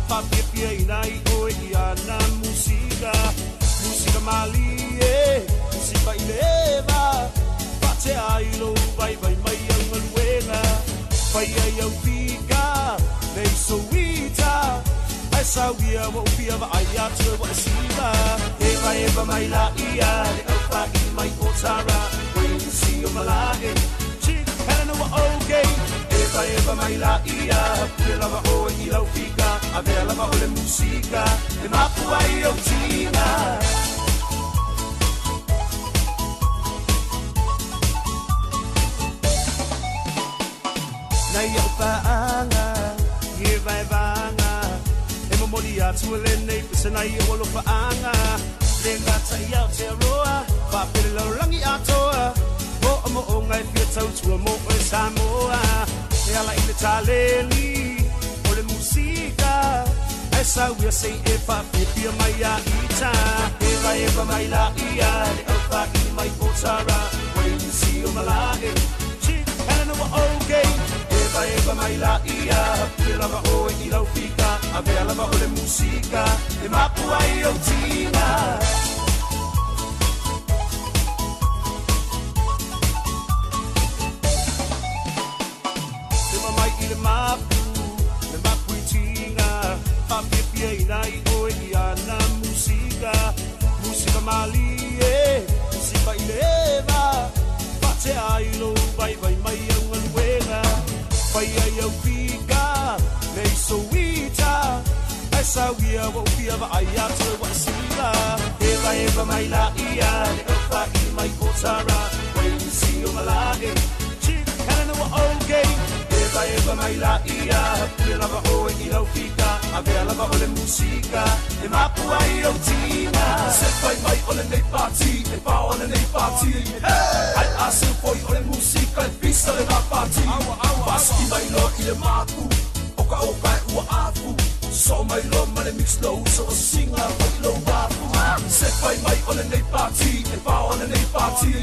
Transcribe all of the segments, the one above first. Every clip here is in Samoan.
Faafiafiaina ai oe i ana musika. Musika malie, musika i le eva. Faatea ai lou vaivai mai au galuega. Faia i au fika, le isoita. Ae sauia ua ou fia vaai atu e ua e siva. Evaeva mai laia le aufaili mai o Tara. Ua i o malae. Chief Helena ua okay. Evaeva mai laia, pule lava oe i lau fika. Avea lava o le musika, e mapu ai ou tiga. Nai au paaga, i e vaevaga. E momoli atu e lenei pese nai ou alofaaga. Le gata i Aotearoa, faapea le lalolagi atoa. Moomooga e fia tautua mo oe Samoa. E ala i le taleni o le musika. Ae sauia se i e faafiafia mai ia ita. Evaeva mai laia le aufaili mai o Tara. Ua i nisi o malae. Chief Helena ua okay. Evaeva mai laia, pule lava oe i lau fika. Avea lava o le musika, e mapu ai ou tiga. Leva mai i le mapu, le mapu i tiga. Faafiafiaina ai oe i ana musika. Musika malie, musika i le eva. Faatea ai lou vaivai mai au galuega. Faia i au fika, le isoita. Ae sauia ua ou fia vaai atu e ua e siva. Evaeva mai laia le aufaili mai o Tara. Ua i nisi o malae. Chief Helena ua okay. Evaeva mai laia, pule lava oe i lau fika. Avea lava o le musika, e mapu ai ou tiga. Se fai mai o lenei pati, e pao lenei pati. Ai a se foi o le musika e pisa le na pati. Pasiki mai lo i le mapu, o ka o kai ua afu. So mai lo ma le mix lo so o singa fai lo wafu. Se fai mai o lenei pati, e pao lenei pati.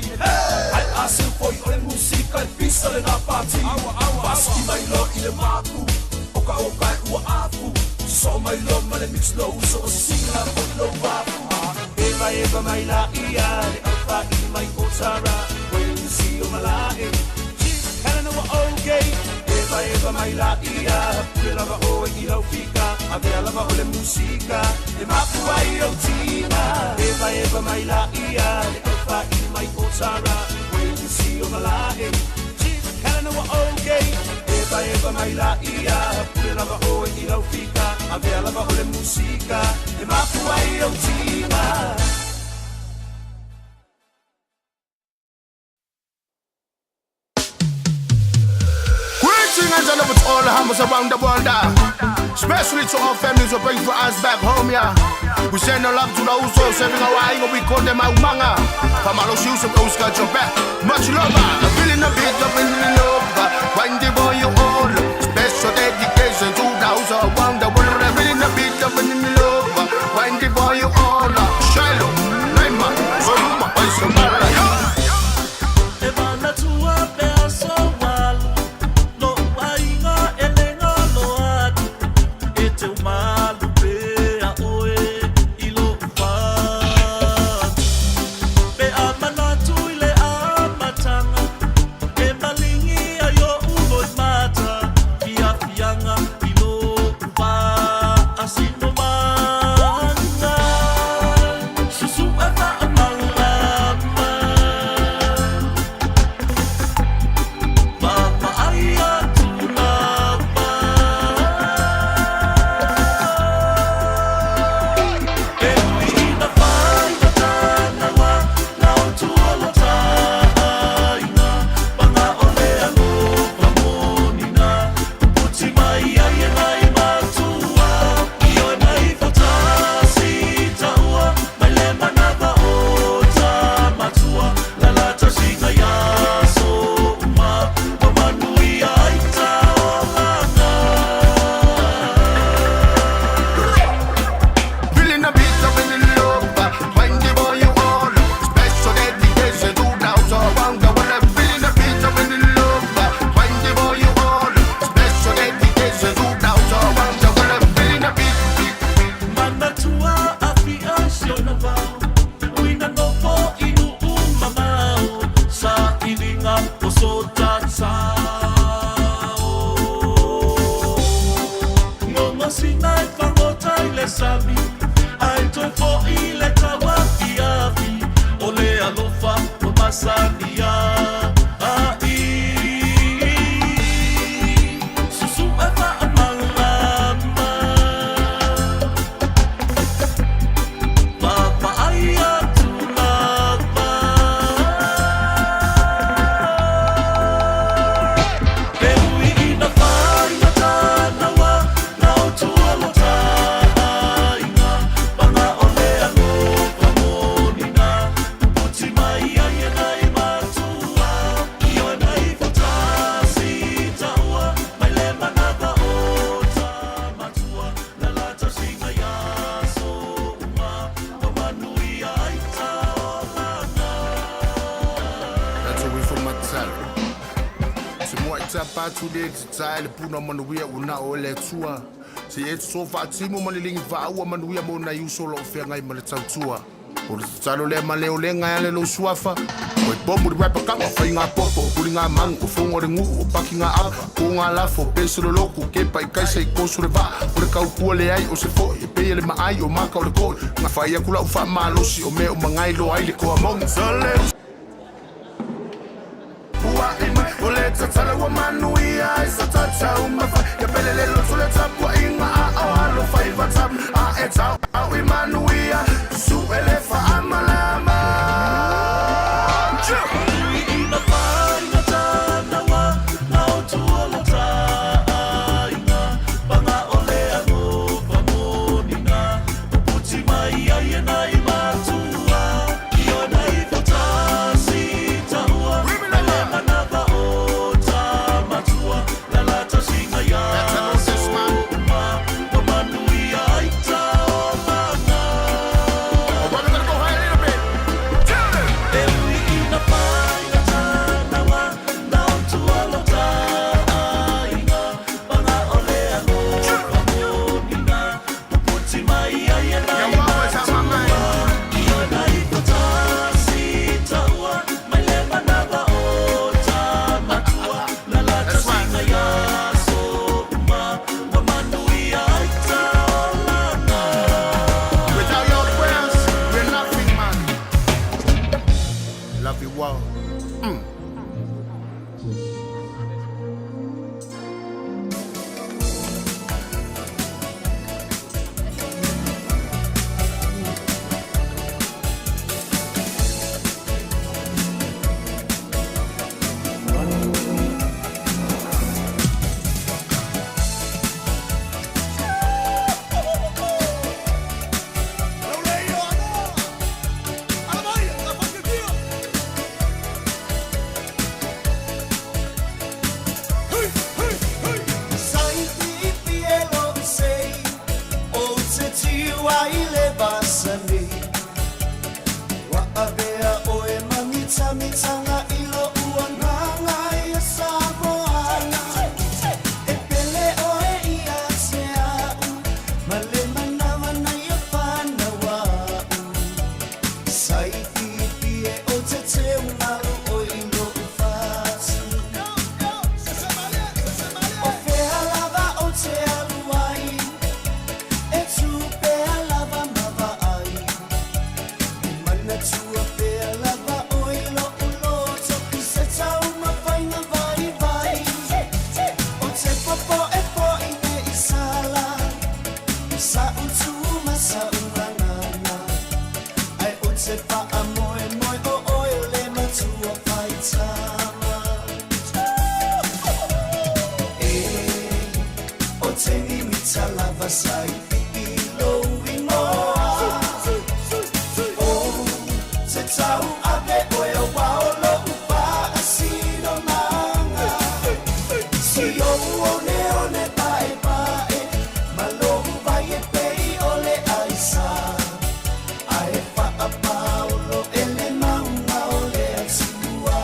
Ai a se foi o le musika e pisa le na pati. Pasiki mai lo i le mapu, o ka o kai ua afu. So mai lo ma le mix lo so o singa fai lo wafu. Evaeva mai laia le aufaili mai o Tara. Ua i nisi o malae. Chief Helena ua okay. Evaeva mai laia, pule lava oe i lau fika. Avea lava o le musika, e mapu ai ou tiga. Evaeva mai laia le aufaili mai o Tara. Ua i nisi o malae. Chief Helena ua okay. Evaeva mai laia, pule lava oe i lau fika. Avea lava o le musika, e mapu ai ou tiga. Greetings and love to all the humbles around the world. Especially to our families who bring for us back home, yeah. We send our love to those who are serving our eye, we call them Aumanga. From all those who's got your back. Much love, I'm feeling a bit of feeling love. Wendy boy, you all. Special dedication to those around the world. I'm feeling a bit of feeling love. Wendy boy, you all. Shiloh, Naima, Soma, Isabella. E manatua pe aso walu, Lo'u aiga e le galo atu, E te umalu pea oe i lo'u fatu. Pe a manatu i le amataga, E malingi ai o'u loimata. masina e fagota i le sami, ae toe foʻi le tauafiafi, o le alofa ua masani ai. Susu e faamalama, vaavaai atu lava. E ui ina faigata naua na o tua lo taaiga, paga o le alofa monina, puputi mai ai e nai matua. I oe nai fotasi taua, mai le manava o tamatua, na la tausiga ia so uma, ua manuia ai taolana. That's away from matalo. Se mua i tapa atu le te tae le puna manuia ua na o le Atua. Se e soso faatimu ma le ligi faaua manuia mo nai uso o loo feagai ma le tautua. O le tatalo lea ma le olega e ale lou suafa. O e pomu le rapa kama, fai ngā popo, huli ngā mangu, o fonga o le nguu, o paki ngā ava, ko ngā lafo, pese le loku, kepa i kaisa i koso le vaa, o le kaupua le ai, o se foi, e peia le maai, o maka o le koi, ngā whai aku lau wha malosi, o mea o mangai lo ai le koa mongi. Sale ua ima, o le tatalo ua manuia ai sa tatau mawhai, ia pele le loto le tapua i ngā a o alo whai vatam, a e tau au i manuia, su ele wha amalama. Ina faigata naua na o tua lo taaiga, paga o le alofa monina, puputi mai ai e nai matua. I oe nai fotasi taua, mai le manava o tamatua, na la tausiga ia so uma, ua manuia ai taolana. Alright, we're gonna go high a little bit. Tell them. E ui ina faigata naua na o tua lo taaiga, paga o le alofa monina, puputi mai ai e nai You always have my mind. matua. I oe nai fotasi taua, mai le manava o tamatua, na la That's right. tausiga ia so uma, ua manuia ai taolana. Without your prayers, we're nothing, man. Love you all. Sai pipi e lo sei, o te tiu ai le vasani. Wa avea oe mamita mitanga i lo ua nganga ia Samoana. E pele oe ia te au, ma le manawa na ia whanau. Sai pipi e o te teu malu o i lo ufasi. O fea lava o te alu ai, e tupea lava ma vaai. E manatua pea lava o i lo uloto i se tau mawhainga vai vai. O te popo e po i me i sala, sa utu ma sa urangana. Ai o te wha moe moe o oe le matua whai tama. E, o te mimita lava sai pipi lo ingoa. O te tau ave oe o wao lo upa asino manga. Si o o ne o ne pae pae, ma lo vai e pei o le aisa. Ae wha paulo e le maunga o le atua.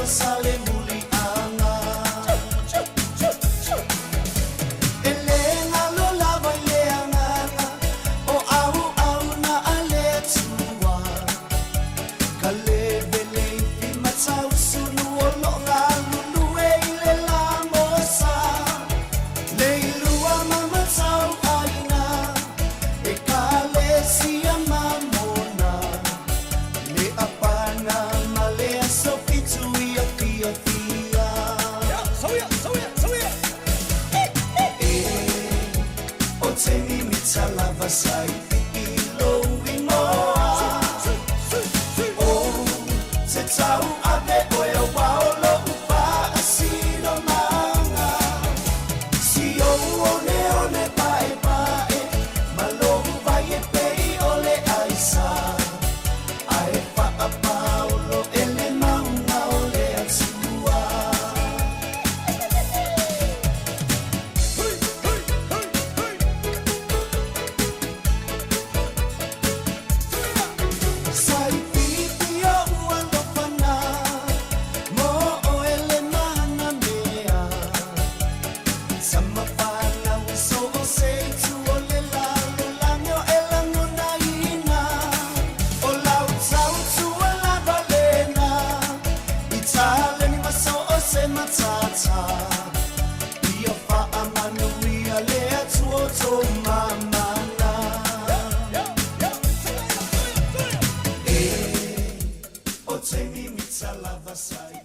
lava sa le muliaga. E le galo lava i le agaga o auauna a le Atua, ka levele ifi matausulu o loo galulue i le lamosa, le ilua ma matauaiga e kalesia mamona, le apana ma le aso fitu ia fiafia. E o te mimita lava sa i pipilo inoa, o te tau ave oe au o lou faasinomaga. Si ou one one pae pae, ma lou vai e pei o le aisa, ae faapaolo e le mauga o le Atua. Sa ipipi o ua lofana, mo oe le mana mea. Sa mafana uso o se itu o le lalolagi o e lagonaina. O lau tautua lava lena, i taleni ma so o se matata. Ia faamanuia le Atua o tou mamana. E o te mimita lava sa i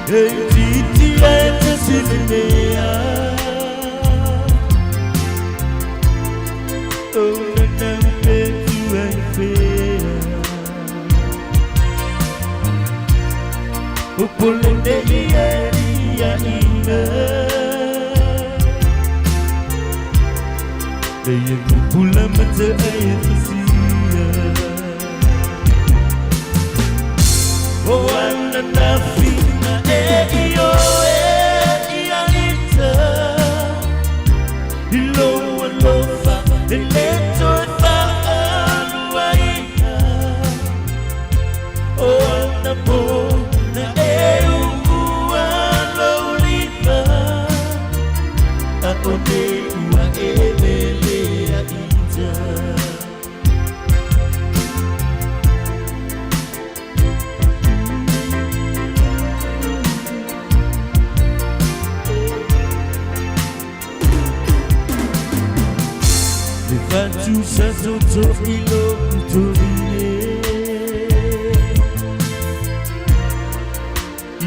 E itiitia e te silinea O nanau pe tua i whea O pole nei e ia ina E ia pula mata ai e fasia O ana na fina e i o e ia ita I lo alofa e le toe faaluaina O ana mo na e uua lou lima A o nei ua e melea ita. Le fatu sa toto i lo utorile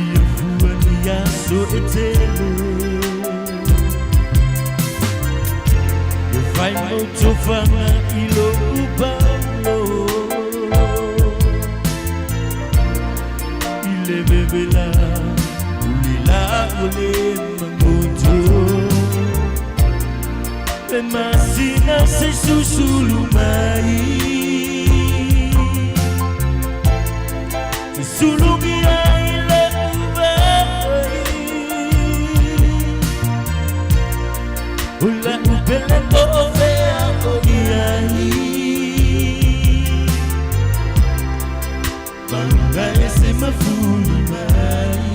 Ia fua ni aso e tele Ia fai mau tofanga i lo upaulo I le vevela ulila o le mangoto Le masina se susulu mai Se sulungi ai le uvai O la upele po o fea o iai Maunga e se mafuli mai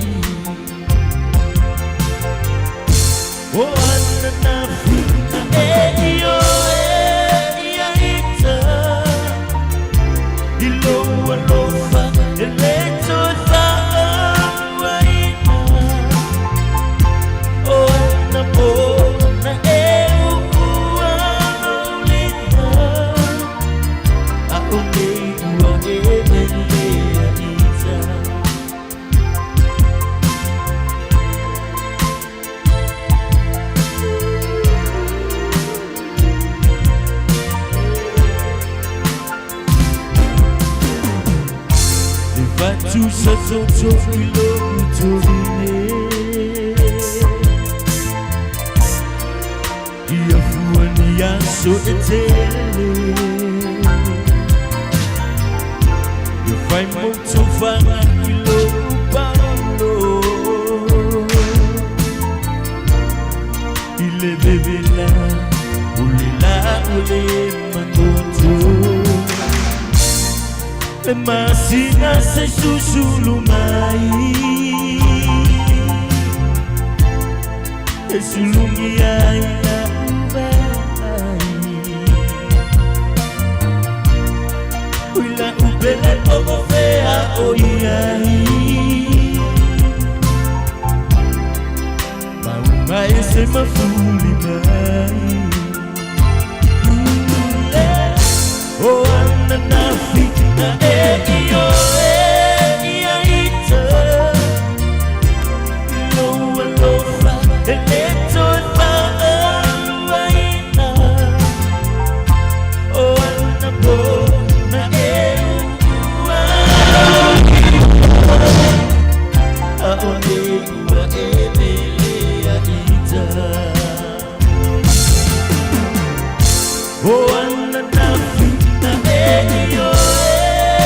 O ana na fina e i o e ia ita I lou alofa e le toe faaluaina O ana po na e uua lou lima A o nei ua e melea ita. Le fatu sa toto i lou utorile Ia fua ni aso e tele Ia fai mau tofanga i lou paulo I le vevela o le la o le mangoto Le masina se susulu mai E sulungi ai la uvai Ui la upele o o fea o iai Maunga e se mafuli mai O ana na fina e i o e ia ita Lou alofa e le toe faaluaina O ana po na e uua A o nei ua e melea ita O ana na fina e i o e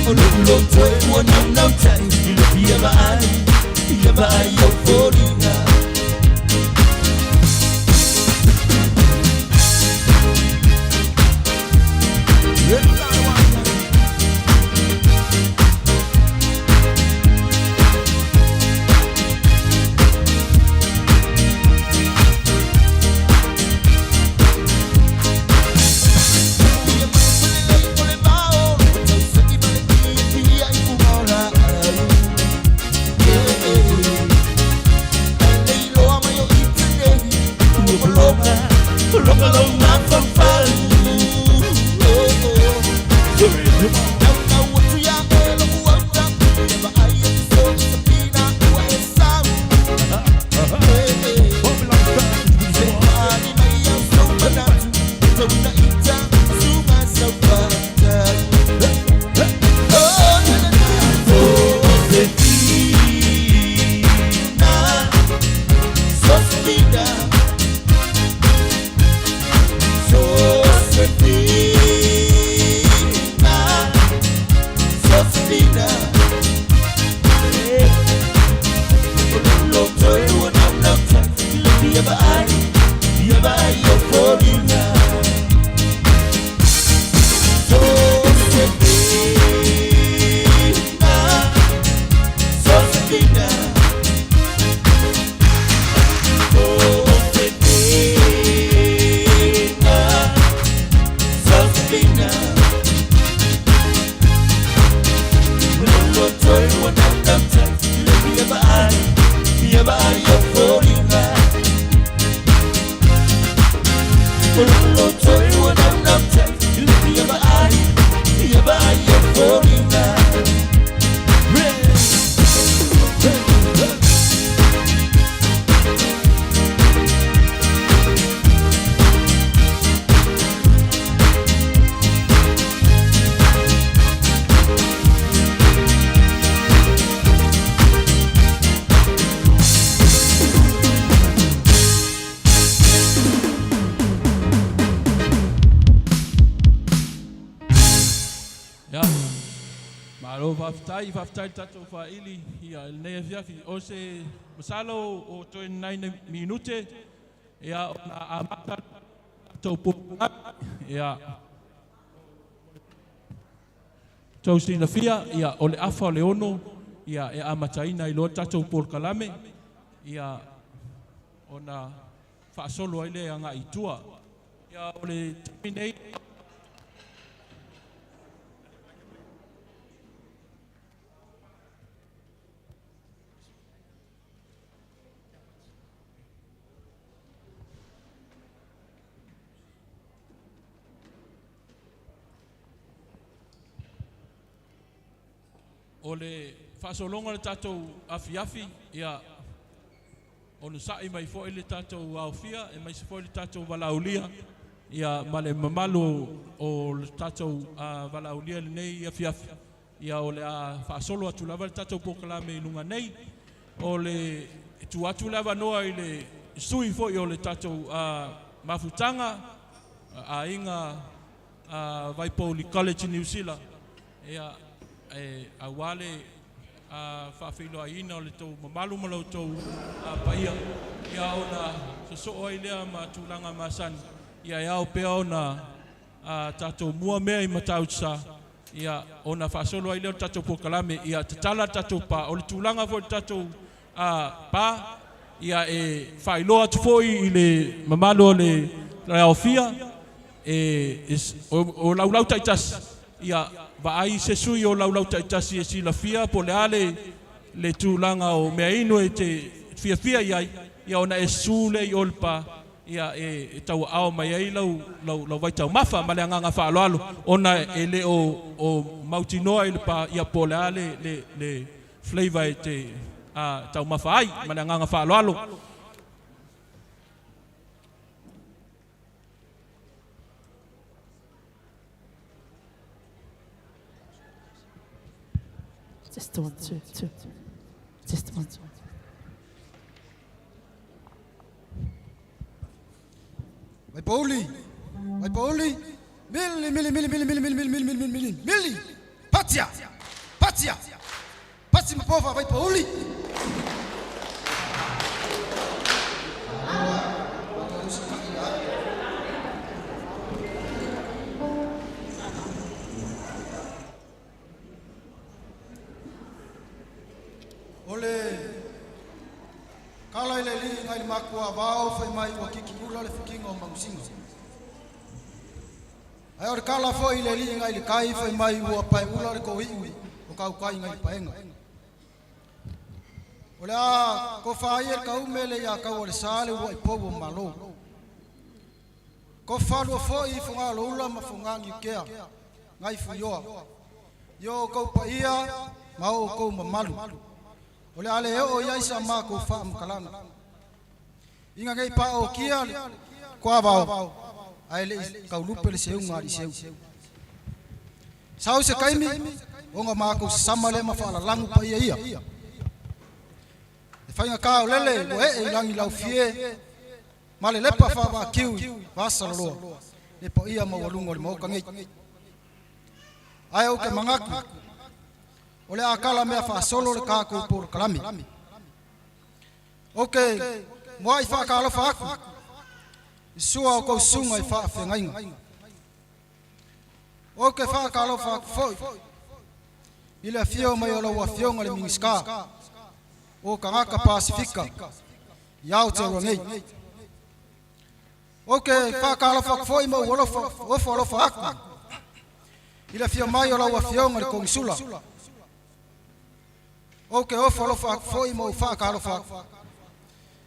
O lou loto e ua naunautai i le fia vaai, fia vaai i ou foliga. Ia, malo faafetai, faafetai i le tatou faaili ia i lenei afiafi. O se masalo o toe nai minute ia ona amata tatou polokalame. Ia, tou silafia, ia, o le afa o le 6 ia e amataina ai loa le tatou polokalame, ia ona faasolo ai lea agai i tua. Ia, o le taimi nei, o le faasologa o le tatou afiafi, ia onosai mai foi le tatou aofia aemaise foi le tatou valaaulia, ia ma le mamalu o le tatou valaaulia i lenei afiafi. Ia o le a faasolo atu lava le tatou polokalame i luga nei. O le tuu atu le avanoa i le sui foi o le tatou mafutaga aiga Vaipouli College Niu Sila, ia e aua le faafeiloaiina o le tou mamalu ma lo outou paia, ia ona sosoo ai lea ma tulaga masani. Ia e ao pea ona tatou mua mea i Matautusa, ia ona faasolo ai lea o le tatou polokalame. Ia tatala le tatou pa. O le tulaga foi o le tatou pa, ia e faailoa atu foi i le mamalu o le aofia, e o laulau taitasi, ia vaai se sui o laulau taitasi e silafia po o le a le tulaga o mea inu e te fiafia i ai, ia ona e susu lea i o i le pa, ia e tauaao mai ai lau vaitaumafa ma le agaga faaaloalo, ona e le o mautinoa i le pa, ia po o le a le flavor e te taumafa ai, ma le agaga faaaloalo. Just one, two, two. Just one, two. Vaipouli, Vaipouli, mili, mili, mili, mili, mili, mili, mili, mili, mili, mili, mili, Patia! Patia. Pati ma pofa vai pauli. O le kala i le alii nai le makua vao fai mai ua kikiula le fikiga o mangusiga. Ae o le kala foi i le alii nai le kai fai mai ua paeula le toiu o kaukai nai le paega. O le a tofa ai e le kaume le ia kau o le sa le ua i pou o malo. Tofa lua foi i fogaaloula ma foganiukea nai fuioa. I o outou paia ma o outou mamalu. O le a le oo i ai sa matou faamatalaga. Ina nei paokia le tuavao ae le i taulupe le seuga a Aliiseu. Sau se taimi ona matou sasama lea ma faalalagu paia ia. E faigata o lele ua ee i lagi laufie ma le lepa faavaakiu i vasalaloa le paia maualuga o le Maota nei. Ae ou te manatu o le a talamea faasolo le tatou polokalame. Ou te muai faatalofa atu i sua o tou susuga i faafeagaiga. Ou te faatalofa atu foi i le afio mai o lau Afioga i le Minisita o Tagata Pasefika i Aotearoa nei. Ou te faatalofa atu foi ma ou ofo alofa atu i le afio mai o lau Afioga i le Konisula. Ou te ofo alofa atu foi ma ou faatalofa atu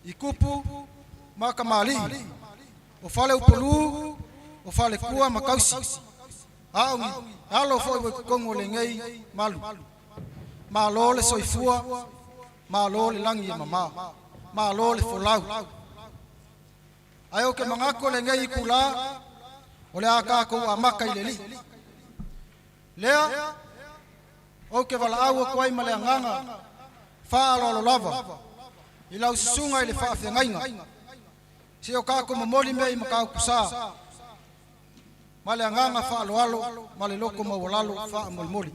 i tupu ma tamalii o faleupolu o faletua ma tausi, a o ni alo foi ua i totonu o lenei malu. Malo le soifua, malo le lagi e mama, malo le folau. Ae ou te manatu o lenei itulā o le a tatou amata i le Alii. Lea ou te valaau atu ai ma le agaga faaaloalo lava i lau susuga i le faafeagaiga, se o tatou momoli mea i Matautu Sa ma le agaga faaaloalo ma le loto maualalo faamolemole.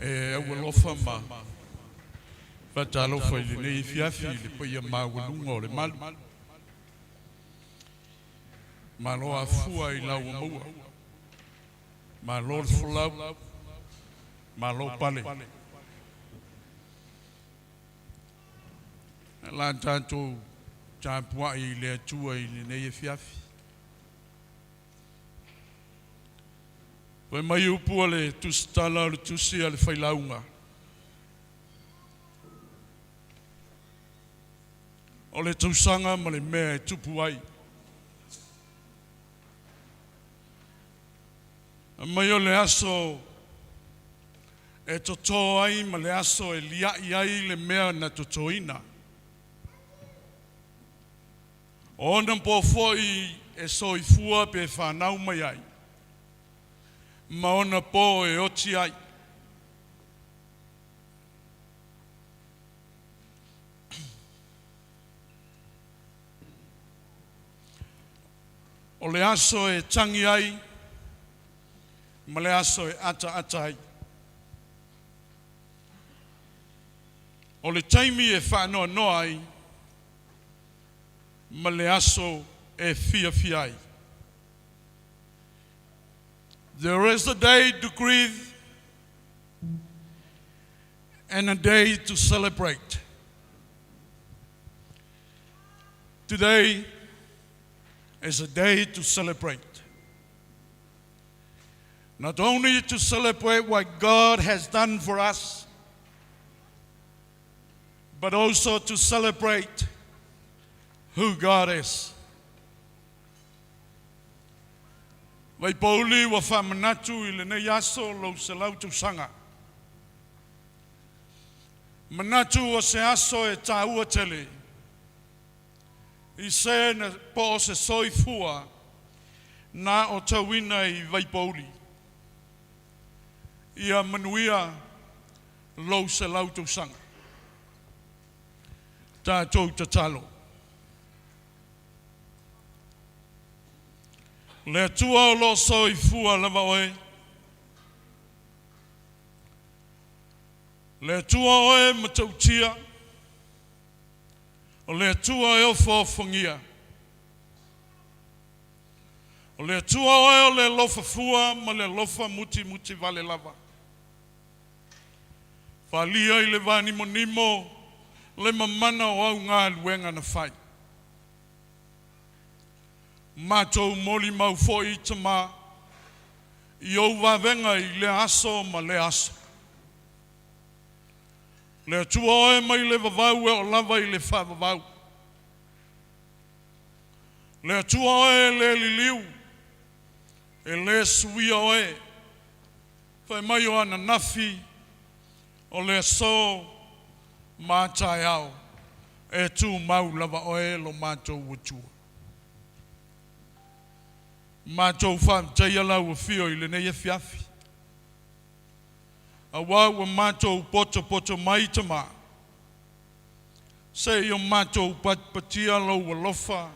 E aualofa ma faatalofa i lenei afiafi i le paia maualuga o le malu. Malo afua i lau maua, malo le folau, malo pale. La tatou tapuai i le Atua i lenei afiafi. Fai mai upu a le tusitala o le tusi a le failauga. O le tausaga ma le mea e tupu ai. Mai o le aso e totō ai ma le aso e liai ai le mea na totoina. O ona po foi e soifua pe whanau mai ai. Ma ona po e oti ai. O le aso e tangi ai, ma le aso e ata ata ai. O le taimi e whaanoa ai, ma le aso e fia fia ai. There is a day to grieve and a day to celebrate. Today is a day to celebrate. Not only to celebrate what God has done for us, but also to celebrate who God is. Vai pauli wa whamanatu i lenei aso lou selau tausaga. Manatu o se aso e tāua tele. I se na po o se soifua. na aotauina i Vaipouli. Ia manuia lou 100 tausaga. Tatou tatalo. Le Atua o lo o soifua lava oe, le Atua oe matautia, o le Atua e ofoofogia, o le Atua oe o le alofa fua ma le alofa mutimuti vale lava. Faaalia i le vanimonimo le mamana o au galuega na fai. Matou molimau foi Tamā i ou vavega i lea aso ma lea aso. Le Atua oe mai le vavau e oo lava i le faavavau. Le Atua oe e le liliu, e le suia oe, fai mai o ananafi, o le aso ma a taeao, e tumau lava oe lo matou Atua. Matou faafetaia lau afio i lenei afiafi, auā ua matou potopoto mai Tamā, seia matou patipatia lou alofa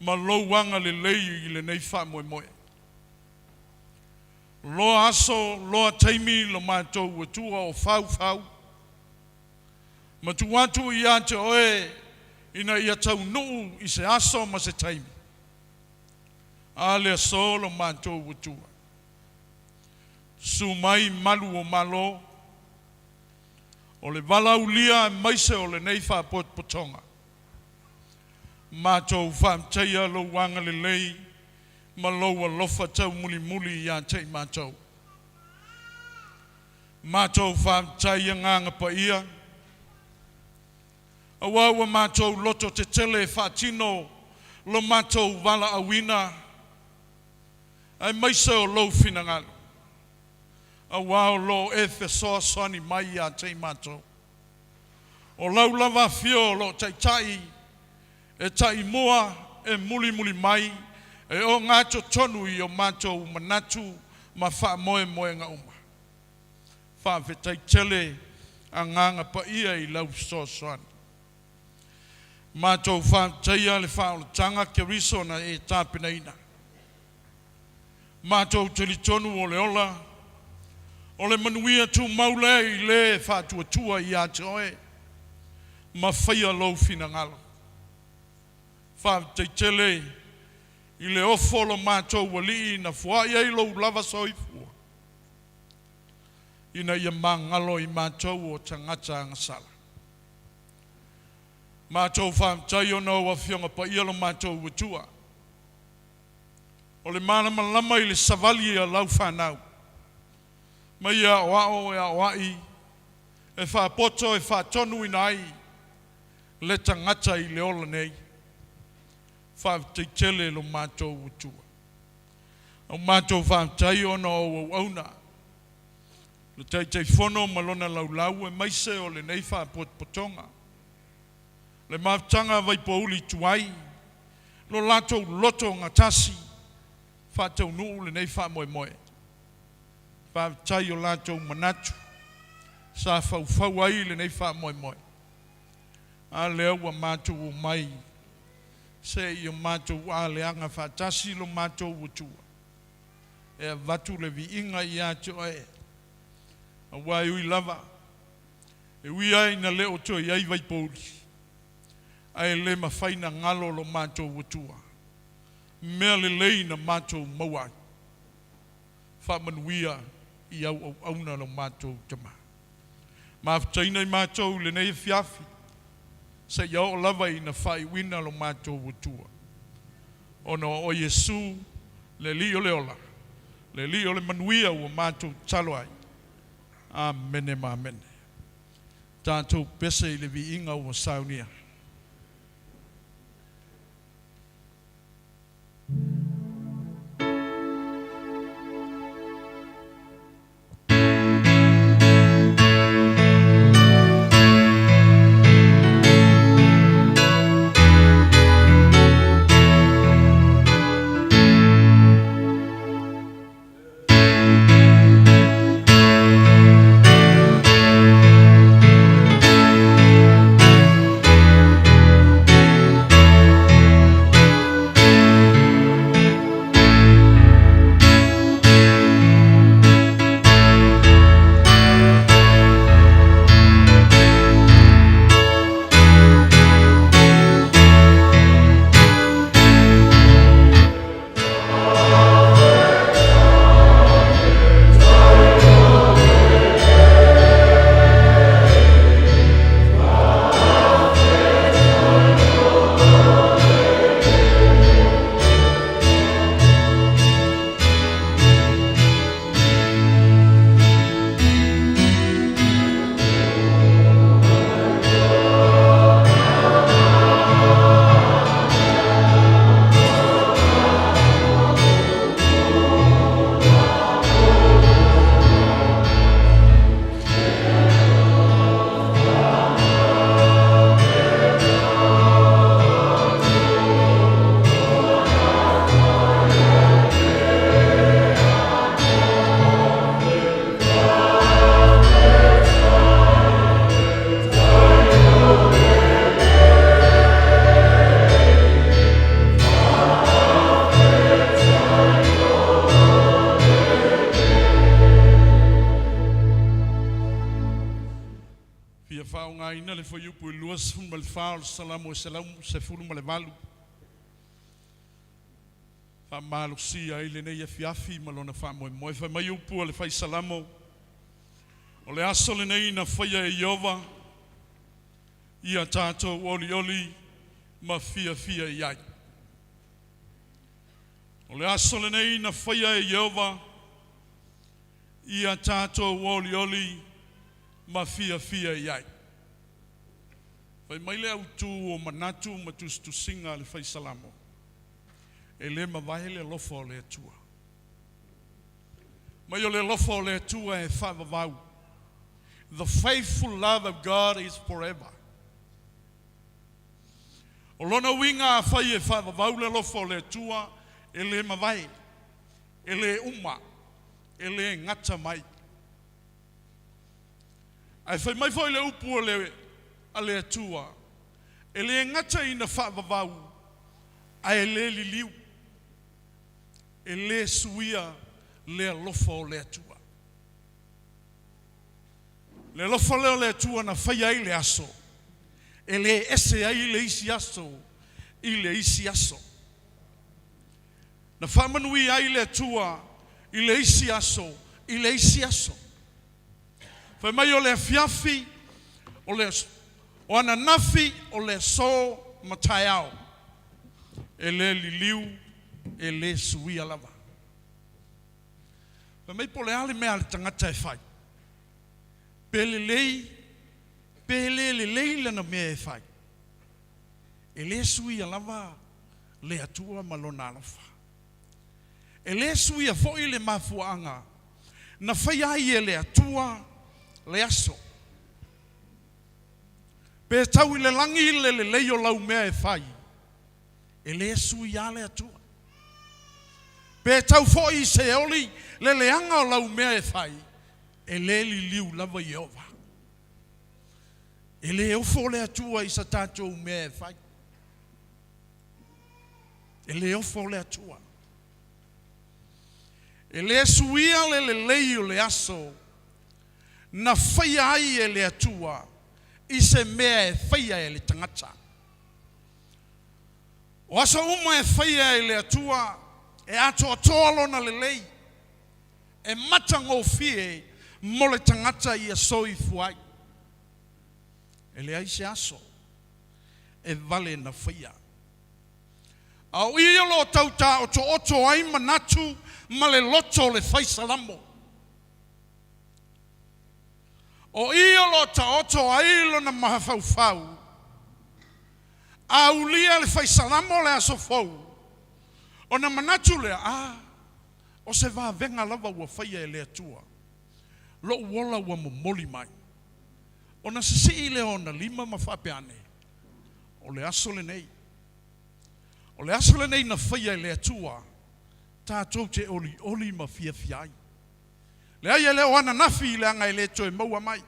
ma lou agalelei i lenei faamoemoe. Loa aso, loa taimi lo matou Atua o faufau, ma tuu atu ia te oe ina ia taunuu i se aso ma se taimi. A le aso lo matou Atua. Susu mai malu o Malo, o le valaaulia aemaise o lenei faapotopotoga. Matou faafetaia lou agalelei ma lou alofa taumulimuli ia te i matou. Matou faafetai Agaga Paia, auā ua matou loto tetele e faatino lo matou valaauina aemaise o lou finagalo, auā o lo o e fesoasoani mai ia te i matou. O lau lava afio o lo o taitai e taimua e mulimuli mai e ogatotonu i o matou manatu ma faamoemoega uma. Faafetai tele Agaga Paia i lau fesoasoani. Matou faafetaia le faaolataga Keriso na e tapenaina. Matou talitonu o le ola, o le manuia tumau lea i le faatuatua ia te oe ma faia lou finagalo. Faafetai tele i le ofo o lo matou Alii na foai ai lou lava soifua ina ia magalo i matou o tagata agasala. Matou faafetai ona o Afioga Paia lo matou Atua. O le malamalama i le savali a lau fanau, ma ia aoao e aoai, e faapoto e faatonuina ai le tagata i le ola nei. Faafetai tele lo matou Atua. O matou faafetai ona o auauna, le Taitaifono ma lona laulau aemaise o lenei faapotopotoga. Le mafutaga a Vaipouli tuai, lo latou loto gatasi, faataunuu lenei faamoemoe. Faafetai i o latou manatu sa faufau ai lenei faamoemoe. A lea ua matou omai se i o matou aleaga faatasi lo matou Atua e avatu le viiga ia te oe. Aua e ui lava, e ui lava ina le o toe i ai Vaipouli, ae le mafai na galo lo matou Atua, mea lelei na matou maua ai. Faamanuia i au auauna lo matou Tama. Mafutaina i matou i lenei afiafi, seia oo lava ina faaiuina lo matou Atua. Ona o oe Iesu, le Alii o le ola, le Alii o le manuia ua matou tatalo ai. Amene ma amene. Tatou pese i le viiga ua saunia. fuaiupu e 24 o le Salamo e 118. Faamalosia ai lenei afiafi ma lona faamoemoe. Fai mai upu a le Fai Salamo, O le aso lenei na faia e Ieova, ia tatou olioli ma fiafia i ai. O le aso lenei na faia e Ieova, ia tatou olioli ma fiafia i ai. Fai mai le autū o manatu ma tusitusiga a le Fai Salamo, E le mavae le alofa o le Atua. Mai o le alofa o le Atua e faavavau. The faithful love of God is forever. O lona uiga afai e faavavau le alofa o le Atua, e le mavae, e le uma, e le gata mai. Ae fai mai foi le upu a le, a le Atua, e le gata ina faavavau, ae le liliu, e le suia le alofa o le Atua. Le alofa lea o le Atua na faia ai le aso, e le ese ai le isi aso i le isi aso. Na faamanuia ai le Atua i le isi aso i le isi aso. Fai mai o le afiafi, o le o ananafi, o le aso ma taeao. E le liliu, e le suia lava. Fai mai po o le a le mea a le tagata e fai, pe lelei pe le lelei lana mea e fai, e le suia lava le Atua ma Lona alofa. E le suia foi le mafuaaga na faia ai e le Atua le aso. Pe tau i le lagi le lelei o lau mea e fai, e le suia le Atua. Pe tau foi i Seoli le leaga o lau mea e fai, e le liliu lava Ieova. E le ofo le Atua i sa tatou mea e fai. E le ofo le Atua. E le suia le lelei o le aso na faia ai e le Atua i se mea e faia e le tagata. O aso uma e faia e le Atua e atoatoa lona lelei, e matagofie mo le tagata ia soifua ai. E leai se aso e vale na faia. A o i o lo o tau taotooto ai manatu ma le loto o le fai salamo. O i o lo o taoto ai lona mafaufau, a ulia le fai salamo le aso fou, ona manatu lea, A, o se vavega lava ua faia e le Atua, lou ola ua momoli mai. Ona sisii lea o ona lima ma faapea ane, O le aso lenei, o le aso lenei na faia e le Atua, tatou te olioli ma fiafia ai. Leai, e le o ananafi leaga e le toe maua mai.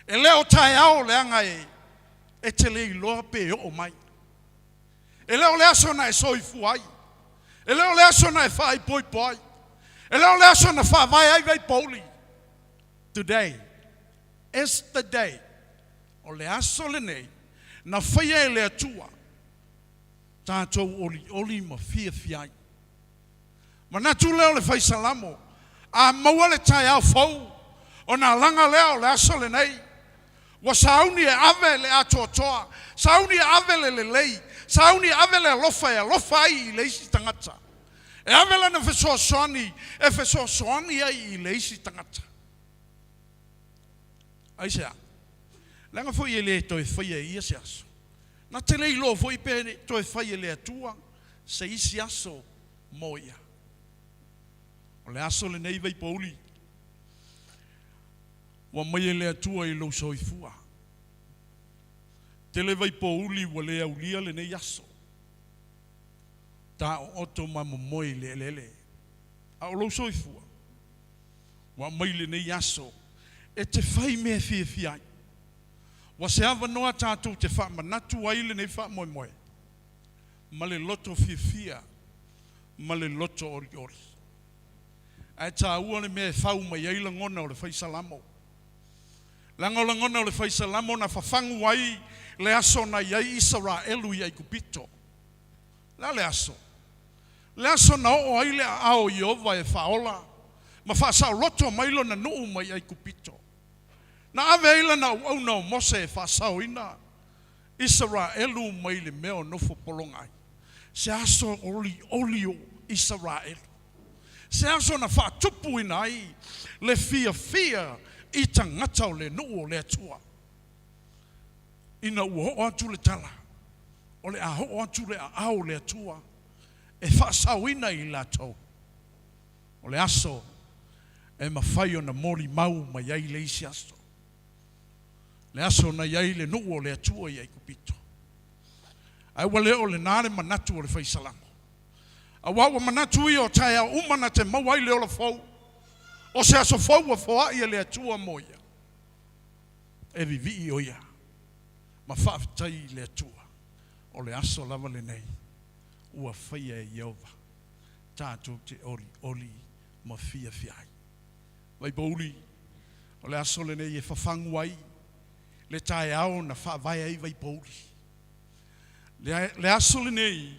E le o taeao leaga e, e te le iloa pe oo mai. E le o le aso na e soifua ai. E le o le aso na e faaipoipo ai. E le o le aso na faavae ai Vaipouli. Today is the day. O le aso lenei na faia e le Atua tatou olioli ma fiafia ai. Manatu lea o le Fai Salamo, a maua le taeao fou, ona alaga lea o le aso lenei, ua sauni e ave le atoatoa, sauni e ave le lelei, sauni e ave le alofa e alofa ai i le isi tagata, e ave lana fesoasoani e fesoasoani ai i le isi tagata. Aisea? Leaga foi e le toe faia e ia se aso. Na te le iloa foi pe toe fai e le Atua se isi aso mo ia. O le aso lenei Vaipouli, ua aumai e le Atua i lou soifua. Tele Vaipouli ua le aulia lenei aso. Taooto ma momoe i le eleele. A o lou soifua, ua aumai lenei aso e te fai mea fiafia ai. Ua se avanoa tatou te faamanatu ai lenei faamoemoe ma le loto fiafia ma le loto olioli. Ae taua le mea e fau mai ai lagona o le fai salamo. Leaga o lagona o le faisalamo na fafagu ai le aso na i ai Isaraelu i Aikupito. Le a le aso? Le aso na oo ai le aao o Ieova e faaola ma faasaoloto mai lona nuu mai Aikupito. Na ave ai lana auauna o Mose e faasaoina Isaraelu mai le mea o nofo pologa ai. Se aso olioli o Isaraelu. Se aso na faatupuina ai le fiafia i tagata o le nuu o le Atua. Ina ua oo atu le tala, o le a oo atu le aao o le Atua e faasaoina i latou. O le aso e mafai ona molimau mai ai le isi aso, le aso na i ai le nuu o le Atua i Aikupito. Ae ua le o lena le manatu o le faisalamo. Aua ua manatu ia o taeao uma na te maua ai le ola fou, o se aso fou ua foai e le Atua mo ia. E vivii o ia ma faafetai i le Atua, o le aso lava lenei ua faia e Ieova tatou te olioli ma fiafia ai. Vaipouli, o le aso lenei e fafagu ai le taeao na faavae ai Vaipouli. Le, le aso lenei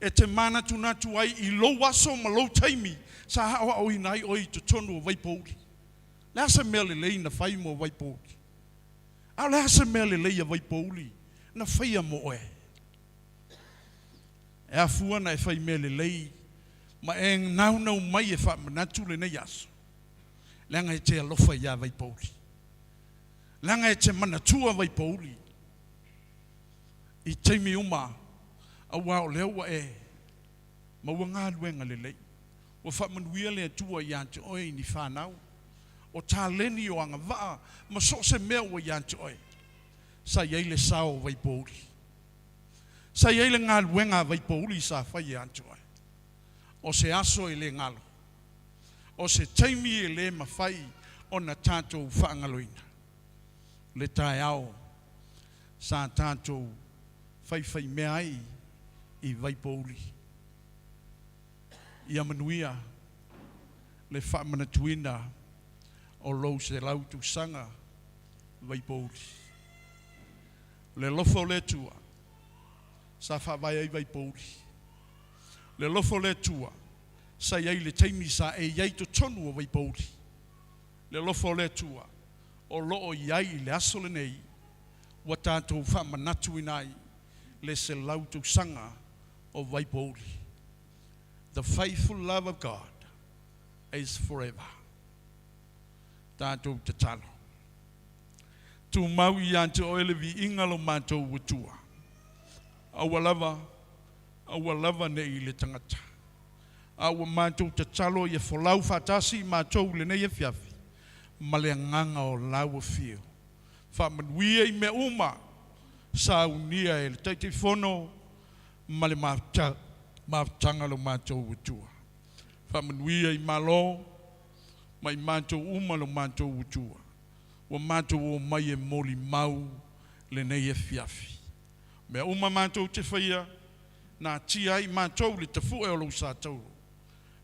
e te manatunatu ai i lou aso ma lou taimi sa aoaoina ai oe i totonu o Vaipouli. Le a se mea lelei na fai mo Vaipouli? A o le a se mea lelei a Vaipouli na faia mo oe? E afua na e fai mea lelei ma e naunau mai e faamanatu lenei aso, leaga e te alofa iā Vaipouli. Leaga e te manatua Vaipouli i taimi uma, auā o lea ua e maua galuega lelei. Ua faamanuia le Atua iā te oe i ni fanau, o taleni, o agavaa ma so o se mea ua iā te oe. Sa i ai le sao o Vaipouli. Sa i ai le galuega a Vaipouli sa fai ia te oe. O se aso e le galo. O se taimi e le mafai ona tatou faagaloina. Le taeao sa tatou faifaimea ai i Vaipouli. Ia manuia le faamanatuina o lou 100 tausaga Vaipouli. Le alofa o le Atua sa faavae ai Vaipouli. Le alofa o le Atua sa i ai i le taimi sa e i ai i totonu o Vaipouli. Le alofa o le Atua o lo o i ai i le aso lenei ua tatou faamanatuina ai le 100 tausaga o Vaipouli. The faithful love of God is forever. Tatou tatalo. Tumau ia te oe le viiga lo matou Atua. Aua lava, aua lava ne i le tagata. A ua matou tatalo ia folau faatasi i matou i lenei afiafi ma le agaga o lau afio. Faamanuia i mea uma saunia e le Taitaifono ma le mafutaga lo matou Atua. Faamanuia i Malo ma i matou uma lo matou Atua. Ua matou omai e molimau lenei afiafi. O mea uma matou te faia, na atia ai matou i le tafue o lou sa tauro,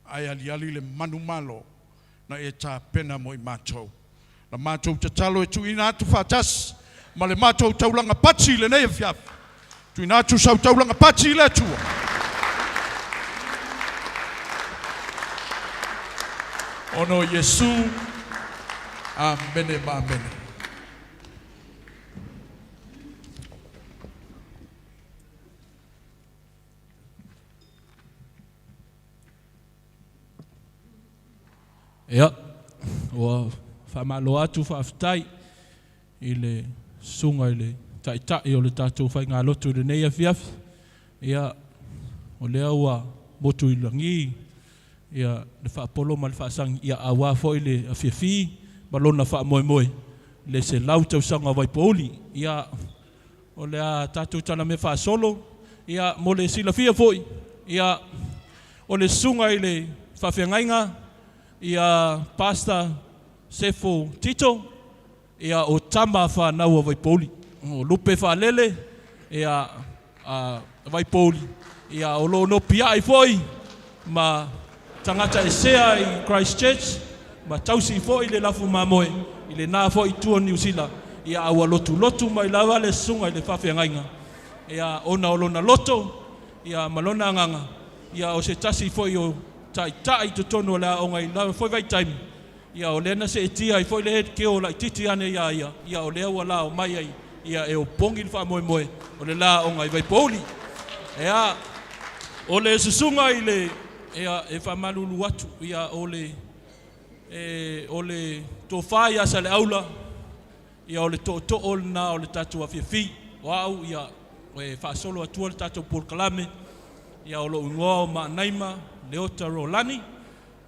ae aliali le manumalo na e tapena mo i matou. Na matou tatalo e tuuina atu faatasi ma le matou taulaga pati i lenei afiafi. Tuuina atu sau taulaga pati i le Atua. Ona o Iesu. Amene ma amene. Ia, ua faamalo atu faafetai i le susuga i le Taitai o le tatou faigalotu i lenei afiafi. Ia, o lea ua motu i lagi ia le faapolo ma le faasagi, ia aua foi le afiafi ma lona faamoemoe le 100 tausaga o Vaipouli. Ia, o le a tatou talamea faasolo, ia, mo le silafia foi, ia, o le susuga i le faafeagaiga, ia, Pastor Sefo Tito, ia, o tama fanau a Vaipouli, o lupe faalele, ia, a Vaipouli, ia, o lo o nopiai foi ma tagata esea i Christchurch. ma tausi foi le lafu mamoe i lena foi itu o Niu Sila, ia a ua lotulotu mai lava le susuga i le faafeagaiga, ia ona o lona loto, ia ma lona agaga, ia o se tasi foi o taitai i totonu o le aoga i lena foi vaitaimi, ia o lea na seetia ai foi le head girl laitiiti ane ia ia, ia o lea ua lao mai ai, ia e opogi le faamoemoe o le la aoga i Vaipouli. Ia, o le susuga i le, ia, e faamalulu atu, ia, o le, e, o le tofa ia Saleaula, ia o le tootoo lena o le tatou afiafi. O au, ia, e faasolo atua le tatou polokalame, ia o lou igoa o Maanaima Leota Rolani,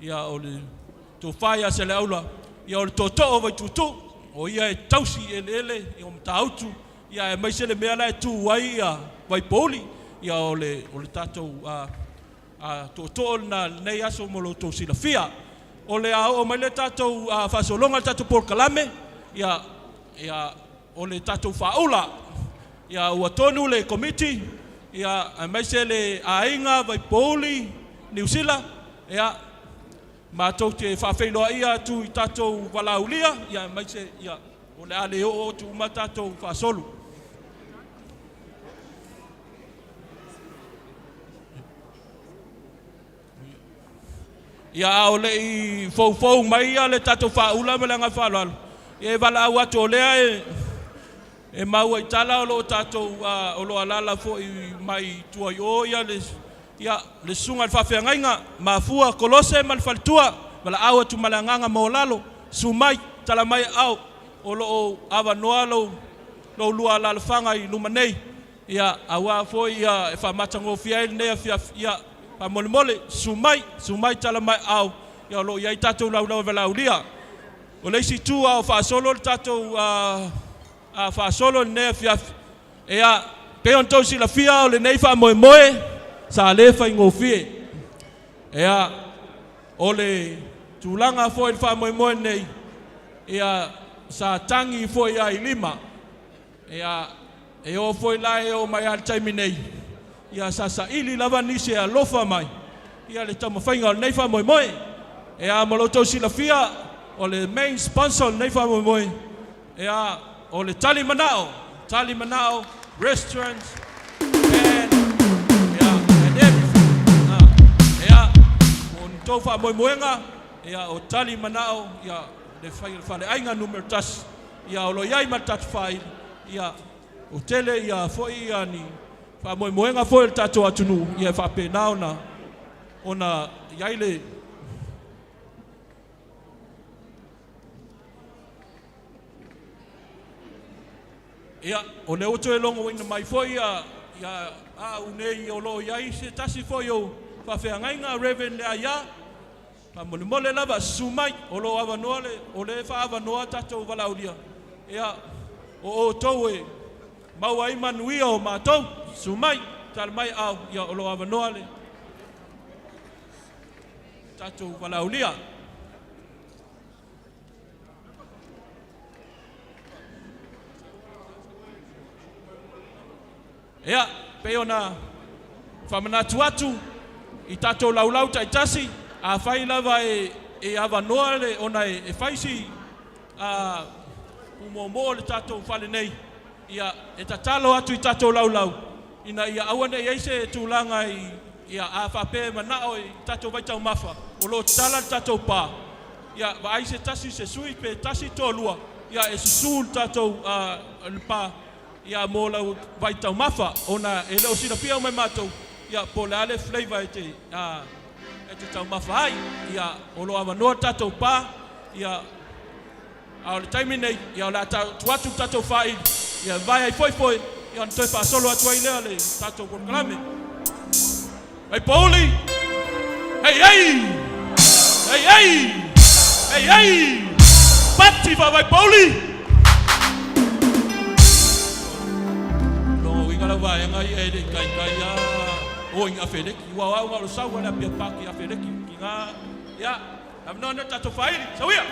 ia o le tofa ia Saleaula, ia o le tootoo o Vaituutuu, o ia e tausi eleele o Matautu, ia aemaise le mea la e tu ai ia Vaipouli, ia o le tatou tootoo lena lenei aso mo lo outou silafia. O le a oo mai le tatou faasologa le tatou polokalame, ia, ia o le tatou faaula, ia ua tonu le komiti, ia aemaise le aiga Vaipouli Niu Sila, ia matou te faafeiloaia atu i tatou valaaulia, ia aemaise ia o le a le oo atu uma tatou faasolo. Ia a o le i foufou mai ia le tatou faaula ma le agaga faaaloalo, ia e valaau atu o lea e maua i tala o lo o tatou o lo o alaala foi mai tua i o ia le ia le susuga i le faafeagaiga Mafua Kolose ma le faletua, valaau atu ma le agaga maualalo, susu mai, tala mai aao, o lo o avanoa lou lua alaalafaga i luma nei, ia aua foi ia e faamatagofie ai lenei afiafi, ia faamolemole, susu mai, susu mai tala mai aao, ia o lo o i ai tatou laulau e valaaulia. O le isi itu a o faasolo le tatou faasolo i lenei afiafi, ia pei ona outou silafia o lenei faamoemoe sa le faigofie. Ia o le tulaga foi i le faamoemoe lenei, ia sa tagi foi lava i lima. Ia e oo foi la e oo mai lava i le taimi nei, ia sa saili lava nisi e alofa mai ia le taumafaiga o lenei faamoemoe. Ia mo lo outou silafia, o le main sponsor o lenei faamoemoe, ia o le Tali Manao, Tali Manao Restaurant and, ia, and everything. Ia, mo ni tou faamoemoega, ia o Tali Manao, ia le faleaiga numera 1, ia o lo o i ai ma le tatou faaili, ia o tele ia foi ia ni faamoemoega foi o le tatou atunuu, ia e faapena ona i ai le Ia, o lea ua toe logoina mai foi ia au nei o lo o i ai se tasi foi o faafeagaiga, Reverend Leaia. Faamolemole lava, susu mai, o lo o avanoa le, o lea e faaavanoa tatou valaaulia. Ia, o outou e maua ai manuia o matou, susu mai, tala mai aao, ia o lo o avanoa le tatou valaaulia. Ia, pei ona faamanatu atu i tatou laulau taitasi, afai lava e avanoa le, ona e fai si pumoomoo le tatou fale nei, ia, e tatalo atu i tatou laulau, ina ia aua ne i i ai se tulaga i, ia, a faapea e manao i tatou vaitaumafa, o lo o tatala le tatou pa, ia, vaai se tasi se sui pe tasi toalua, ia, e susu le tatou le pa, ia, mo lau vaitaumafa, ona e le o silafia uma e matou, ia, po o le a le flavor e te taumafa ai, ia, o lo o avanoa le tatou pa, ia, a o le taimi nei, ia, o le a tuu atu le tatou faaili, ia, vae ai foefoe, ia, ona toe faasolo atu ai lea le tatou polokalame. Vaipouli! Hei hei! Hei hei! Hei hei! Pati faa-Vaipouli! Lona uiga lau vaega ia e le i kaikai a o i Afeleki. Ua o au na o le sau a le Apia Park i Afeleki. Ki ngā, ia, avanoa nei o le tatou faaili. Sauia!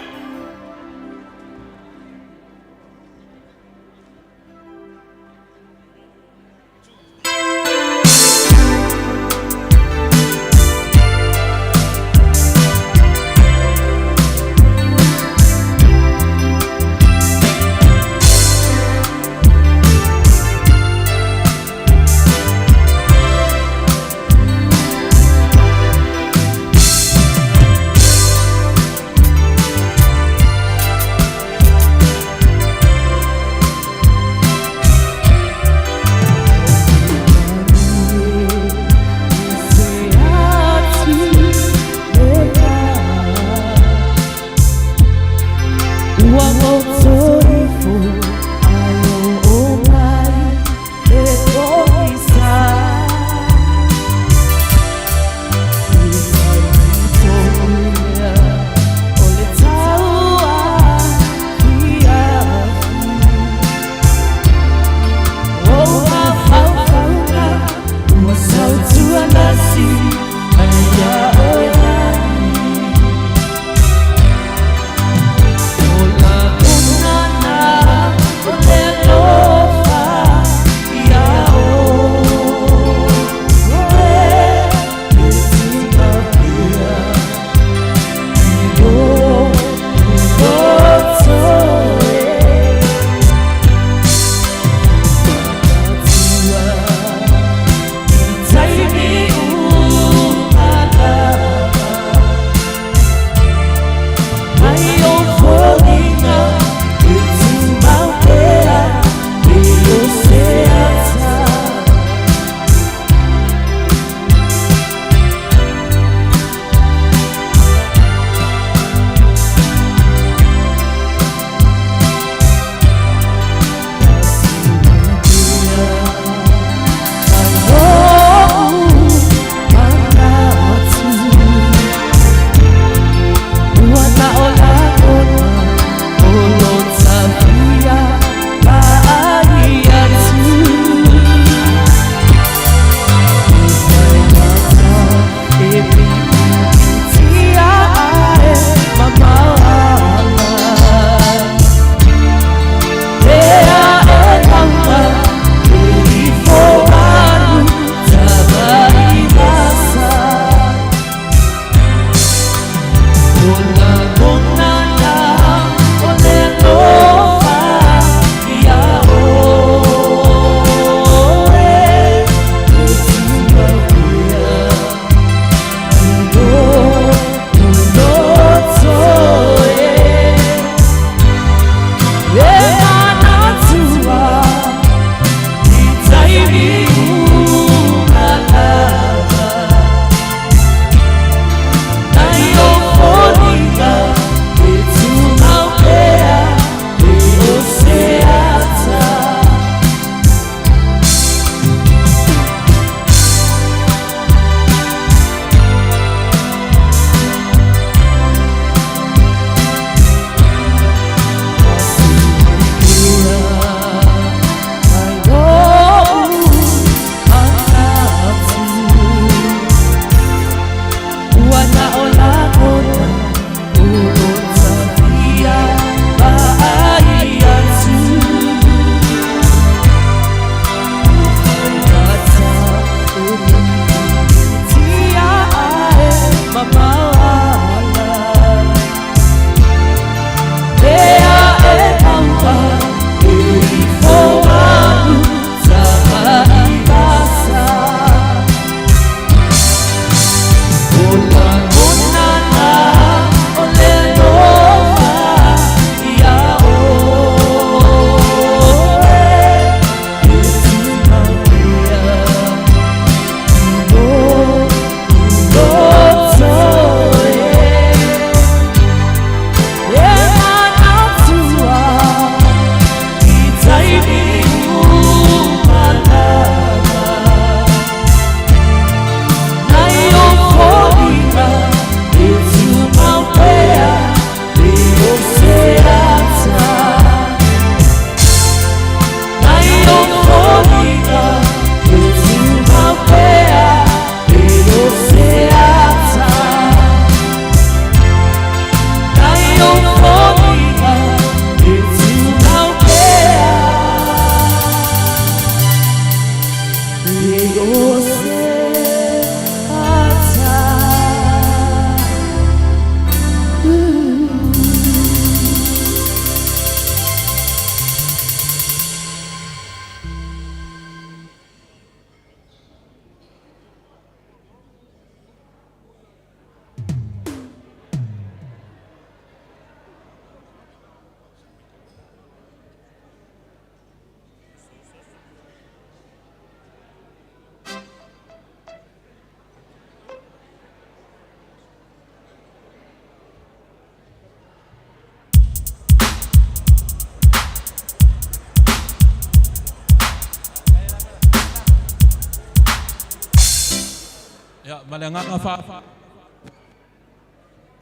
Ma le agaga fa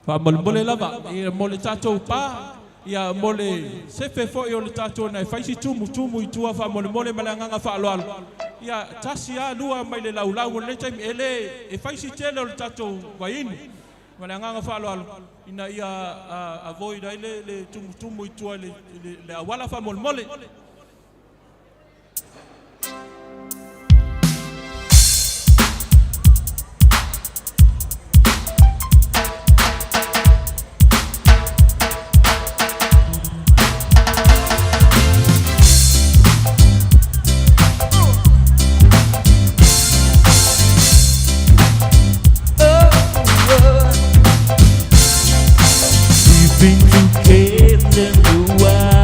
faamolemole lava ia mo le tatou pa ia mo le sefe fo'i o le tatou na e faisi tumutumu i tua faamolemole ma le agaga faaaloalo ia tasi a lua mai le laulau o lenei taimi e lē e faisi tele o le tatou vaiinu ma le agaga faaaloalo ina ia avoid ai le tumutumu i tua i le auala faamolemole. We've been together a while.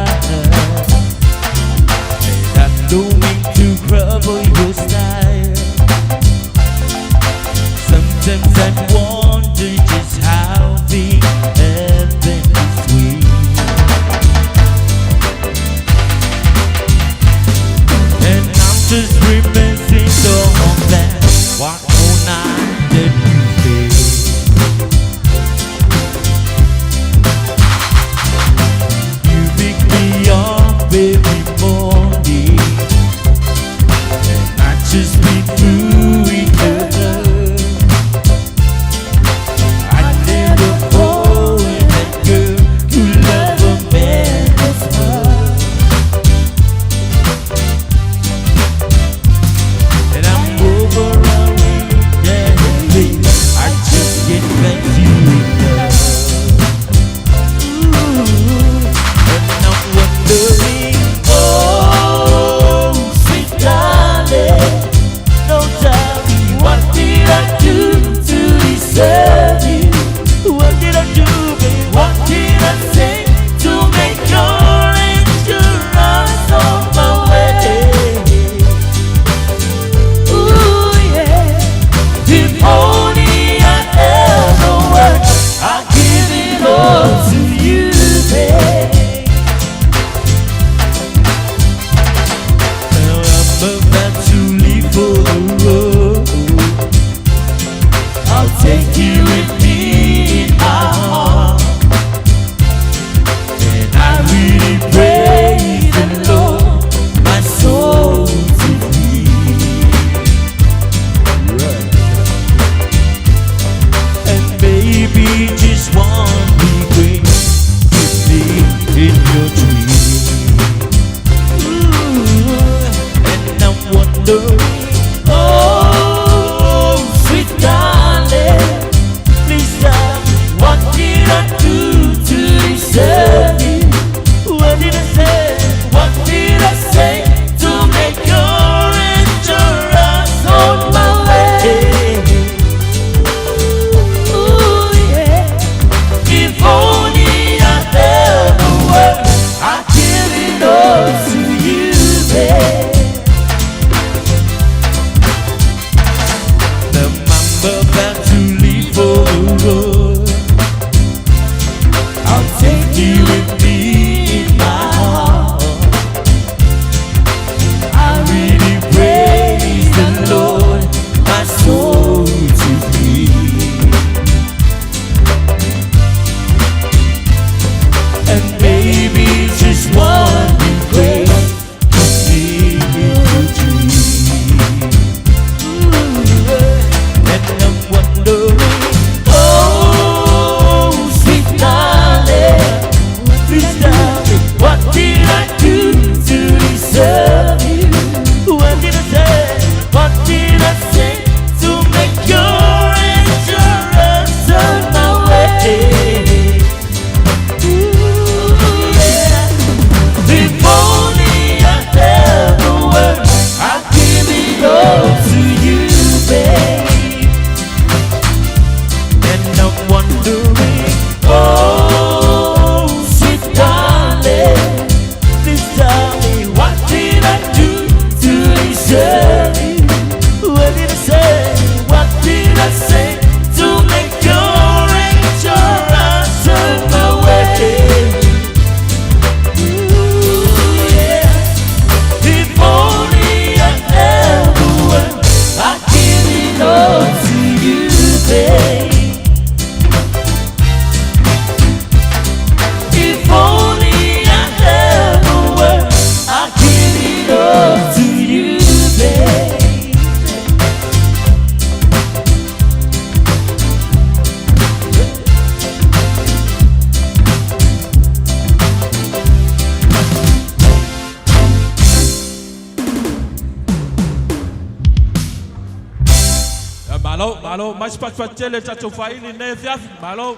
Malo, mai se patupatu tele le tatou faaili i lenei afiafi. Malo.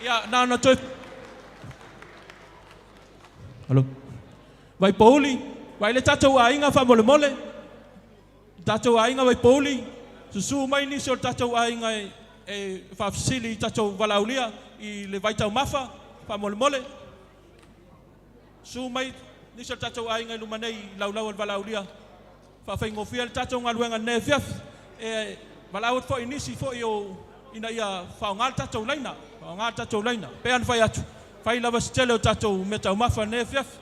Ia, na ona toe Alo. Vaipouli, vaai le tatou aiga faamolemole. Le tatou aiga Vaipouli, susu mai nisi o le tatou aiga e, e faafesili i tatou valaaulia i le vaitaumafa faamolemole. Susu mai nisi o le tatou aiga i luma nei i laulau o le valaaulia. Faafaigofie le tatou galuega i lenei afiafi. E valaau atu foi i nisi foi o ina ia faaaoga le tatou laina, faaaoga le tatou laina. E pei ona fai atu, fai lava se tele o tatou meataumafa i lenei afiafi.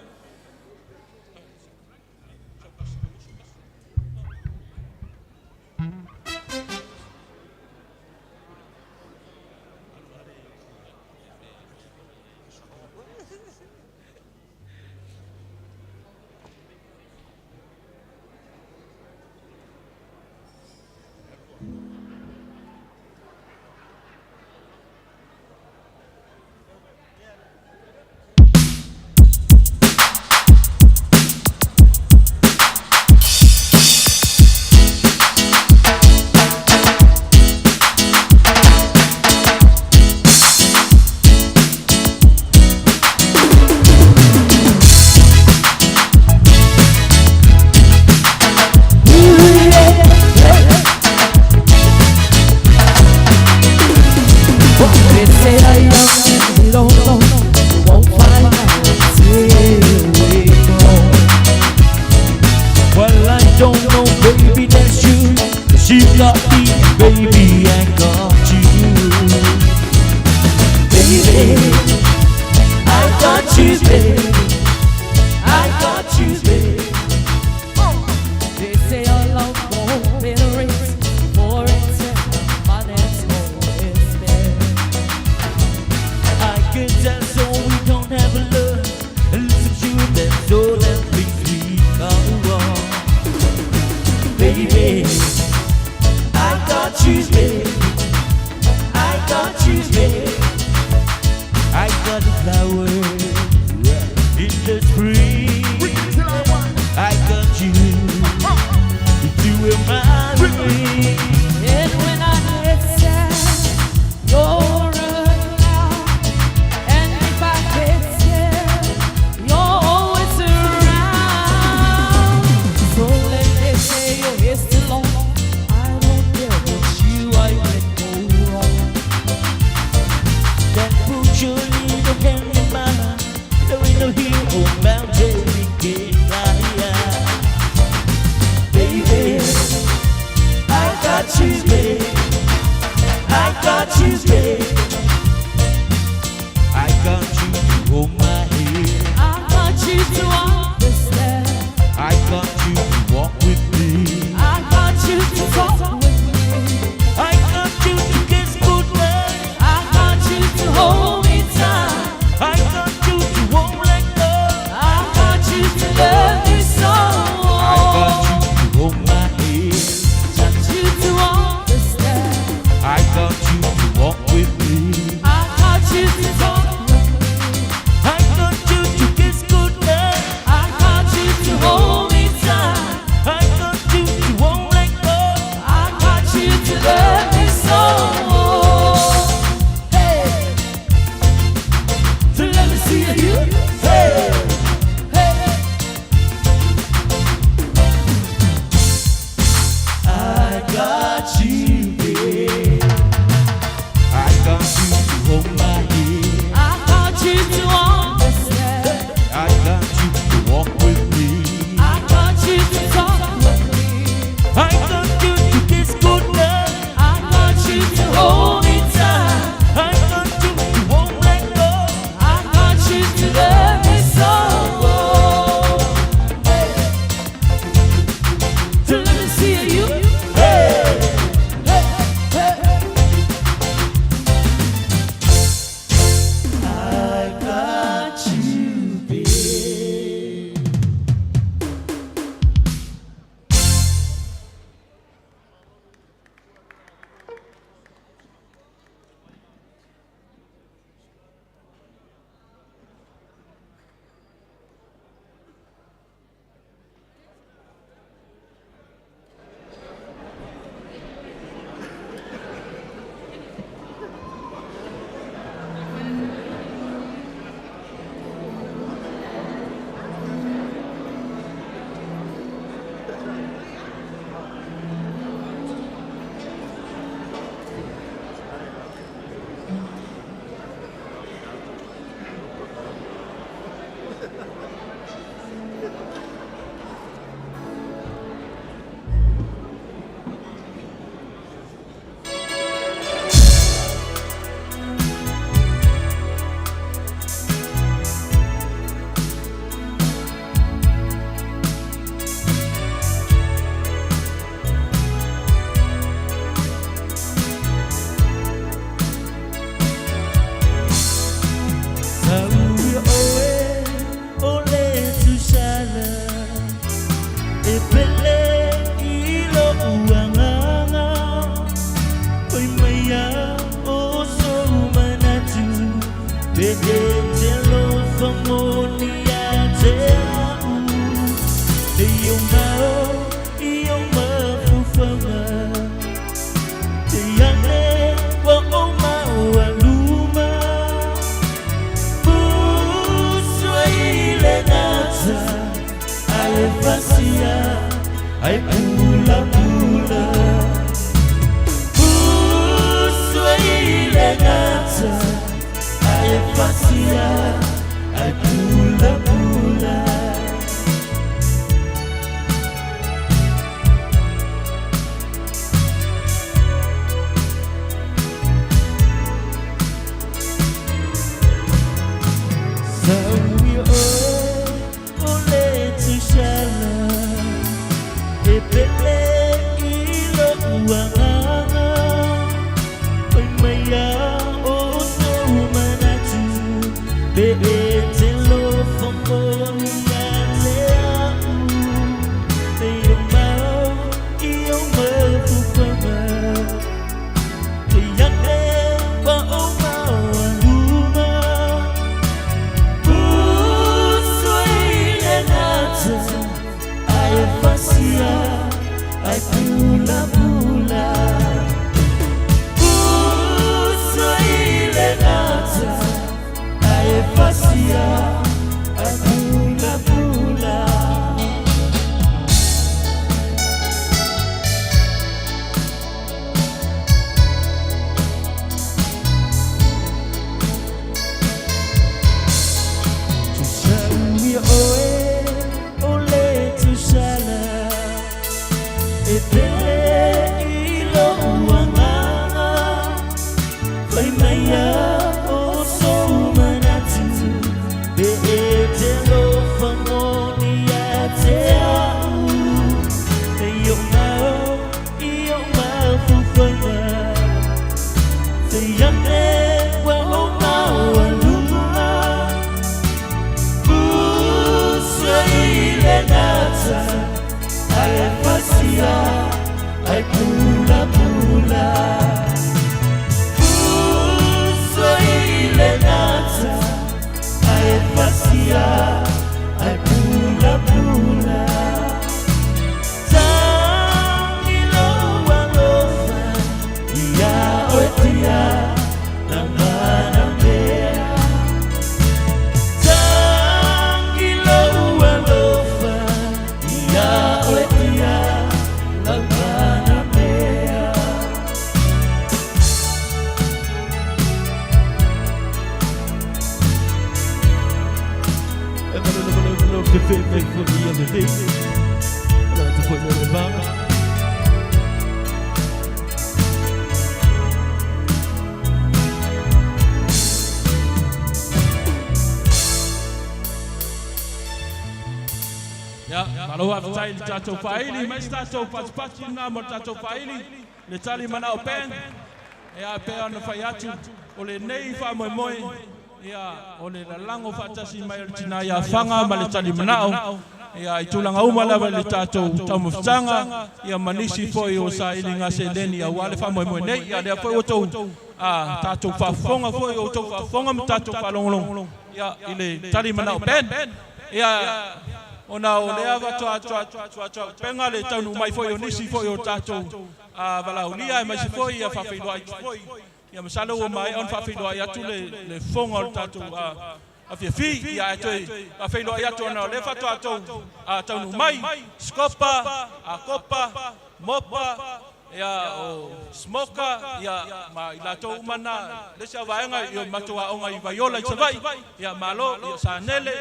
They say a young and we don't know, won't find out till we grow. Well, I don't know, baby, that's you. 'Cause you got me, baby, I got you. Baby, I got you, baby. I got you, baby. They say a love won't be the race for itself, but it's always been. I can tell so we don't have a love. Listen to that's all that brings me come on. Baby, I got you, baby. I got you, baby. I got the flowers in the spring. I got you to remind me. And when I get sad, you're a cloud. And if I get scared, you're always around. So let me say your hair's still long. I don't care what you, I can go wrong. Then put your little hand in mine. There ain't no hill or mountain we can't climb. Baby, I got you, baby. I got you, baby. I got you to hold my hand. I got you to understand. I got you to walk with me. I got you to talk with me. I got you to kiss goodnight. I got you to hold me tight. I got you to won't let go. I Pe e te lofa moni a te au E i o mao i o mafufaga Te ane wa o mau aluma Pusua i le gata Ai fasia ai pula pula Pusua i le gata Ai fasia ai pula pula Saui oe o le tusala E pele i lo uanganga Pai mai a o sou manatu Pe e te lofa moni a te au Te o mau i o mafufaga Te ane wa o mau aluma Pusua i le gata Ai fasia ai pula pula Pusua i le gata Ai fasia ai pula pula Tusaui oe o le tusala E pele i lo uanganga Fai mai a o sou manatu Pe e te lofa moni a te au Te i o mau i o mafufaga Te ane wa o mau aluma Pusua i le gata Ai fasia ai pula pula Pusua i le gata Ai fasia ai pula pula Tangi lo alofa Ia oe tia Na mana mea Tangi lo alofa Ia oe tia Na mana mea Ia, malo faafetai i le tatou faaili mai se tatou patipati lena mo le tatou faaili le tali manao band. Ia pe ona fai atu o lenei faamoemoe ia o le lalago faatasi mai o le tinā ia faga ma le tali manao ia i tulaga uma lava i le tatou taumafataga ia ma nisi foi o sailiga seleni auā le faamoemoe nei. Ia lea foi ua tou a tatou faafofoga foi o outou faafofoga ma tatou faalogologo ia i le tali manao band. Ia ona o lea faatoa pega le taunuu mai foi o nisi foi o tatou valaulia e maise foi ia faafeiloai atu foi. Ia masalo ua maea ona faafeiloai atu le fofoga o le tatou afiafi. Ia ae toe faafeiloai atu ona o lea faatoa tou taunuu mai Skopa, Akopa, Mopa, ia o Smoka, ia ma i latou uma na le isi auvaega i o matou aoga i Vaiola i Savaii. Ia malo, ia Sanele,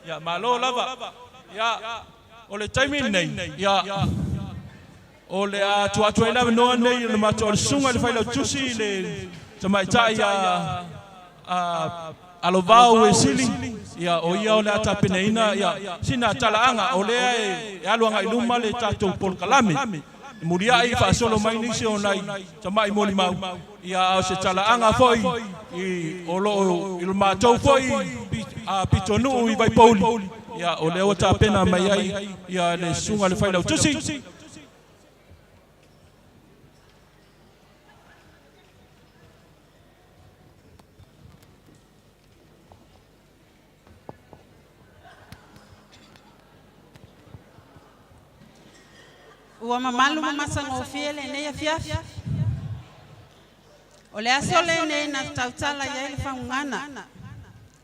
ia malo lava. Ia o le taimi lenei, ia o le a atu atu ai lava noa nei o le matou o le susuga i le failautusi le tamaitai a alovao e sili ia o ia o le a tapenaina ia sina talaaga o lea e alu agai luma le tatou polokalame muliai faasolo mai nisi o nai tama'i molimau ia a o se talaaga foi i o loo i le matou foi pitonuu i Vaipouli ia o lea ua tapena mai ai ia le susuga i le failautusi. Ua mamalu ma matagofie lenei afiafi. O le aso lenei na tautala i ai le fagugana.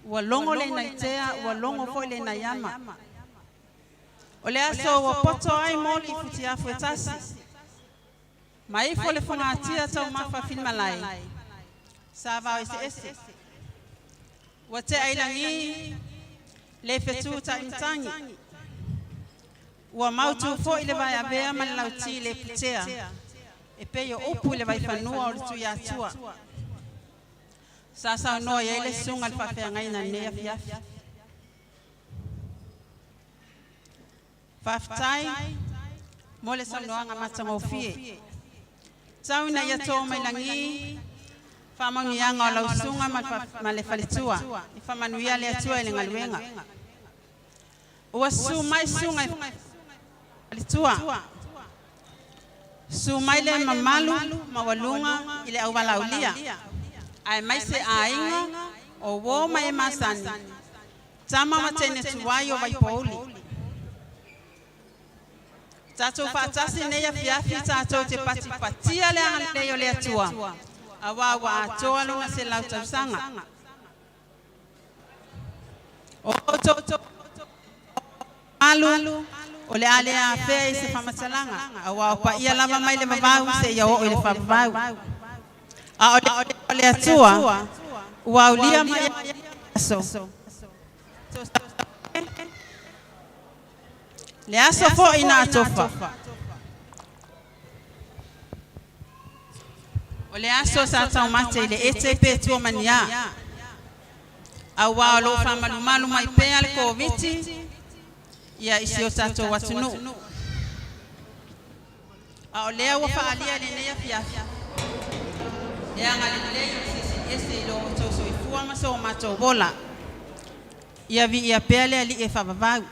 Ua logo le inaitea, ua logo foi le inaiama. O le aso ua poto ai moli i futiafu e tasi. Ma ifo le fogatia taumafa filimalai. Sa vao eseese. Ua tea i lagi le fetu taimatagi. Ua mautu foi le vaeavea ma le lauti le putea. E pei o upu i le vaifanua o le Tuiatua. Sa saunoa i ai le susuga i le faafeagaiga i lenei afiafi. Faafetai mo le saunoaga matagofie. Tau ina ia to mai lagi faamanuiaga o lau susuga ma le faletua. I faamanuia le Atua i le galuega. Ua susu mai susuga i faletua. Susu mai le mamalu maualuga i le auvalaulia, aemaise aiga o uo ma e masani, tama ma teine tuai o Vaipouli. Tatou faatasi i lenei afiafi tatou te patipatia le agalelei o le Atua, auā ua atoa lona 100 tausaga. O outou mamalu o le a le afea i se faamatalaga, auā o paia lava mai le vavau seia oo i le faavavau. A o le Atua ua aulia mai ai aso, le aso foi na atofa. O le aso sa taumate i le ete pe tua ma ni a, auā o lo o faamalumalu mai pea le Koviti ia i si o tatou atunuu. A o lea ua faaalia i lenei afiafi le agalelei o le Silisili Ese i lo outou soifua ma so matou ola. Ia viia pea le Alii e faavavau.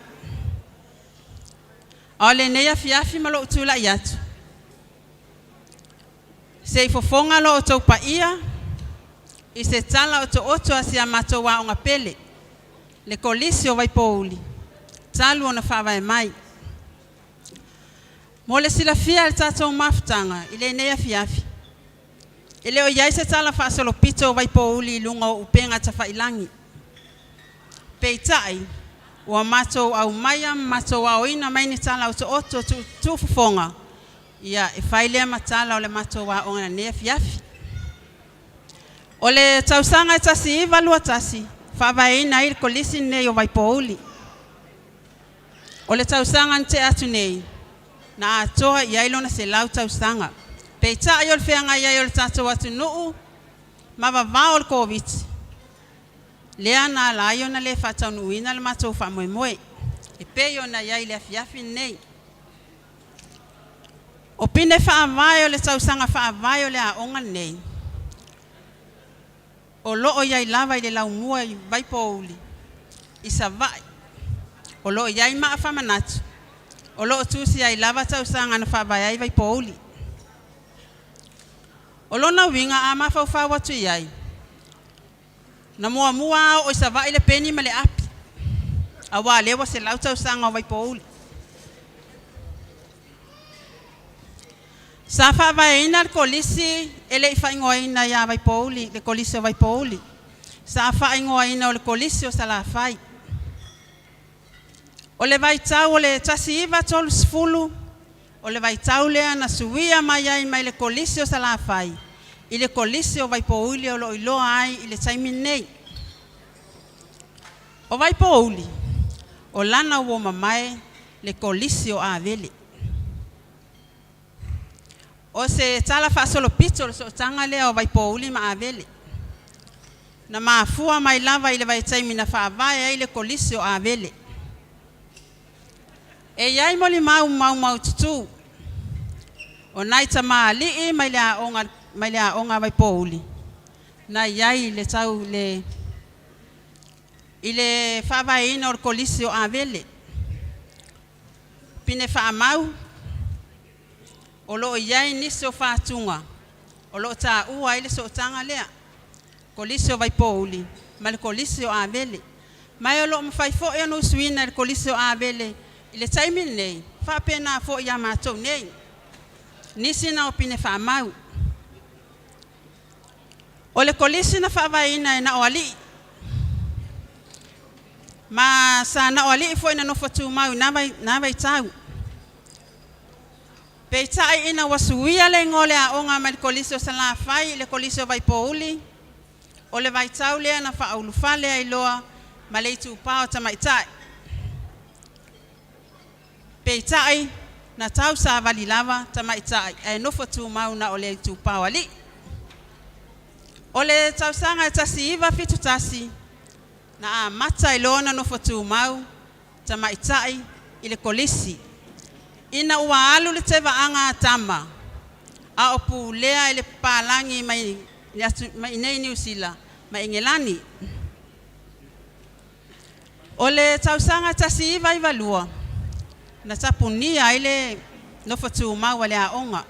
A o lenei afiafi ma lou tulai atu, se i fofoga lo outou paia i se tala otooto a si a matou aoga pele, le Kolisi o Vaipouli, talu ona faavae mai. Mo le silafia e le tatou mafutaga i lenei afiafi, e le o i ai se tala faasolopito o Vaipouli i luga o upega tafailagi. Peitai, ua matou aumaia ma matou aoina mai ni tala otooto tuutuufofoga, ia e fai lea ma tala o le matou aoga i lenei afiafi. O le tausaga e 1921, faavaeina ai le Kolisi lenei o Vaipouli. O le tausaga na tea atu nei, na atoa i ai lona 100 tausaga. Peitai o le feagai ai o le tatou atunuu ma vavao o le Koviti, lea na ala ai ona le faataunuuina le matou faamoemoe e pei ona i ai i le afiafi lenei. O pine faavae o le tausaga faavae o le aoga lenei, o lo o i ai lava i le laumua i Vaipouli i Savaii. O lo o i ai maa faamanatu, o lo o tusia ai lava tausaga na faavae ai Vaipouli. O lona uiga a mafaufau atu i ai, na muamua oo i Savaii le peni ma le api, auā lea ua 100 tausaga o Vaipouli. Sa faavaeina le Kolisi e le i faaigoaina ia Vaipouli, le Kolisi o Vaipouli. Sa faaigoaina o le Kolisi o Salafai. O le vaitau o le 1930, o le vaitau lea na suia mai ai mai le Kolisi o Salafai i le Kolisi o Vaipouli o lo o iloa ai i le taimi lenei. O Vaipouli, o lana uo mamae le Kolisi o Avele. O se tala faasolopito o le sootaga lea o Vaipouli ma Avele. Na mafua mai lava i le vaitaimi na faavae ai le Kolisi o Avele. E i ai molimau maumaututu o nai tamalii mai le aoga, mai le aoga a Vaipouli na i ai i le tau le, i le faavaeina o le Kolisi o Avele. Pine faamau o lo o i ai nisi o fatuga o lo o taua ai le sootaga lea, Kolisi o Vaipouli ma le Kolisi o Avele. Ma o lo o mafai foi ona usuina e le Kolisi o Avele i le taimi lenei. Faapena fo'i iā matou nei. Nisi na o pine faamau. O le kolisi na faavaeina e na o alii. Ma sa na o alii fo'i na nofo tumau i na vaitau. Peitai ina ua suia le igoa o le aoga mai le Kolisi o Salafai i le Kolisi o Vaipouli, o le vaitau lea na faaulufale ai loa ma le itupa o tamaitai. Peitai, na tausavali lava tamaitai ae nofo tumau na o le itupa o alii. O le tausaga e 1971, na amata ai loa ona nofo tumau tamaitai i le kolisi. Ina ua alu le tevaaga a tama, a o pulea e le papalagi mai i inei Niu Sila ma Igelani. O le tausaga 1992, na tapunia ai le nofo tumau a le aoga,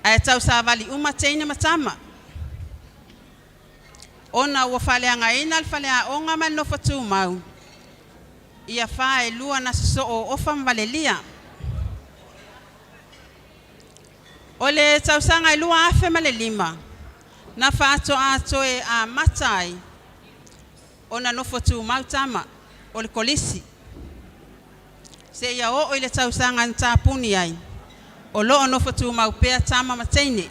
ae tausavali uma teine ma tama, ona ua faaleagaina le faleaoga ma le nofo tumau i afā e lua na sosoo o Ofa ma Valelia. O le tausaga e 2005, na faatoa toe amata ai ona nofo tumau tama o le kolisi, seia oo i le tausaga na tapuni ai, o lo o nofo tumau pea tama ma teine.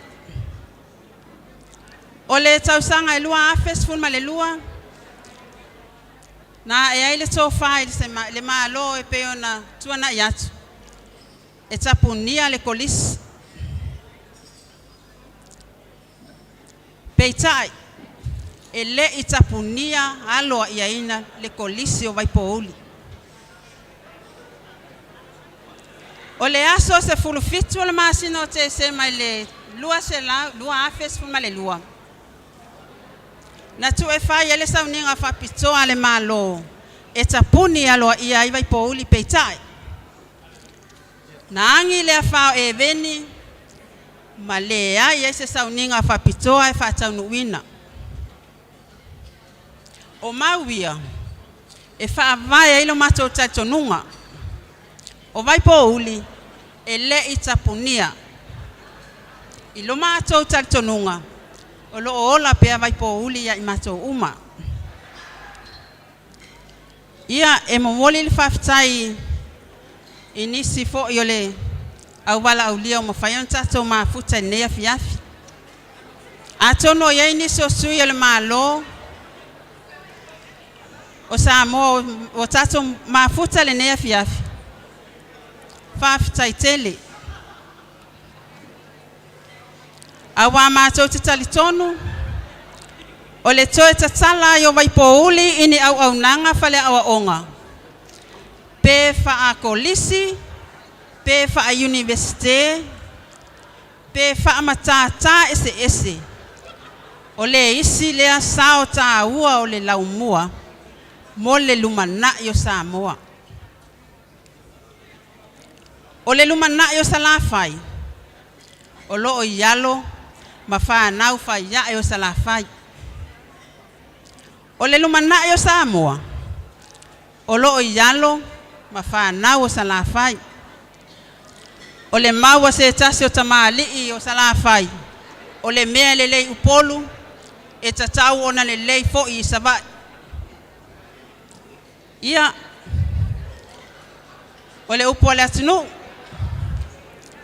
O le tausaga e 2012, na ae ai le tofa i le Malo e pei ona tuanai atu e tapunia le kolisi. Peitai, e le i tapunia aloaiaina le Kolisi o Vaipouli. O le aso 17 o le masina o Tesema i le 2012, na tu'e fai ai le sauniga faapitoa a le Malo e tapuni aloaia ai Vaipouli, peitai, na agi le afa o Eveni ma leai ai se sauniga faapitoa e faataunuuina. O mau ia e faavae ai lo matou talitonuga, o Vaipouli e le i tapunia. I lo matou talitonuga, o lo o ola pea Vaipouli ia i matou uma. Ia, e momoli le faafetai i nisi foi o le auvalaaulia ua mafai ona tatou mafuta i lenei afiafi. Atonu o i ai nisi o sui o le Malo o Samoa ua tatou mafuta i lenei afiafi, faafetai tele. Auā matou te talitonu, o le toe tatala ai o Vaipouli i ni auaunaga faaleaoaoga, pe faa-kolisi, pe faa-iunivesite, pe faa-matata eseese, o le isi lea sao taua o le laumua mo le lumanai o Samoa. O le lumanai o Salafai, o lo o i alo ma fanau faiae o Salafai. O le lumanai o Samoa, o lo o i alo ma fanau o Salafai. O le mau a se tasi o tamalii o Salafai, o le mea e lelei i Upolu, e tatau ona lelei foi i Savaii. Ia, o le upu a le atunuu,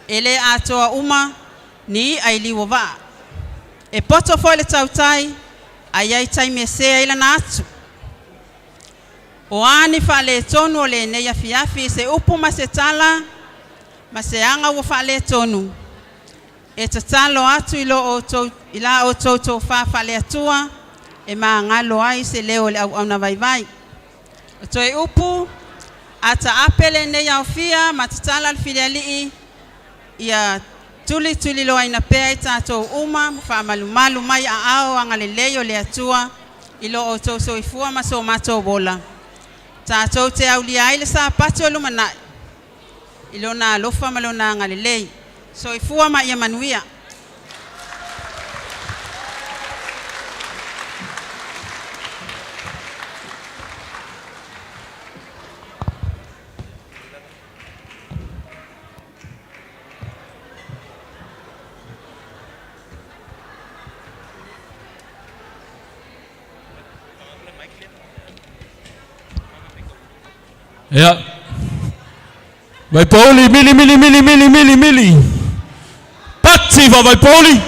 e le atoa uma ni i'a i liu o vaa. E poto foi le tautai, ae i ai taimi e se ai lana atu. O a ni faaletonu o lenei afiafi i se upu ma se tala ma se aga ua faaletonu, e tatalo atu i la outou tofa faale-Atua e magalo ai se leo o le auauna vaivai. O toe upu, a taape lenei aofia ma tatala le filialii, ia tulituliloaina pea i tatou uma ma faamalumalu mai aao agalelei o le Atua i lo outou soifua ma so matou ola. Tatou te aulia ai le Sapatu o lumanai i lona alofa ma lona agalelei. Soifua ma ia manuia. Ia. Vaipouli, mili, mili, mili, mili, mili, mili. Pati fa Vaipouli.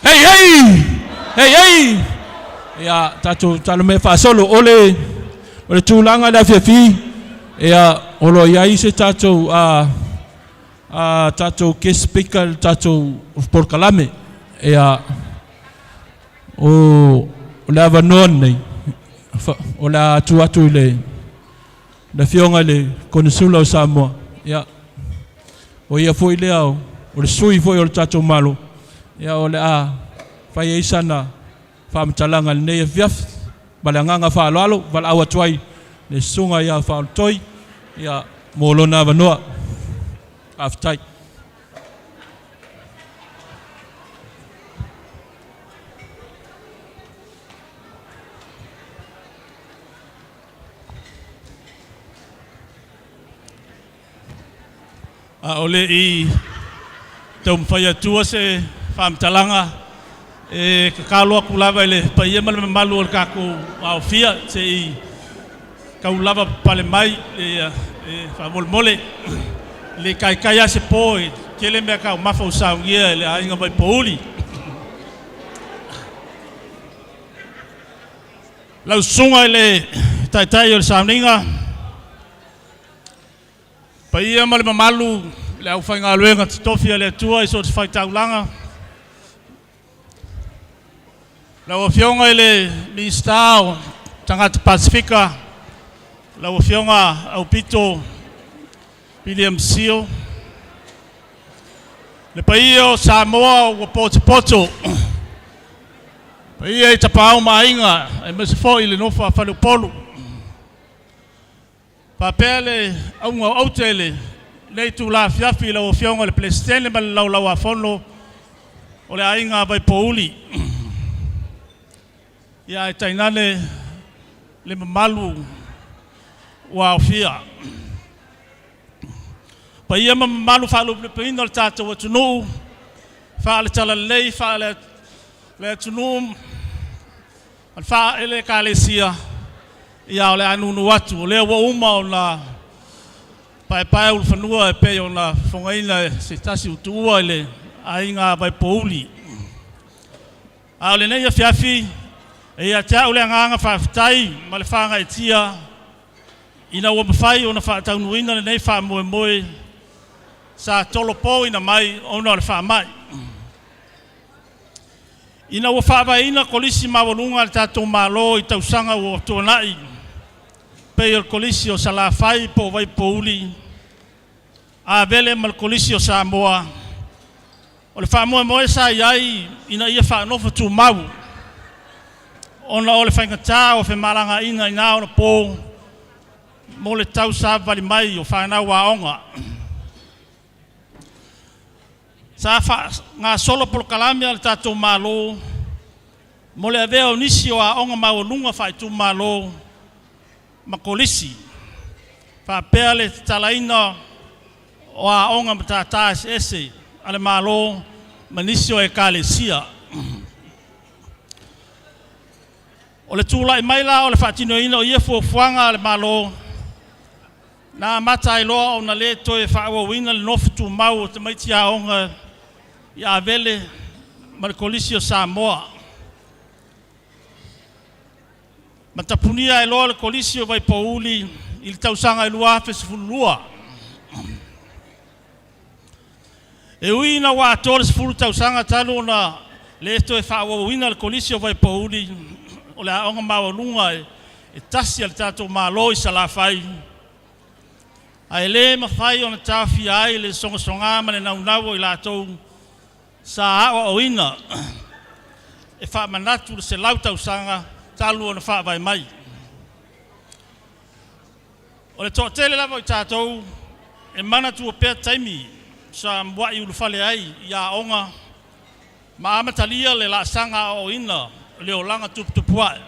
Hei, hei! Hei, hei! Ia, tatou talo mea faasolo. O le, o le tulaga i le afiafi, ia, o lo o i ai se tatou, a, a tatou guest speaker i le tatou polokalame. Ia, o, o le avanoa lenei, o le a tuu atu i le, le afioga i le Konesula o Samoa. Ia, o ia foi lea o, o le sui foi o le tatou Malo. Ia, o le a fai ai sana faamatalaga i lenei afiafi. Ma le agaga faaaloalo, valaau atu ai le susuga ia Faaolotoi, ia, mo lona avanoa. Faafetai. A o le'i taumafai atua se faamatalaga, e tatalo atu lava i le paia ma le mamalu o le tatou aofia se'i tau lava papale mai e faamolemole. E le taitai lava se po e tele meataumafa ua saunia e le aiga Vaipouli. Lau susuga i le Taitai o le sauniga, paia ma le mamalu i le aufaigaluega totofi a le Atua i so o se fatafaitaulaga, lau Afioga i le Minisita o Tagata Pasefika, lau Afioga Aupito William Sio, le paia o Samoa ua potopoto, paia i Tapaau ma Aiga aemaise foi le nofo a faleupolu, faapea le auga o aute i lenei itula afiafi i lau Afioga i le Peresetene ma le Laulau-a-Fono o le Aiga Vaipouli. Ia ae tainane le mamalu ua aofia. Paia ma mamalu faalupelupeina o le tatou atunuu, faale-talalelei, faale-atunuu ma le faale-Ekalesia, ia o le a nuunuu atu, o lea ua uma ona paepaeulufanua e pei ona fofogaina e se tasi ua tuua i le aiga Vaipouli. A o lenei afiafi, e ia te au le agaga faafetai ma le faagaeetia ina ua mafai ona faataunuuina lenei faamoemoe sa tolopoina mai ona o le faamai. Ina ua faavaeina Kolisi maualuga a le tatou Malo i tausaga ua tuanai, pei o le Kolisi o Salafai po o Vaipouli, Avele ma le Kolisi o Samoa, o le faamoemoe sa i ai ina ia faanofo tumau ona o le faigata o femalagaaiga i na ona po mo le tausavali mai o fanau aoga. Sa faagasolo polokalame a le tatou Malo mo le avea o nisi o aoga maualuga faaitumalo ma kolisi, faapea le tatalaina o aoga matata eseese a le Malo ma nisi o Ekalesia. O le tulai mai la o le faatinoina o ia fuafuaga a le Malo, na amata ai loa ona le toe faaauauina le nofo tumau o tamaiti aoga i Avele ma le Kolisi o Samoa. Ma tapunia ai loa le Kolisi o Vaipouli i le tausaga e 2012. E ui ina ua atoa le 10 tausaga talu ona le toe faaauauina le Kolisi o Vaipouli o le aoga maualuga e tasi a le tatou Malo i Salafai, ae le mafai ona taofia ai le sogasoga ma le naunau o i latou sa aoaoina e faamanatu le 100 tausaga talu ona faavae mai. O le toatele lava o i tatou e manatua pea taimi sa muai ulufale ai i aoga ma amatalia le laasaga aoaoina o le olaga tuputupuae.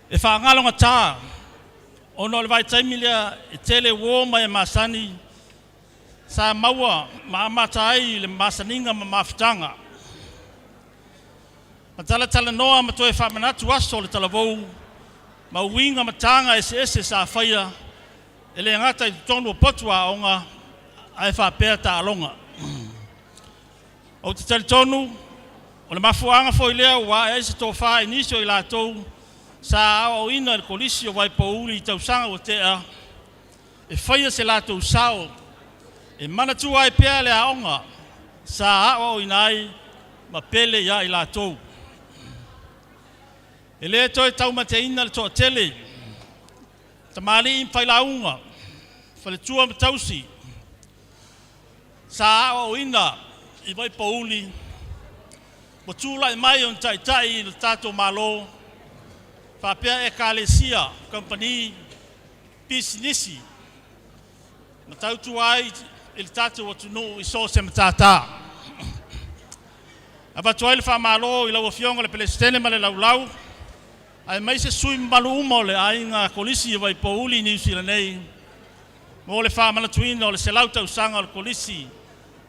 E faagalogata ona o le vaitaimi lea e tele uo ma e masani sa maua ma amata ai le masaniga ma mafutaga. Ma talatalanoa ma toe faamanatu aso o le talavou ma uiga ma taga eseese sa faia e le gata i totonu o potu aoga ae faapea taaloga. Ou te talitonu o le mafuaaga foi lea ua ae ai se tofā i nisi o i latou sa aoaoina i le Kolisi o Vaipouli i tausaga ua tea e faia se latou sao e manatua ai pea le aoga sa aoaoina ai ma pele ia i latou. E le toe taumateina le toatele, tamalii ma failauga, faletua ma tausi, sa aoaoina i Vaipouli ua tulai mai ona taitai i le tatou Malo, faapea ekalesia, kamupani, pisinisi, ma tautua ai i le tatou atunuu i so o se matata. Avatu ai le faamalo i lau Afioga i le Peresetene ma le Laulau, aemaise sui usufono mamalu uma o le Aiga Kolisi o Vaipouli i Niu Sila nei, mo le faamanatuina o le 100 tausaga o le Kolisi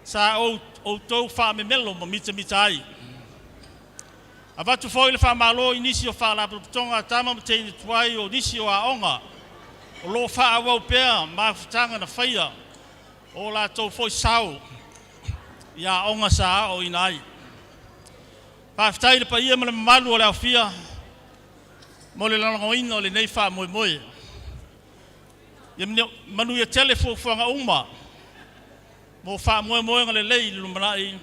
sa outou faamemelo ma mitamita ai. Avatu foi le faamalo i nisi o faalapotopotoga a tama ma teine tuai o nisi o aoga o lo o faaauau pea mafutaga na faia o latou foi sao i aoga sa aoaoina ai. Faafetai i le paia ma le mamalu o le aofia mo le lagolagoina o lenei faamoemoe. Ia manuia tele fuafuaga uma mo faamoemoega lelei i le lumanai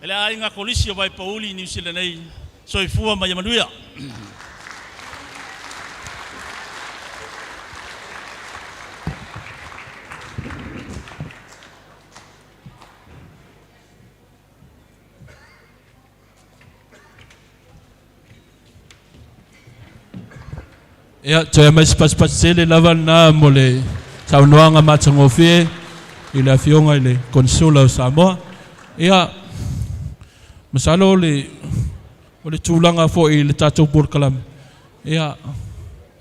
e le Aiga Kolisi o Vaipouli i Niu Sila nei. Soifua ma ia manuia. Ia, toe aumai se pasipasi tele lava lena mo le saunoaga matagofie i le Afioga i le Konesula o Samoa. Ia, masalo o le, o le tulaga foi i le tatou polokalame, ia,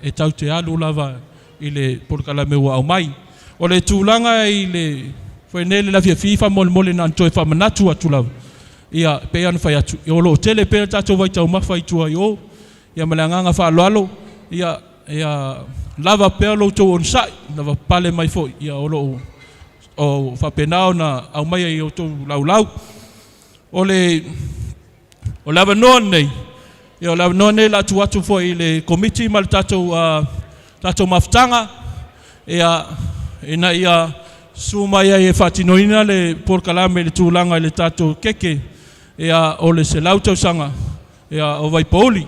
e tatou te alu lava i le polokalame ua aumai. O le tulaga i le foi nei le afiafi faamolemole na ona toe faamanatu atu lava. Ia, e pei ona fai atu, o lo o tele pea le tatou vaitaumafa i tua i o, ia ma le agaga faaaloalo, ia, ia lava pea lo outou onosai, lava pale mai foi, ia o lo o faapena ona aumaia i outou laulau. O le avanoa lenei, ia o le avanoa lenei o le a tuu atu foi i le Komiti ma le tatou mafutaga, ia, ina ia susu mai ai e faatinoina le polokalame i le tulaga i le tatou keke, ia, o le 100 tausaga, ia, o Vaipouli.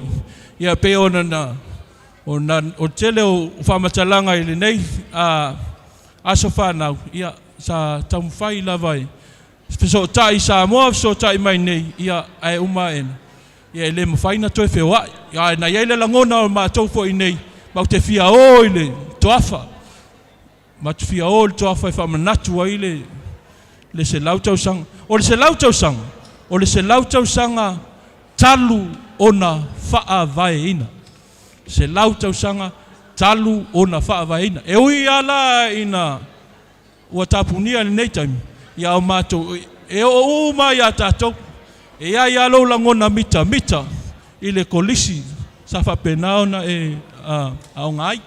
Ia, pei ona o le tele o faamatalaga i lenei aso fanau, ia, sa taumafai lava e fesootai i Samoa, fesootai mai nei, ia, ae uma ena, ia, e le mafai ona toe feoai. Ae na i ai le lagona o matou foi nei, matou te fia o i le toafa, matou te fia o i le toafa e faamanatu ai le 100 tausaga. O le 100 tausaga, o le 100 tausaga talu ona faavaeina. 100 tausaga talu ona faavaeina. E ui lava la ina ua tapunia i lenei taimi, ia o matou, e oo uma ia tatou, e i ai lava lou lagona mitamita i le kolisi sa faapena ona e aoga ai.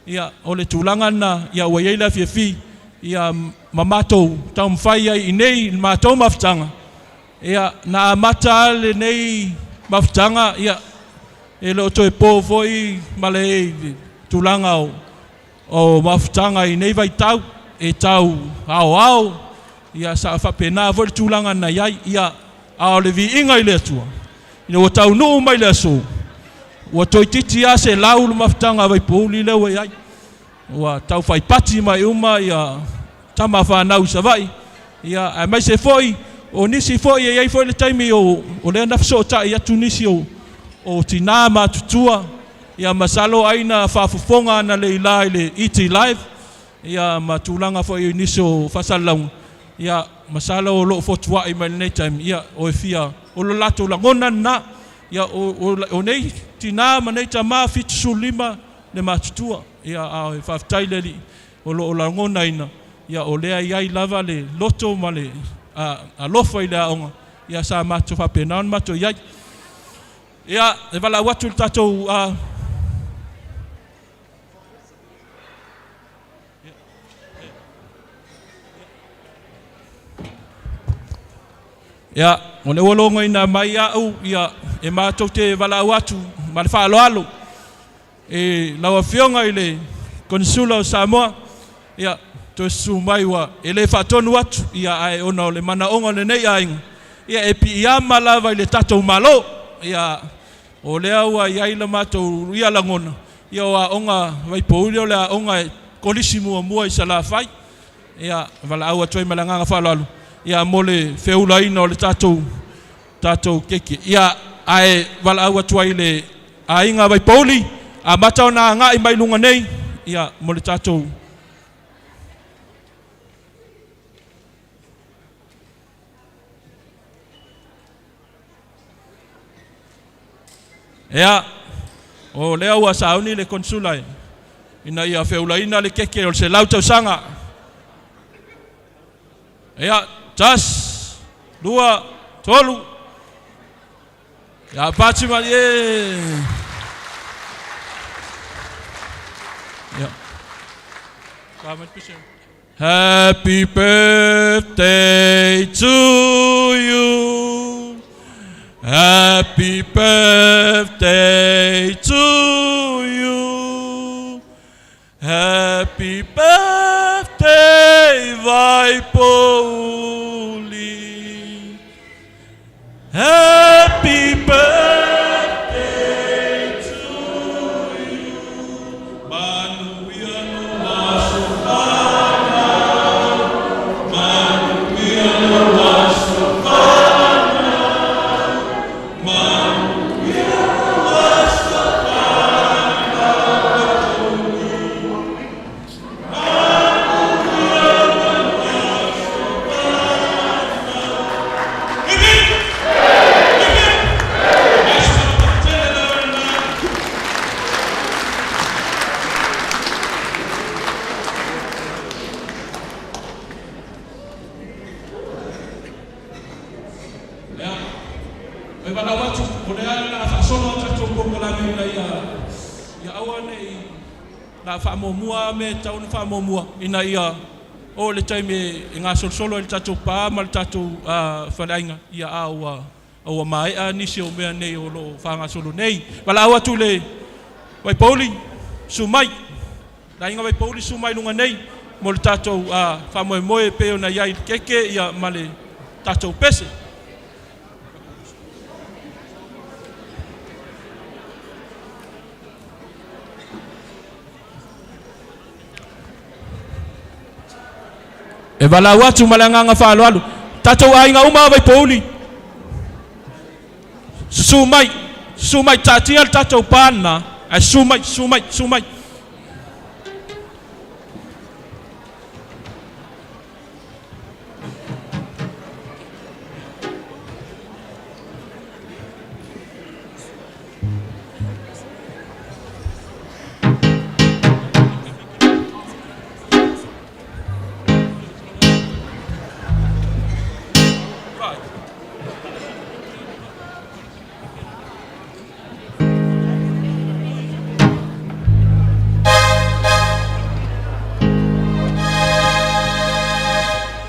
Ia, o le tulaga lena, ia ua i ai le afiafi, ia ma matou taumafai ai i nei i le matou mafutaga, ia na amata lava lenei mafutaga, ia e le o toe po foi ma le tulaga o mafutaga i nei vaitau e tau aoao, ia sa faapena foi le tulaga na i ai, ia a o le viiga i le Atua, ina ua taunuu mai le aso, ua toeitiiti lava 100 le mafutaga a Vaipouli lea ua i ai. Ua tau faipati mai uma ia tama fanau i Savaii, ia aemaise foi o nisi foi e i ai foi le taimi o lea na fesootai atu nisi o tina matutua, ia masalo ai na faafofoga analeila i le ET Live, ia ma tulaga foi i nisi o faasalalauga, ia masalo o lo o fotuai mai lenei taimi, ia o e fia o lo latou lagona lena, ia o nei tina ma nei tama 75 le matutua, ia a e faafetai le Alii o lo o lagonaina, ia o lea i ai lava le loto ma le alofa i le aoga, ia sa matou faapena ona matou i ai. Ia, e valaau atu i le tatou uh, Ia, o le ua logoina mai a'u, ia, e matou te valaau atu ma le faaaloalo i lau Afioga i le Konesula o Samoa, ia, toe susu mai ua e le faatonu atu, ia, ae ona o le manaoga o lenei aiga, ia, e piiama lava i le tatou Malo, ia, o lea ua i ai la matou ia lagona, ia, o aoga Vaipouli o le aoga e kolisi muamua i Salafai, ia, valaau atu ai ma le agaga faaaloalo, ia, mo le feulaina o le tatou tatou keiki. Ia, ae valaau atu ai i le aiga Vaipouli, amata ona agai mai luga nei, ia, mo le tatou Ia, o lea ua sauni le konsula ina ia feulaina le keke o le 100 tausaga. Ia, tas, lua, tolu. Ia, pati mai, e. Ia. Happy birthday to you. Happy birthday to you. Happy birthday, Vaipouli. Happy birthday to you. Manuia no aso fanau. Manuia no aso fanau. Manuia no aso fanau. Manuia no aso fanau. Hip hip! Hip hip! Tele lava lena. Ia, e valaau atu, o lea o le a faasolo a tatou polokalame ina ia ia aua ne i la faamuamua mea e tatau ona faamuamua ina ia oo i le taimi e gasolosolo ai le tatou pa ma le tatou faleaiga, ia a ua ua maea nisi o mea nei o lo o faagasolo nei. Valaau atu i le Vaipouli, susu mai. Le aiga Vaipouli, susu mai i luga nei mo le tatou faamoemoe e pei ona i ai i le keke ia ma le tatou pese. E valaau atu ma le agaga faaaloalo, tatou aiga uma o Vaipouli, susu mai, susu mai, taatia le tatou pa lena, ae susu mai, susu mai, susu mai.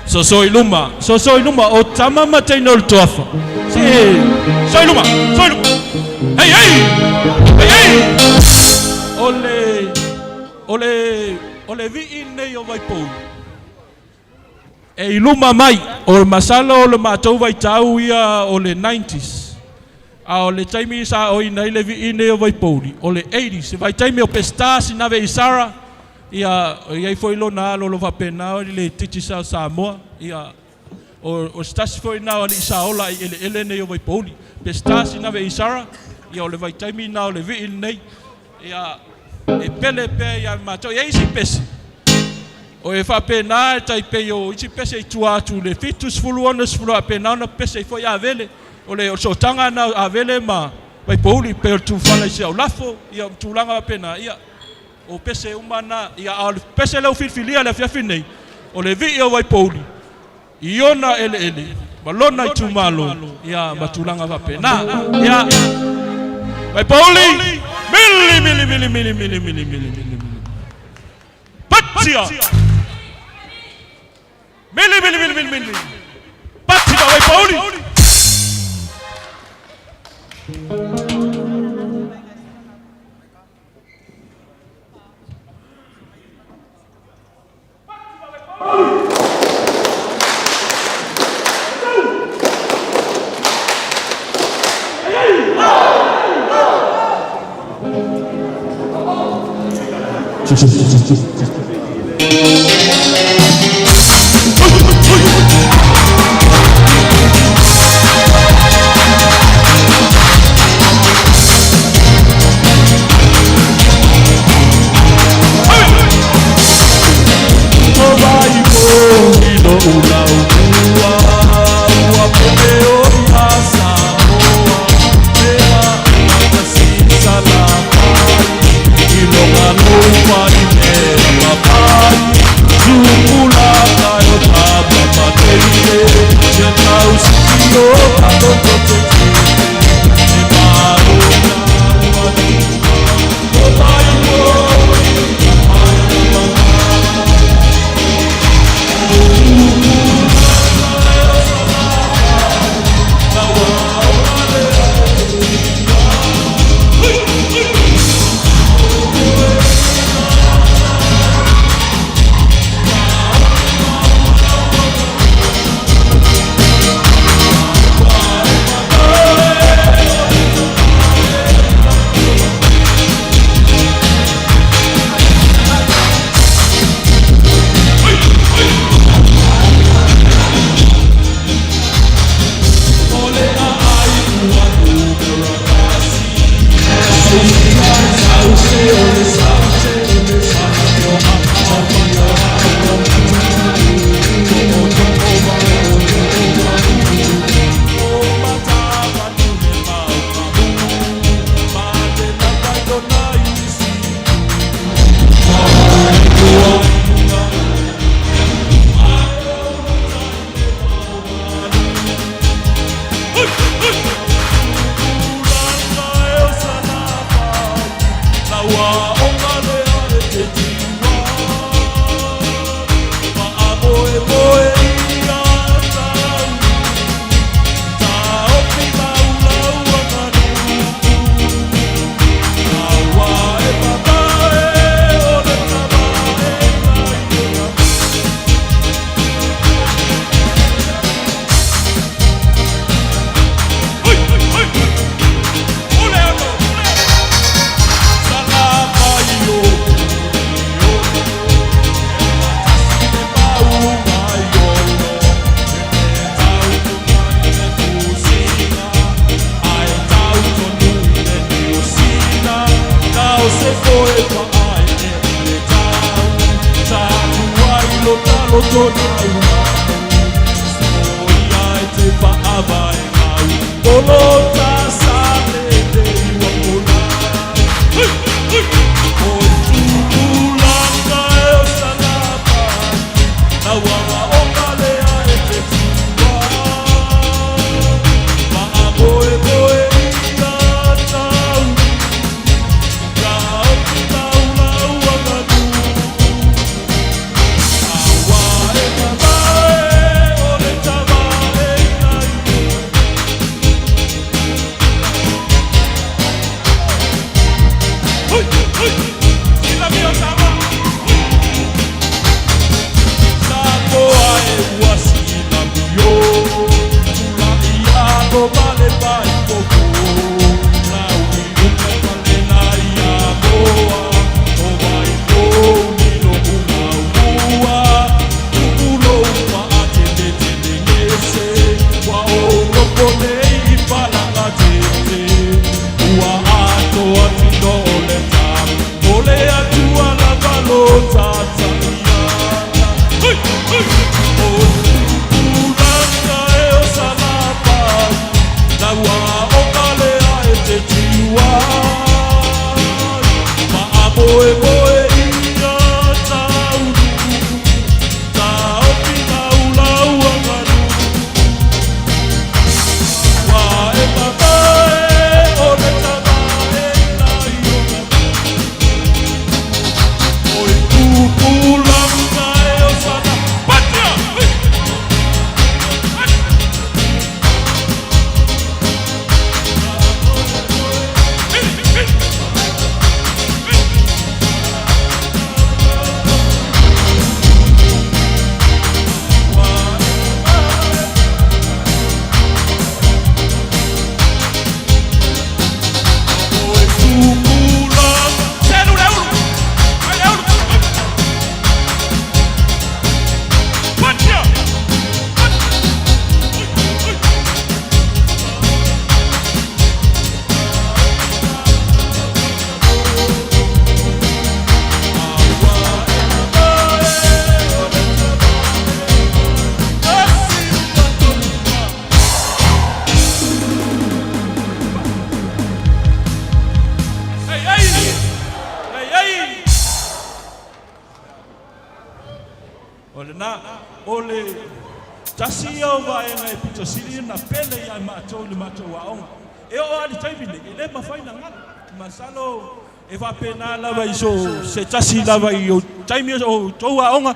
Soso i luma, soso i luma, o tama ma teine o le toafa. Se, so i luma, so i luma. Hei, hei, hei, hei. O le, o le, o le vii nei o Vaipouli. E i luma mai, o le masalo o le matou vaitau ia o le 90s. A o le taimi sa aoina ai le vii nei o Vaipouli, o le 80s. Se vaitaimi o Peseta Sinave Isara, ia, e i ai foi lona alo o lo o faapena o le Digicel Samoa, ia, o, o se tasi foi lena o alii saola i eleele nei o Vaipouli. Peseta Sinave Isara, ia, o le vaitaimi lena o le vii lenei, ia, e pele pea ia matou. E i ai isi pese, o e faapena e tai pei o isi pese i tua atu i le 70, 60 faapena ona pepese ai foi Avele. O le sootaga lena o Avele ma Vaipouli pei o le tufala i Siaulafo, ia o tulaga faapena, ia o pese uma na, ia a o le pese lea ua filifilia i le afiafi nei, o le vii o Vaipouli i ona eleele ma lona itumalo, ia ma tulaga faapena. Ia. Vaipouli, mili mili mili mili mili mili mili mili mili. Patia. Mili mili mili mili mili. Patia Vaipouli. Ua faapena. O le tasi ia o vaega e pito sili ona pele ia i matou i le matou aoga. E oo lava i le taimi nei, e le mafai ona galo. Masalo e faapena lava i so se tasi lava i o taimi o outou aoga.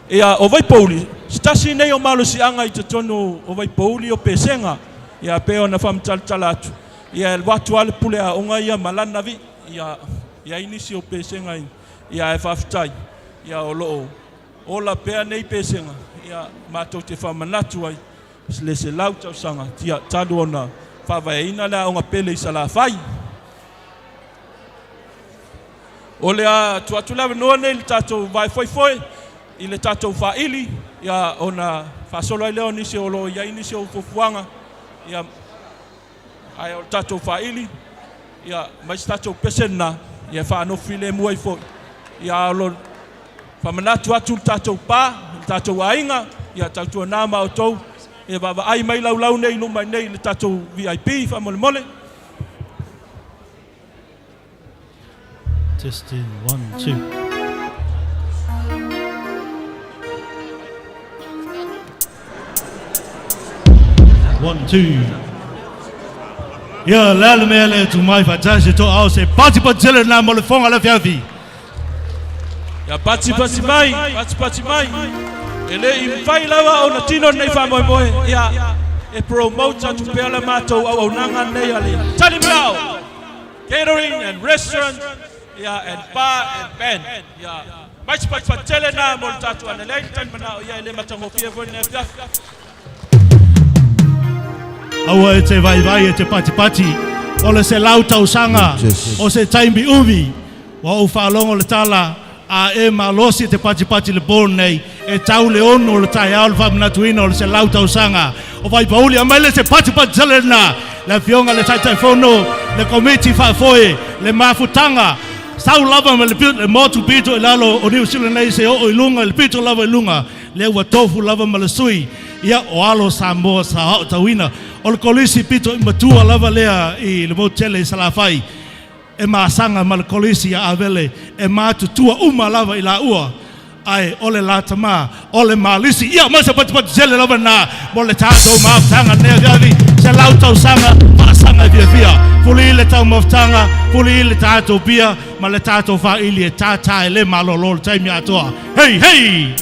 Ia, o Vaipouli, se tasi nei o malosiaga i totonu o Vaipouli o pesega. Ia, pei ona faamatalatala atu, ia e alu atu lava le pule aoga ia ma lana vii. Ia, i ai nisi o pesega ia ae faafetai, ia o lo o ola pea nei pesega, ia matou te faamanatu ai le 100 tausaga ia talu ona faavaeina le aoga pele i Salafai. O le a tuu atu le avanoa nei i le tatou vaefoefoe i le tatou faaili, ia ona faasolo ai lea o nisi o lo o i ai nisi o fuafuaga, ia ae o le tatou faaili, ia mai se tatou pese lena, ia faanofo filemu ai foi. Ia o lo faamanatu atu le tatou pa, le tatou aiga, ia tautuana ma outou, ia vaavaai mai laulau nei i luma nei i le tatou VIP faamolemole. Testing, one, two. One, two. Ia, le a le mea le tu mai faatasi to ao se pati pati tele na mo le foga le afiafi. Ia pati pati mai, pati pati mai. E le i mafai lava ona tino lenei faamoemoe, ia e promote atu pea le matou auaunaga lenei a le Talimanao Catering and Restaurant, ia and Bar and Band. Ia mai se pati pati tele na mo le tatou analei le Talimanao, ia e le matagofie foi lenei afiafi. Aua e te vaivai e te patipati, o le 100 tausaga, o se taimi umi, ua ou faalogo le tala, a e malosi e te patipati i le po lenei, e tau le 6 o le taeao le faamanatuina o le 100 tausaga. O Vaipouli, aumai le se patipati tele lena, le afioga i le Taitaifono, le Komiti Faafoe, le mafutaga, sau lava ma le motu pito i lalo o Niu Sila nei se oo i luga, i le pito lava i luga, lea ua tofu lava ma le sui, ia o alo Samoa sa aotauina. O le kolisi pito i matua lava lea i le motu tele i Salafai, e masaga ma le kolisi a Avele, e matutua uma lava i laua, ae o le la tama, o le malisi. Ia, mai se patipati tele lava na mo le tatou mafutaga lenei afiafi, 100 tausaga faasaga e fiafia. Fuli le tau mafutaga, fuli le tatou pia ma le tatou faaili e tātā e le malolo le taimi atoa. Hei, hei!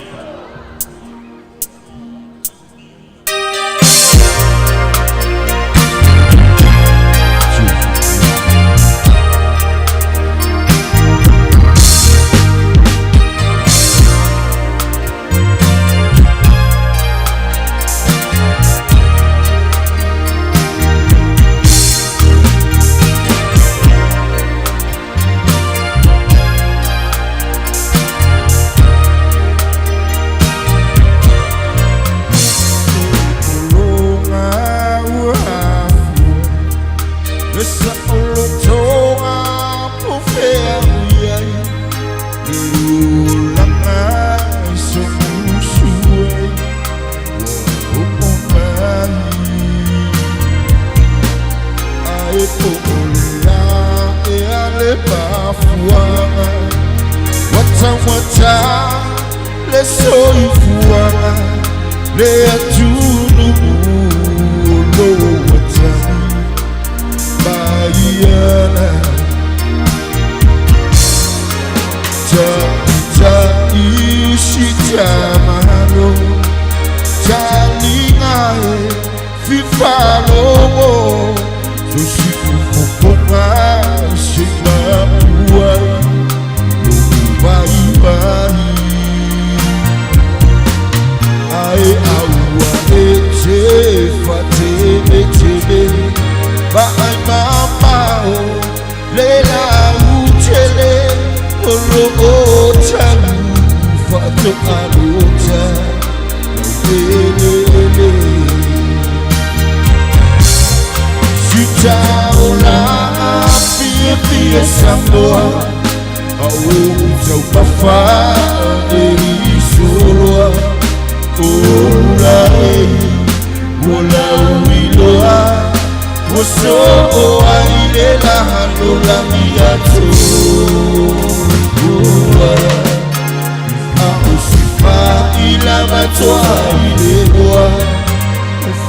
lava toa i le oa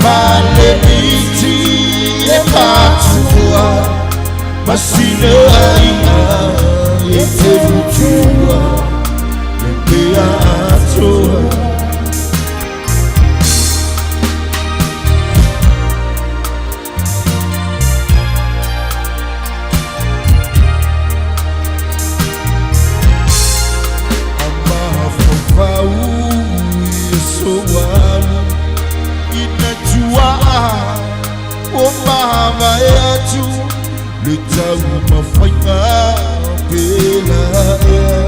Fale iti e patua Masina aiga e te mutua Le mea atoa Amafafau i soalu Ina tua o mavae atu Le tau mawhainga pela ea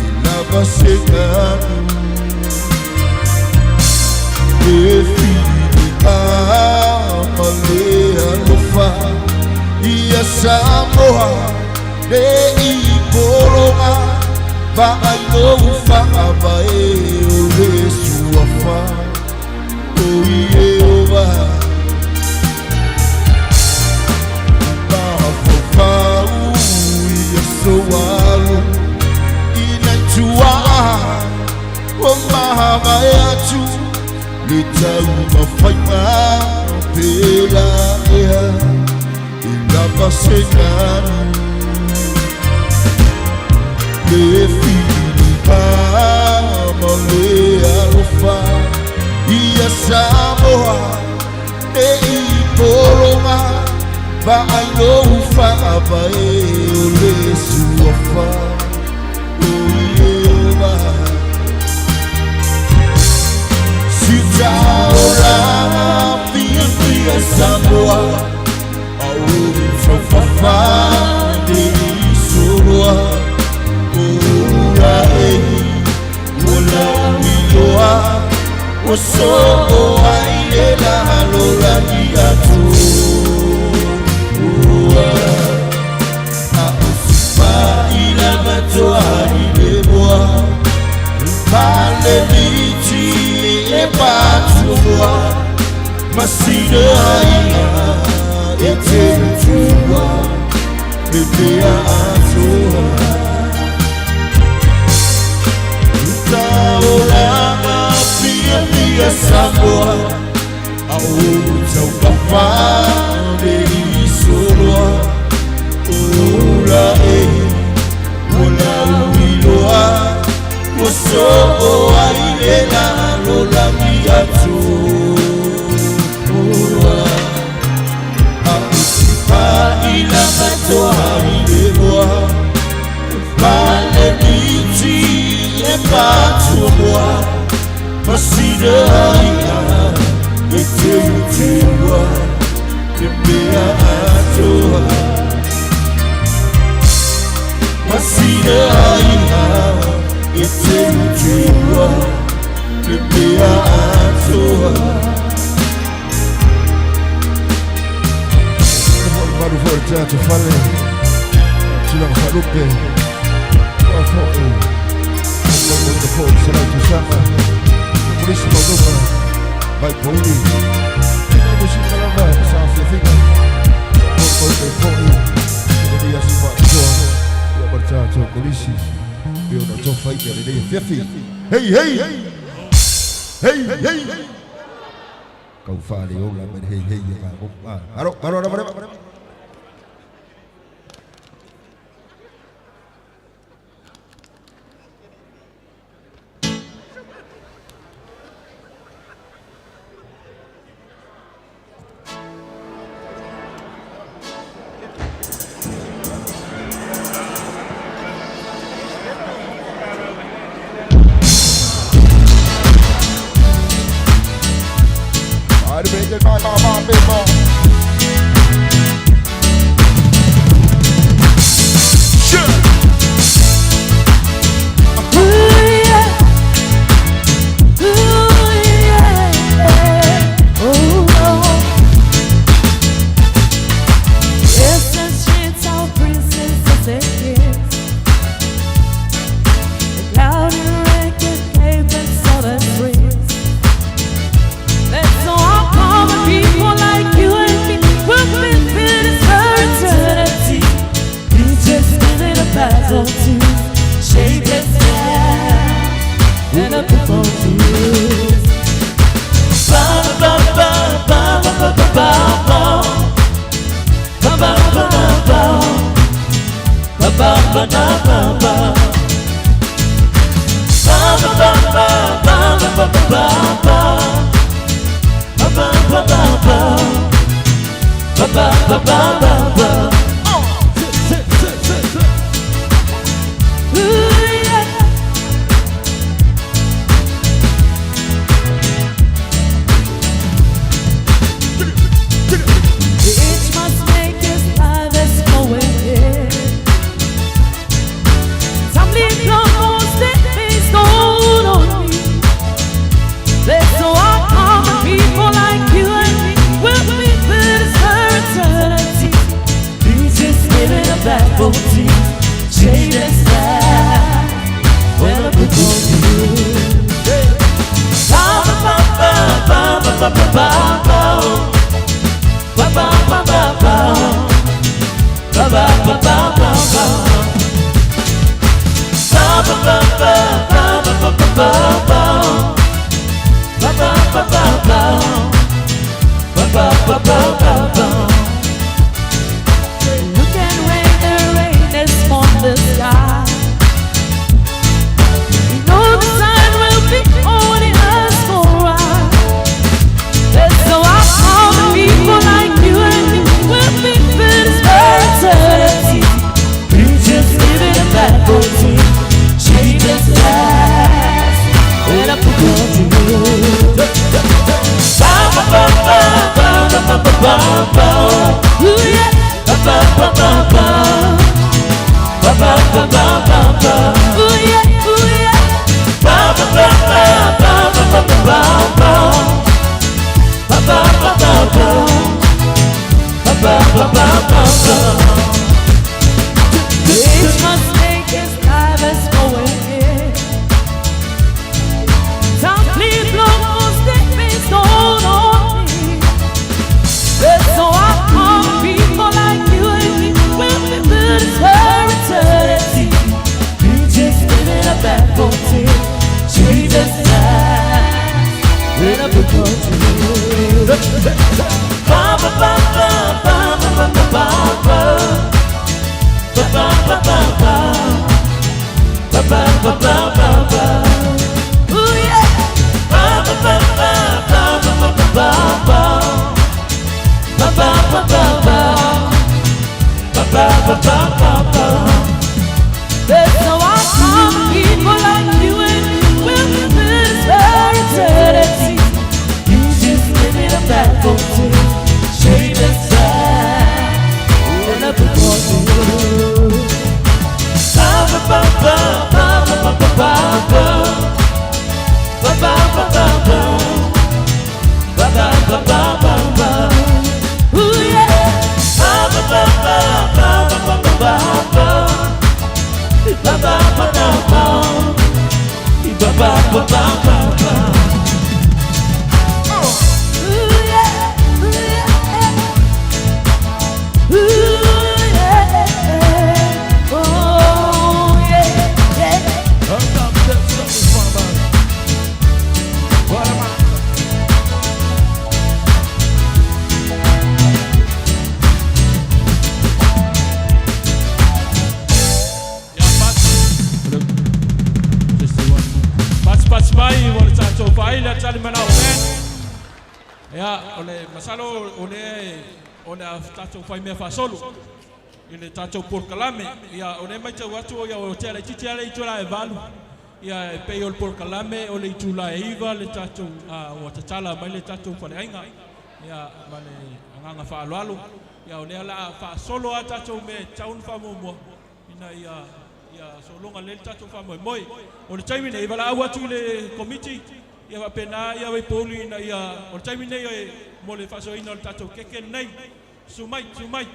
I lava se ganu Le fili a ma le alofa Ia Samoa le i pologa Vaai whaavae o le suafa O Ieova Mafafau ia soalu Ina tua o mahavae atu Le tau mawhainga pela ea I lava se ganu Le fili ma le alofa Ia Samoa e i pologa Vaai lou whaavae o le suafa O Ieova Sita olaga fia Samoa Au taufafa ne i soloa Ora e ua lau iloa Ua soo ai le lalolagi atu Ua a o sipai lava toa i le moa Pale miti e patua Masina aiga e te tua Le mea atoa Taolaga pia pia Samoa Au taufafa le i soloa Ora e ua lau iloa Ua soo ai le lalolagi atu A o sipai lava toa i le moa Pale miti e patua Masina aiga e te utua Le mea atoa Masina aiga e te utua Le mea atoa Maru foi o teatro fale Tulaga wharupe Wa foi Mo foi se lau tusanga Polisi mauluga Vai pouli Ina musika lava Sa fiafiga Mo foi foi Ina ni asi whaatoa Ia martātou kolisi Ia ona tofa i le nei fiafi Hei hei Hei hei Kau whaale ola me hei hei e ngā Aro, aro, aro, aro. ba da ba ba. Ba ba ba ba ba ba ba ba ba. Ba ba ba ba ba. Ba ba ba ba ba ba. Ooh, yeah. Each must make his life as going. Some leave no more stepping stone on me. There's so our common people like you and me will be finished for eternity. You just give it a back for tea. Change that style. Well, I put on you. Ba ba ba ba ba ba ba ba ba. Ba ba ba ba ba. Ba ba ba ba ba ba. Ba ba ba ba ba ba ba ba ba. Ba ba ba ba ba. Ba ba ba ba ba ba. Look at when the rain is on the sky. You know the sun will be owning us for a while. There's so our common people like you and me will be finished for eternity. You just give it a back for tea. Change that style. Well, I put on you. Ba ba ba ba ba ba ba ba ba. Ooh, yeah. Ba ba ba ba ba. Ba ba ba ba ba ba. Ooh, yeah, ooh, yeah. Ba ba ba ba ba ba ba ba ba. Ba ba ba ba ba. Ba ba ba ba ba ba. Each must make his life as going. Some leave no more stepping stone on me. There's so our common people like you and me will be finished for eternity. You just give it a back for tea. Change that style. When I put on you. Ba ba ba ba ba ba ba ba ba. Ba ba ba ba ba. Ba ba ba ba ba ba. Ooh, yeah. Ba ba ba ba ba ba ba ba ba. Ba ba ba ba ba. Ba ba ba ba ba ba. There's no our common people like you and me will be finished for eternity. You just give it a back for tea. Change that style. When I put on you. Ba ba ba ba ba ba ba ba ba. Ba ba ba ba ba. Ba ba ba ba ba ba. Ooh, yeah. Ba ba ba ba ba ba ba ba ba. Ba ba ba ba ba. Ba ba ba ba ba ba. Ooh, yeah. Ooh, yeah. Ooh, yeah. Oh, yeah, yeah. Pats pats mai o le tātou whaile a tali mana o men. Ia, o le masalo o le o le a tātou whai mea whasolo. I le tātou porokalame. Ia, o le mai tau atu ia o te ala titi ala i tula e valu. Ia, e pei o le porokalame o le i tula e iwa le tātou o tatala mai le tātou whaleainga. Ia, ma le anganga whaaloalo. Ia, o le ala whaasolo a tātou me taun whamumua. Ina ia ia solonga le tātou whamoe moi. O le taimi nei, wala au atu i le komiti, ia wapena, ia wei pōlu ina ia, o le taimi nei e mo le whasoina o le tātou keke nei. Sumai, sumai.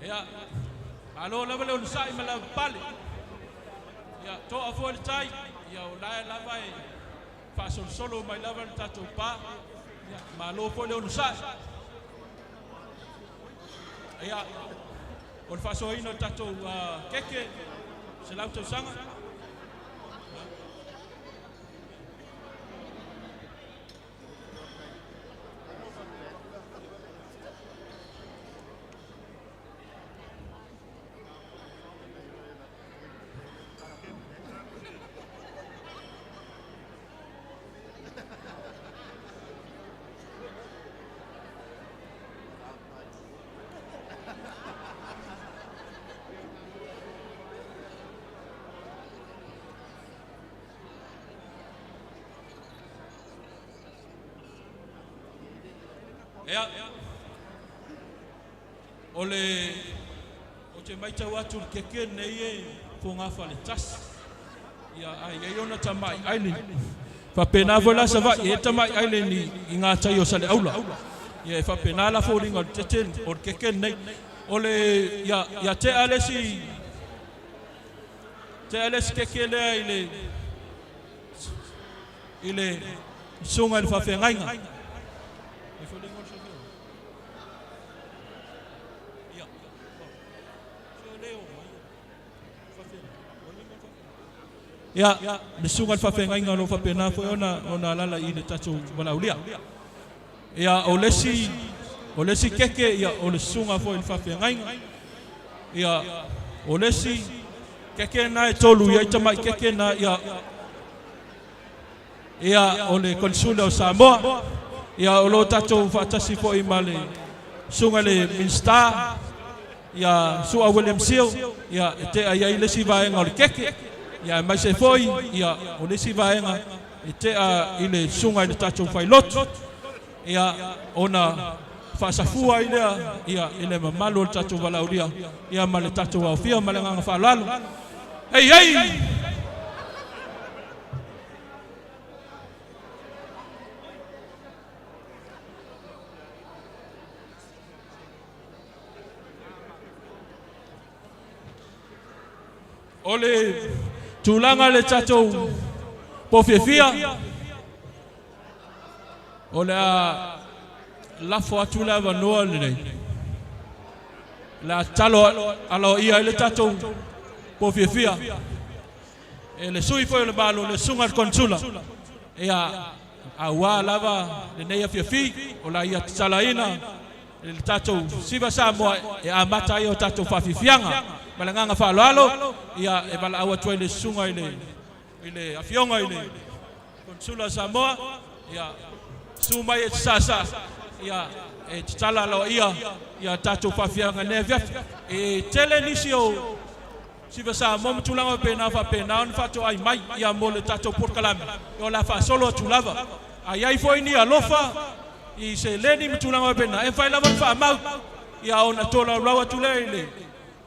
Ia, alo lava le onosai ma lava pale. Ia, toa fua le tai, ia o lae lava e faasolosolo mai lava le tatou pā. Malo foi le onosai. Ia, o le faasoaina o le tatou keke, 100 tausaga. Ia, o le o te maitau atu le keke nei e fogafa le tasi. Ia ai ai ona tamai aile. Faapena foi la Savaii e tamai aile ni i ngā tai o Saleaula. Ia e faapena la foliga o le tete o le keke nei. O le ia ia te alesi te alesi keke lea i le susuga i le faafeagaiga. E foliga o le sofia. Ia. Ia, le susuga i le faafeagaiga o lo o faapena foi ona alaala i le tatou valaaulia. Ia, o le isi keke, ia, o le susuga foi i le faafeagaiga. Ia, o le isi keke na e tolu i ai tamai keke na, ia, ia, o le Konisula o Samoa. Ia, o lo o tatou faatasi foi ma le susuga i le Minisita, ia Su'a William Seal, ia, e tea i ai le isi vaega o le keke. Ia, aemaise foi, ia, o le isi vaega e tea i le susuga i le tatou failotu. Ia, ona faasafua ai lea, ia, i le mamalu o le tatou valaaulia, ia, ma le tatou aofia ma le agaga faaaloalo. Hei, hei! O le tulaga le tatou pofiafia, o le a lafo atu le avanoa lenei. Le a talo aloaia ai le tatou pofiafia. E le sui foi o le Malo, le susuga i le Konisula. Ia, auā lava lenei afiafi, o la ia tatalaina le tatou Siva Samoa e amata ai o tatou faafiafiaga. Ma le agaga faaaloalo, ia e valaau atu ai le susuga i le afioga i le Konisula Samoa, ia susu mai e sasa, ia e tatala aloaia ia tatou faafiafiaga nei afiafi. E tele nisi o Siva Samoa ma tulaga faapena faapena ona faatoai mai ia mo le tatou polokalame o le a faasolo atu lava. A i ai foi ni alofa i seleni ma tulaga faapena, e mafai lava ona faamau ia ona tolaulau atu lea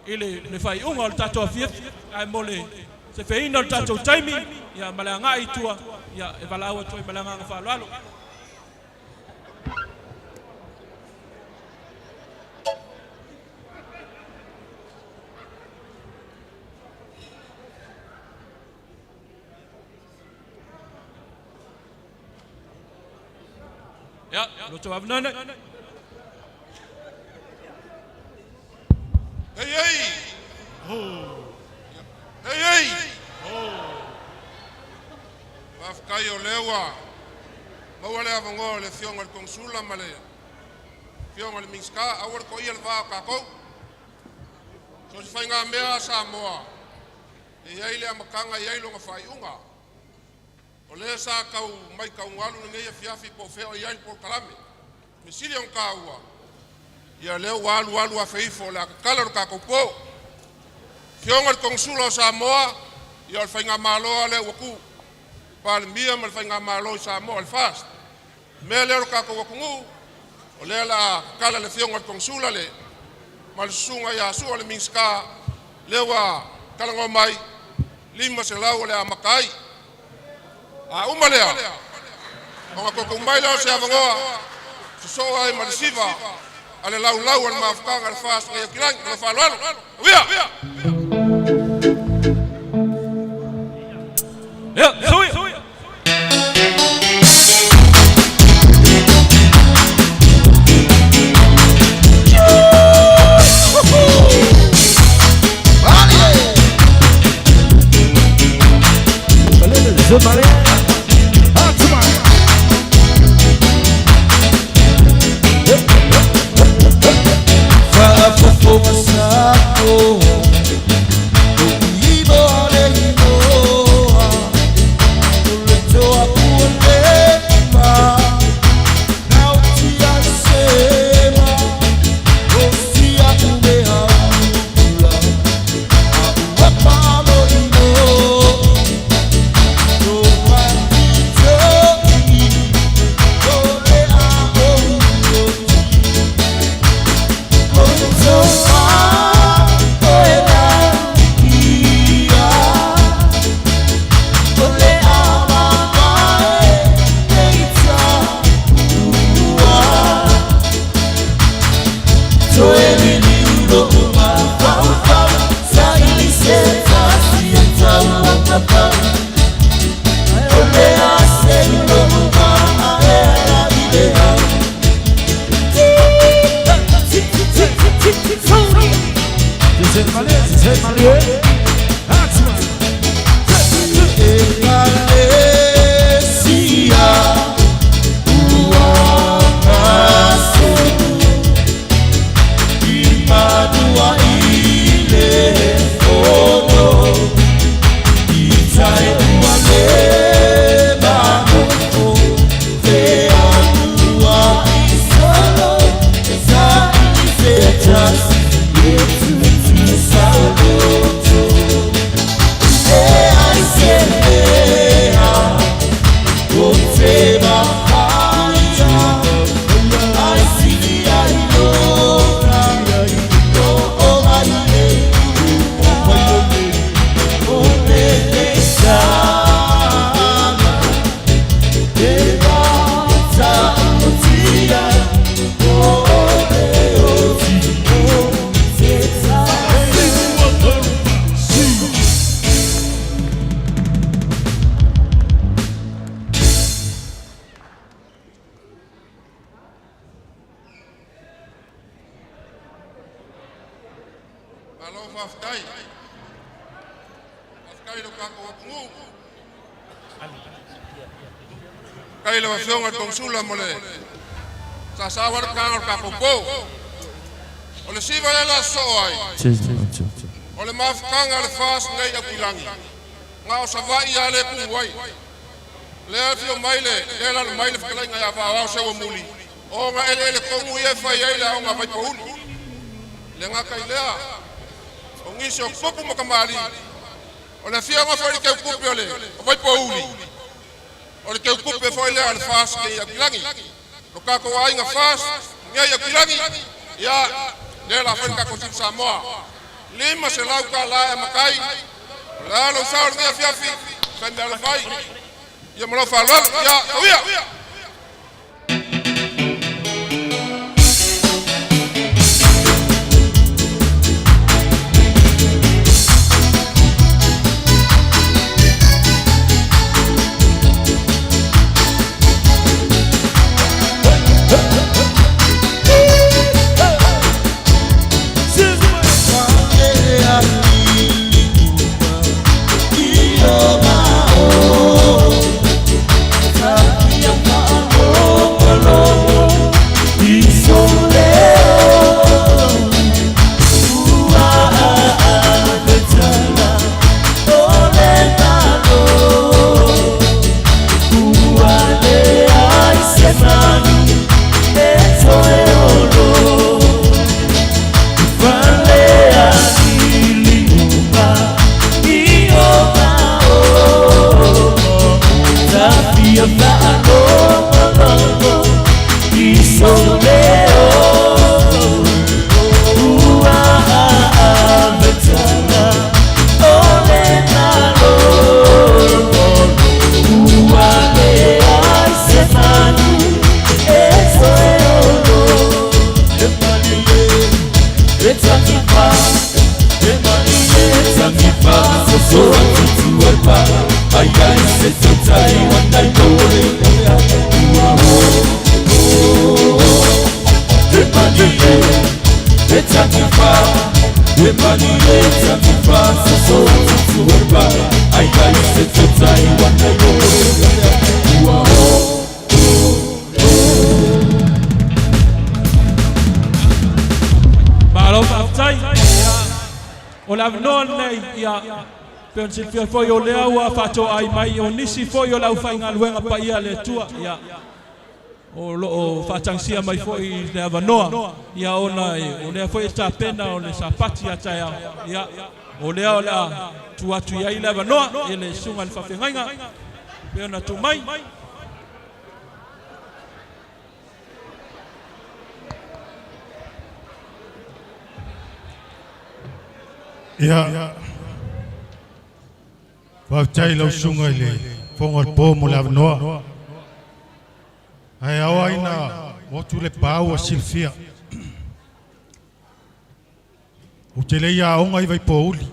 i le faaiuga o le tatou afiafi. Ae mo le sefeina o le tatou taimi ia ma le agai i tua, ia e valaau atu ai ma le agaga faaaloalo. Ia, lo avanoa. Hei, hei! Hei, hei! Faafetai o lea ua maua le avanoa o le afioga i le Konesula ma le afioga i le Minisita, aua le toia le va o tatou. So se faigamea a Samoa, e i ai le amataga e i ai lona faaiuga. O lea sa tau mai taugalu lenei afiafi po o fea o i ai le polokalame. Me sili ona taua, ia lea ua alu alu afe ifo o le a tatala lo tatou po. Afioga i le Konesula o Samoa, ia o le faigamalo a lea ua tu. Palemia ma le faigamalo i Samoa o le FAST. Mea lea o le tatou atunuu, o lea la tatala le afioga i le Konesula le ma le susuga ia Sua le Minisita, lea ua talanoa mai, 500 o le a amata ai. A uma lea, ona toutou mai lea o se avanoa, sosoo ai ma le siva a le laulau a le mafutaga a le FAST nei Aukilani. Ma le faaaloalo. Uia! Ia, sui! faafetai. Faafetai i lo tatou atunuu. Faafetai i lau Afioga i le Konesula mo le sasao ai le taga o le tatou po. O le siva lea o le a sosoo ai, o le mafutaga a le FAST nei i Aukilagi, na o Savaii lava lea e tumu ai. Lea e afio mai le, lea e alaala mai le fetalaiga ia Vaaoao Seuamuli, o ona eleele tonu ia e fai ai le aoga a Vaipouli. E le gata i lea, o nisi o tupu ma tamalii, o le afioga foi i le teutupe o le Vaipouli, o le teutupe foi lea a le FAST i Aukilagi. Lo tatou aiga FAST nei i Aukilagi, ia, lea o le a fai le tatou Sifa Samoa. $500 e amata ai, o le a lou sao i lenei afiafi, fai meaalofa ai. Ia ma lou faaaloalo, ia, tau ia! Malo faafetai. Ia, o le avanoa lenei, ia, pei ona silafia foi o lea ua faatoai mai o nisi foi o le aufaigaluega paia a le Atua, ia, o lo o faatagisia mai foi i le avanoa, ia, ona o lea foi e tapena o le Sapati a taeao, ia, o lea o le a tuu atu i ai le avanoa i le susuga i le faafeagaiga pei ona tuu mai. Ia, faafetai i lau susuga i le Fofoga o le Po mo le avanoa. Ae ao ai na motu le pa ua silafia. Ou te le i aoga i Vaipouli.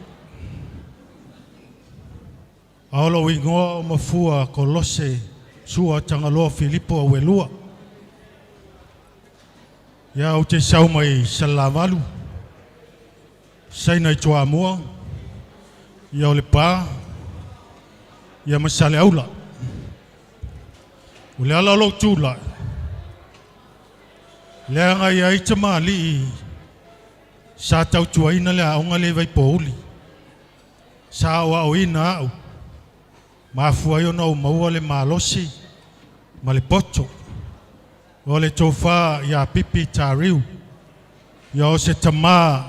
A o lou igoa o Mafua Kolose Sua Tagaloa Filipo Auelua. Ia ou te sau mai Salelavalu, Saina i Toamua, ia o Lepa, ia ma Saleaula. O le ala o lou tulai, leaga e i ai tamalii sa tautuaina le aoga lea i Vaipouli. Sa aoaoina au, mafua ai ona ou maua le malosi ma le poto. O le tofa ia Pipi Tariu, ia o se tama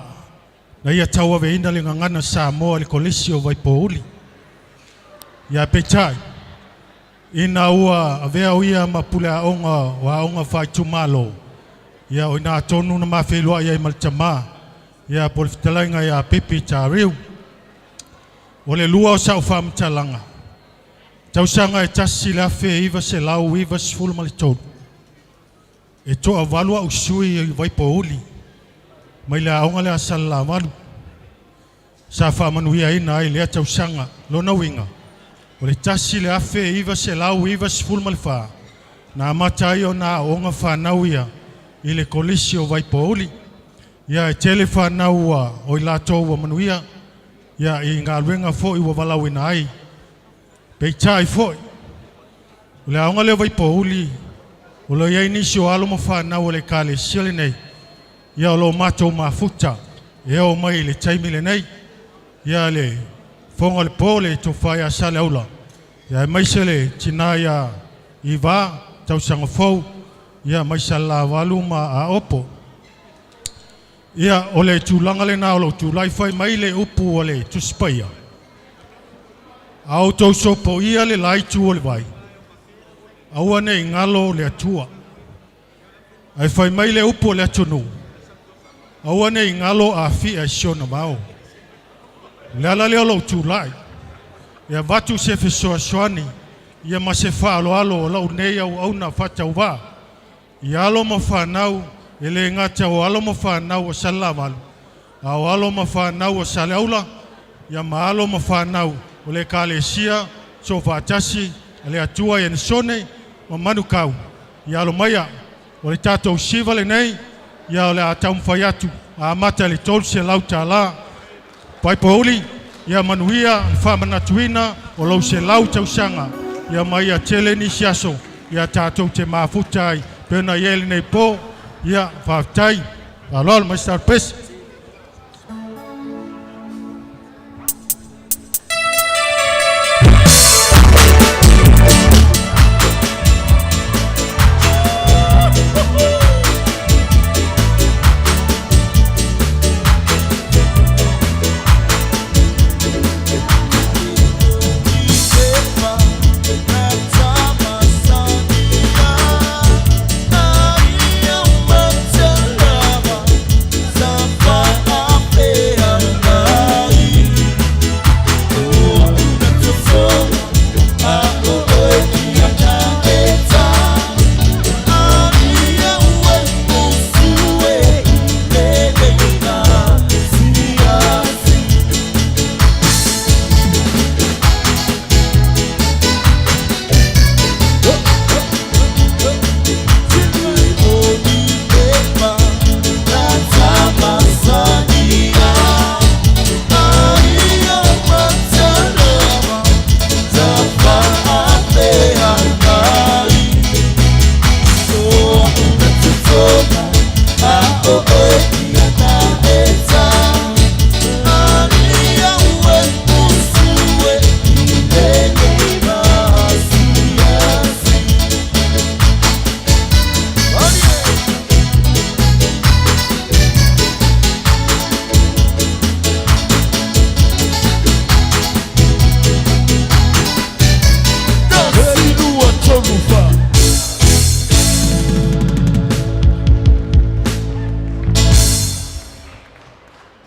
na ia tauaveina le gagana Samoa i le Kolisi o Vaipouli. Ia peitai, ina ua avea o ia ma puleaoga o aoga faaitumalo, ia o i ina tonu na ma feiloai ai ma le tama, ia po o le fetalaiga ia Pipi Tariu. O le lua o sau faamatalaga, tausaga e 1993, e toavalu au sui i Vaipouli mai le aoga lea a Salelavalu sa faamanuiaina ai i lea tausaga. Lona uiga, o le 1994 na amata ai ona aooga fanau ia i le Kolisi o Vaipouli. Ia e tele whanau ua o i latou ua manuia. Ia i galuega foi ua valaauina ai. Peitai foi, o le aoga lea o Vaipouli, o lo o i ai nisi o alo ma fanau o le ekalesia lenei, ia o lo o matou mafuta e oo mai i le taimi lenei. Ia le fofoga o le po le tofa ia Saleaula, ia aemaise le tina ia Iva tausaga fou, ia mai Salelavalu ma Aopo. Ia o le tulaga lena o lou tulai fai mai le upu a le Tusi Paia, a outou sopoia le la itu o le vai, aua ne i galo le Atua. Ae fai mai le upu a le atunuu, aua ne i galo Afia i si ona vao. O le ala lea o lou tulai, e avatu se fesoasoani ia ma se faaaloalo o lau nei auauna faatauvaa i alo ma fanau, e le gata o alo ma fanau o Salelavalu, a o alo ma fanau o Saleaula, ia ma alo ma fanau o le Ekalesia Soofaatasi a le Atua i Enesone ma Manukau. Ia alo maia, o le tatou siva lenei, ia o le a taumafai atu, amata i le $300. Vaipouli, ia manuia le faamanatuina o lou 100 tausaga, ia ma ia tele nisi aso ia tatou te mafuta ai pei ona i ai lenei po. Ia, faafetai. Faaaloalo mai se pese.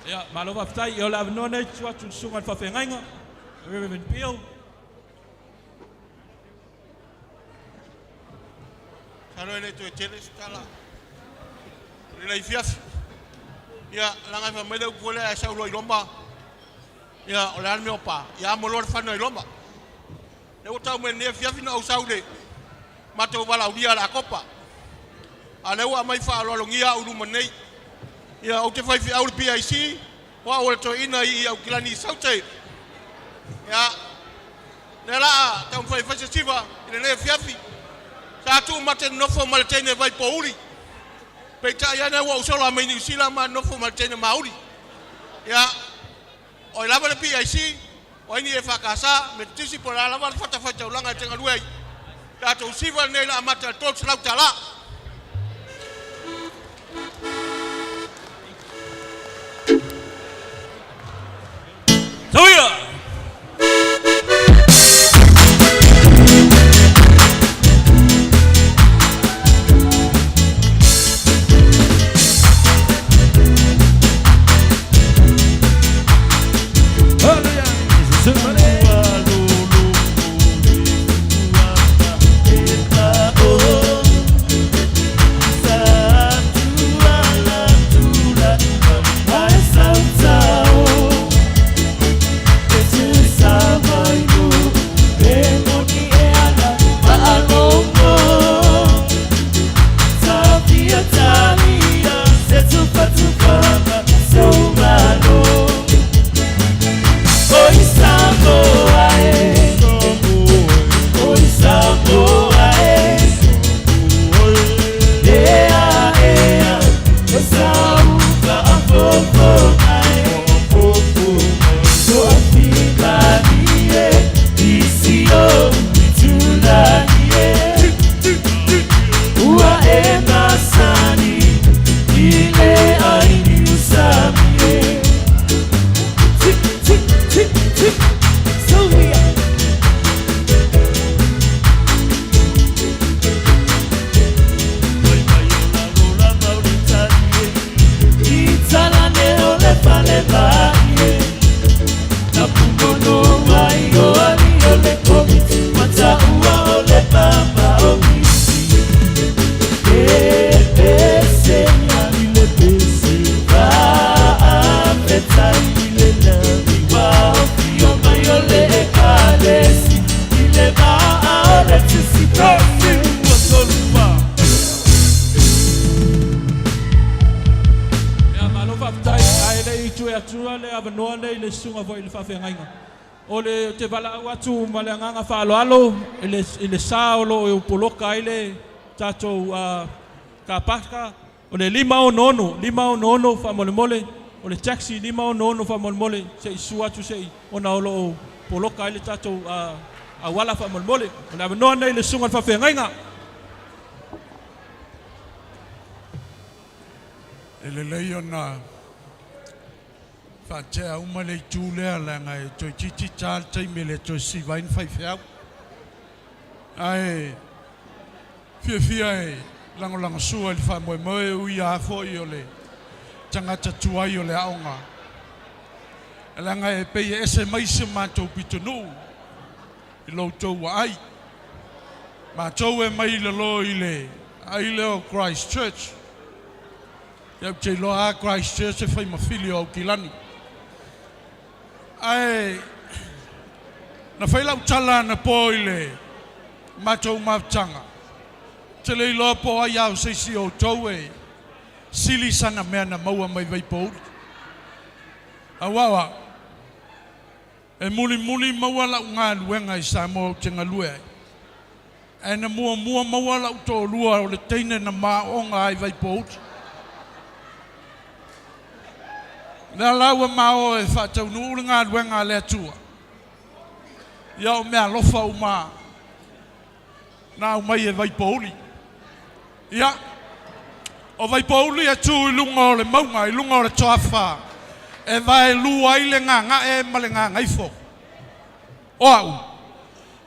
Ia, malo faafetai. Ia o le avanoa lenei e tuu atu i le susuga i le faafeagaiga, Reverend Pio. Masalo e le toe tele se tala o lenei afiafi. Ia, leaga e fai mai le upu foi lea, a e sau loa i Roma, ia, o le a le mea o pa? Ia amo loa le fana i Roma. Lea ua tau mai i lenei afiafi na ou sau i le matou valaaulia a le Akopa. A o lea ua aumai faaaloalogia au i luma nei. Ia, ou te faifeau i le PIC, o au o le toeaina i Aukilani i Saute. Ia, lea o le a taumafai e fai se siva i lenei afiafi. Sa tuumate nonofo ma le teine Vaipouli. Peitai ane ua ou sola mai Niu Sila ma nonofo ma le teine Mauli. Ia, o ai lava le PIC, o ai ni EFKS, Metotisi po o le a lava le fatafaitaulaga e te galue ai. Tatou siva lenei o le a amata i le $300. Tauia! susuga foi i le faafeagaiga. O le ou te valaau atu ma le agaga faaaloalo i le i le sa o loo poloka ai le tatou kapaka o le 566 566 faamolemole o le taxi 566 faamolemole se i susu atu se i ona o loo poloka ai le tatou auala faamolemole. O le avanoa lenei i le susuga i le faafeagaiga. E lelei ona faatea uma le itu lea leaga e toeitiiti ta le taimi e le toe siva ai ni faifeau. Ae fiafia e lagolagosua i le faamoemoe e ui lava foi o le tagata tuai o le aoga, leaga e pei e ese mai si o matou pitonuu i lo outou vaai. Matou e mai i lalo i le aai lea o Christchurch. Ia ou te iloa lava Christchurch e fai ma fili o Aukilani. Ae na fai lau tala anapo i le matou mafutaga, ou te le iloa po o ai lava o se isi o outou e sili sana mea na maua mai Vaipouli. Aua o au, e mulimuli maua lau galuega i Samoa ou te galue ai, ae na muamua maua lau toalua o le teine na maooga ai Vaipouli. Lea la ua mao e faataunuu le galuega a le Atua, ia o meaalofa uma na aumai e Vaipouli. Ia, o Vaipouli e tu i luga o le mauga, i luga o le toafa, e vaelua ai le gaga'e ma le gagaifo. O au,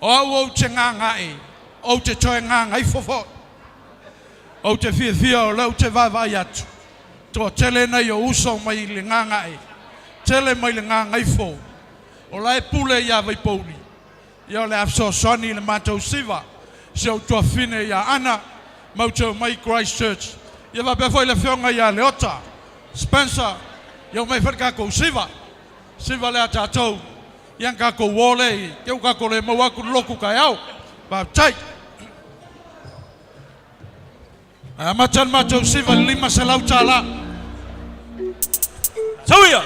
o au ou te gaga'e, ou te toe gagaifo foi. Ou te fiafia o lea ou te vaavaai atu, toatele nai ou uso mai le gaga'e, tele mai le gagaifo, o la e pule ia Vaipouli. Ia o le a fesoasoani i le matou siva, si ou tuafafine ia Ana, matou te omai i Christchurch. Ia faapea foi le afioga ia Leota Spencer, ia omai foi le tatou siva, siva lea a tatou, ia ona tatou o lea i te i ua tatou le maua atu le lotu taeao. Faafetai. Ae amata le matou siva i le $500. Sau ia!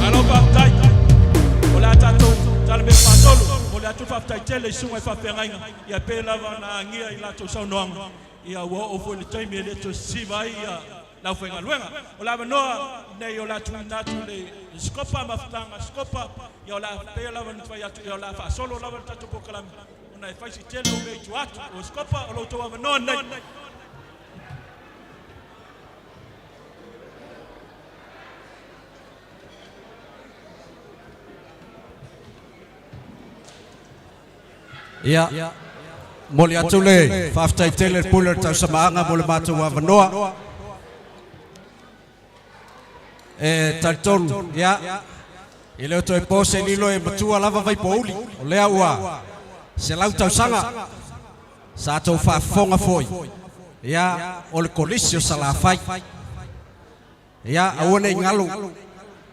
Malo faafetai. O le a tatou tala mea faatolu. Momoli atu le faafetai tele i susuga i faafeagaiga, ia pei lava ona agia i latou saunoaga, ia ua oo foi i le taimi e le toe sisiva ai ia le aufaigaluega. O le avanoa lenei o le a tuuina atu i le Sikopa Mafutaga Sikopa, ia o le a pei lava ona fai atu, ia o le a faasolo lava le tatou polokalame ona e fai si tele o mea i tua atu. O Sikopa, o lo outou avanoa lenei. Ia, momoli atu le faafetai tele i le Pule o le Tausamaaga mo le matou avanoa. E talitonu, ia, e le o toe po se lilo e matua lava Vaipouli, o lea ua 100 tausaga, sa tou faafofoga foi, ia, o le kolisi o Salafai. Ia, aua nei galo,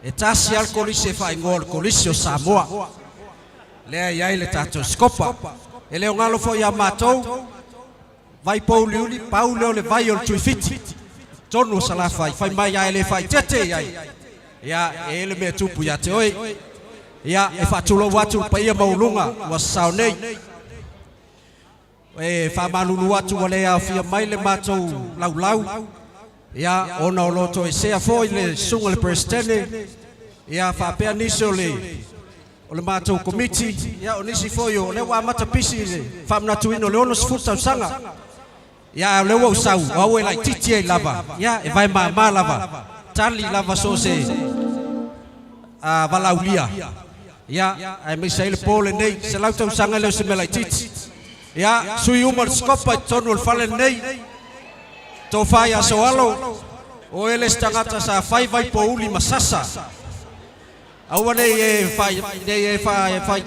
e tasi lava le kolisi e faaigoa o le kolisi o Samoa, lea e i ai le tatou Sikopa. E le o galo foi ia matou, Vaipouliuli, pau lea o le vai o le Tuifiti, totonu o Salafai, fai mai a e le faaeteete i ai, ia, e i ai le mea e tupu ia te oe. Ia, e faatulou atu i le paia maualuga ua sasao nei. E faamalulu atu ua le aofia mai le matou laulau, ia, ona o lo o toesea foi le susuga i le Peresetene, ia, faapea nisi o le o le matou komiti, ia o nisi foi o lea ua amata pisi i le faamanatuina o le 60 tausaga. Ia a o lea ua ou sau, o au e laitiiti ai lava, ia e vae mama lava, tali lava so o se a valaaulia. Ia, aemaise ai le po lenei, 100 tausaga e le o se mea laitiiti. Ia, sui uma o le Sikopa i totonu o le fale lenei, tofa ia Soalo, o oe le isi tagata sa fai Vaipouli ma sasa. Aua nei e fai, nei e fai, fai,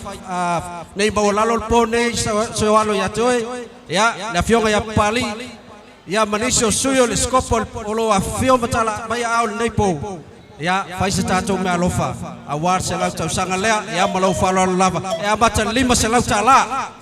nei maualalo le po nei Soalo ia te oe, ia, le afioga ia Papalii, ia ma nisi o sui o le Sikopa o lo o afifio ma tala mai aao i lenei po, ia, fai se tatou meaalofa aua le 100 tausaga lea, ia ma lou faaaloalo lava, e amata i le $500.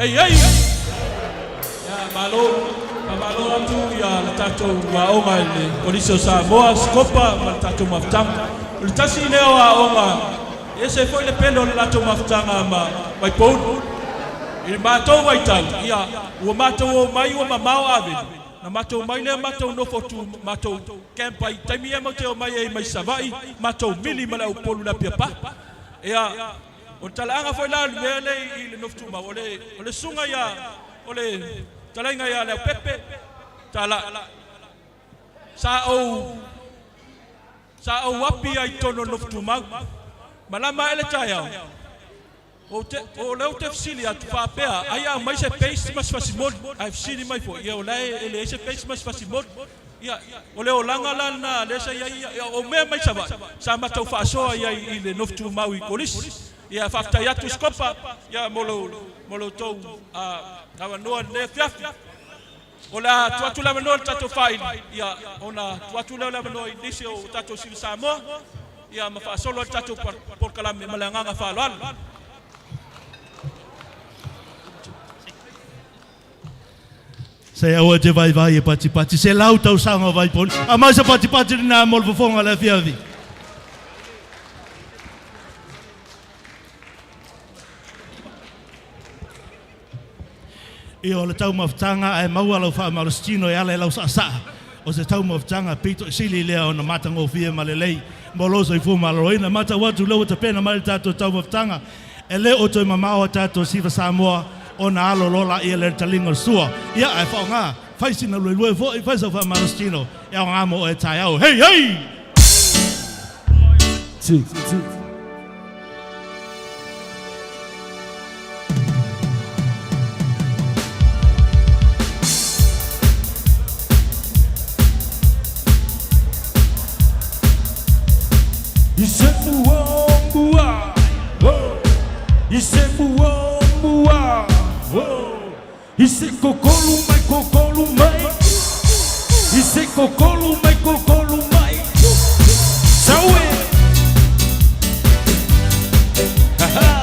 Ei, ei! Ia, malo, faamalo atu ia le tatou aoga i le Kolisi o Samoa, Sikopa ma le tatou mafutaga. O le tasi lea o aoga, e ese foi le pele o le latou mafutaga ma Vaipouli. I le matou vaitau, ia, ua matou omai ua mamao Avele, na matou omai lea matou nofo tu, matou camp ai, taimi ia matou te omai ai mai Savaii, matou mili ma le au Upolu i le Apia Park. Ia, O le talaaga foi la o le mea lea i le nofo tumau, o le, o le susuga ia, o le talaiga ia Leaupepe Talai, sa ou, sa ou api ai i totonu o le nofo tumau. Malama ae le taeao, ou te, o lea ou te fesili atu faapea, ai a aumai se paste ma se fasimoli, ae fesili mai foi, ia o la e leai se paste ma se fasimoli. Ia, o le olaga la lena lea sa i ai, ia, o mea mai Savaii, sa matou faasoa i ai i le nofo tumau i Kolisi. Ia, faafetai atu Sikopa, ia, mo lo, mo lo outou avanoa i lenei afiafi. O le a tuu atu le avanoa i le tatou faaili, ia, ona tuu atu lea o le avanoa i nisi o tatou sili Samoa, ia, ma faasolo ai le tatou polokalame ma le agaga faaaloalo. Se aua te vaivai e patipati. Se lau tausaga o Vaipouli. Aumai se patipati lenā mo le fofoga o le afiafi. Ia o le taumafataga ae maua lau faamalositino e ala i lau saasaa. O se taumafataga pito i sili lea ona matagofie ma lelei mo lou soifua maloloina. E matau atu lea ua tapena mai le tatou taumafataga e le o toe mamao a tatou Siva Samoa ona alo loa laia lea i le taliga o le sua. Ia ae faaaoga, fai sina luelue foi, fai sau faamalositino e aoga mo oe taeao. Hei hei! Two, two. I se kokolu mai kokolu mai I se kokolu mai kokolu mai Saue Ha ha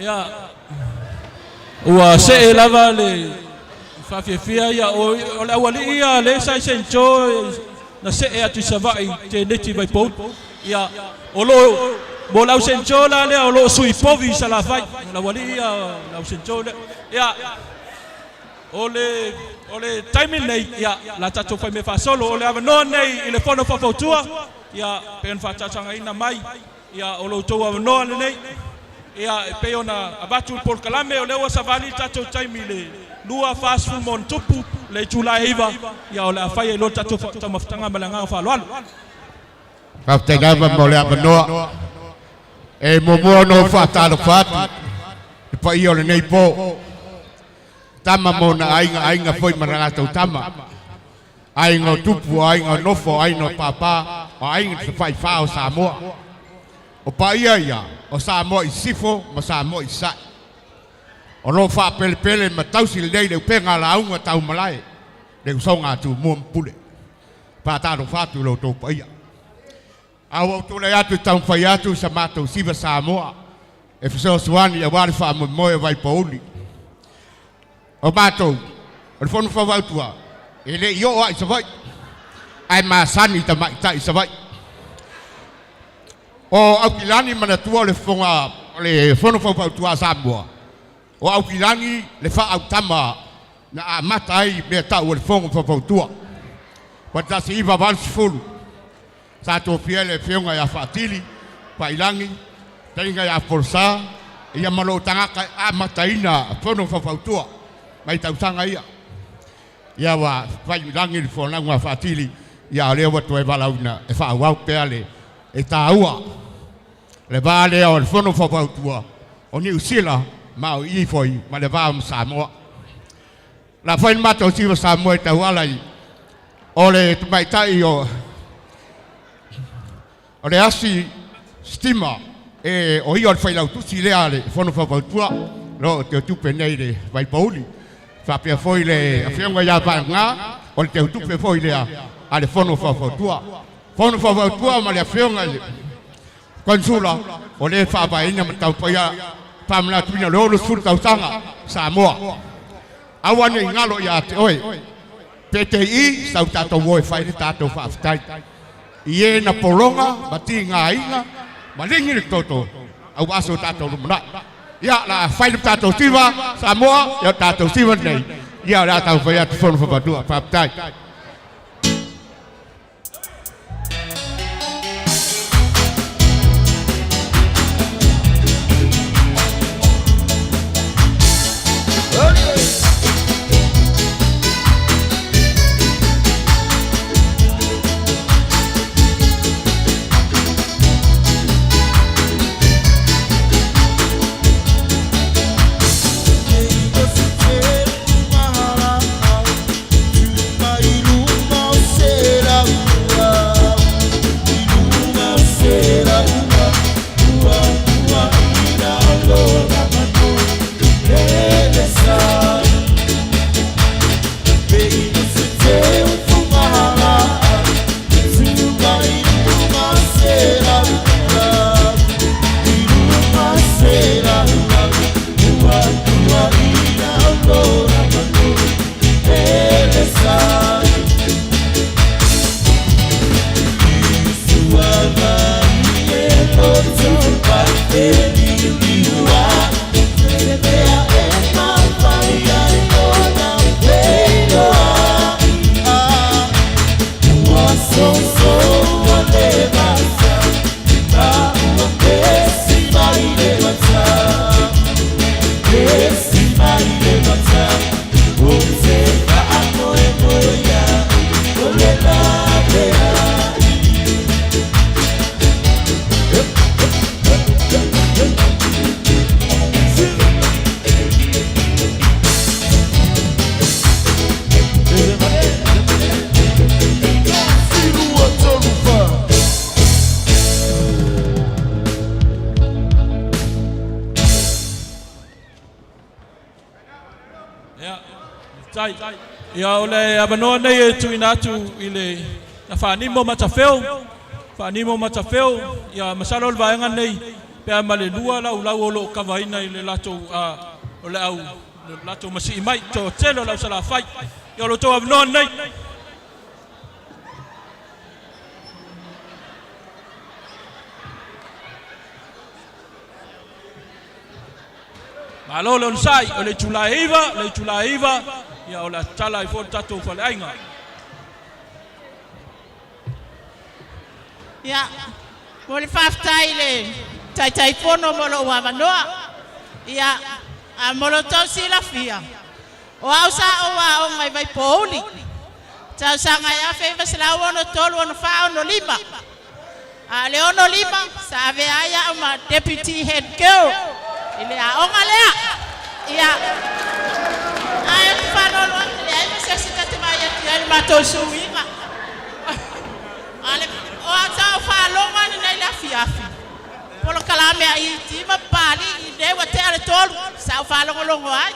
Ia, ua see lava le faafiafia ia o le aualii ia lea sa i St Joe na see atu i Savaii teneti i Vaipouli. Ia, o loo mo le au St Joe la lea o loo sui povi i Salafai. O le aualii ia o le au St Joe lea. Ia, o le taimi lenei, ia, la tatou faimea faasolo. O le avanoa nei i le fono faufautua, ia, pe ona faatalosagaina mai, ia, o lo outou avanoa lenei. Ia, e pei ona avatu le polokalame, o lea ua savali le tatou taimi i le 2:40 le itula e 9, ia, o le a fai ai loa le tatou taumafataga ma le agaga faaaloalo. Faafetai lava mo le avanoa. E muamua ona ou faatalofa atu le paia o lenei po. Tama mo na aiga, aiga foi ma latou tama. Aiga o tupu, aiga o nofo, aiga o papa, o aiga te faifā o Samoa. O paia ia, o Samoa i sisifo ma Samoa i sasae. O lo faapelepele ma tausi lelei le upega lauga taumalae, le usoga a Tumua ma Pule. Faatalofa atu i lo outou paia. A ua ou tulai atu i taumafai atu sa matou siva Samoa e fesoasoani aua le faamoemoe o Vaipouli. O matou, o le fono faufautua, e le i oo lava i Savaii, ae masani i tamaitai i Savaii. O Aukilani manatua o le fofoga o le fono faufautua a Samoa, o Aukilani le faaautama na amata ai mea tau o le fono faufautua. Ua 1980, sa tofia le afioga ia Faatili, Failagi, taiga ia Folosa, ia ma lou tagata e amataina fono faufautua mai tausaga ia. Ia ua failagi le folauga a Faatili, ia o lea ua toe valaauina e faaauau pea le e taua. Le va lea o le fono faufautua o Niu Sila ma o i foi ma le va ma Samoa. La fai le matou siva Samoa e tauala i o le tamaitai o le asi stima e o ia o le failautusi lea le fono faufautua lo te tupe nei le Vaipouli. Faapea foi le afioga ia Vaega o le teutupe foi lea a le fono faufautua. Fono faufautua ma le afioga i le konsula o le faavaeina ma taupaia faamanatuina le 60 tausaga Samoa. Aua nei galo ia te oe. PTI sau tatou o e fai le tatou faafetai. I e na pologa ma tigaina ma ligi le toto au aso tatou lumanai. Ia la fai le tatou siva Samoa, ia tatou siva nei. Ia la tau fai atu fono faufautua. Faafetai. Ia o le avanoa nei e tuuina atu i le na Faanimo Matafeo, Faanimo Matafeo, ia masalo o le vaega nei Pe a ma le lua laulau o loo kavaina i le latou o le au le latou masii mai toatele o le au Salafai. Ia o lo outou avanoa lenei. Malo le onosai, o le itula e 9, o le itula e 9, ia o le a tatala ai foi le tatou faleaiga. Ia, mo le faafetai i le Taitaifono mo lou avanoa. Ia, a mo lo outou silafia, o au sa ou aoga i Vaipouli, tausaga e 1963, 64, 65. A o le 65 sa avea ai au ma Deputy Head Girl i le aoga lea. Ia, ae ou te faanoano atu, e leai ma se isi ta te vaai atu i ai i le matou suiga. A le, o au sa ou faalogo lava nei i le afiafi, polokalame a ET ma Papalii, i lea ua tea le 3, sa ou faalogologo ai.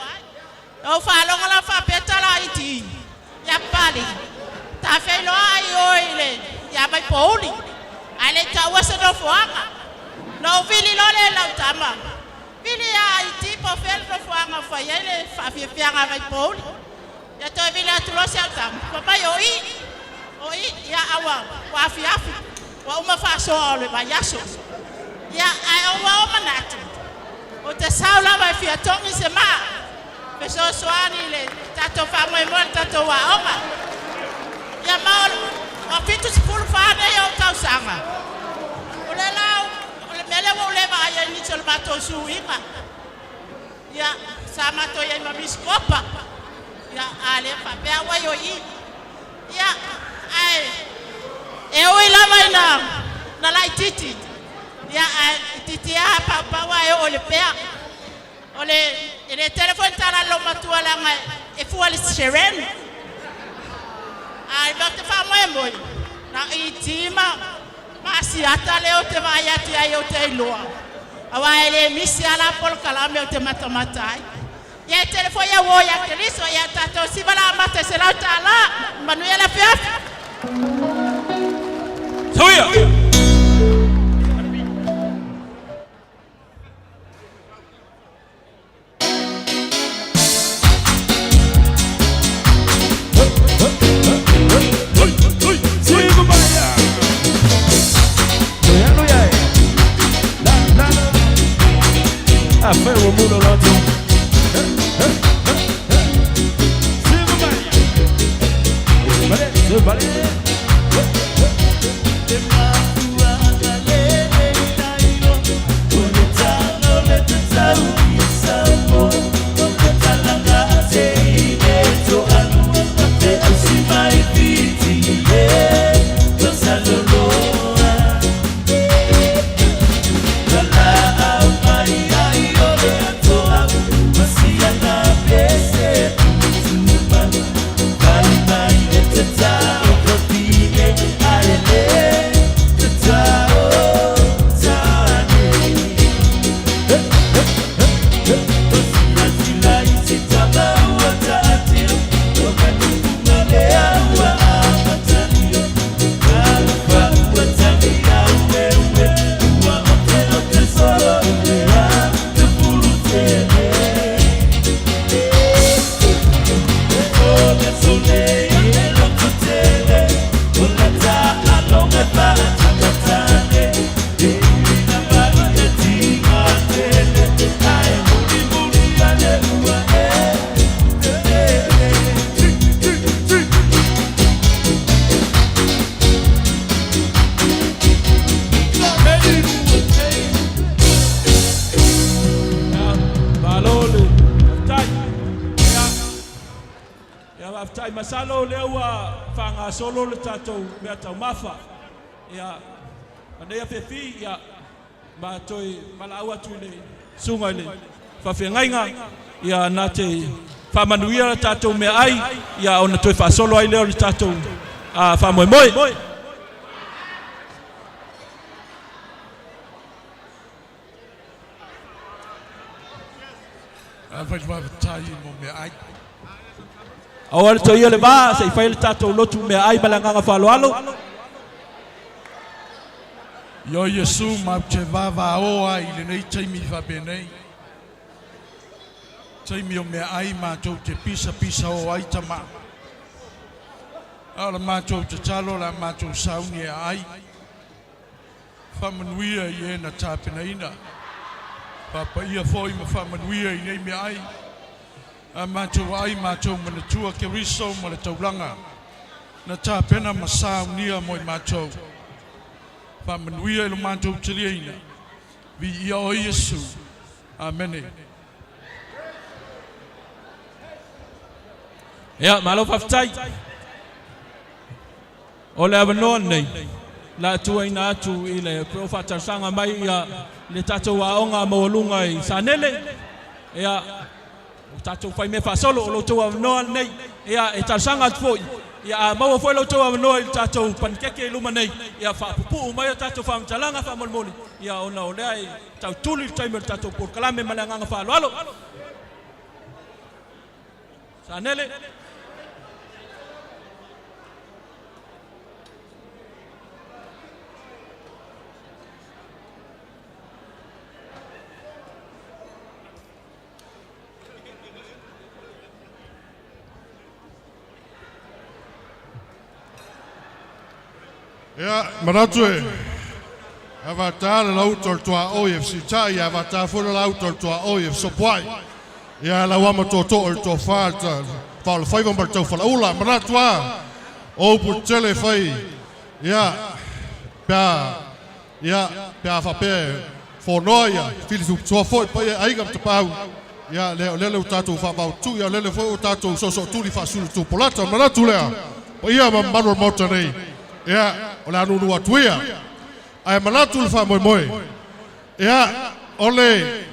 Na ou faalogo la o faapea tala a ET ia Papalii, ta feiloai i o i le ia Vaipouli, ae le i taua se nofoaga. Na ou vili loa lea i lau tama, vili ia ET po o fea le nofoaga o fai ai le faafiafiaga a Vaipouli. Ia toe vili atu loa si au tama, fai mai o i, o i, ia a ua afiafi, ua uma faasoa o le vaiaso. Ia, ae ua ou manatu, ou te sau lava e fia togi se maa, fesoasoani i le tatou faamoemoe i le tatou aoga. Ia ma o 74 nei ou tausaga, o le la o le mea lea ua ou le vaai ai i nisi o le matou suiga. Ia, sa matou i ai ma Miss Kopa. Ia, a lea faapea au ai o i. Ia, ae e ui lava ina na laitiiti, ia, ae itiiti lava paupau ae oo i le pea. O le, e le tele foi ni tala a le loomatua leaga e fua i le Seren. Ae ou te faamoemoe, na o ET ma Asiata lea ou te vaai atu i ai ou te iloa, aua e le misi lava la polokalame ou te matamata ai. Ia e tele foi auō ia Keriso, ia tatou siva la amata i $100. Manuia le afiafi. Tauia! Malo le faafetai. Ia, faafetai. Masalo o lea ua faagasolo le tatou meataumafa. Ia, ma nei afiafi, ia, ma toe valaau atu i le susuga i le faafeagaiga, ia, na te faamanuia le tatou meaai, ia, ona toe faasolo ai lea o le tatou faamoemoe. Afai faafetai mo meaai. Aua le toia le va, se i fai le tatou lotu meaai ma le agaga faaaloalo. Io Iesu mau te vava oa i lenei taimi faapenei. Taimi o mea ai matou te pisa pisa o ai tama. A o le matou tatalo la matou sauni e ai. Faamanuia i e na tapenaina. Faapaia foi ma faamanuia i nei mea ai. A matou ai matou manatua Keriso ma le taulaga. Na tapena ma saunia mo i matou. Faamanuia i lo matou taliaina. Viia o Iesu. Amene. Ia, malo faafetai. O le avanoa lenei, la tuaina atu i le o faatalosaga mai ia le tatou aoga maualuga i Sanele. Ia, o tatou fai mea faasolo o lo outou avanoa lenei. Ia, e talosaga atu foi, ia a maua foi lo outou avanoa i le tatou panikeke i luma nei, ia faapupuu mai o tatou faamatalaga faamolemole, ia ona o lea e tautuli le taimi o le tatou polokalame ma le agaga faaaloalo. Sanele. Ia, manatu e avatāa le lauta o le tuaoi e fesita'i avatāa foi le lauta o le tuaoi e fesopoai. Ia lau ama tootoo i le tofā le faaolofaiva ma le taufalaula. Manatu a o upu tetele e fai ia pe a ia pe a faapea e fonoa ia filifiliputoa foi paia e aiga ma tapaau. Ia lea o lele ua tatou faavaotu'u ia o lele foi ua tatou soosootuli faasulutupolata. O le manatu lea paia ma mamalu o le Maota nei, ia o le a nuunuu atu ia. Ae manatu le faamoemoe, ia o le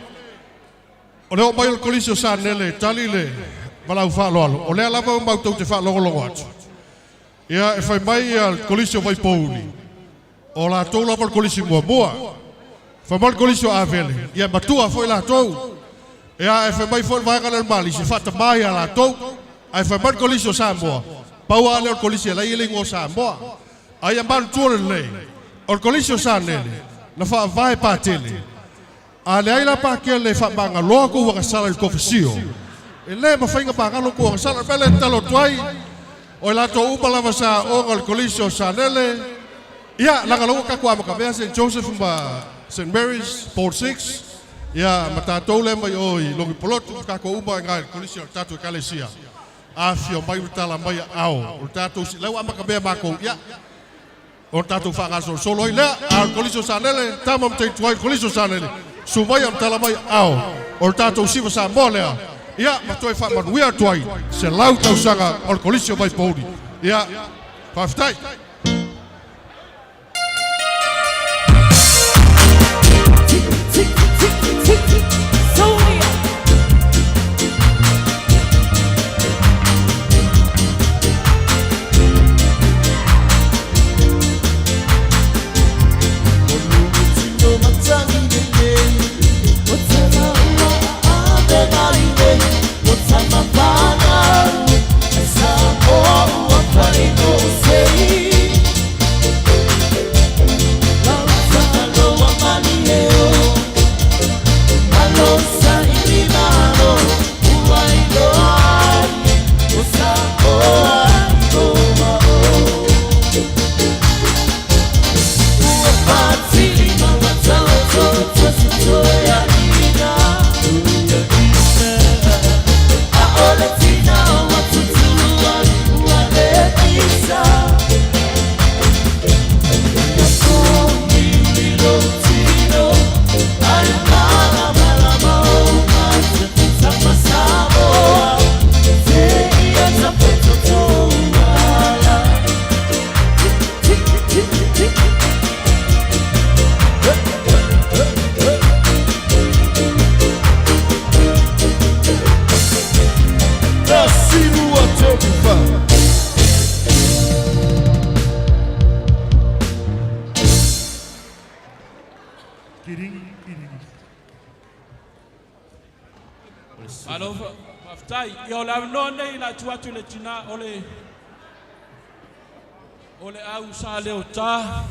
oo mai o le Kolisi o Sanele e tali le valaau faaaloalo, o lea lava ua matou te faalogologo atu. Ia e fai mai ia le Kolisi o Vaipouli, o latou lava le Kolisi muamua. Fai mai le Kolisi o Avele, ia matua foi latou. Ia e fai mai foi le vaega lea o le Malisi, e faatamā ia latou. Ae fai mai le Kolisi o Samoa, pau lava lea o le Kolisi e leai le igoa o Samoa. A ia manatua lelei, o le Kolisi o Sanele, na faavae Patele. A leai la Pakele e faamagaloa kou agasala i le tofesio, e lē mafai ona magalo kou agasala. O le mea lea e tatalo atu ai, o i latou uma lava sa aooga i le Kolisi o Sanele, ia laga la ua tatou amatamea St Joseph ma St Mary's, Paul 6, ia ma tatou lea mai o i Logi Polotu, tatou uma i le Kolisi o le tatou Ekalesia. Afio mai ua tala mai aao, o le tatou la ua amatamea matou, ia o le tatou faagasolosolo ai lea. A o le Kolisi o Sanele, tama ma teine tuai le Kolisi o Sanele, susu mai a tala mai aao, o le tatou siva Samoa lea, ia ma toe faamanuia atu ai 100 tausaga o le Kolisi o Vaipouli. Ia, faafetai. Malo faafetai. Ia o le avanoa nei la tu atu le tina o le au sa leota.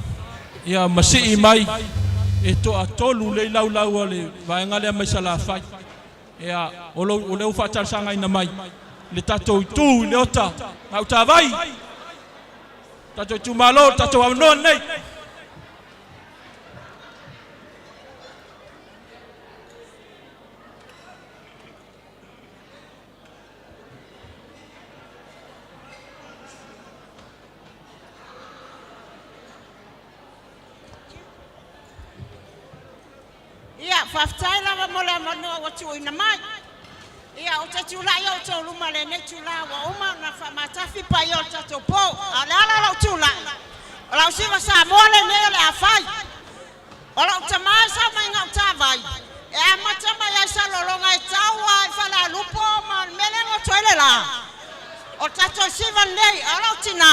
Ia ma sii mai e toatolu lei laulau o le vaega lea mai Salafai. Ia o lo o lea ua faatalosagaina mai le tatou itu i Leota Gautavai. Tatou itumalo, le tatou avanoa lenei. Ia, faafetai lava mo le avanoa ua tuuina mai. Ia, ou te tulai i outou luma i lenei itula ua uma ona faamatafi paia o le tatou po. A o le ala o lou tulai, o lau siva Samoa lenei o le a fai. O lou tama e sau mai Gautavai, e amata mai ai Salelologa e tau lava i Falealupo ma le mea lea e goto ai le la. O le tatou siva lenei, a o lou tina,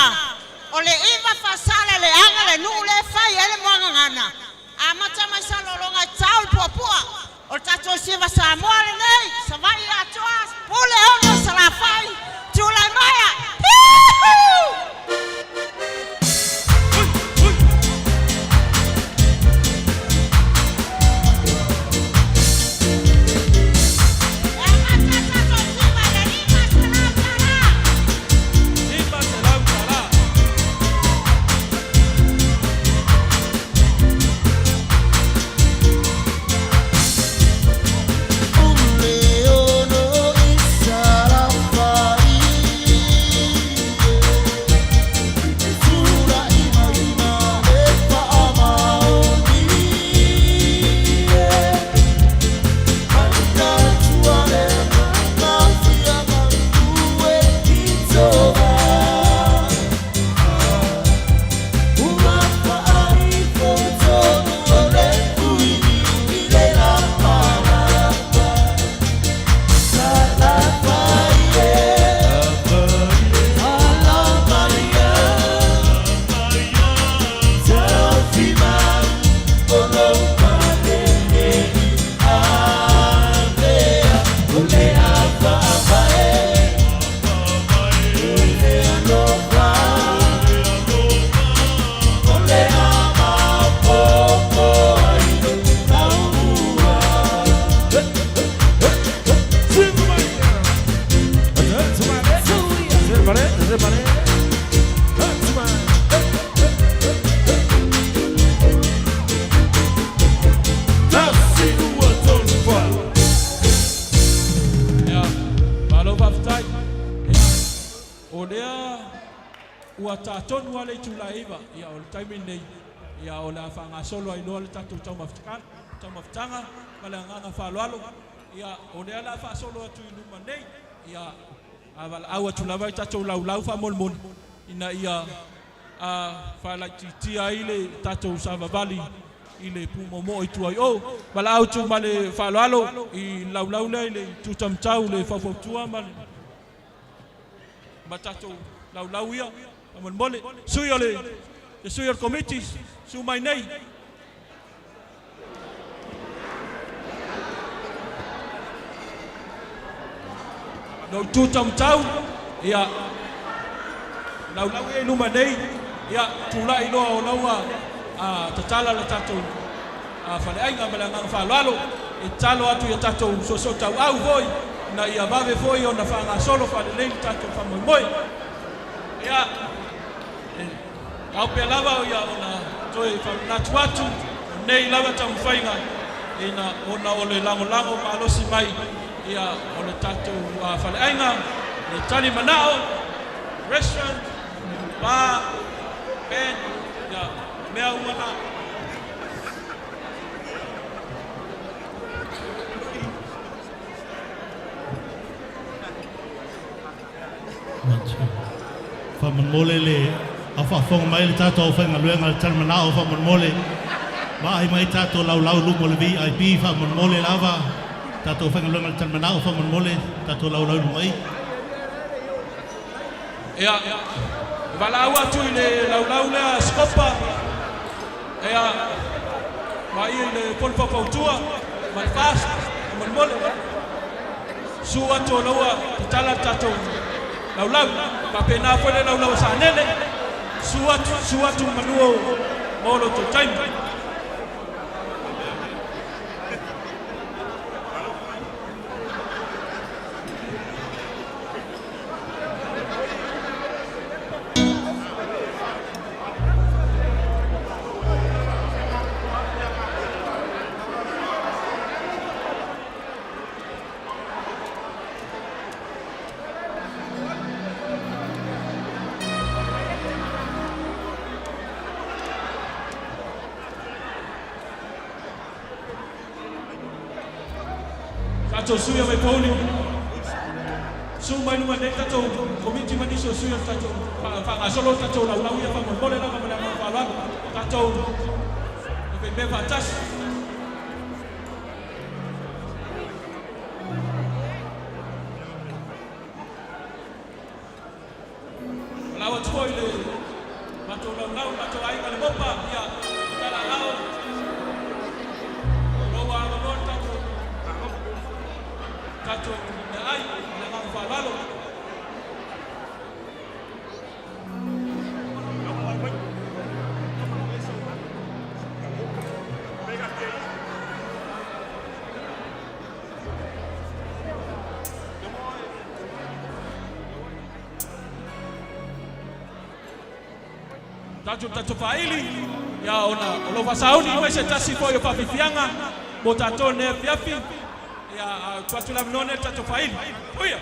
o le iva Faasaleleaga le nuu lea e fai ai le muagagana, amata mai Salelologa e tau i Puapua. O le tatou siva Samoa lenei, Savaii atoa, Puleono i Salafai, tulai maia! Hiihuu! Ia, malo faafetai. Ia, o lea ua tatonu lava le itula e 9, ia o le taimi lenei, ia o le a faagasolo ai loa le tatou taumafataga ma le agaga faaaloalo. Ia, o lea o le a faasolo atu i luma nei, ia a valaau atu lava i tatou laulau faamolemole ina ia faalaitiitia ai le tatou savavali i le pumoomoo i tua i o. Valaau atu ma le faaaloalo i le laulau lea i le itu taumatau le faufautua ma le ma tatou laulau ia faamolemole. Sui o le le sui o le Komiti, susu mai nei. Lou itu taumatau, ia, laulau ia i luma nei, ia, tulai loa o la ua tatala le tatou faleaiga ma le agaga faaaloalo. E tatalo atu i a tatou soosootauau foi ina ia vave foi ona faagasolo faalelei le tatou faamoemoe. Ia, e ao pea lava ia ona toe faamanatu atu, o nei lava taumafaiga ina ona o le lagolago malosi mai ia o le tatou faleaiga, le Tali Manao Restaurant, Bar, Band, ia mea uma na. Faamolemole le au faafofoga mai le tatou aufaigaluega le Talimanao, faamolemole vaai mai tatou laulau luma o le VIP, faamolemole lava tatou aufaigaluega le Talimanao, faamolemole tatou laulau i luga i. Ia, e valaau atu i le laulau lea Sikopa, ia, ma ia i le fono faufautua ma le FAST, faamolemole. Susu atu o la ua tatala le tatou laulau. Faapena foi le laulau a Sanele, susu atu, susu atu manu o Mo lo outou taimi. Tatou sui o Vaipouli. Su mai luma nei tatou komiti ma nisi o sui o le tatou faagasolo le tatou laulau ia faamolemole lava ma le agaga faaaloalo. Tatou faimea faatasi. Lau atu foi le matou laulau, matou aiga le mopa, ia, talalao. Lou avanoa le tatou tatou meaai ma le agaga faaaloalo. Tatou tatou faaili ia ona o lou faasauni mai se tasi foi o faafiafiaga mo tatou lenei afiafi ia a tuu atu le avanoa lenei i le tatou faaili. Uia!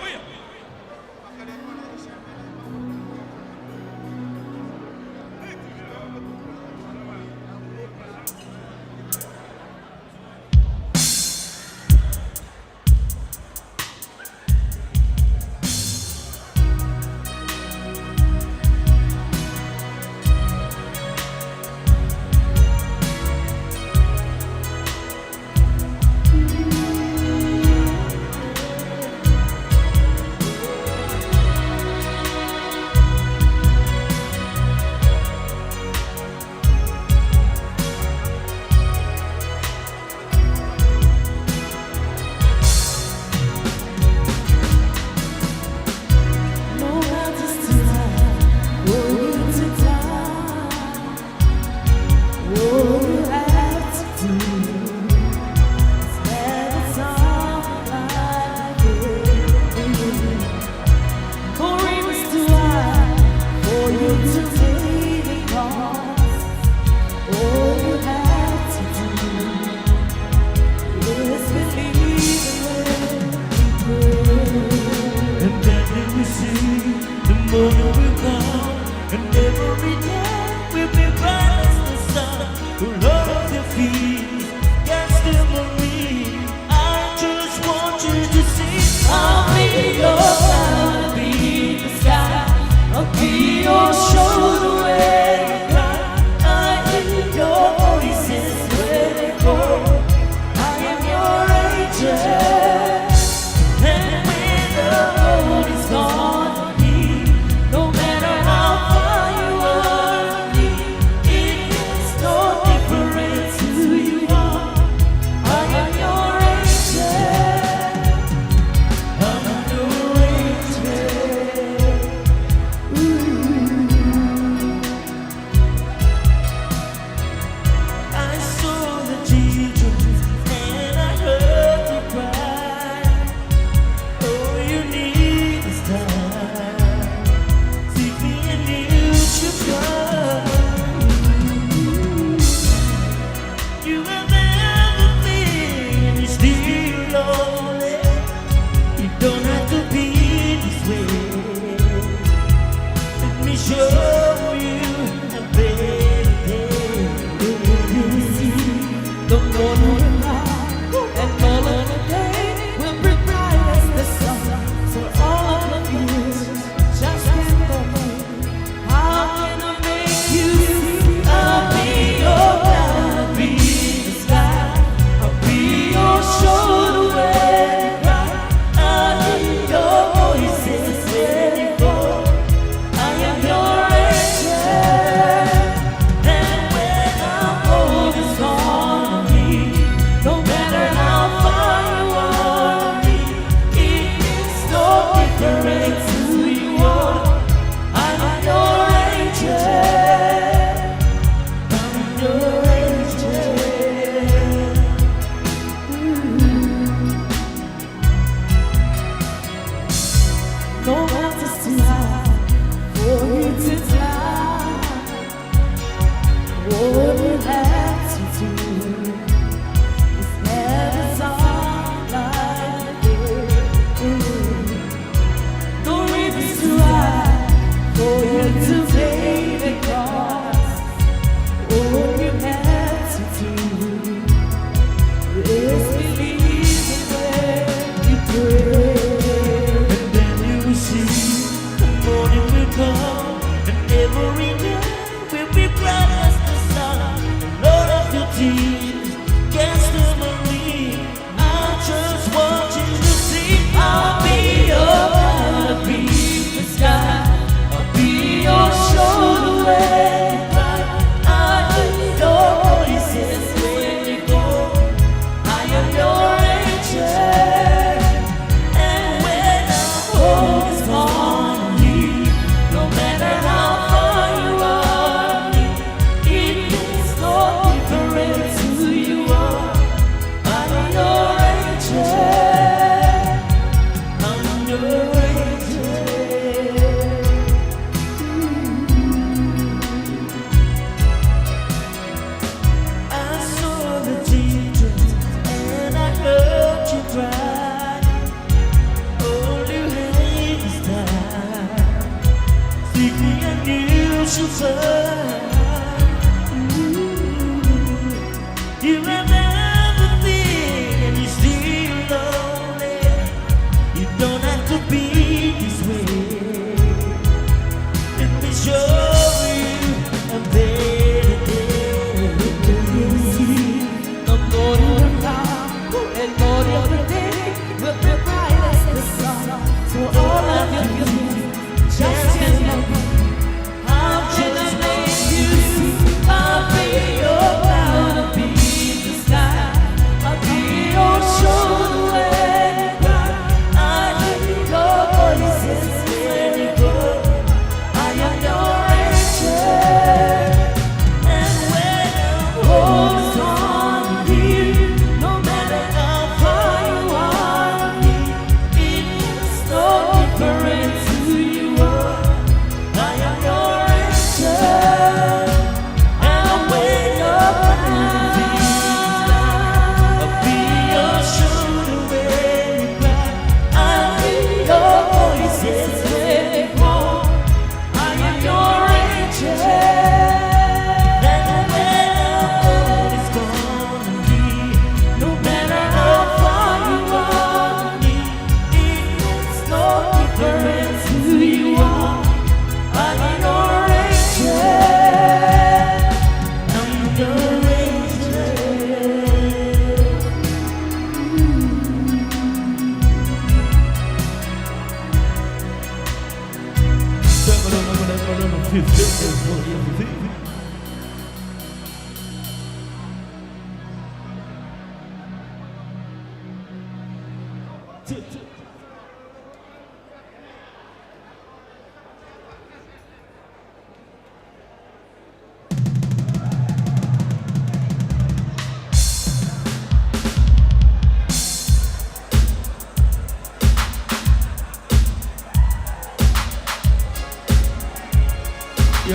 Ia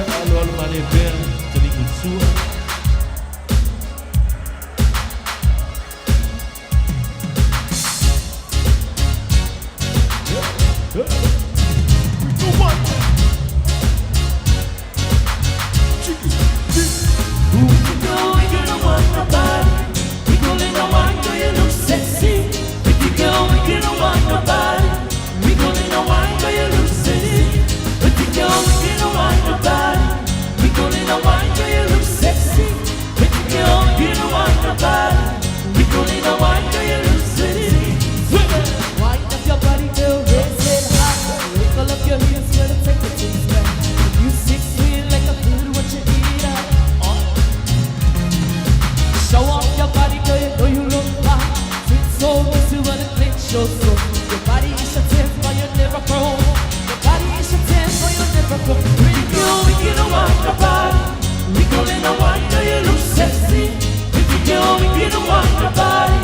aloalo malie pea taliga sua. Wind up your body, girl, raise it high. Wiggle up your heels, girl, and take it to the sky. The music's sweet like a food, what you eat up. Show off your body, girl, you know you look fine. Sweet soul makes you wanna clench your soul. Your body is a temple, you never grow. Your body is a temple, you never grow. We go, we get a wine your body. We go in a wine, girl, you look sexy. Pretty girl, we get a wine your body.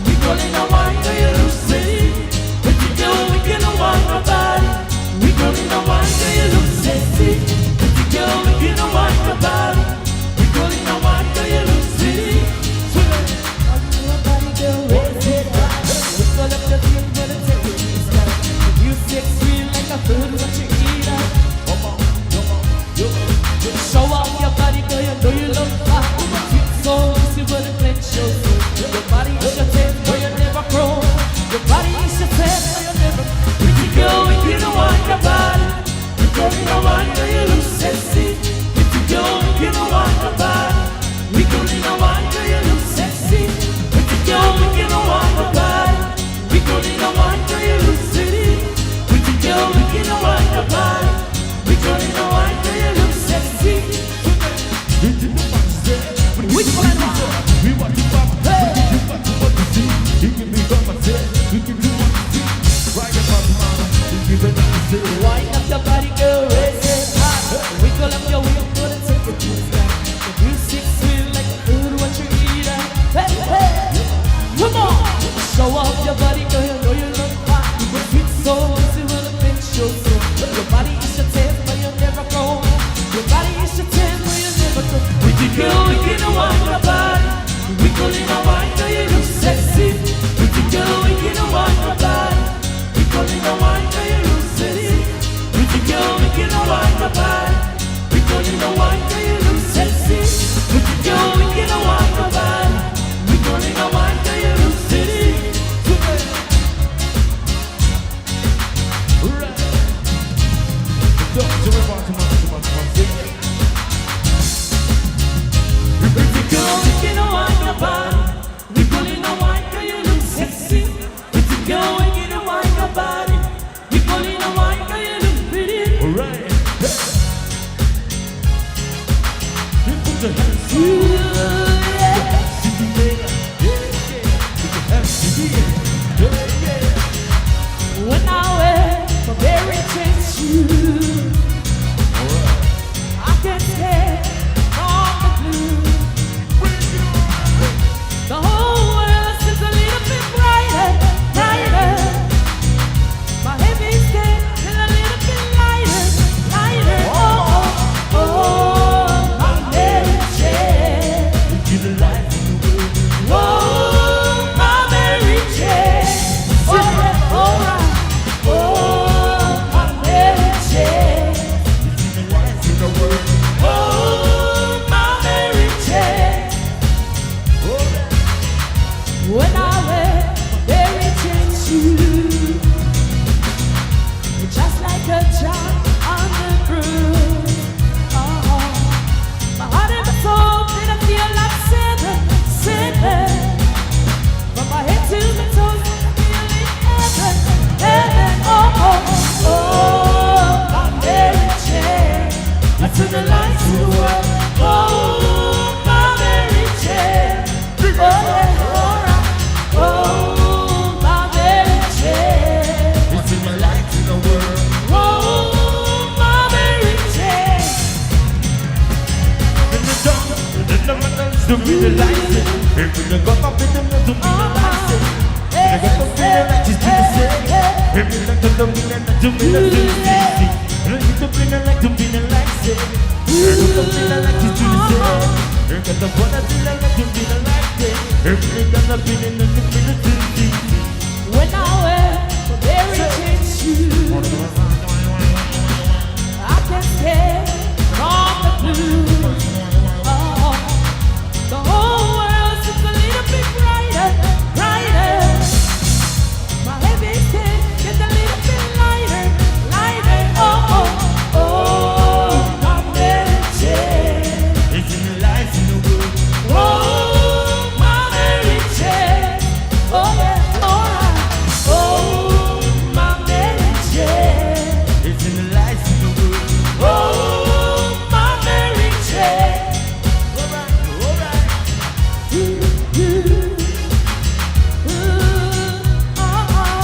We go in a wine, girl, you look sexy. Pretty girl, we get a wine your body. We go in a wine, girl, you look sexy. Pretty girl, we get a wine your body. We go in a wine, girl, you look sexy. Your body, girl, raise it high. Wiggle up your feet, girl, and take it to the sky. The music's sweet like a food, what you eat up. Show off your body, girl, you know you look fine. Sweet soul, makes you wanna clench your soul. Your body is your temple, you never grow. Your body is your temple, you never. Pretty girl, we get a wine your body. We go in a wine, girl, you look sexy. Pretty girl, we get a wine your body. We go in a wine, girl, you look sexy. Pretty girl, we get a wine your body. We go in a wine, girl, you look sexy. Pretty girl, we get a wine your body. We go in a wine, girl, you look sexy. Wind up your body, girl, raise it high. Wiggle up your wheel, girl, and take it to the sky. The music's sweet like food, what you eat up. Hey, hey, come on. Show off your body, girl, you know you look fine. Sweet soul, makes you wanna pinch your soul. Your body is your temple, you never grow. Your body is your temple, you never grow. Pretty girl, we get a wine your body. We go in a wine, girl, you look sexy. Pretty girl, we get a wine your body. We go in a wine, girl, you look sexy. Pretty girl, we get a wine your body. We go in a wine, girl, you look sexy. Pretty girl, we get a wine your body. We go in a wine, girl, you look sexy. Pretty girl, we get a wine your body. We go in a wine, girl, you look sexy. Pretty girl, we get a wine your body. We go in a wine, girl, you look pretty. Alright. When I wear my Mary Jane shoes, I can tell all the blue. The whole world seems a little bit brighter, brighter. My heavy's getting a little bit lighter, lighter. Oh, oh, oh, my Mary Jane. Oh, my Mary Jane. Oh, yeah, oh, right. Oh, my Mary Jane. Oh, my Mary Jane. When I wear my Mary Jane shoes, it's just like a child on the broom. Oh, my heart and my soul, did I feel like sinning, sinning? From my head to my toes, I'm feeling heaven, heaven. Oh, oh, oh, my Mary Jane. I turn the lights to the world. Oh, my Mary Jane. Oh, yeah, all right. Oh, my Mary Jane. to be like to be like to be like When I wear Mary Jane shoes, I can stay from the blues. Oh, the whole world seems a little bit brighter, brighter. My heavy skin gets a little bit lighter, lighter. Oh, oh, oh, my Mary Jane. It's in the lights in the world. Oh, my Mary Jane. Oh, yeah, all right. Oh, my Mary Jane. It's in the lights in the world. Oh, my Mary Jane. All right, all right. Ooh, ooh, ooh, oh, oh.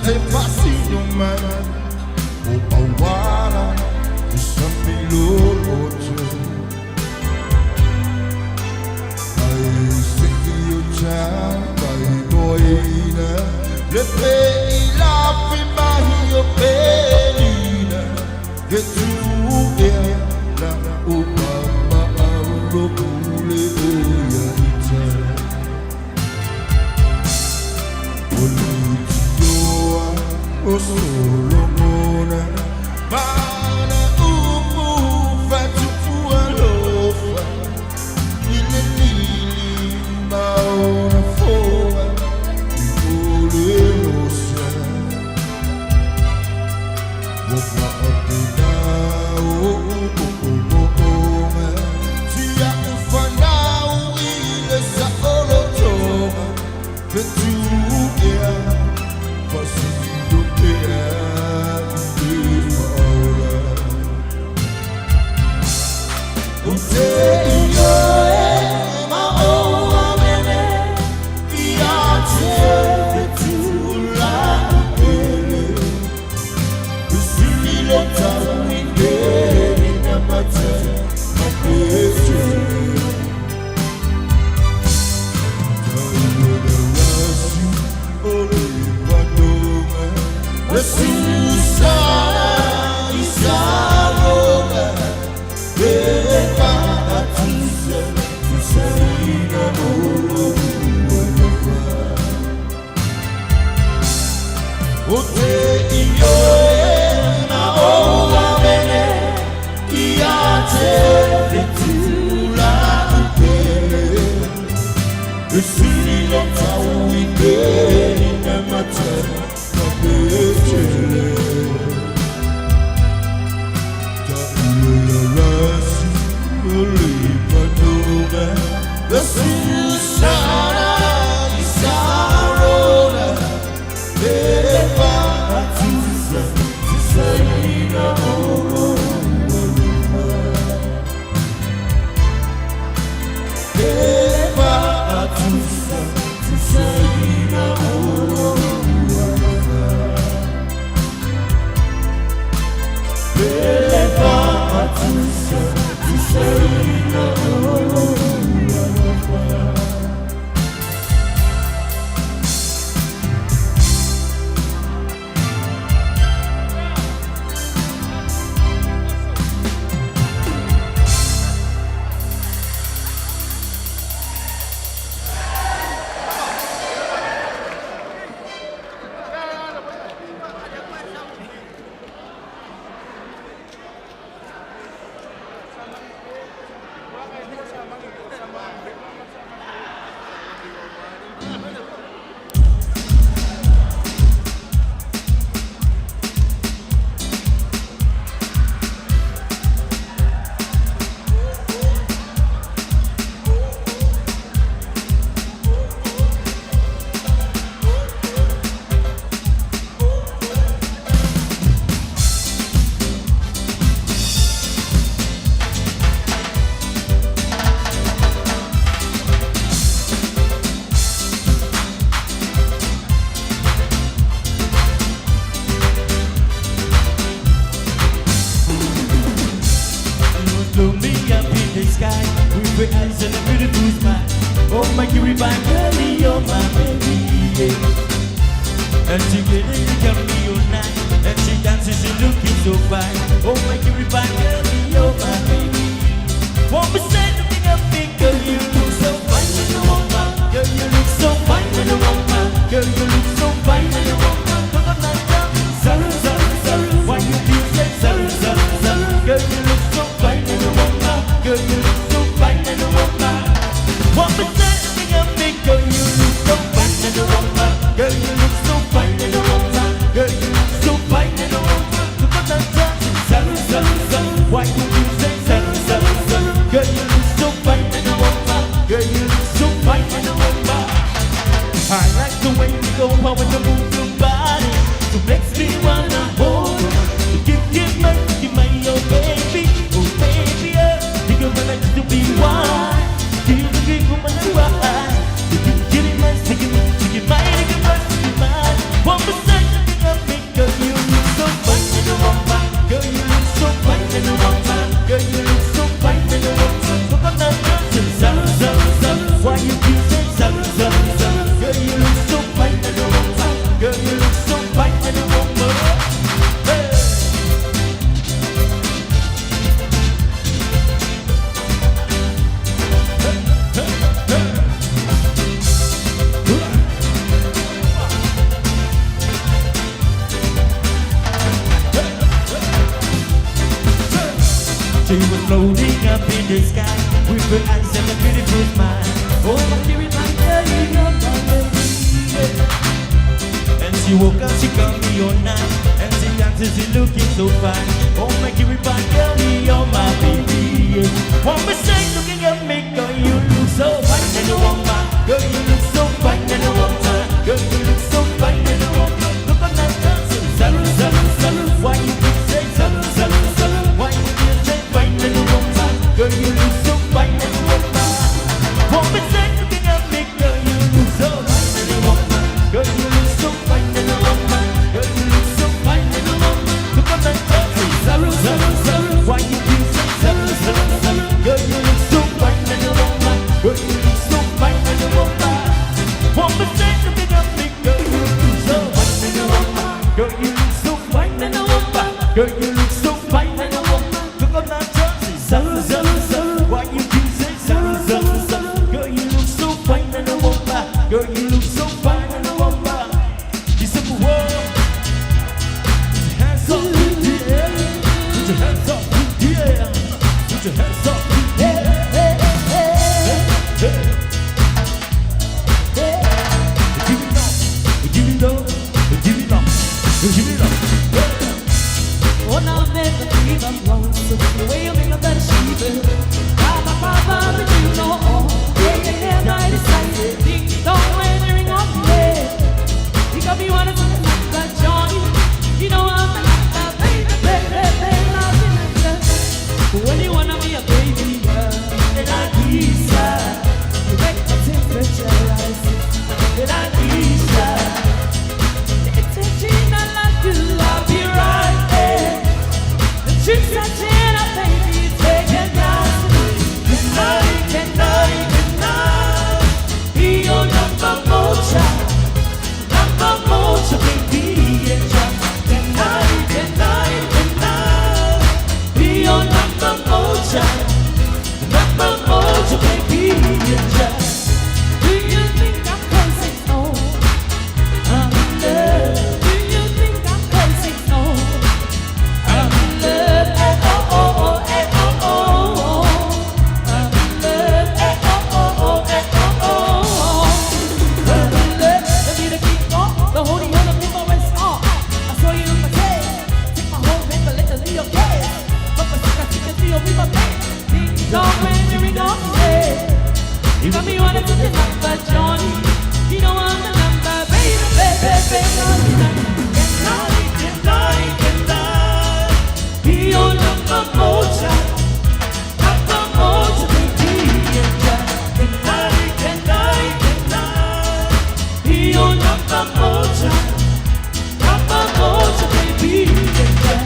Te pasino mai. ina Le pe i la fi mahi o pelina Ke tu ea la o mama au lo pule o ia ita O le tioa o Solomona Mana upu fatupu alofa I le lili maona foa I o le rosa O maapena o upu moonga Tia ufanau i le saolotoga Fetu ea fasilo pea i le faola O te ioe ma o amene Ia te fetu la upele Usili le tau i le na mata ma pete Susana Isaroga Eva Atusa Tusaina O te ioe na o amene Ia te fetu la upele Usili le tau i le na mata ma pete Ta io la rasi o le panonga La Susana Isaroga Eva Atusa Tusaina o Eva Atusa Tusaina o Eva Atusa Tusaina o Blow me up in the sky with your eyes and a beautiful smile. Oh my Kiribati girl, you're my baby. Yeah. And together you got me all night. And she dances and looking so fine. Oh my Kiribati girl, you're my baby. Won't be sad to be a big girl, you look so fine when you walk by. Girl, you look so fine when you walk by. Girl, you look so fine when you walk by. Come on, like that. Sorry, sorry, sorry. Why you do say sorry, sorry, sorry? Girl, you look so fine when you walk by. Girl, you look so fine when you walk by. Won't be sad to be a big girl, you look so fine when you walk by. Girl, you look so fine when you walk by. Girl, you look so fine when you walk by. Come on, like that. Sorry, sorry, sorry. Why you do say sorry, sorry, sorry? Girl, you look so fine when you walk by. Girl, you look so fine when you walk by. I like the way you go when you move your body. So makes me wanna hold you. To give my, give my, oh baby, oh baby, yeah. You go when I to be wild. Give my, why? Give it my, take it, take it, my, take it, my, take it, my. 1% of me, girl, you look so fine when you walk by. Girl, you look so fine when you walk by. Girl, you look so fine when you walk by. Look at that girl, say, sorry, sorry, sorry. Why you keep saying sorry, sorry, sorry? Girl, you look so fine. She was floating up in the sky with her eyes and a beautiful smile. Oh, my dear, my girl, you're my baby. And she woke up, she called me all night. And she dances, she looking so fine. Oh, my dear, my girl, you're my baby. One mistake looking at me, girl, you look so fine and you want my girl, you look so fine and you want my girl, you look so fine and you want my look on that dancing. Salu, salu, salu, why you keep say salu, salu, salu, why you keep say fine and you want my girl, you look so fine and you want my one mistake looking at me, girl, you look so fine and you want my girl, you look so fine and you want my girl, you look so fine and you want my look on that dancing. Salu, salu, salu, why you keep say salu, salu, salu, girl, you look so fine and you want my girl, you look so fine and you want my one mistake looking at me, girl, you look so fine and you want my girl, you look so fine and you want my girl, you look so fine and you want my look on that dancing. Salu, salu, salu, why you keep say salu, salu, salu, girl, you look so fine and you want my girl, you look so fine and you want my you said, whoa, put your hands up in the air, put your hands up in the air, put your hands up in the air, hey, hey. Give it up, give it up, give it up, give it up. Oh, now I'm never leave alone. So the way you make my body shiver. Papa, papa, but you know, yeah, yeah, yeah, I decided. Ding dong, when you ring on the head. You got me wanting to like that Johnny. You know I'm a like baby, baby, baby, baby. When you wanna be a baby girl, and I desire. You make my temperature rise, and I desire. It's a gene I like you, I'll be right there. The truth's a gin, baby, take it down to me. Can I, can I, can I be your number mocha? Number mocha, baby, yeah. Can I, can I, can I be your number mocha? Number mocha, baby, yeah. Do you think I'm crazy? No. I'm in love. Do you think I'm crazy? No. I'm in love. Eh, oh, oh, oh, eh, oh, oh, oh. I'm in love. Eh, oh, oh, oh, eh, oh, oh, oh. I'm in love. Let me the kick off. The holy on the people is off. I saw you in my day. Take my whole paper, little your gas. But my sister, she can see you with my man. Ding dong, when you ring off the head. You got me wanting to the number, Johnny. You know I'm the number, baby, baby, baby. Can I, can I, can I be your number mocha? Number mocha, baby, yeah. Can I, can I, can I be your number mocha? Number mocha, baby, yeah.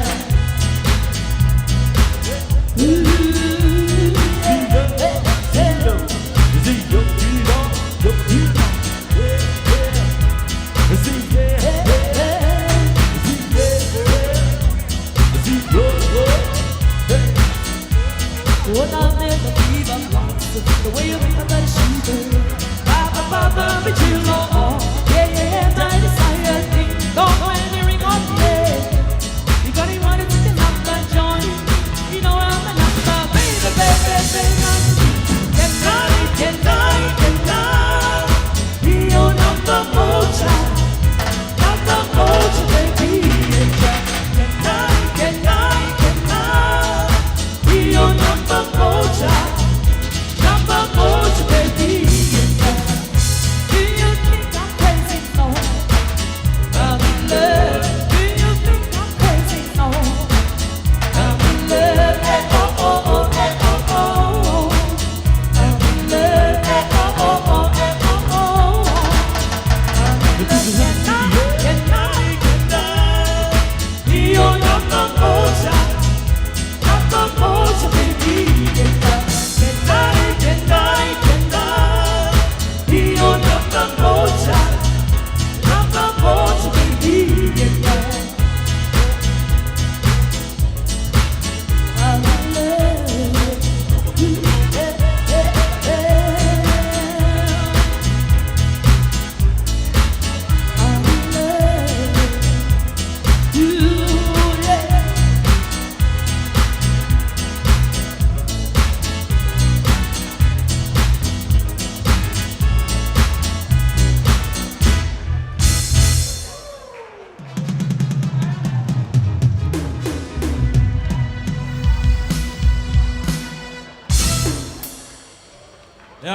Oh, I'll never leave alone. The way you make my body shiver. Papa, papa, but you know, oh, yeah, yeah, my desire. Ding dong, when you ring on the head. You got me wanting to the number, Johnny. You know I'm the number, baby, baby, baby. Can I, can I, can I be your number mocha?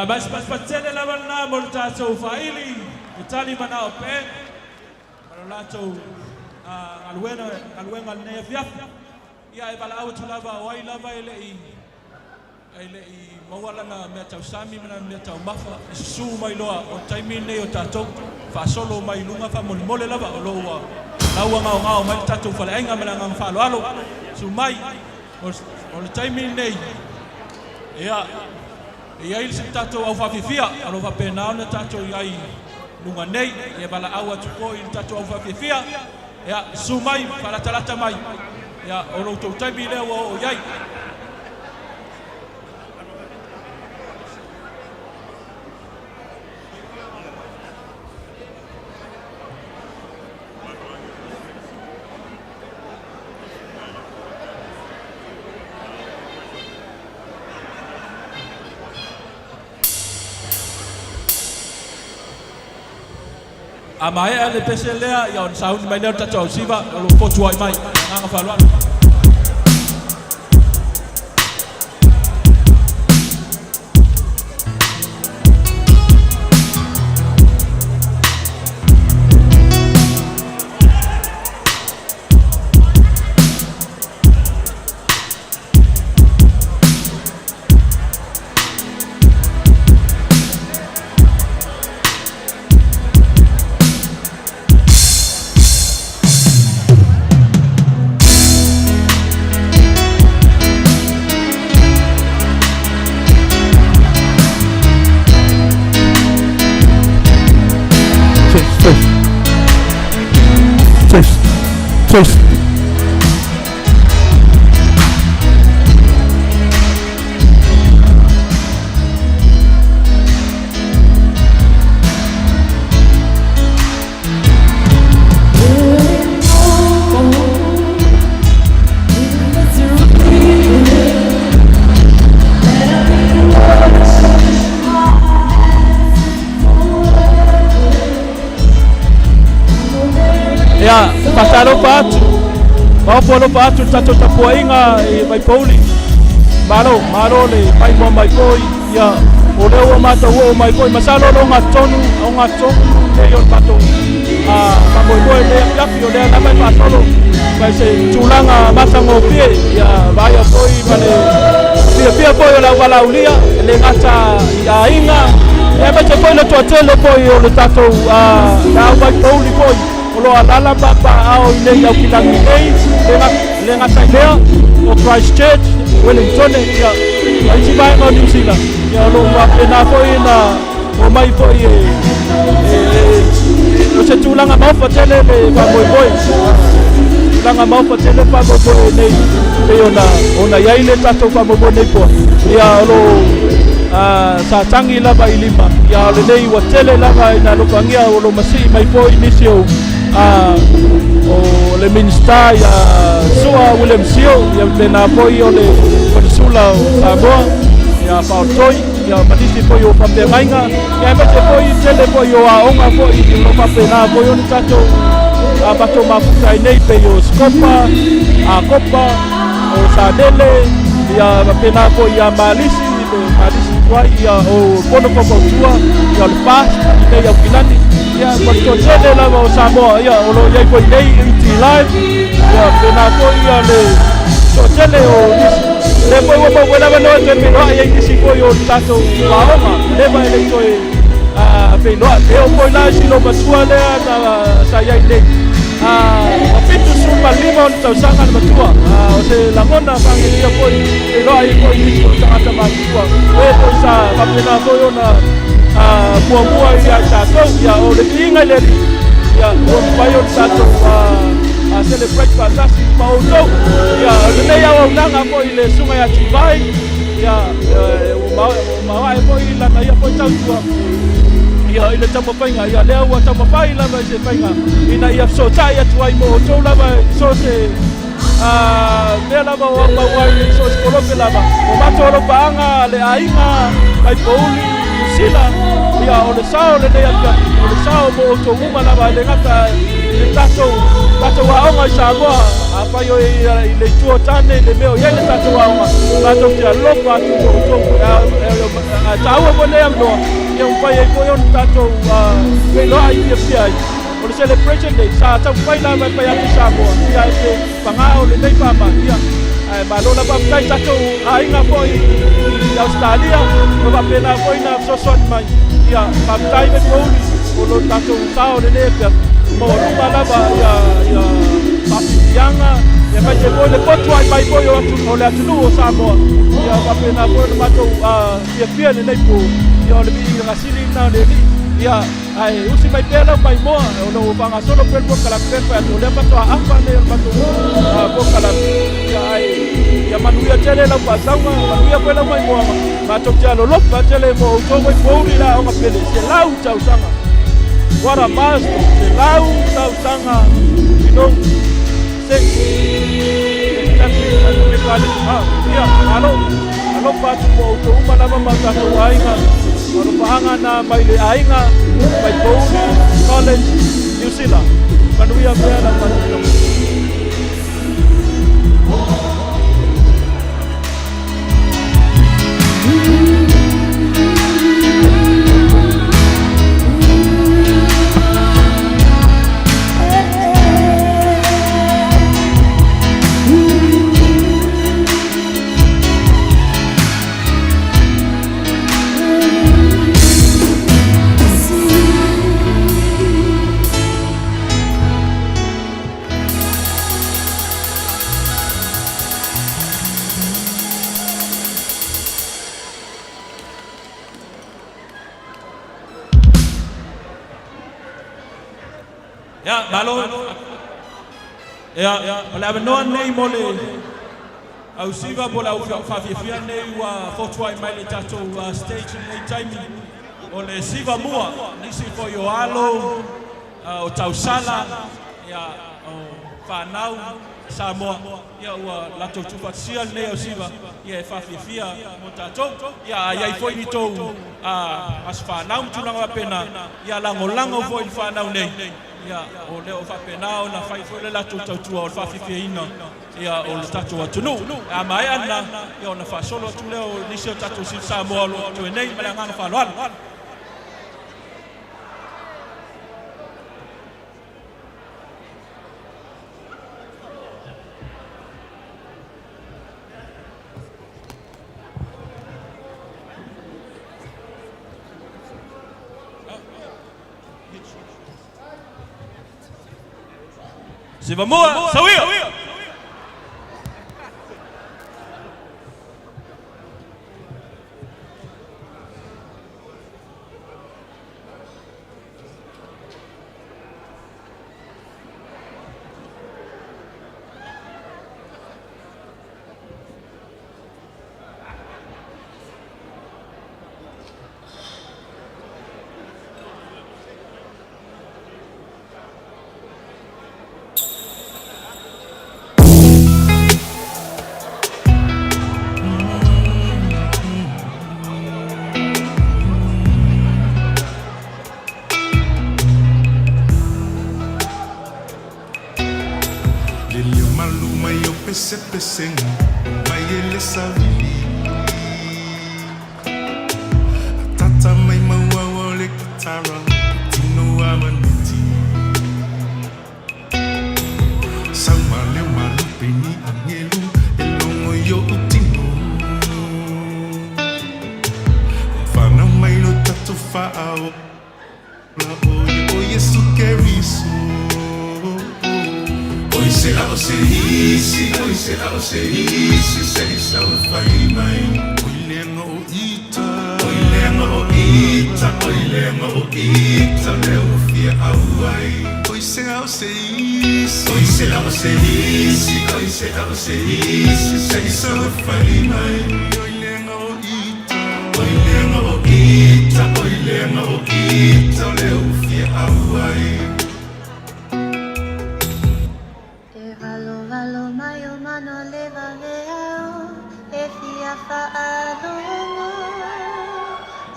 Ia, ma se patipati lava lena mo le tatou faaili e tali manao pe ma lo latou galuega galuega lenei afiafi. Ia e valaau atu lava o ai lava e le'i maua lana mea tausami ma lana mea taumafa e susū mai loa o le taimi lenei o tatou faasolo mai luga faamolemole lava o loo ua laua gaogao mai le tatou faleaiga ma le agaga faaaloalo susu mai o le taimi lenei. Ia e i ai le tatou aufaafiafia o lo faapena ona tatou i ai luga nei. Ia valaau atu foi i le tatou aufaafiafia, ia susu mai faalatalata mai, ia o lo outou taimi lea ua oo i ai. A maea le pese lea, ia ona sauni mai lea o le tatou ausiva o lo fotuai mai. Agaga faaaloalo. Test, test. Test, test. Ia, faatalofa atu, maopo alofa atu le tatou tapuaiga i Vaipouli. Malo, malo le faimoa mai foi. Ia, o lea ua matou oo mai foi. Masalo o le ogatotonu, ogatotonu nei o le matou faamoemoe i lenei afiafi, o lea lava e faasolo mai se tulaga matagofie. Ia, vaaia foi ma le fiafia foi o le auvalaulia, e le gata i aiga, ia aemaise foi le toatele foi o le tatou au Vaipouli foi o lo alala ma paao i nei aukilagi nei, le gata i lea o Christchurch, Wellington, ia ma isi vaega o New Zealand. Ia o lo o faapena foi na omai foi e o se tulaga maofa tele le faamoemoe, tulaga maofa tele faamoemoe nei pei ona i ai le tatou faamoemoe nei poa. Ia o lo sa tagi lava i lima, ia o lenei ua tele lava ina alofagia o lo masii mai foi nisi o o le Minista ia Sua William Sio, ia pena foi o le Konisula o Samoa ia Faotoi, ia ma nisi foi o faafeagaiga, ia aemaise foi tele foi o aoga foi o lo faapena foi ona tatou matou mafuta ai nei pei o Scopa, Akopa, o Sanele, ia faapena foi ia Malisi, le Malisi tuai, ia o Pono Faufautua, ia o le FAST i nei Aukilani, ia ma le toatele lava o Samoa, ia o lo o i ai foi nei ET Live, ia faapena foi ia le toatele o nisi. Lea foi ua maua lava noa toe feiloai ai nisi foi o le tatou aoga, leva e le toe feiloai. E oo foi la i si matua lea na sa i ai nei. Ua 75 ona tausaga le matua. O se lagona faagagia foi feiloai ai foi nisi o tagata matutua. E foi sa faapena foi ona muamua ia i tatou. Ia o le viiga i le Alii, ia ua mafai ona tatou celebrate faatasi ma outou. Ia o lenei auaunaga foi i le susuga ia Tivai, ia ua maoae foi lana ia foi tautua ia i le taumafaiga, ia lea ua taumafai lava i se faiga ina ia fesootai atu ai mo outou lava i so se mea lava o aumau ai i so se kolope lava. O matou alofaaga le aiga Vaipouli, New Sila ia o le sao lenei afiafi o le sao mo outou uma lava e le gata i le tatou tatou aoga i Samoa afai o i le itu o tane i le mea o i ai le tatou aoga tatou te alofa atu mo outou a taua foi lenei avanoa ia mafai ai foi ona tatou feiloai fiafia ai o le celebration day sa taumafai lava e fai atu i Samoa ia e te pagā o lenei faamai ia ae malo lava faafetai tatou aiga foi i Australia ma faapena foi na fesoasoani mai ia faafetai Vaipouli o lo tatou sao lenei afiafi mo luma lava ia ia faafiafiaga ia aemaise foi le fotuai mai foi o le atunuu o Samoa ia faapena foi ona matou fiafia i lenei po ia o le viiga sili lena o le Alii ia ae usi mai pea lau maimoa o lo o faagasolo pea le polokalame pei ona fai atu o lea faatoa afa nei o le matou polokalame ia ae ia manuia tele lau faasauga manuia foi lau maimoaga matou te alolofa tele mo outou Vaipouli le aoga pele 100 tausaga. What a milestone. 100 tausaga you know six ia malo alofa atu mo outou uma lava ma o tatou aiga alofaaga na mai le aiga Vaipouli College New Zealand. Manuia pea lau faatinoga. Ia, malo. Ia, o le avanoa lenei mo le ausiva po o le au faafiafia lenei ua fotuai mai le tatou stage i lenei taimi. O le siva mua, nisi foi o alo, o tausala, ia, o fanau Samoa, ia ua latou tuufaatasia lenei ausiva ia e faafiafia mo tatou. Ia a i ai foi ni tou aso fanau ma tulaga faapena, ia lagolago foi i le fanau nei, ia o lea o faapena ona fai foi le latou tautua o le faafiafiaina ia o le tatou atunuu. A maea lena, ia ona faasolo atu lea o nisi o tatou sili Samoa o lo o totoe nei ma le agaga faaaloalo. Siva mua, sauia! Le leo malu mai o pesepesega mai e le savili Atata mai mauaua o le kitara tino a maneti Sau ma leo malupe ni angelu e logo i o'u tino Whanau mai lo tatou faaola o o Iesu Keriso. Oi se ao se isi, oi se ao se isi, se i sau e fai mai. Oi leaga o ita, oi leaga o ita, oi leaga o ita, lea ua fia au ai. Oi se ao se isi, oi se ao se isi, oi se ao se isi, se i sau e fai mai. Oi leaga o ita, oi leaga o ita, oi leaga o ita, lea ua fia au ai. E valovalo mai o mano le vaveao e fia faalogo.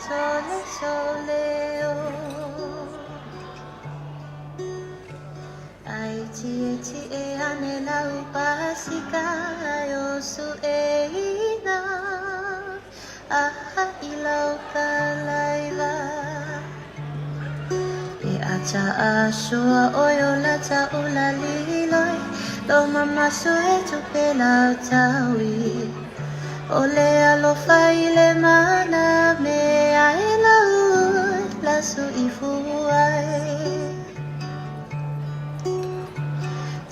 Sole tie ane lau pasika ai o su e ina Aha i lau ka laiva E ata asua oi o la ta ula liloi Lo mamasu e tupe lau taui O le alofa i le mana me ai lau la su i fuai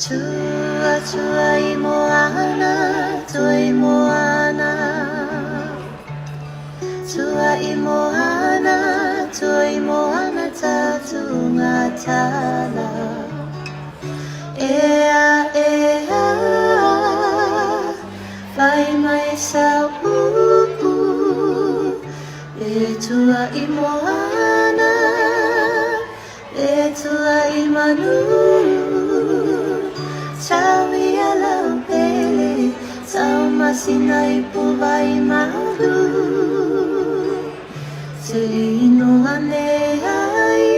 Tua tua i moana, tua i moana Tua i moana, tua i moana tatu ngā tala Ea, ea, vai mai sa upu E tua i moana, e tua i manu Tau ia lau pele, tau masina i puva i malu Te inoa ne ai,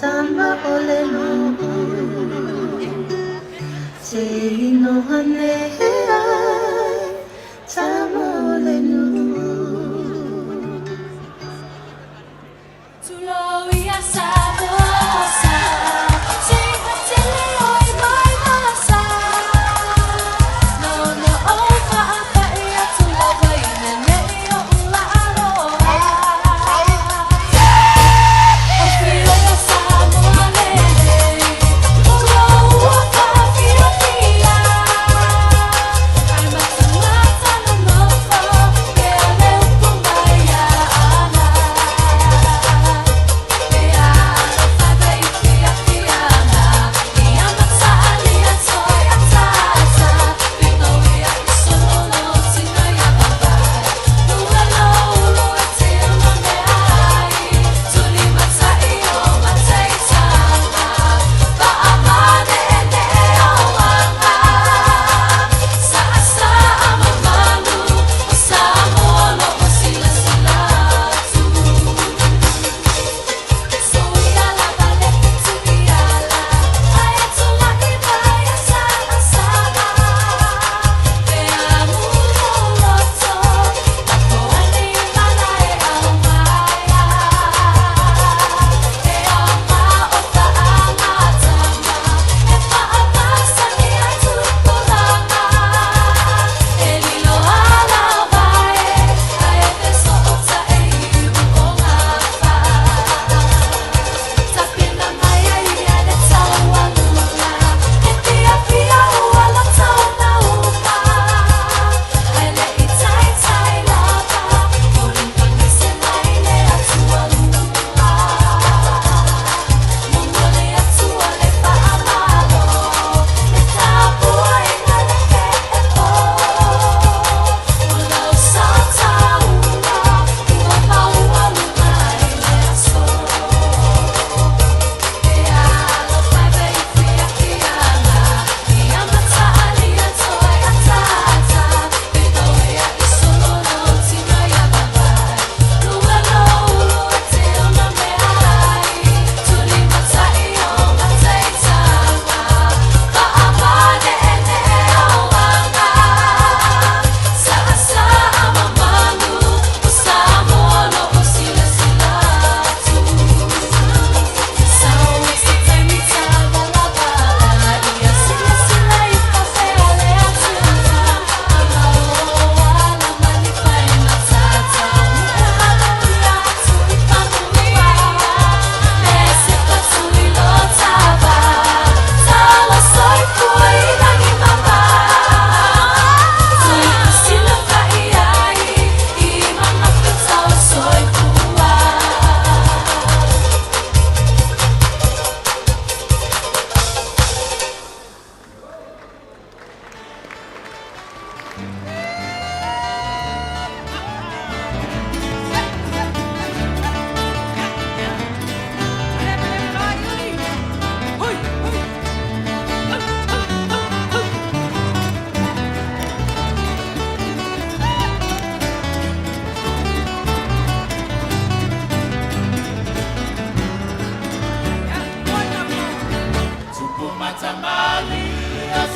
tama o le luu Te inoa ne ai, tama o le nuu Tulo ia sa mosa, se hatele oi mai masa. No no o ka pa ia tulo vai ne ne o ula aloha. O fio ia sa moa lele, tulo ua ka fia fia.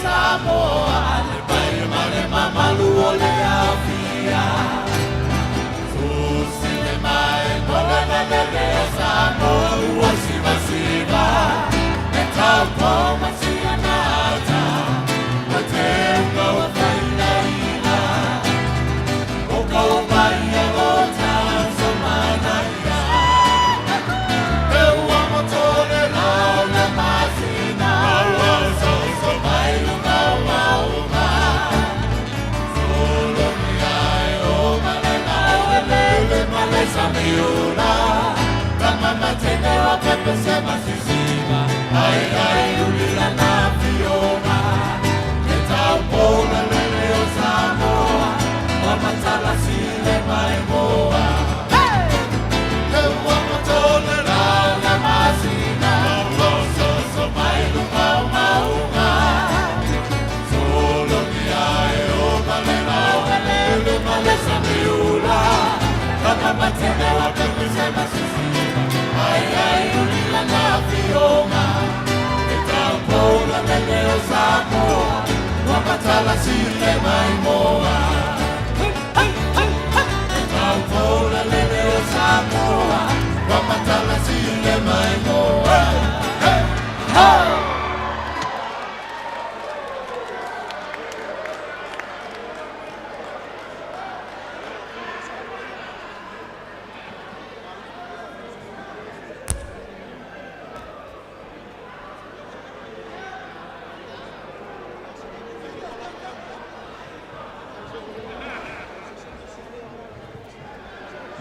Samoa Le paia ma le mamalu o le afia Susi le mai mo le lele o Samoa Ua siva siva E tau koma sia nata O te unga o whaina ila O ka o mai o tau so mana ia E ua mo tole lau le masina Ua so so mai lunga o maunga Solo ni ai o malena o lele male samiula Kama matene o pepe se masisiva Ai ai ulila na fiona Ke tau pola lele o Samoa Wamatala sile mai moa He ua motole lau le masina Ua so so mai lunga o maunga Solo ni ai o malena o lele male samiula Kama matene o pepe se masisiva Ai ai ulila na fiona Ke tau pola lele o Samoa Wamatala sile mai moa Ke tau pola lele o Samoa Wamatala sile mai moa Hey, hey.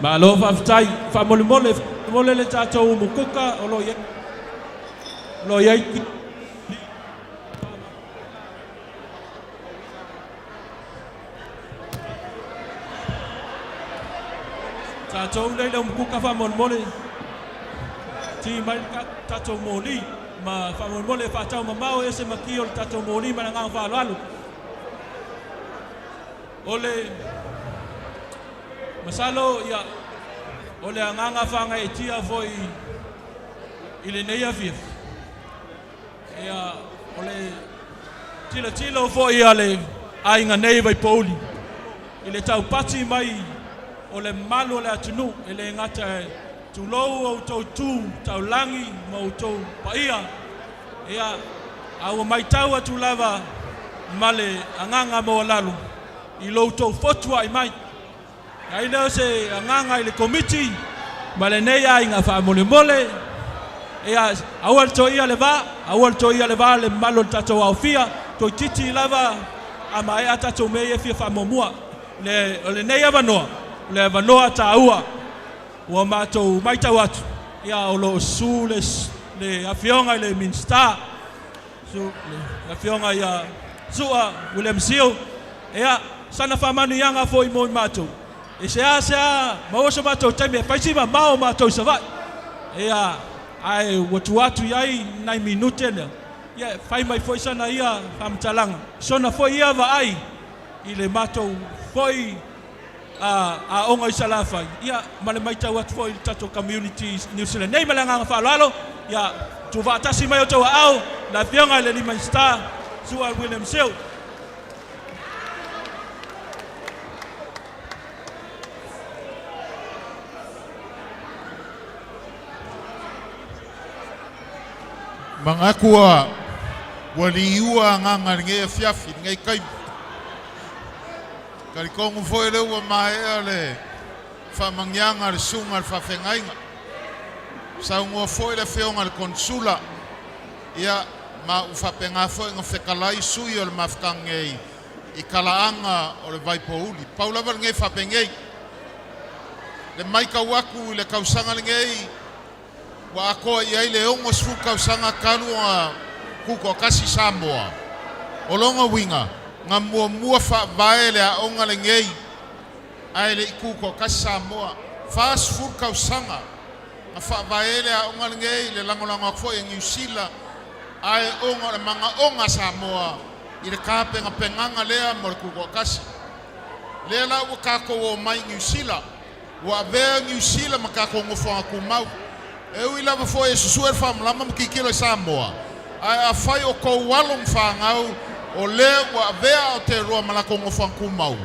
Malo faafetai faamolemole mole le tatou mukuka o lo iai lo iai tatou lei le umukuka faamolemole ti mai le tatou moli ma faamolemole faatau mamao e ese maki o le tatou moli ma le agaga faaaloalo o le masalo ia o le agaga faagaeetia foi i lenei afiafi ia o le tilotilo foi a le aiga nei Vaipouli i le taupati mai o le malu o le atunuu e le gata e tulou outou tu taulagi ma outou paia ia a ua matau atu lava ma le agaga maualalo i lo outou fotua'i mai ai lea o se agaga i le komiti ma lenei aiga faamolemole ia aua le toia le vā aua le toia le vā le mamalu o le tatou aofia toeitiiti lava a maea tatou mea ia fia faamuamua le o lenei avanoa o le avanoa taua ua matou matau atu ia o lo o susu le afioga i le Minisita su le afioga ia Su'a William Sio ia sana faamanuiaga foi mo i matou e seā maua so matou taimi e fai si mamao o matou i Savaii ia ae ua tuu atu i ai nai minute lea ia fai mai foi sana ia faamatalaga sona foi ia vaai i le matou foi aoga i Salafai ia ma le matau atu foi i le tatou community New Zealand nei ma le agaga faaaloalo ia tuufaatasi mai outou aao le afioga i le Minisita Su'a William Sio. Manatu ua ua liua agaga i lenei afiafi, lenei taimi. Talitonu foi lea ua maea le faamanuiaga a le susuga i le faafeagaiga. Saunoa foi le afioga i le Konesula, ia, ma ua faapena foi ona fetalai sui o le mafutaga nei i talaaga o le Vaipouli. Pau lava lenei faapenei, le matau atu i le tausaga lenei, ua atoa i ai le 60 tausaga talu ona tutoatasi Samoa. O lona uiga, na muamua faavae le aoga lenei ae le i tutoatasi Samoa. 40 tausaga na faavae le aoga lenei i le lagolago atu foi e Niu Sila, ae ona o le manaoga a Samoa i le tapenapenaga lea mo le tutoatasi. Lea la ua tatou omai i Niu Sila, ua avea Niu Sila ma tatou nofoaga tumau. E ui lava foi e susue le faamalama ma tilotilo i Samoa, ae afai o tou alo ma fanau O lea ua avea Aotearoa ma latou nofoaga tumau,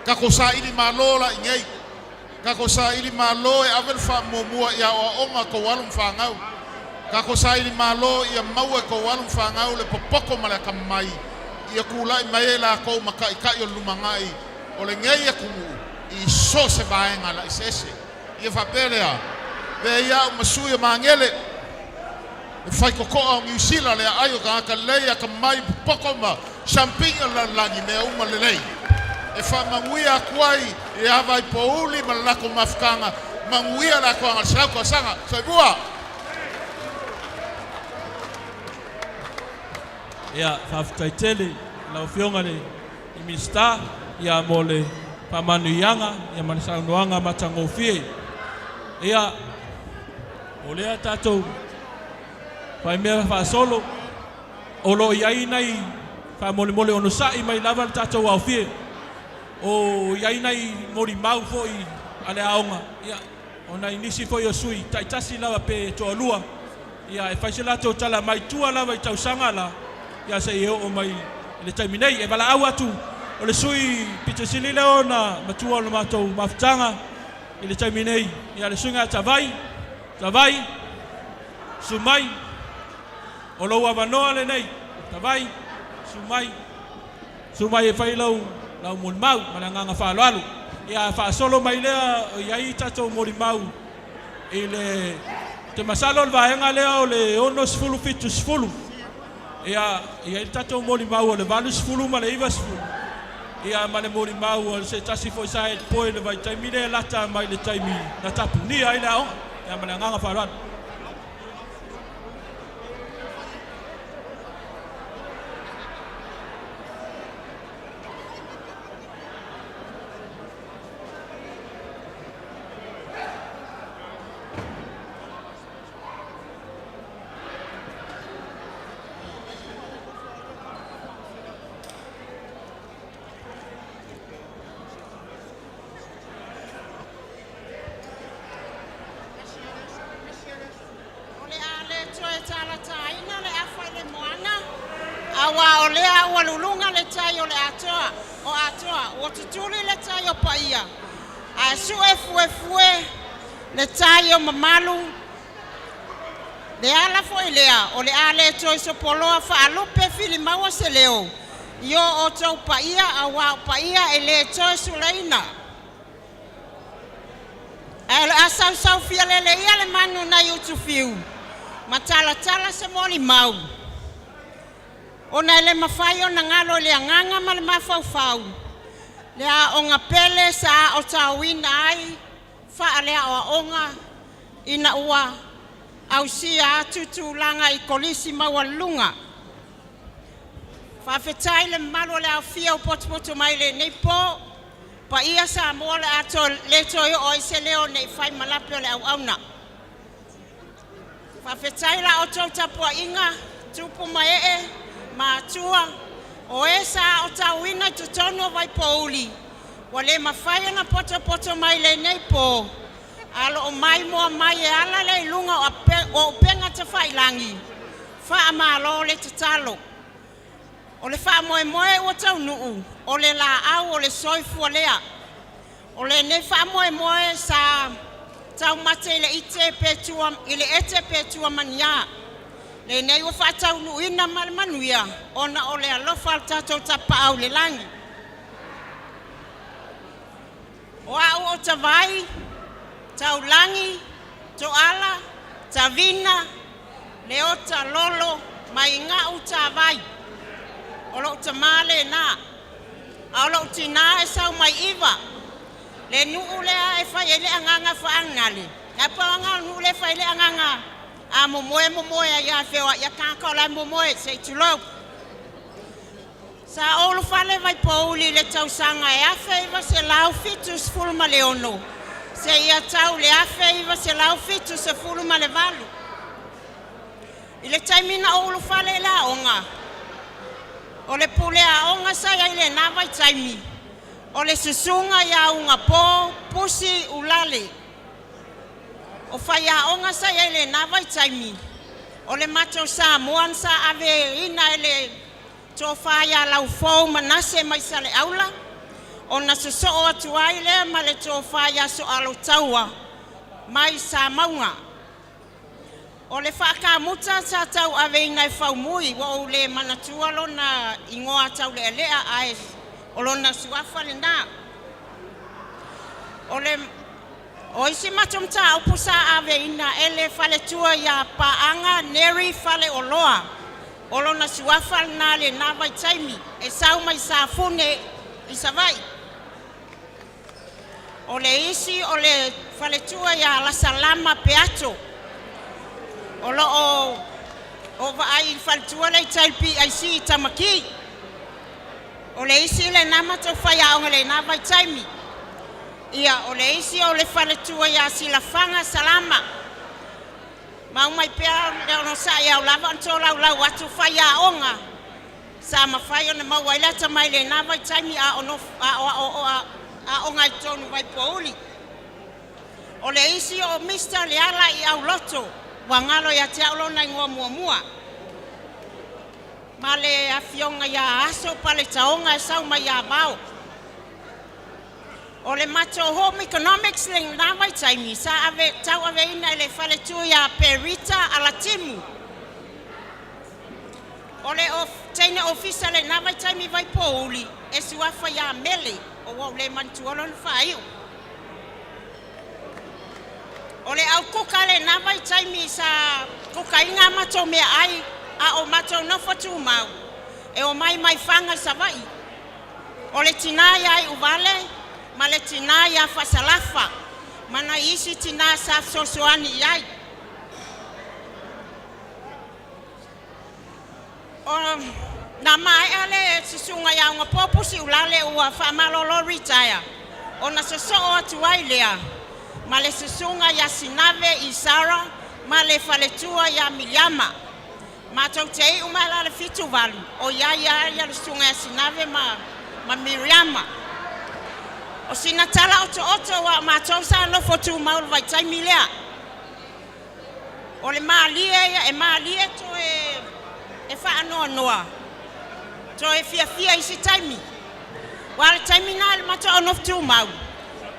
tatou saili malo laʻi nei, tatou saili malo e ave le faamuamua i aoaoga a tou alo ma fanau, tatou saili malo ia maua e tou alo ma fanau le popoto ma le atamamai ia tulaʻi mai ai latou ma taʻitaʻi o le lumanaʻi o lenei atunuu i so o se vaega laʻiseese. Ia faapea lea, avea ia aʻu ma sui o Magele, le faitotoa o Niusila, le aai o tagata lelei, atamamai, popoto ma siampina o le lalolagi, mea uma lelei e faamanuia atu ai i le Avaipouli ma le latou mafutaga. Manuia le atoaga o le 100 tausaga. Soifua. Ia, faafetai tele i lau Afioga i le Minisita ia mo le faamanuiaga ia ma le saunoaga matagofie. Ia, o lea tatou faimea faasolo, o lo o i ai nai faamolemole onosai mai lava le tatou aofie. O i ai nai molimau foi a le aoga, ia, o nai nisi foi o sui taitasi lava pe toalua, ia e fai se latou tala mai tua lava i tausaga la, ia seia oo mai i le taimi nei. E valaau atu o le sui pito sili lea ona matua o le matou mafutaga i le taimi nei, ia le suiga Tavai, Tavai, Sumai, o lou avanoa lenei, Tavai, Sumai, Sumai e fai lau lau molimau ma le agaga faaaloalo. Ia faasolo mai lea o i ai tatou molimau i le te masalo o le vaega lea o le 60 70. Ia i ai le tatou molimau o le 80 ma le 90. Ia ma le molimau o se tasi foi sa head boy i le vaitaimi lea e lata mai le taimi na tapunia ai le aoga. Ia ma le agaga faaaloalo. O le a le toe talataina le afa i le moana, auā o lea ua luluga le tai o le atoa, o Atoa, ua tutuli le tai o paia, ae sue fuefue le tai o mamalu. Le ala foi lea o le a le toe sopoloa faalupe filimaua se leo i o outou paia, auā o paia e le toe sulaina. Ae o le a sausau fialele ia le manu nai Utufiu ma talatala se molimau, ona e le mafai ona galo i le agaga ma le mafaufau le aoga pele sa aotauina ai faaleaoaoga ina ua ausia atu tulaga i kolisi maualuluga. Faafetai i le mamalu o le aofia ua potopoto mai i lenei po. Paia Samoa o le a le toe oo i ai se leo ne i fai ma lape o le auauna. Faafetai i la outou tapuaiga tupu ma ee matua o e sa aotauina i totonu o Vaipouli ua le mafai ona potopoto mai i lenei po, ae o lo o maimoa mai e ala lea i luga o upega tafailagi. Faamalo le tatalo. O le faamoemoe ua taunuu, o le laau o le soifua lea. O lenei faamoemoe sa taumate i le ite pe tua i le ete pe tua ma ni a. Lenei ua faataunuuina ma le manuia ona o le alofa o le tatou Tapaau i le lagi. O au o Tavai, Taulagi, Toala, Tavina, Leota Lolo mai Ga'u Tavai. O lou tamā lena, a o lou tinā e sau mai iva le nuu lea e fai ai le agaga faagale ae pau lava o le nuu lea e fai ai le agaga a momoe momoe ai lava e feoai a tagata o la e momoe se i tulou. Sa ou ulufale i Vaipouli i le tausaga e 1976 seia tau i le 1978. I le taimi na ou ulufale ai i le aoga, o le pule aoga sa i ai i lena vaitaimi, o le susuga ia Ugapo Pusi Uelale. O faiaoga sa i ai i lena vaitaimi, o le matou Samoan sa aveina e le Tofa ia Laufou Manase mai Saleaula, ona sosoo atu ai lea ma le Tofa ia Soalotaua mai Samauga. O le faakamuta sa tauaveina e Faumui, ua ou le manatua lona igoa taulealea ae o lona suafa lena. O le O isi matou mataupu sa aveina e le faletua ia Paaga Nery Faleoloa, o lona suafa lena i lena vaitaimi, e sau mai Safune i Savaii. O le isi o le faletua ia Lasalama Peato, o lo o vaai i le faletua lea i tai i le PIC i Tamaki. O le isi lena matou faiaoga i lena vaitaimi. Ia, o le isi o le faletua ia Silafaga Salama. Ma aumai pea le onosai e ao lava ona tolaulau atu faiaoga sa mafai ona maua ai le atamai i lena vaitaimi a o aooga ai i totonu o Vaipouli. O le isi o Mr. Leala i Auloto, ua galo ia te au lona igoa muamua, ma le afioga ia Aso Paletaoga e sau mai Avao. O le matou Home Economics i lena vaitaimi sa ave, tauaveina e le faletua ia Perita Alatimu. O le teine ofisa i lena vaitaimi i Vaipouli e suafa ia Mele, ua ou le manatua lona faaiu. O le au kuka i lena vaitaimi sa kukaina a matou meaai a o matou nofo tumau, e omai mai Faga i Savaii. O le tina ia Iuvale ma le tina ia Faasalafa ma nai isi tina sa fesoasoani i ai. O na maea le susuga ia Ugapopo Siulale ua faamalolo retire, ona sosoo atu ai lea ma le susuga ia Sinave Isara ma le faletua ia Miliama. Matou te iu mai la le 78 o i ai lava le susuga ia Sinave ma Miriama. O sina tala otooto aua o matou sa nofo tumau i le vaitaimi lea. O le malie ia, e malie toe e faanoanoa, toe fiafia i isi taimi. Aua o le taimi lena i le matou au nofo tumau,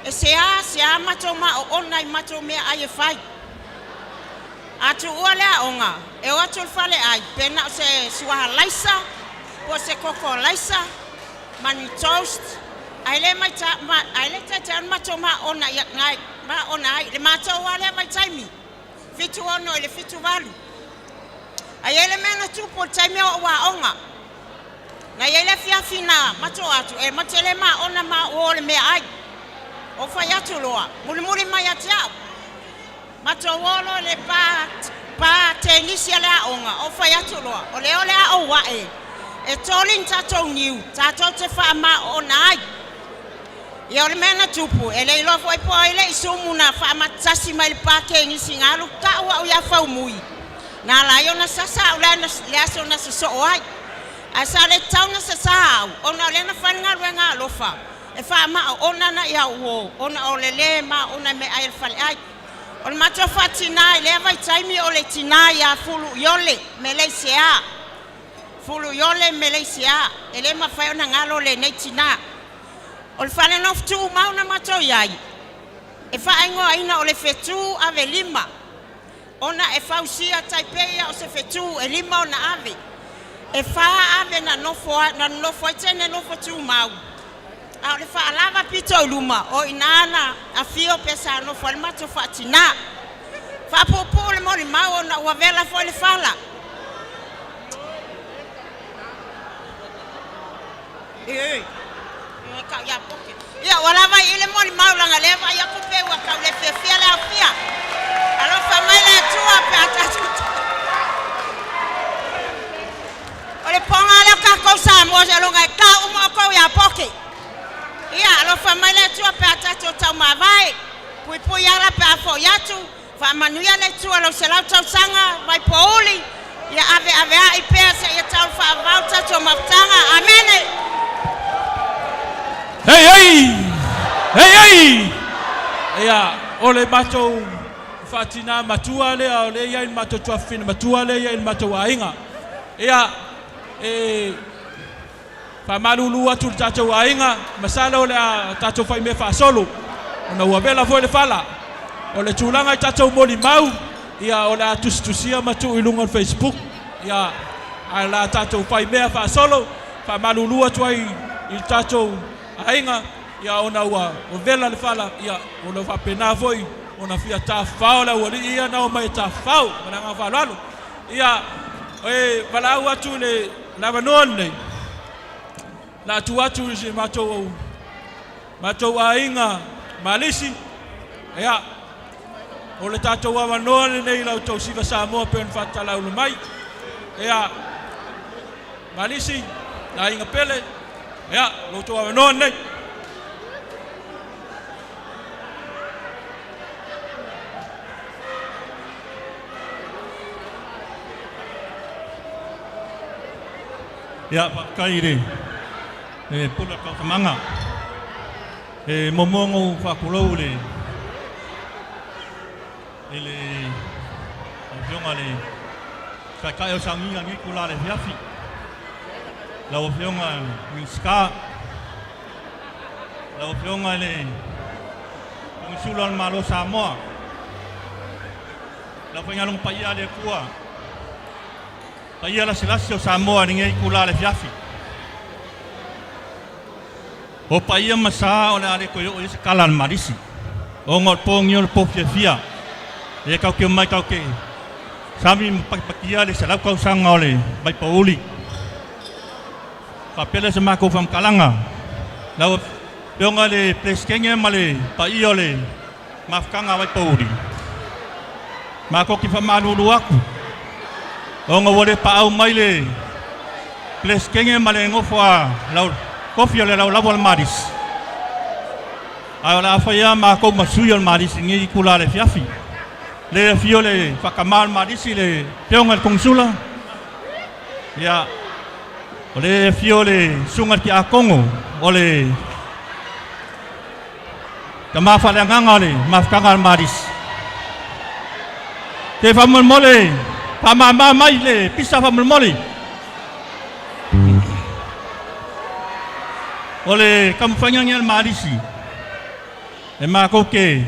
e seasea matou maoona i matou meaai e fai. A tuua le aoga, e o atu i le faleai pe na o se suaha alaisa po o se koko alaisa ma ni toast, ae le ae le taitai ona matou maona ai i le matou lava lea vaitaimi, 76 i le 78. Ae i ai le mea na tupu i le taimi a o ou aoga. Na i ai le afiafi na matou atu e matou te le maona ma o i le meaai. Ou fai atu loa, mulimuli mai ia te au. Matou o loa i le pa tenisi a le aoga, ou fai atu loa, o lea o le a ou ae e toli ni tatou niu tatou te faamaoona ai. Ia o le mea na tupu, e le iloa foi po o ai le isumu na faamatasi mai i le pa tenisi na alu tau au ia Faumui, na ala ai ona sasa au le aso na sosoo ai. Ae sa le tatau ona sasā au, ona o lea na fai le galuega alofa e faamaoona na i au uo, ona o le lē maona i meaai a le faleai. O le matou faatinā i lea vaitaimi o le tinā ia Fuluiole Meleisea. Fuluiole Meleisea, e le mafai ona galo lenei tinā. O le fale nofo tumau na matou i ai, e faaigoaina o le Fetu Ave Lima, ona e fausia tai pei o se fetu e lima ona ave. E fa ave na nonofo ai teine nofo tumau, a o le faalava pito i luma o i ina na afio pe sa nofo ai le matou faatinā. Faapuupuu le molimau ona ua vela foi le fala. Ia ua lava i i le molimau leaga o lea e vaai atu pei ua tau le fiafia le aofia. Alofa mai le Atua pe a tatou. O le poga lea o tatou Samoa seiloga e tau uma outou ia Poke. Ia alofa mai le Atua pe a tatou taumavae. Puipui ala pe a foi atu. Faamanuia le Atua i lou 100 tausaga Vaipouli. Ia aveaveai pea seia tau le faavavau le tatou mafutaga. Amene. Hei hei! Hei hei! Ia, o le matou faatinā matua lea o lea i ai le matou tuafafine matua lea i ai le matou aiga. Ia, e Faamalulu atu le tatou aiga, masalo o le a tatou faimea faasolo, ona ua vela foi le fala. O le tulaga i tatou molimau, ia o le a tusitusia ma tuu i luga o le Facebook, ia ae o le a tatou faimea faasolo. Faamalulu atu ai i le tatou aiga, ia ona ua vela le fala, ia o lo o faapena foi ona fia tafafao le aualii ia na omai e tafafao. Ma le agaga faaaloalo. Ia, e valaau atu i le avanoa lenei, la atu atu i si matou aiga Malisi, ia, o le tatou avanoa lenei lau tou siva Samoa pe ona faatalauula mai. Ia, Malisi, aiga pele, ia, lo tou avanoa lenei. Ia, faafetai i le pule o tausamanga. E muamua ona ou faatulou i le afioga i le Taitai o Sauniga i lenei itula o le afiafi, lau Afioga i le Minisita, lau Afioga i le Konesula o le Malo o Samoa, le aufaigaluega paia a le Atua, paia lasilasi o Samoa i lenei itula o le afiafi. O paia ma sa o le a le toe oo i ai se tala a le Malisi, ona o le po lenei o le po fiafia. E tatou te omai tatou te sami ma patipatia le 100 tausaga o le Vaipouli. Faapea lea se matou faamatalaga. Lau Afioga i le Peresetene ma le paia o le mafutaga a Vaipouli, matou te faamalulu atu, ona ua le paau mai le Peresetene ma le nofo a lau tofi o le laolao o le Malisi. Ae o le a fai lava matou ma sui o le Malisi i lenei itula o le afiafi. Le afio le faatama o le Malisi, le afioga i le Konesula, ia, o le afio le susuga i le Tiakono o le tama faaleagaga o le mafutaga a le Malisi. Te faamolemole, faamama mai le pisa faamolemole. O le taumafaiga lenei a le Malisi, e matou te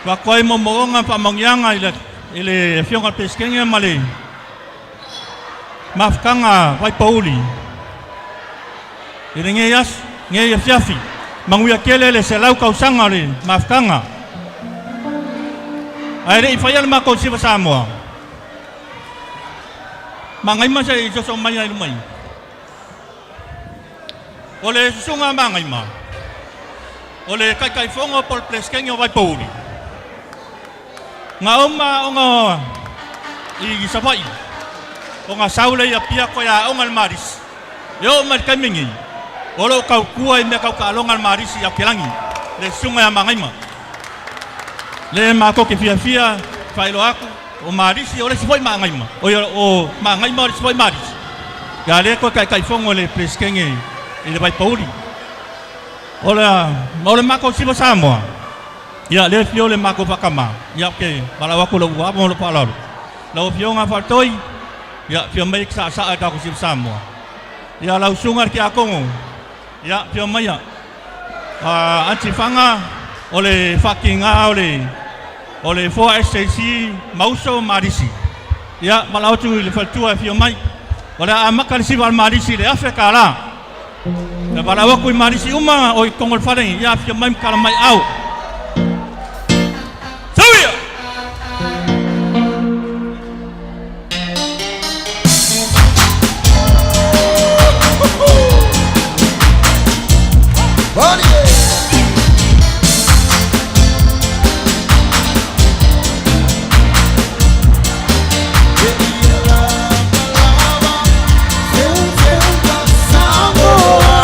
avatu ai moomooga ma faamanuiaga i le Afioga i le Peresetene ma le mafutaga Vaipouli i lenei aso, lenei afiafi. Manuia tele le 100 tausaga o le mafutaga. Ae le i faia le matou siva Samoa, Magaima se i soso mai ai luma i. O le susuga a Magaima, o le Taitaifono po o le Peresetene o Vaipouli, na uma aoga i Savaii, ona sau lea i Apia toe aoga i le Malisi. E oo mai i le taimi lenei, o lo o tautua i mea tau taaloga a le Malisi i Aukilagi, le susuga ia Magaima. Le matou te fiafia faailoa atu, o Malisi o le isi foi Magaima, o Magaima o le isi foi Malisi. Ia lea toe Taitaifono i le Peresetene i le Vaipouli. O le matou siva Samoa, ia lea fio le matou faatama, ia ou te valaau atu i lou ava ma lou faaaloalo. Lau Afioga Faletoi, ia fia mai e te saasaa i tatou siva Samoa. Ia lau susuga i le Tiakono, ia fia mai ia. Antifaga o le faatiga o le 4SJC Mauso Malisi. Ia valaau atu i le faletua e fia mai. O le a amata le siva a le Malisi i le $1,000. Na valaau atu i Malisi uma o i totonu o le fale, ia fia mai ma tala mai au. Sauia! Samoa.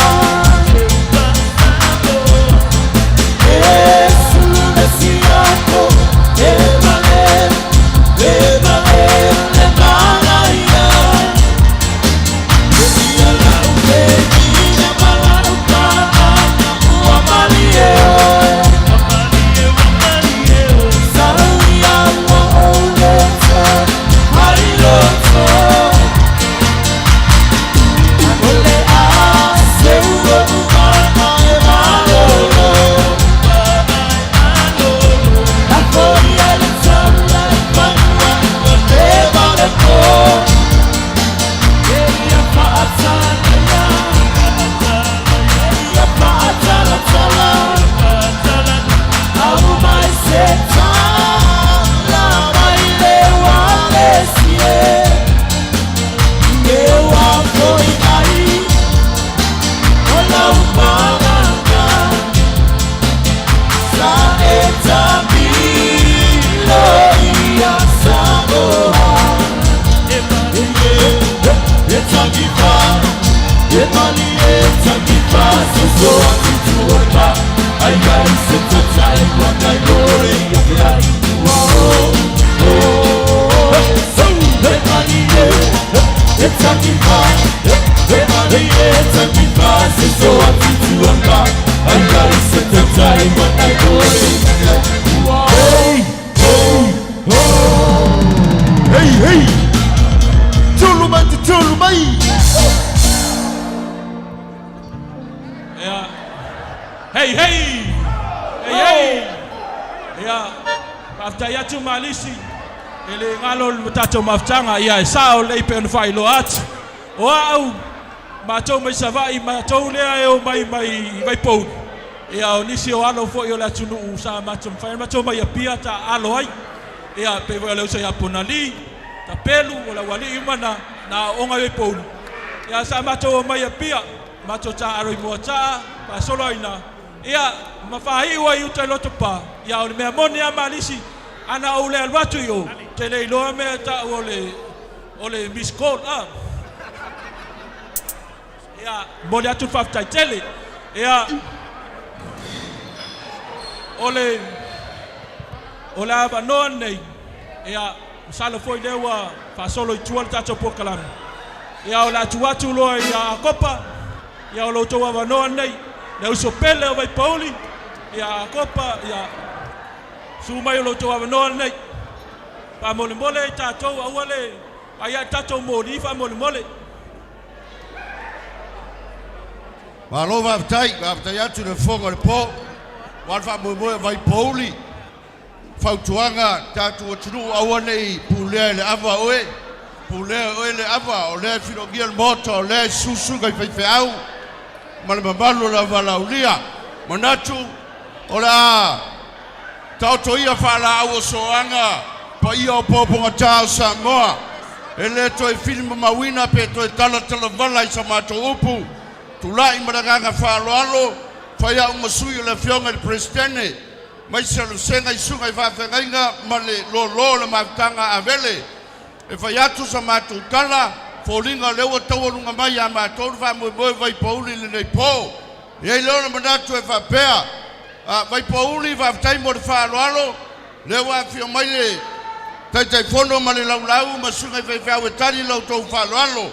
Lulu mai. Ia. Hei, hei! Hei, hei! Ia, faafetai atu Malisi, e le galo le tatou mafutaga, ia e sao lelei pei ona faailoa atu. O au, matou mai Savaii, matou lea e o mai mai Vaipouli, ia o nisi o alo foi o le atunuu sa matou mafai ona matou mai Apia taaalo ai. Ia pei foi o le uso ia Ponali, Tapelu, o le aualii uma na, na aooga i Vaipouli. Ia sa matou omai Apia, matou taaalo i Moataa, faasolo ai ina, ia ma faaiu ai i uta i Lotopa. Ia o le mea moni lava Malisi, ana ou le alu atu i o, ou te le iloa mea e tau o le, o le miss call a. Ia, momoli atu le faafetai tele. Ia, o le, o le avanoa lenei, ia, masalo foi lea ua faasolo i tua le tatou polokalame. Ia, o le a tuu atu loa ia Akopa, ia o lo outou avanoa lenei, le uso pele o Vaipouli, ia Akopa, ia, susu mai o lo outou avanoa lenei. Faamolemole i tatou, aua le ai a tatou moli faamolemole. Malo faafetai, faafetai atu i le fofoga o le po, aua le faamoemoe o Vaipouli. Fautuaga, tatou atunuu aua ne i pulea e le ava oe, pulea e oe le ava, o lea e filogia le Maota, o lea e susu susuga i faifeau ma le mamalu o le auvalaulia. Manatu o le a taoto ia faalaau o soaga paia o popogata o Samoa, e le toe filimamauina pe toe talatalavala i sa matou upu. Tulai ma le agaga faaaloalo, fai au ma sui o le Afioga i le Peresetene, maise o le Vasega i Susuga i Faafeagaiga ma le Lōlō o le Mafutaga Avele, e fai atu sa matou tala, foliga o lea ua taualuga mai ia matou le faamoemoe o Vaipouli i lenei po. E i ai lea o le manatu e faapea, a Vaipouli, faafetai mo le faaaloalo, lea ua afio mai le Taitaifono ma le Laulau ma susuga i faifeau e tali la outou faaaloalo.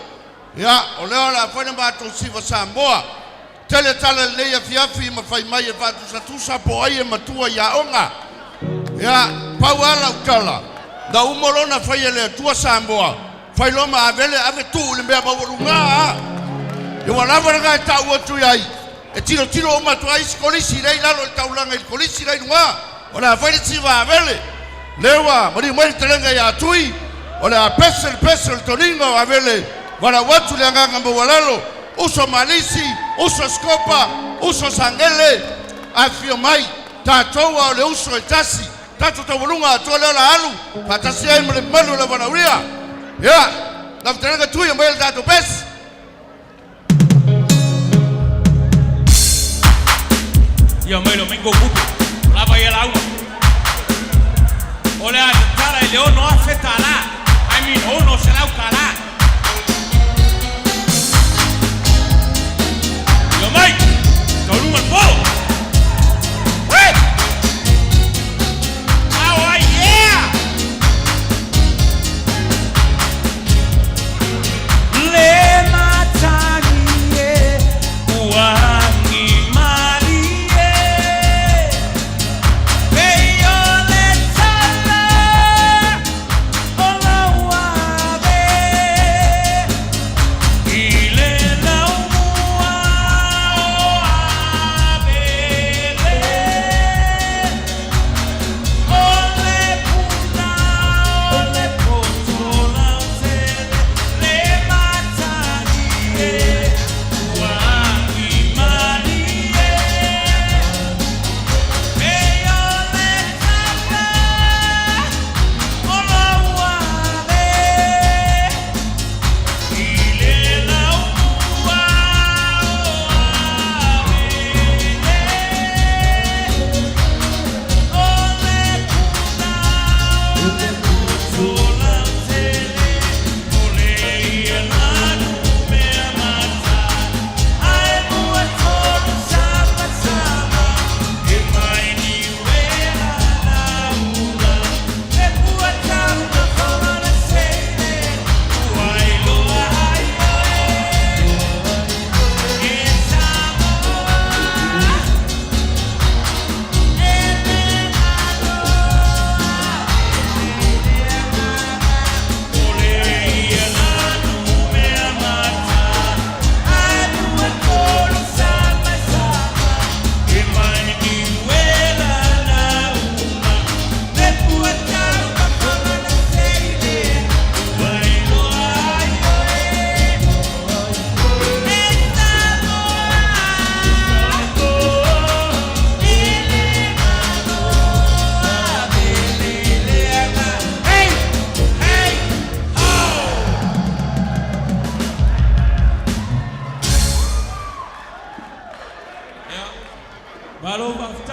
Ia, o lea o le a fai le matou siva Samoa. Tele tala i lenei afiafi ma fai mai e faatusatusa po o ai e matua i aoga. Ia, pau lava lau tala, na uma loa ona fai e le Atua Samoa, fai loa ma Avele ave tuu i le mea maualuga a. Ia ua lava lena e tau atu i ai, e tilotilo uma atu ai isi kolisi lea i lalo i le taulaga i le kolisi la i luga, o le a fai le siva a Avele. Lea ua maliu mai le talega ia Tui, o le a pese le pese o le toniga o Avele, valaau atu le agaga maualalo, uso Malisi, uso Sikopa, uso Sagele, afifio mai, tatou a o le uso e tasi, tatou taualuga atoa lea o le a alu faatasi ai ma le mamalu o le valaaulia. Ia, lau fetalaiga Tui, aumaia le tatou pese. Ia mai lo mengo kupe. Lava ia lauga. O le a tatala i le 6,000 tālā. I mean 600 tālā. Ia mai. Taualuga le po. Hey! Ao ai, yeah! Le matagi e uagi malie Pei o le tala o lau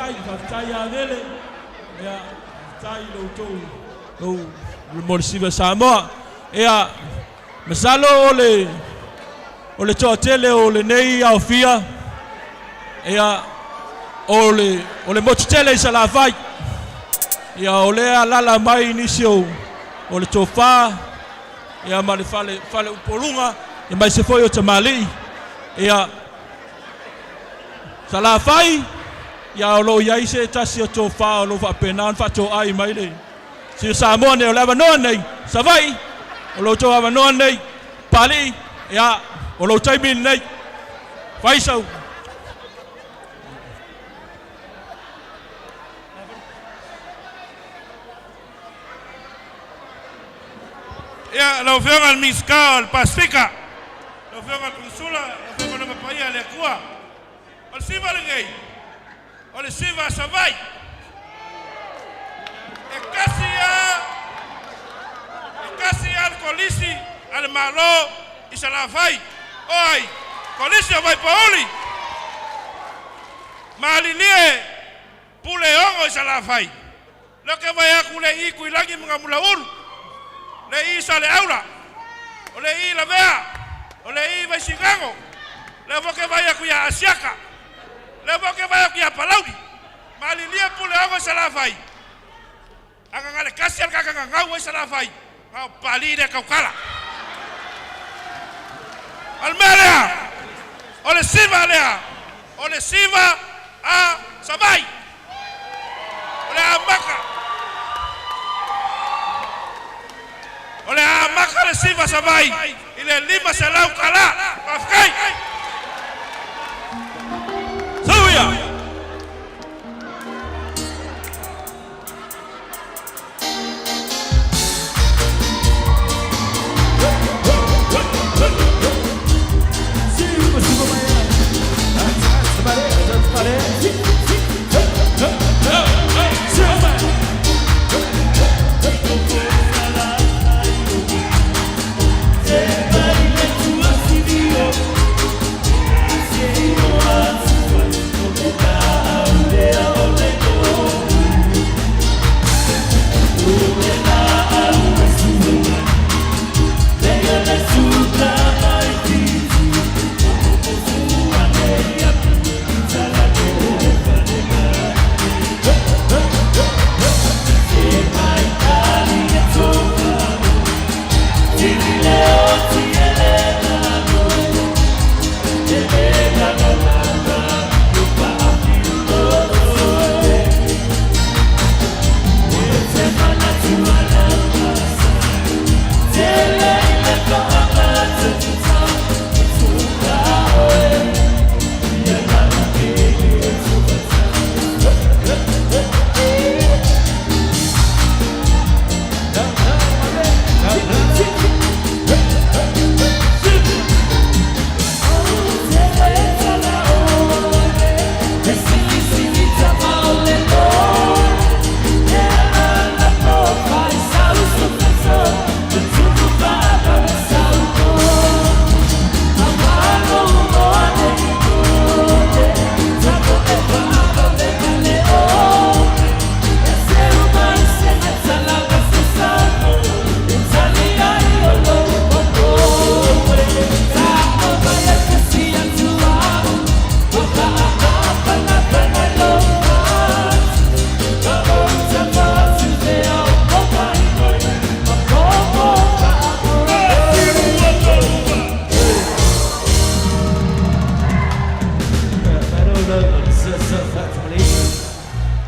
Faafetai, faafetai ia Vele. Ia, faafetai i lo outou lou mo le siva Samoa. Ia, masalo o le o le toatele o lenei aofia, ia, o le o le motu tele i Salafai. Ia, o lea alala mai nisi o o le tofa, ia ma le fale fale upoluga, ia mai se foi o tamalii. Ia, Salafai, ia o lo iai se tasi o tofa o lo faapena ona faatoai mai le si Samoa nei o le avanoa nei, Savaii, o lo outou avanoa nei, Palii, ia, o lou taimi lenei, fai sau. Ia, lau Afioga i le Minisita o le Pasefika, lau Afioga i le Konesula, lau Afioga i le Paia a le Atua. O le siva lenei, o le siva a Savaii. E kasi a, e kasi a le kolisi a le Malo i Salafai. O ai, kolisi o Vaipouli. Malilie pule ongo i Salafai. Leo ke vai aku le i kuilagi mga mula ulu. Le i sa le aula. O le i lavea. O le i vaisingago. Le fo vai aku ia Asiaka. Le fo ke vai aku ia Palauli. Malilie pule ongo i Salafai. Aga ngale kasi al kaka ngau i Salafai. Ngau pali le kaukala. O le mea lea. O le siva lea. O le siva a Savaii. O le amaka. O le amaka le siva Savaii. I le 500 kala. Faafetai. Suia.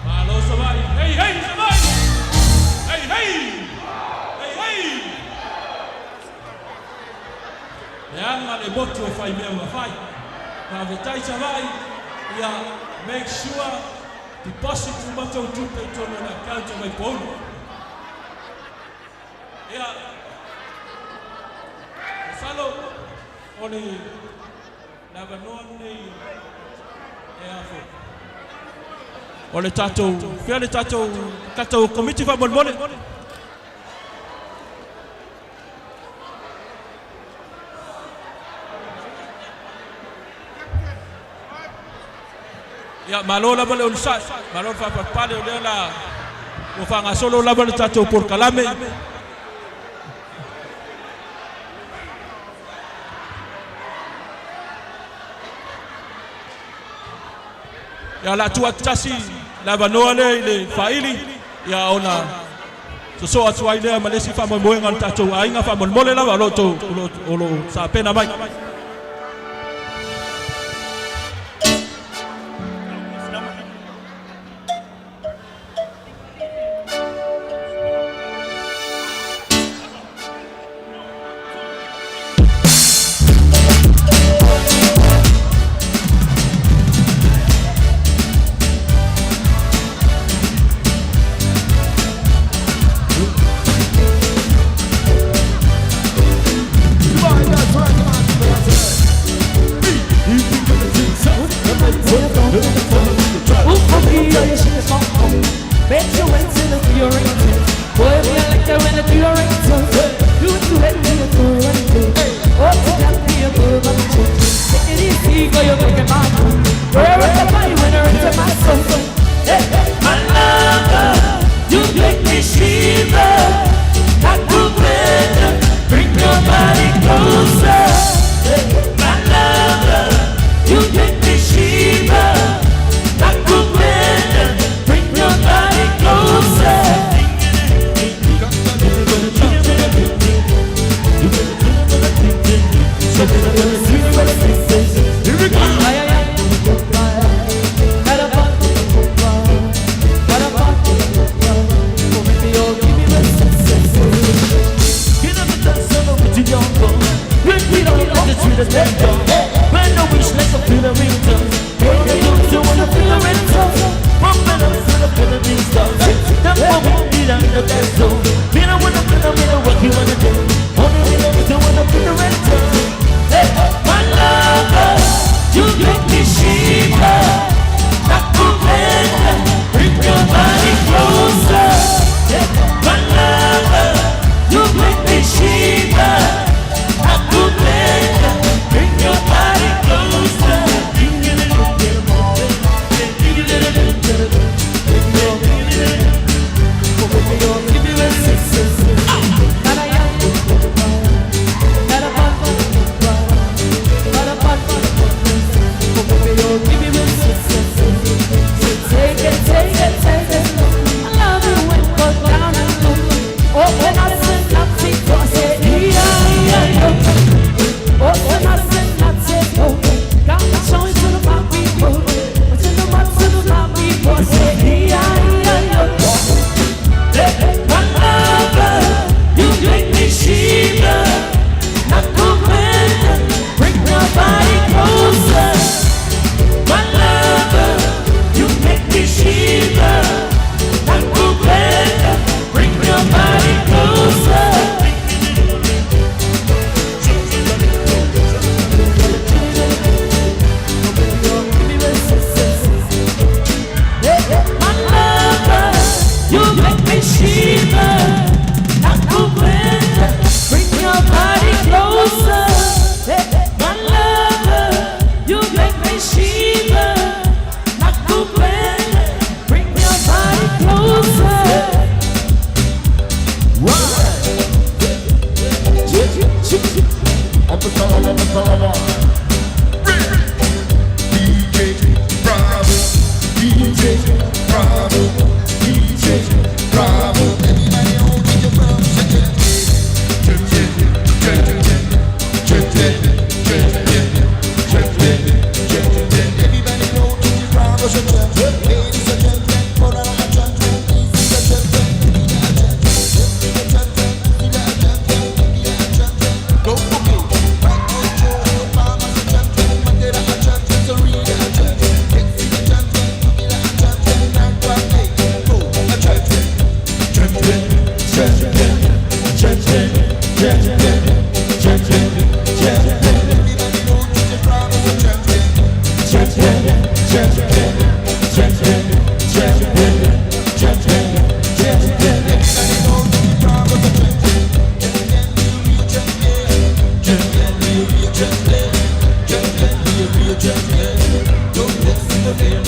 Malo Savaii. Hey, hey, Savaii. Hey, hey. Hey, hey. Le aga le motu e fai mea ma fai. Faafetai Savaii. Ia, make sure deposit uma tou tupe i totonu o le account o Vaipouli. Ia, masalo o le le avanoa lenei e afo. O le tatou, fea le tatou, tatou komiti faamolemole. Ia malo lava le onosai, malo le faapalepale o lea la ua faagasolo lava le tatou polokalame. Ia o le a tuu atu tasi le avanoa lea i le faaili, ia ona sosoo atu ai lea ma le isi faamoemoega o le tatou aiga faamolemole lava o lo o o lo o sapena mai.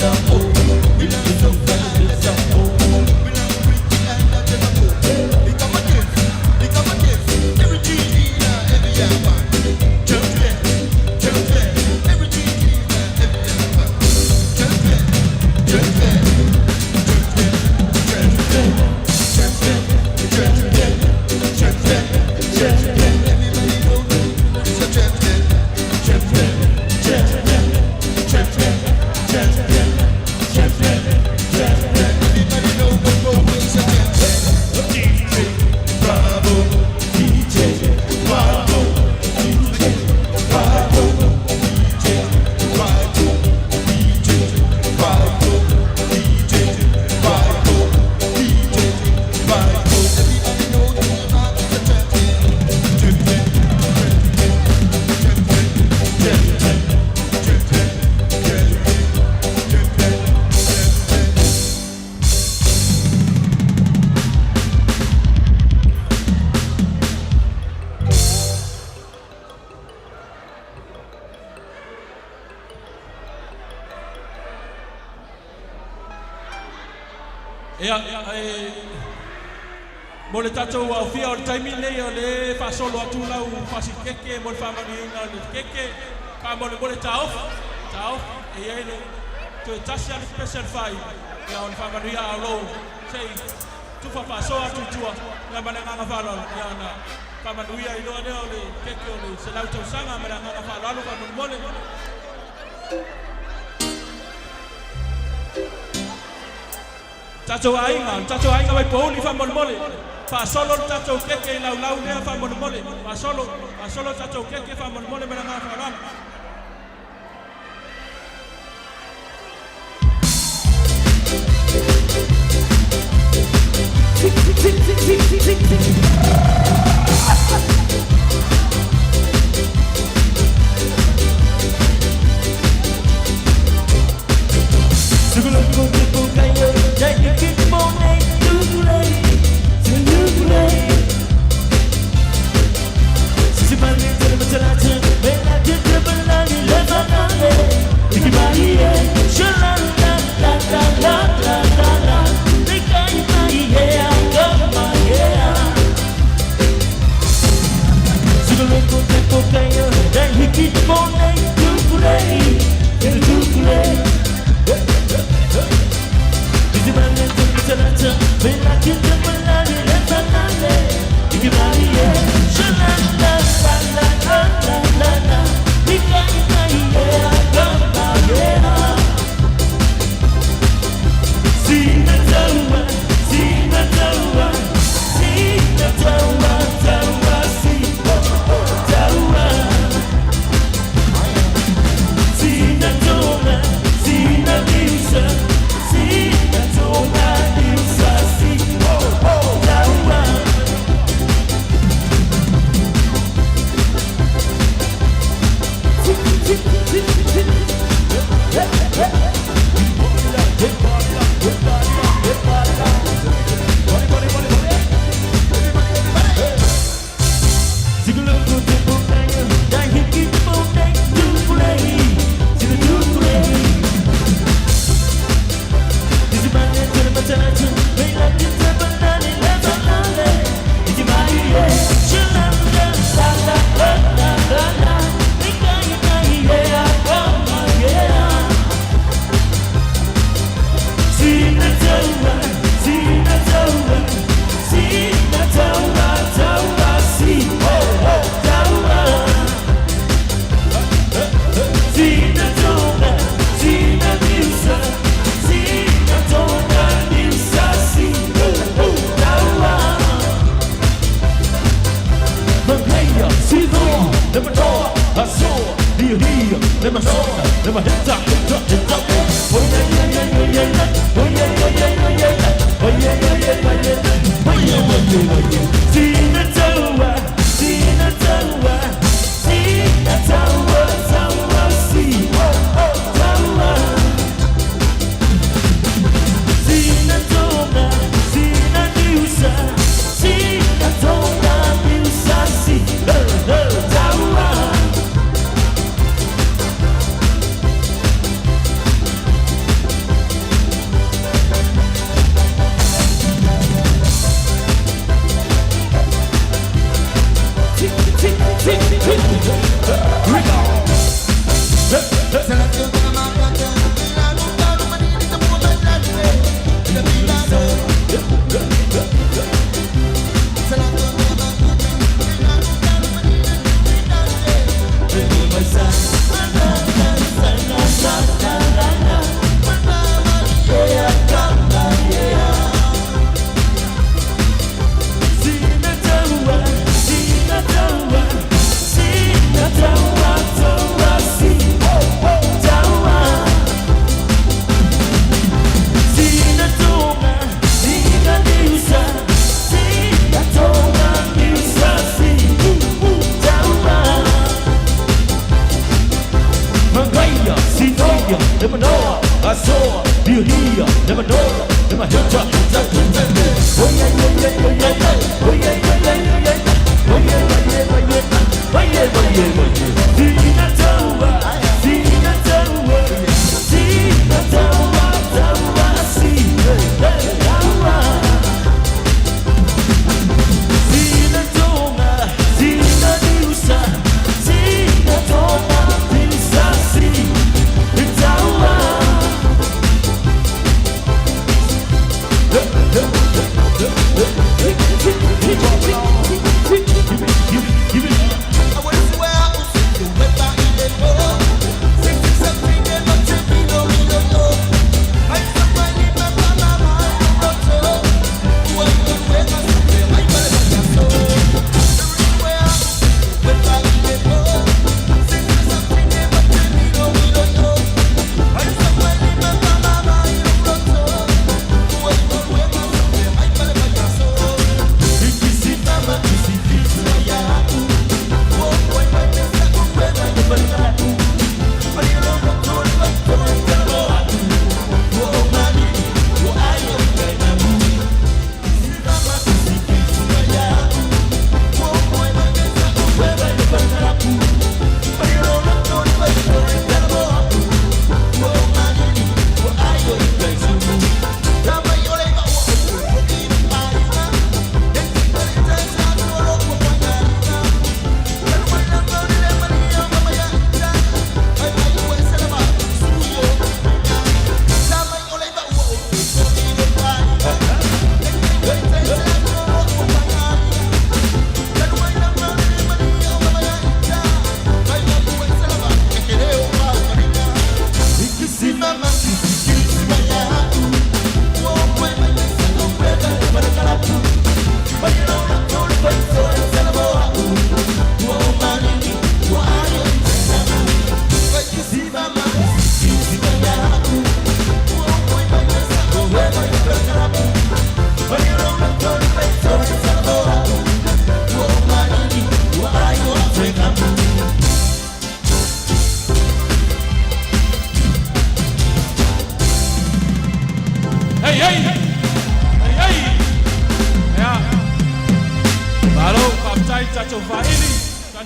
Don't Ia, e mo le tatou aofia o le taimi lenei o le faasolo atu lau faasikeke mo le faamanuiaina o le keke faamolemole taofi taofi e iai le toe tasi a le pese o le faaiu ia o le faamanuia a o lou sei tufa faasoa atu i tua ia ma le agaga faaaloalo ia ona faamanuia ai loa lea o le keke o le 100 tausaga ma le agaga faaaloalo faamolemole. Tatou aiga, le tatou aiga Vaipouli faamolemole, faasolo le tatou keke i laulau lea faamolemole, faasolo, faasolo le tatou keke faamolemole ma le agaga faaaloalo.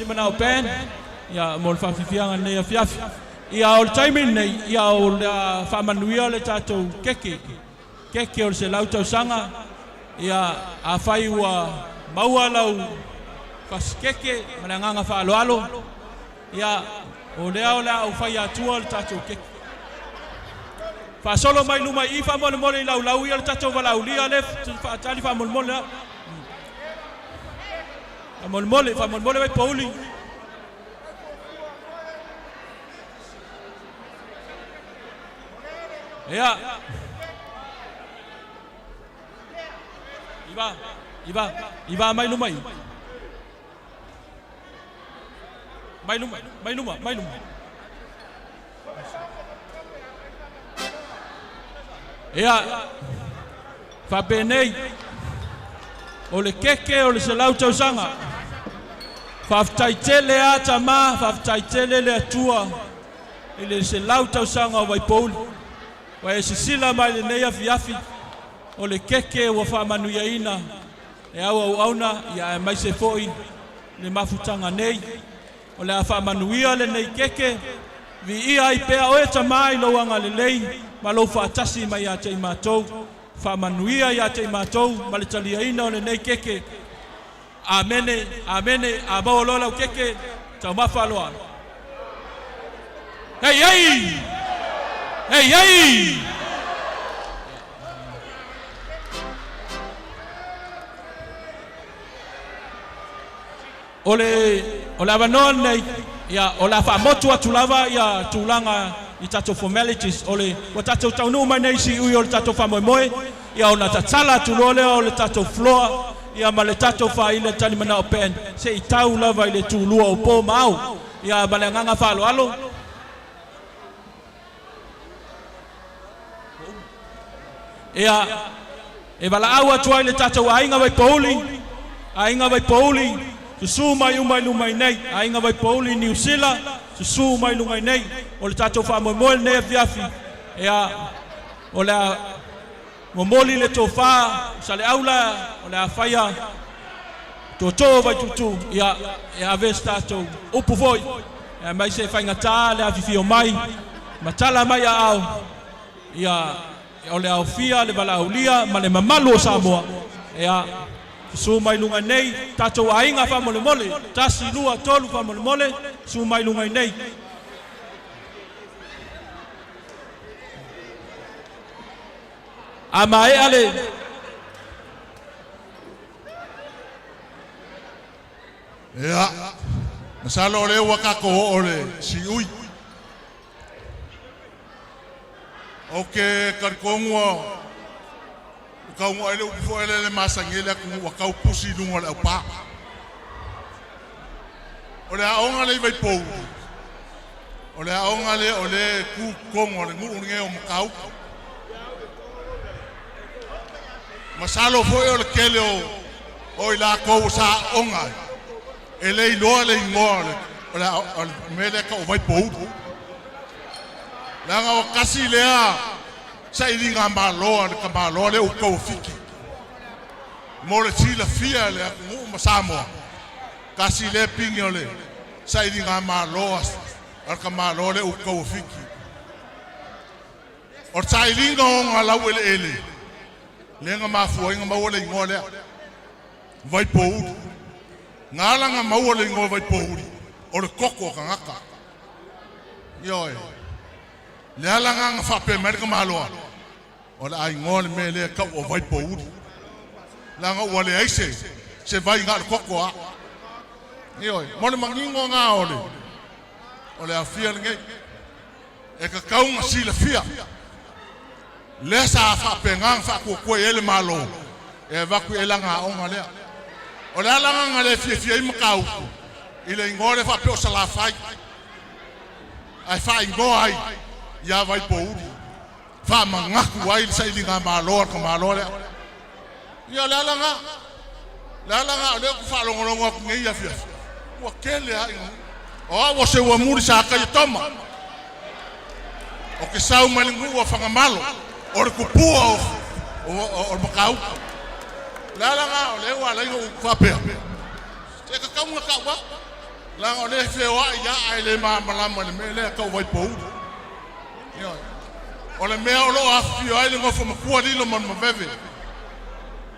Talimanao Band ia mo le faafiafiaga lenei afiafi. Ia o le taimi lenei ia o le a faamanuia le tatou keke, keke o le 100 tausaga. Ia afai ua maua lau fasikeke ma le agaga faaaloalo, ia o lea o le a ou faia atua le tatou keke. Faasolo mai luma i i faamolemole i laulau ia le tatou valaaulia le faatali faamolemole au. Faamolemole, faamolemole Vaipouli. Ia. Iva, iva, iva mai luma i. Mai luma, mai luma, mai luma. Ia, faapenei, o le keke o le 100 tausaga. Faafetai tele a tamā, faafetai tele le Atua i le 100 tausaga o Vaipouli. Ua e sisila mai lenei afiafi, o le keke ua faamanuiaina e au auauna, ia aemaise foi le mafutaga nei. O le a faamanuia lenei keke, viia ai pea oe tamā i lou agalelei ma lou faatasi mai ia te i matou. Faamanuia ia te i matou ma le taliaina o lenei keke. Amene, amene, a maua loa lau keke, taumafa loa. Hei, hei! Hei, hei! O le, o le avanoa lenei, ia, o le a faamotu atu lava ia tulaga i tatou formalities, o le, ua tatou taunuu mai nei i siui o le tatou faamoemoe, ia ona tatala atu loa lea o le tatou floor, ia ma le tatou faaile Talimanao Band, se i tau lava i le tulua o po ma ao, ia ma le agaga faaaloalo. Ia, e valaau atu ai le tatou aiga Vaipouli, aiga Vaipouli, susū mai uma i luma i nei, aiga Vaipouli Niu Sila, susū mai luga i nei, o le tatou faamoemoe lenei afiafi, ia, o le a momoli le tofā Saleaula, o le a faia tootoo o Vaituutuu, ia, e ave se tatou upu foi, aemaise e faigata le afifio mai, ma tala mai aao, ia, o le aofia le valaaulia ma le mamalu o Samoa, ia, susū mai luga nei, tatou aiga faamolemole, 1, 2, 3 faamolemole, susū mai luga nei. A maea le Ia, masalo o lea ua tatou oo i le siui. Ou te talitonu ua taunuu ai le upu foi lea le masani ai le atunuu ua tau pusi i luga o le aupā. O le aoga lea i Vaipouli, o le aoga lea o lea e tu i totonu o le nuu lenei o Matautu. Masalo foi o le tele o i latou sa aooga ai, e le iloa le igoa o le mea lea e tau o Vaipouli. Leaga o tasi lea sailigamalo a le tamaloa lea o Utaua Fiki mo le silafia e le atunuu ma Samoa, tasi lea pine o le sailigamalo a le tamaloa lea o Utaua Fiki. O le sailiga o ona laueleele lea na mafua ai ona maua le igoa lea, Vaipouli. Na ala ona maua le igoa Vaipouli, o le toto o tagata. Ioe, le ala lena na faapea mai ai le tamaloa, o le a igoa le mea lea e tau o Vaipouli, leaga ua leai se vai na o le toto lava. Ioe, mo le manino lena o le aofia lenei, e tatau ona silafia lea sa faapena ona faatuatua i ai le Malo e avatu i ai lana aoga lea. O le ala lena na le fiafia ai Matautu i le igoa lea faapea o Salafai, ae faaigoa ai ia Vaipouli, faamanatu ai le sailigamalo a le tamaloa lea. Ia o le ala lena, le ala lena o lea ou te faalogologo atu i nei afiafi, ua tele lava ina o au o Seuamuli sa taia toma, o te sau mai le nuu o Fagamalo, o le tupua o le Matautu. O le ala lena o lea ua ala ai ona ou faapea, se e tatau ona tau lava. Leaga o lea e feoai lava ae le malamalama i le mea lea e tau o Vaipouli. Ioe. O le mea o lo o afifio ai le nofo matua Lilo ma le Maveve.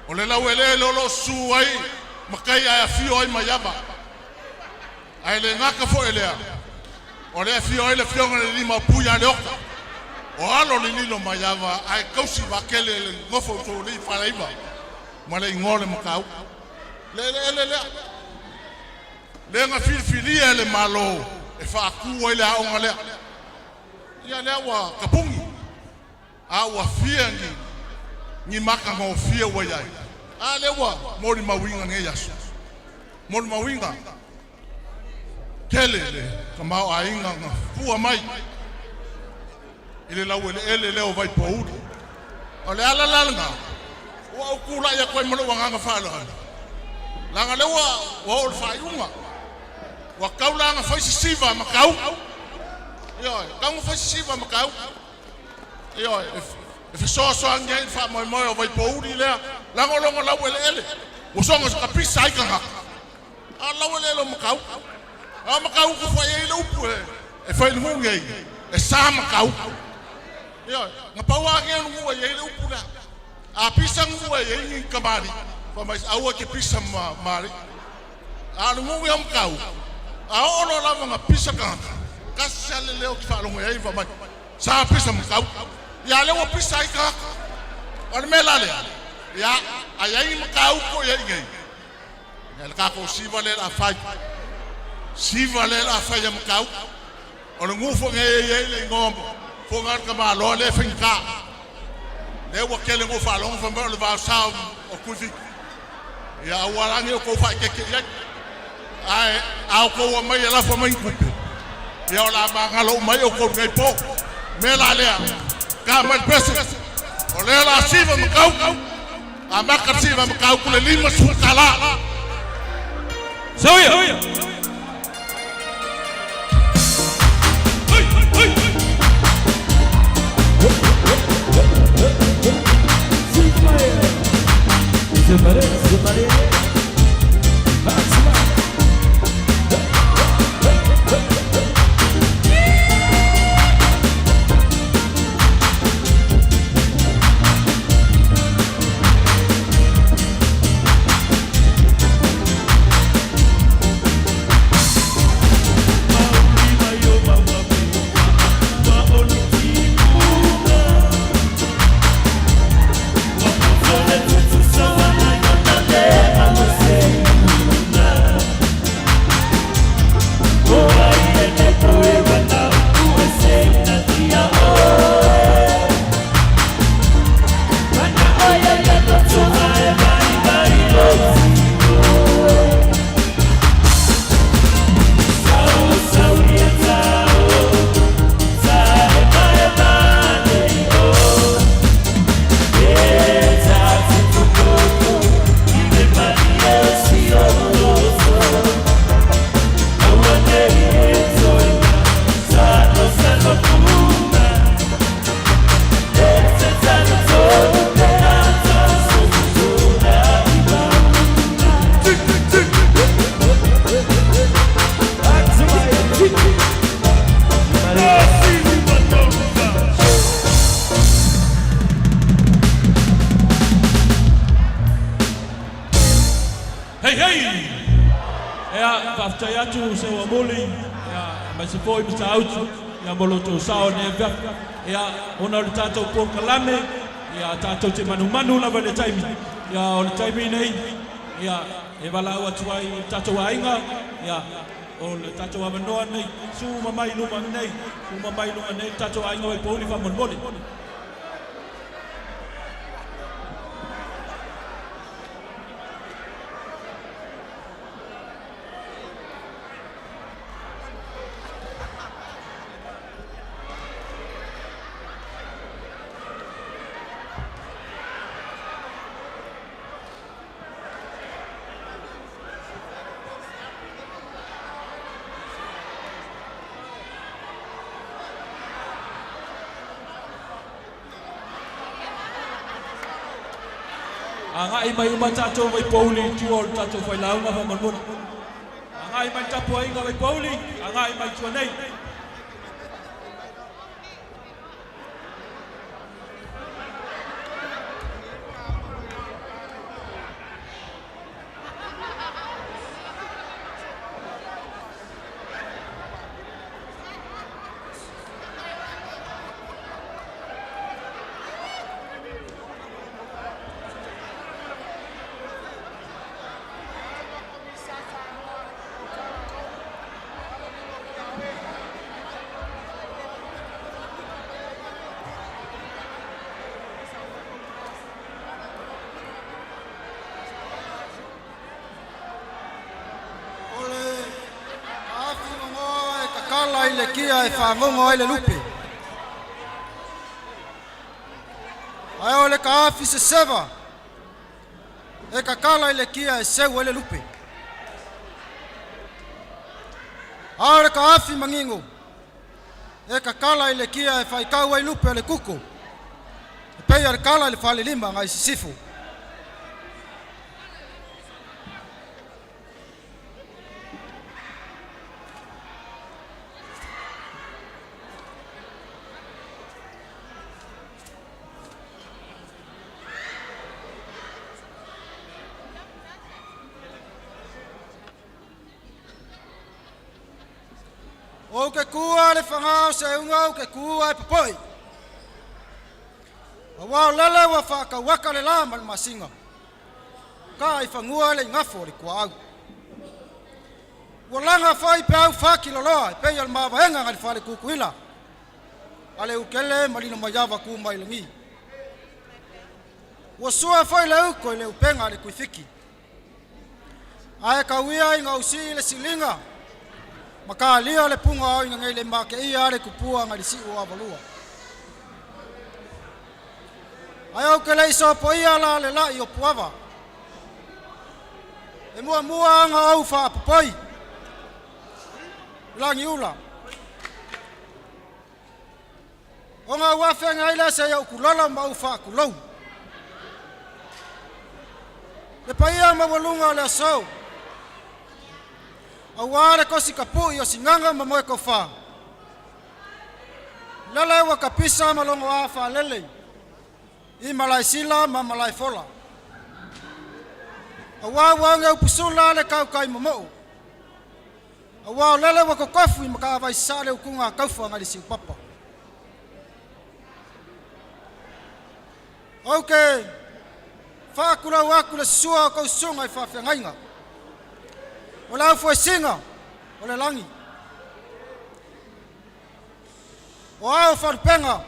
O le laueleele o lo o susu ai matai ae afio ai Maiava. Ae le gata foi i lea, o lea e afio ai le afioga i le Alii Maopu ia Leota, o alo o le Lilo Maiava ae tausi vaatele e le nofo a Usoalii Faleiva ma le igoa o le Matautu. Le eleele lea, lea na filifilia e le Malo e faatu ai le aoga lea. Ia lea ua tapuni, a ua fia ni matagofie ua i ai. A lea ua molimauina i lenei aso, molimauina tele le tamaoaiga na fua mai i le laueleele lea o Vaipouli. O le ala la lena ua ou tulai atu ai ma lou agaga faaaloalo, leaga o lea ua oo i le faaiuga, ua tatau la ona fai se siva a Matautu. Ioe, e tatau ona fai se siva a Matautu. Ioe, e fesoasoani ai i le faamoemoe o Vaipouli lea, leaga o lona laueleele ua soona tapisa ai tagata, a o le laueleele o Matautu. A o Matautu foi e i ai le upu e fai i le nuu nei, e sa Matautu. Ioe, na pau lava lenei o le nuu e i ai le upu lea. A pisa le nuu e i ai ni tamalii, fai mai, aua e te pisa ma alii. A o le nuu lenei o Matautu, a oo loa lava ina pisa tagata, tasi lava le leo e te faalogo i ai fai mai, sa pisa Matautu. Ia a o lea ua pisa ai tagata. O le mea la lea, ia, a i ai ni Matautu o i ai i inei, ia le tatou siva lea o le a fai, siva lea o le a fai ia Matautu. O le nuu foi nei e i ai le igoa Fogaa o le Tamaloa lea e faigata. Lea ua tele ina ou faalogo fai mai o le vaosa o Tuifitu. Ia aua la ne i outou faaeteete i ai. Ae a outou omai e lafo mai ni tupe, ia o le a magalo uma ai outou i lenei po. O le mea la lea, ta mai le pese, o lea o le a siva Matautu, amata le siva a Matautu i le $50. Soia! Hei hei! Ea, faafetai atu Seuamuli, ea, aemaise foi Matautu, ia mo lo outou sao i lenei afiafi. Ea, ona o le tatou polokalame, ia, tatou te manumanu lava i le taimi. Ia, o le taimi nei, ia, e valaau atu ai i le tatou aiga, ia, o le tatou avanoa lenei, suma mai i luma nei, suma mai i luma nei le tatou aiga Vaipouli faamolemole. Agai mai uma tatou Vaipouli i tua o le tatou failauga faamolemole. Agai mai tapuaiga Vaipouli, agai mai tua nei. Kaafi gogoa e kakala i le kia e faagogo ai le lupe. Ae o le kaafi seseva e kakala i le kia e seu ai le lupe. A o le kaafi magigo e kakala i le kia e faitau ai lupe o le kuko e pei o le kala i le falelima agai sisifo. Ou ke kua le whangao se unga au ke kua e popoi. A wao lele ua whakauaka le la ma le masinga. Ka i whangua le ingafo o le kua au. Ua laga foi pe au whakiloloa e pei o le mavaega ngai le fale kukuila. A le ukele ma lino maiava ku mai lagi. Ua sua foi le uko i le upenga a le kuifiki. Ae kauia i gausī le siliga ma kalia le puga ao ina nei le makeia le kupua ngai le si'u o Avalua. Ae ou ke le'i sopoia la le la'i o Puava. E muamua aga ou faapopoi. Lagiula. O gau afe ai lea se ou kulolo ma ou faakulou. Le paia maualuga o le aso. Auā le kosi kapu'i o Sigaga ma Moekofā. Lele ua kapisa ma logo a faalele i Malaesila ma Malaefola. Auā ua oge upusula le kaukai momo'u. Auā o lele ua kokofu i makaavaisā le ukuga a kaufa ngai le siupapa. Ou ke faakulau aku le sua o kou susuga i faafeagaiga. O le aufuesiga o le lagi. O ao falupega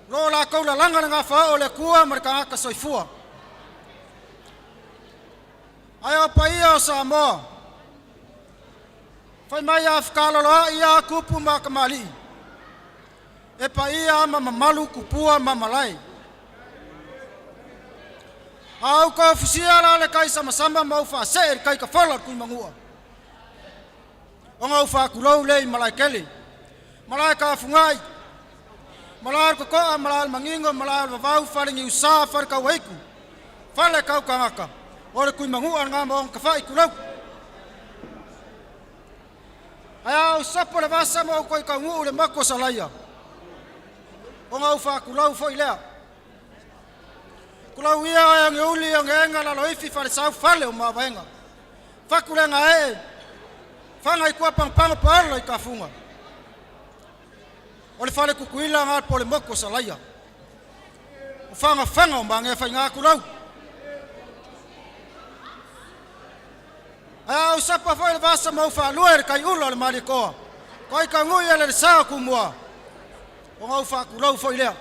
lo lakou lalaga le gafao'o o le Akua ma le tagata soifua. Ae o paia o Samoa, fai mai a fekaloloa'i a kupu ma kamali'i. E paia ma mamalu kupua ma malae. A ou kaufusia la le kai samasama ma ou faasee le kai kafola o le Tuimagua. O ngau faakulou le i malae kele. Malae kafugai. Malae o le koko'a, malae o le magigo, malae o le vavau, fale niusā, fale kauaiku, fale kaukagaka, o le Tuimagu'a le gama o kafa'i kulou. Ae a ou sapo le vasa ma ou koi kauguu le mako salaia. O ngau faakulou foi lea. Kulau ia e ange uli o ngeenga lalo ifi fale sau fale o mavaenga. Fakulenga e fanga i kua pangpanga paolo i kafunga. O le fale kukuila ngā po le moko salaia. O fanga fanga o mange fai ngā kulau. Ae au sapa foi le vasa mau whaalua e le kai ula o le marikoa. Ko i ka ngui ele le sao kumua. O ngau whaakulau foi lea.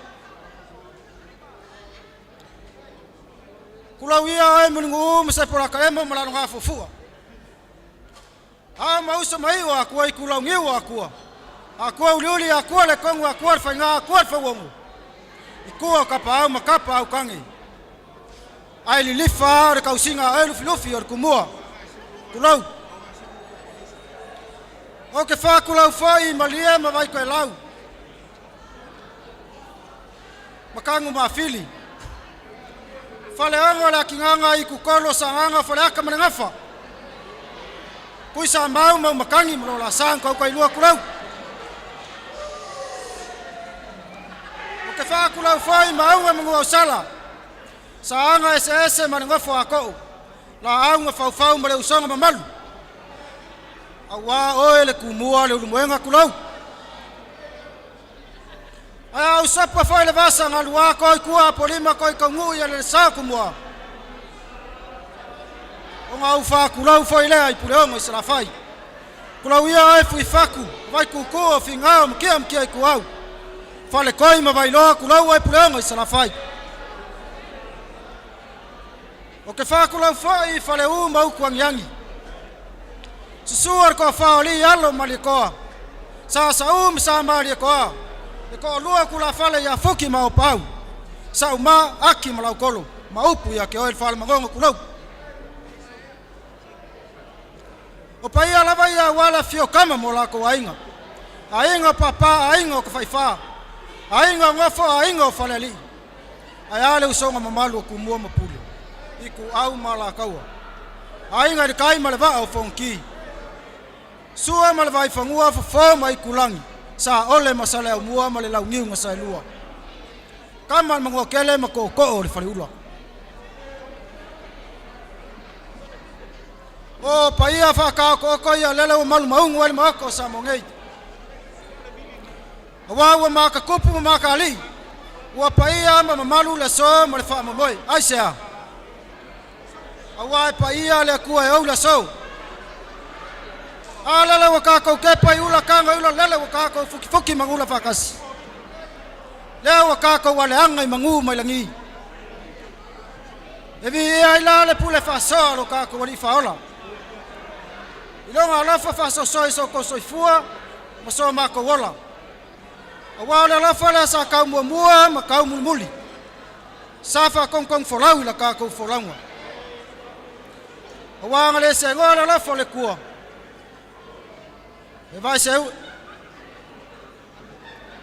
Kulau ia e mulingu ma se polaka emo ma lalo ngā fufua. A mausa mai o akua i kulau ngiu o akua. Akua uli uli akua le kongu akua le whainga akua le whauongu. I kua o kapa au ma kapa au kangi. Ai lilifa o le kausinga e lufi lufi o le kumua. Kulau. O ke whākulau whai malie ma vai koe lau. Makangu mawhili. Fale anga le akinganga i kukolo sanganga fale aka ma le gafa. Kui sa mau mau makangi ma lo la sang kau kai lua kulau. O ke wha kulau whai ma au e mungu au sala. Sa anga ese ese ma le ngofo a kou. La au nga whau ma le usonga mamalu. Auā oe le kumua le ulumoenga kulau. Ai au sapa foi le vasa nga lua koi kua polima koi kaungu ia le sa kumua. O ngā uwha kulau foi lea i puleongo i salafai. Kulau ia ai fui faku, vai kuku o fingao mkia mkia i kuau. Fale koi ma vailoa kulau ai puleongo i salafai. O ke whākulau foi i fale u ma uku angiangi. Susua ko whao li alo ma koa. Sa sa u ma sa ma li koa. E ko lua kula fale ia fuki ma o pau. Sa uma aki ma laukolo. Ma upu ia ke oe fale mangongo kulau. O paia lava ia wala fio kama mo la ko ainga. Ainga papa ainga o ka faifa. Ainga ngofo ainga o fale ali. Ai ale usonga mamalu o kumua mapule. I ku au ma la kaua. Ainga le kai ma le vaa o fonki. Sua ma le vai fangua fofo mai kulangi. Sa ole masale au mua ma le launiu nga sa lua. Kama mangua kele ma ko ko o le fale ula. O paia whakao ko oko ia lele o malu maungu ele maoko sa mo ngei. Awa ua maka kupu ma maka ali. Ua paia ma mamalu le so ma le whaamamoi. Ai sea. Awa e paia le akua e au le so. A lele ua kākou kepa i ula kanga ula lele ua kākou fuki fuki mangula whakasi. Lea ua kākou ale anga i mangu mai langi. E vi e ai la le pule whasoa lo kākou ali whaola. I longa alofa whasosoa i so kou soifua ma so mākou ola. A wā o le alofa lea sa kau mua mua ma kau mulimuli. Sa whakongkong folau i la kākou folauga. A wā nga le se ngoa le alofa o le kua. E vai se u.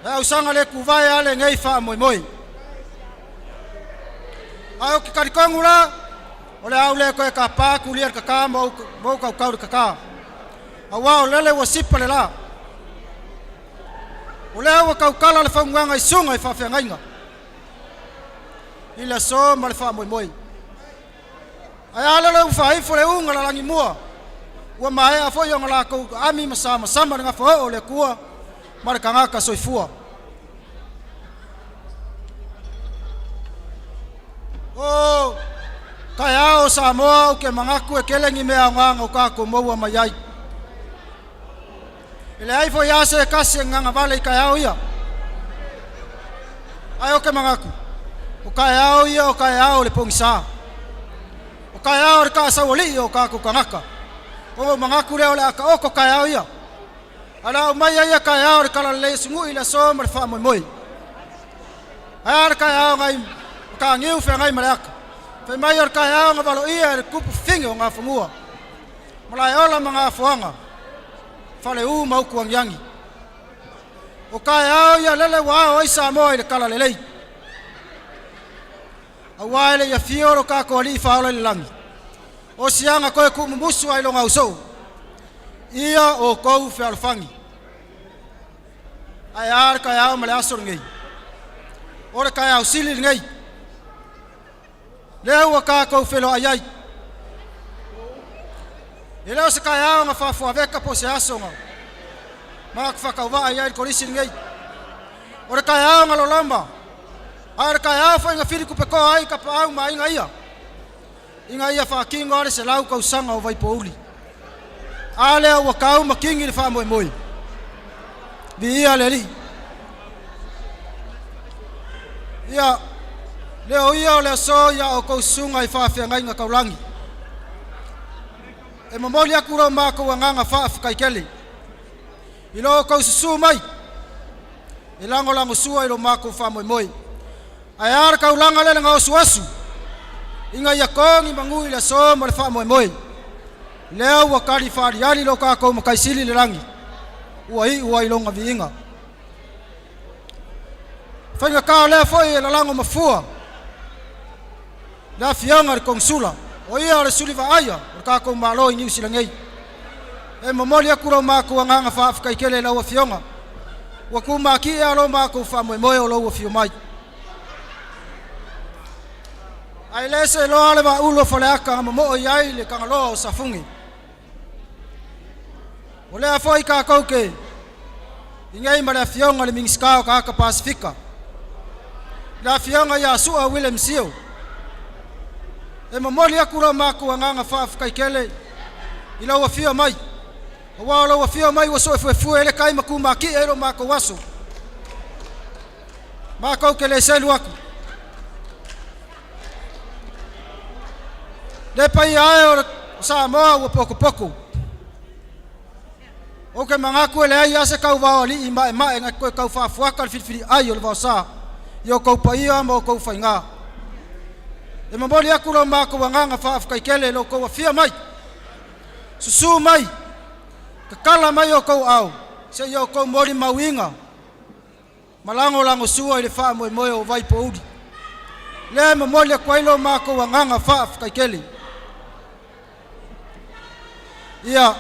E au sanga le kuvae ale ngei wha moi moi. Ai o ke karikongu la, o le au le koe ka pā kulia le kaka mo kau kau le kaka. A wā o lele ua sipa le la. O lea ua kaukala le faumuaga i suga i faafeagaiga i le aso ma le faamoemoe. Ae a lele ua faaifo le uga lalagimua ua maea foi ona lakou ami ma samasama le gafaoo o le Akua ma le tagata soifua. O taeao o Samoa o ke manatu e kelegi mea aogaga o tatou maua mai ai. E le ai foi ase e kasi e nganga vale i kaeao ia. Ae o ke manatu, o kaeao ia o kaeao o le pogisa. O kaeao o le kaasaualii o kākou tagata. O mau manatu lea o le a taoto kaeao ia. Ae la au mai ai ia kaeao o le talalelei e sugu'i le aso ma le faamoemoe. Ae a le kaeao gai matagiu feagai ma le aka. Fai mai o le kaeao ga valoia e le tupu fifine o gafanua. Ma lae ola ma gafoaga. Fale u ma uku angiangi. O kaeao ia lele ua ao ai Samoa i le talalelei. Auā e le ia fio lo kākou alii faaola i le lagi. O siaga koe kuumumusu ai loga ausou. Ia o kou fealofagi. Ae a le kaeao ma le aso lenei. O le kaeao sili lenei. Lea ua kākou feloai ai. E leo se kaeao nga faafuaveka po se aso nga. Ma ku whakauvaa i ai le kolisi lenei. O le kaeao nga loloma. A o le kaeao foi nga whiri kupe koa ai ka paau ma inga ia. Inga ia whaakingo ale se lau kausaga o Vaipouli. A lea ua kau ma kingi le faamoemoe. Viia le Alii. Ia, leo ia o le aso ia o kou susuga i faafeagaiga taulagi. E momoli aku lo makou agaga faafetaikele. I lo kou susū mai, e lagolagosua i lo makou faamoemoe. Ae a le taulaga lea le gaosuasu, ina ia kogi magū i le aso ma le faamoemoe. Lea ua kali faaliali lo kākou makaisili i le lagi, ua iu ai loga viiga. Faigatā o lea foi e lalago mafua le afioga i le konesula, o ia o le suli vaaia o le tatou Malo i Niu Sila nei. E momoli aku lo makou agaga faafetai tele i lau afioga. Ua tumatie a lo makou faamoemoe o lou afio mai. Ae le seloa le vaaulo o Faleata na momoo i ai le Tagaloa o Safugi. O lea foi tatou te inei ma le afioga i le Minisita o Tagata Pasifika, le afioga ia Su'a William Sio. E momoli atu lo matou agaga faafetai tele i lau afio mai, aua o lau afio mai ua soefuefue ai le tai ma tumatie ai lo matou aso. Matou te le selu atu. Le paia ae o Samoa ua potopoto. Ou te manatu e leai lava se tauvao alii maemae na te toe tau faafuata le filifiliai o le vaosa i outou paia ma outou faiga. E momoli atu lo matou agaga faafetai tele i lo outou afia mai, susu mai, tatala mai outou aao seia outou molimauina ma lagolagosua i le faamoemoe o Vaipouli. Lea e momoli atu ai lo matou agaga faafetai tele. Ia,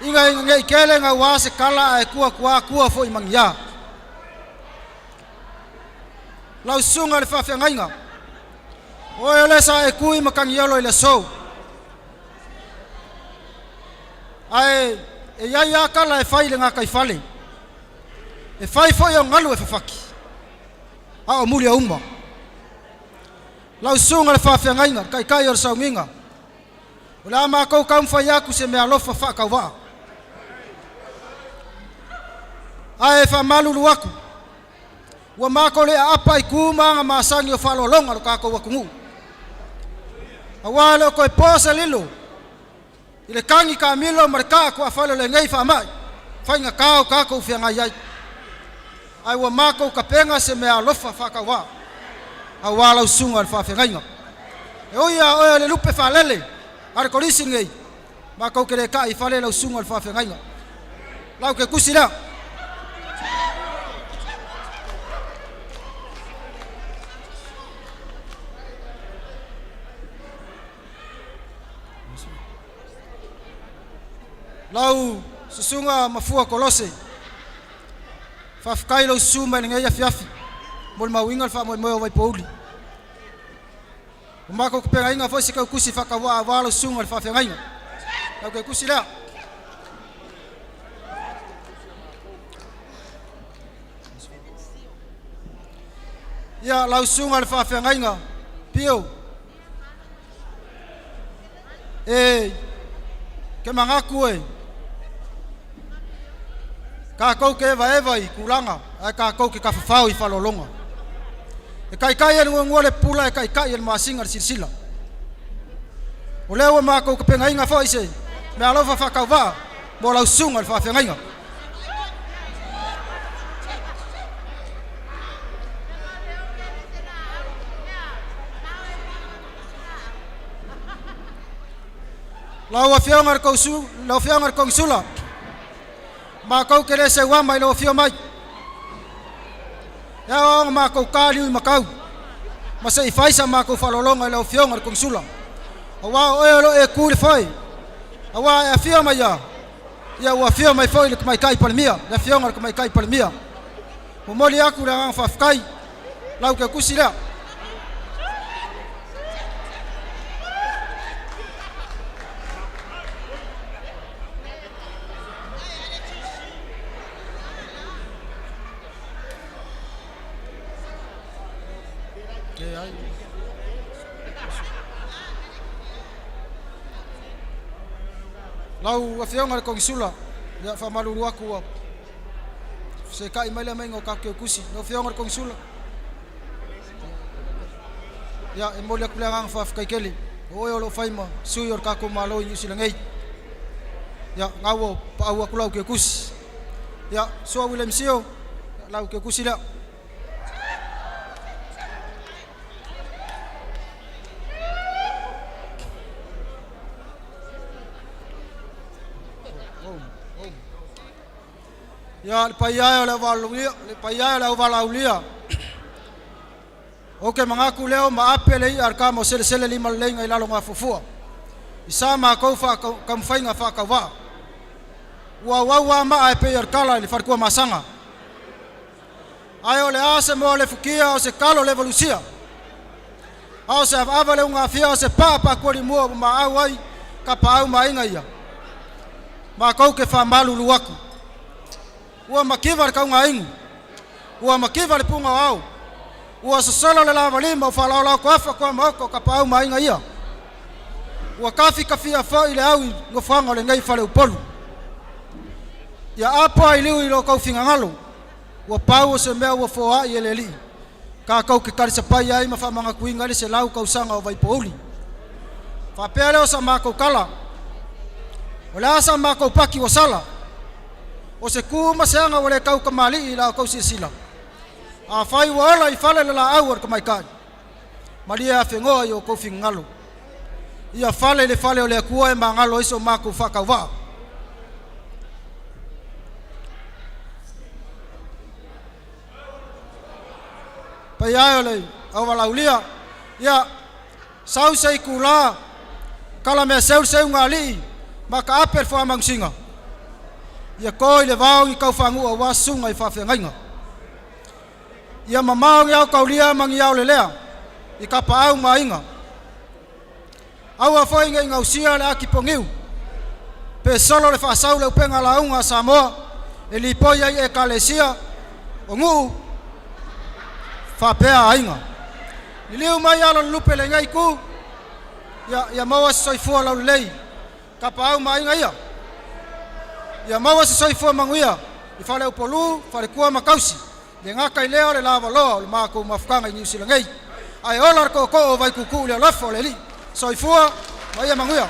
ina ina nei tele gauā se tala ae tua tua tua foi magiā. Lau susuga i le faafeagaiga, o oe o le sa e tui ma tagiolo i le aso. Ae e i ai lava tala e fai i le gataifale, e fai foi o galu e fafati, a o muliauma. Lau susuga i le faafeagaiga, le taitai o le sauniga, o le a matou taumafai atu se meaalofa faatauvaa. Ae faamalulu atu, ua matou le aapa i tu ma aga masani o faaaloaloga o le tatou atunuu. Aua e le o toe po se lilo i le tagi taamilo ma le taa tuafale o lenei faamai faigata o tatou feagai ai, ae ua matou tapena se meaalofa faatauvaa aua lau susuga i le faafeagaiga. E ui lava o oe o le lupe faalele a le kolisi lenei, matou te le tai i fale lau susuga i le faafeagaiga. Lau ke tusi lea. Lau susuga Mafua Kolose, faafetai lou susu mai lenei afiafi mo le mauiga le faamoemoe o Vaipouli. Ua matou tapenaina foi se tautusi faatauvaa aua lau susuga i le faafeagaiga. Lau tautusi lea. Ia, lau susuga i le faafeagaiga, Pio, e ke manatu e tatou te evaeva i tulaga ae tatou te tafafao i faaaloaloga. E taitai e le nuanua le pula, e taitai e le masina le silasila. O lea ua matou tapenaina foi se meaalofa faatauvaa mo lau susuga i le faafeagaiga. Lau Afioga i le Kausu, lau Afioga i le Konisula, matou te le seuama i lau afio mai. E ao ona matou taliu i matau ma se i fai sa matou faaaloaloga i lau Afioga i le Konisula, aua o oe o lo o e tu i le foe, aua e afio mai ia, ia ua afio mai foi le Tamaitai Palemia, le Afioga i le Tamaitai Palemia. Momoli atu le agaga faafetai, lau teutusi lea. Lau Afioga i le Konisula, ia faamalulu atu ua fesetai mai le aumaiga o tatou tusi. Lau Afioga i le Konisula, ia e momoli atu le agaga faafetai tele, o oe o lo o fai ma sui o le tatou Malo i Niu Sila nei. Ia, na ua paau atu lau tusi. Ia, Sua William Sio, lau tusi lea. Ia, le paia e o le auvalaulia, le paia e o le auvalaulia. Ou te manatu lea o maape le i'a a le tama o selesele lima leleiga i lalo gafuafua. I sa makou faataumafaiga faatauvaa. Ua auau a maa e pei o le kala i le falekuamasaga. Ae o le a se moa le fukia o se kalo le volusia. A o se avaava le ugafia o se paa paakualimua ua maau ai kapaau ma aiga ia. Makou ke faamalulu atu. Ua mativa le taugainu. Ua mativa le puga o ao. Ua sosolo le lavalima o faalaolao toafa toa maota o kapaau ma aiga ia. Ua tafikafia foi le au i nofoaga o lenei faleupolu. Ia apo ai liu i lo tou finagalo. Ua pau o se mea ua foai e le Alii. Tatou te talisapai ai ma faamanatuina ai le 100 tausaga o Vaipouli. Faapea lea o sa matou tala. O le a sa matou paki ua sala. O se tu ma se aga ua le tautamalii i la outou silasila. Afai ua ola i fale le laau a le tamaitai, malie afegoa i o outou finagalo. Ia fale i le fale o le Atua e magalo ai so matou faatauvaa. Paia e o le auvalaulia, ia sau se itulā kala mea seu le seuga a alii ma taape le fuamanusina. Ia to i le vao ni taufagu'u auā susuga i faafeagaiga. Ia mamao ni aotaulia ma ni aolelea i tapaau ma aiga. Aua foi nei gausia le ati poniu pe solo le faasau le upega lauga a Samoa e lipoi ai ekalesia o nuu faapea aiga. Liliu mai alo o le lupe i lenei itu, ia, ia maua se soifua laulelei tapaau ma aiga ia. Ia maua se soifua manuia i faleupolu, falekua ma tausi. Le gata i lea o le lavaloa o le matou mafutaga i Niu Sila nei. Ae ola le tootoo o Vaituutuu i le alofa o le Alii. Soifua ma ia manuia.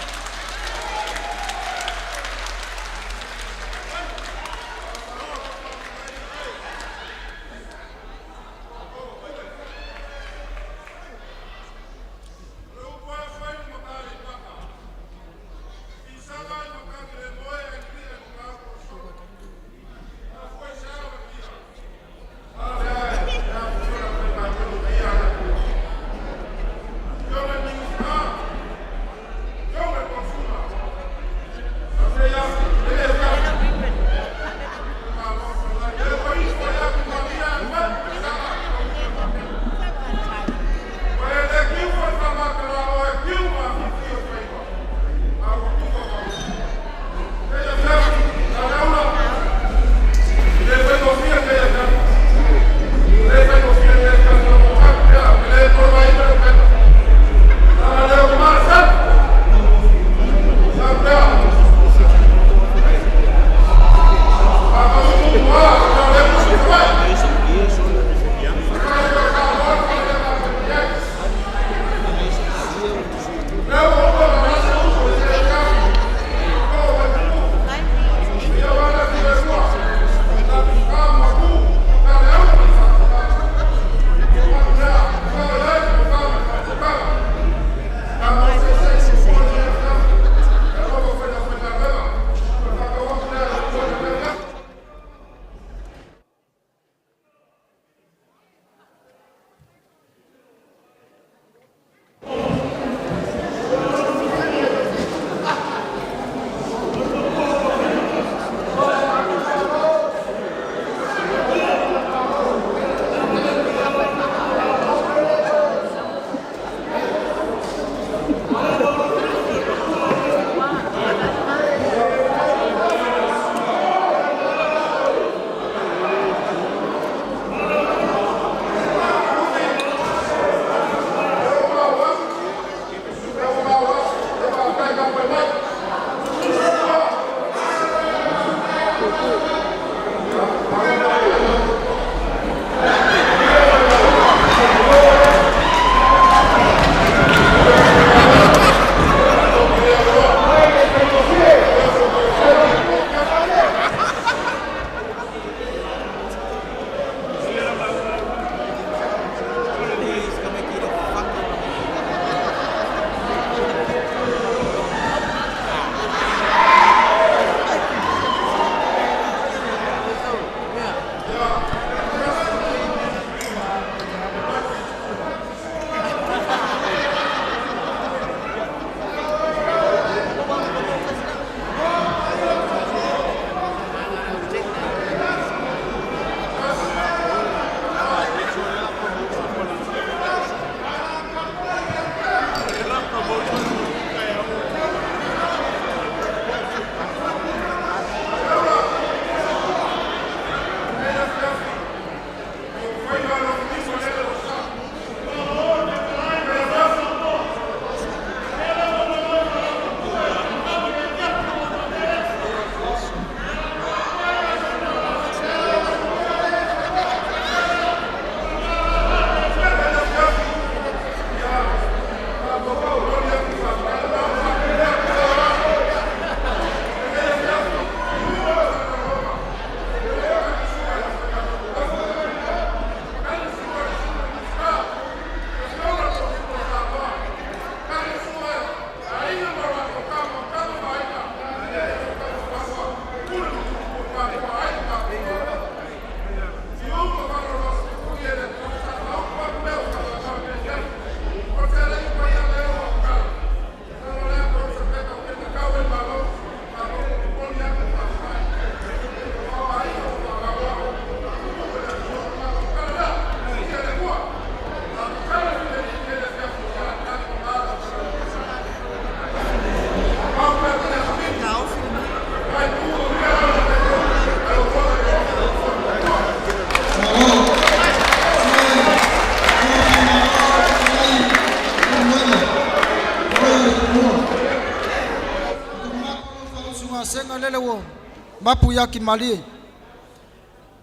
i akimalie.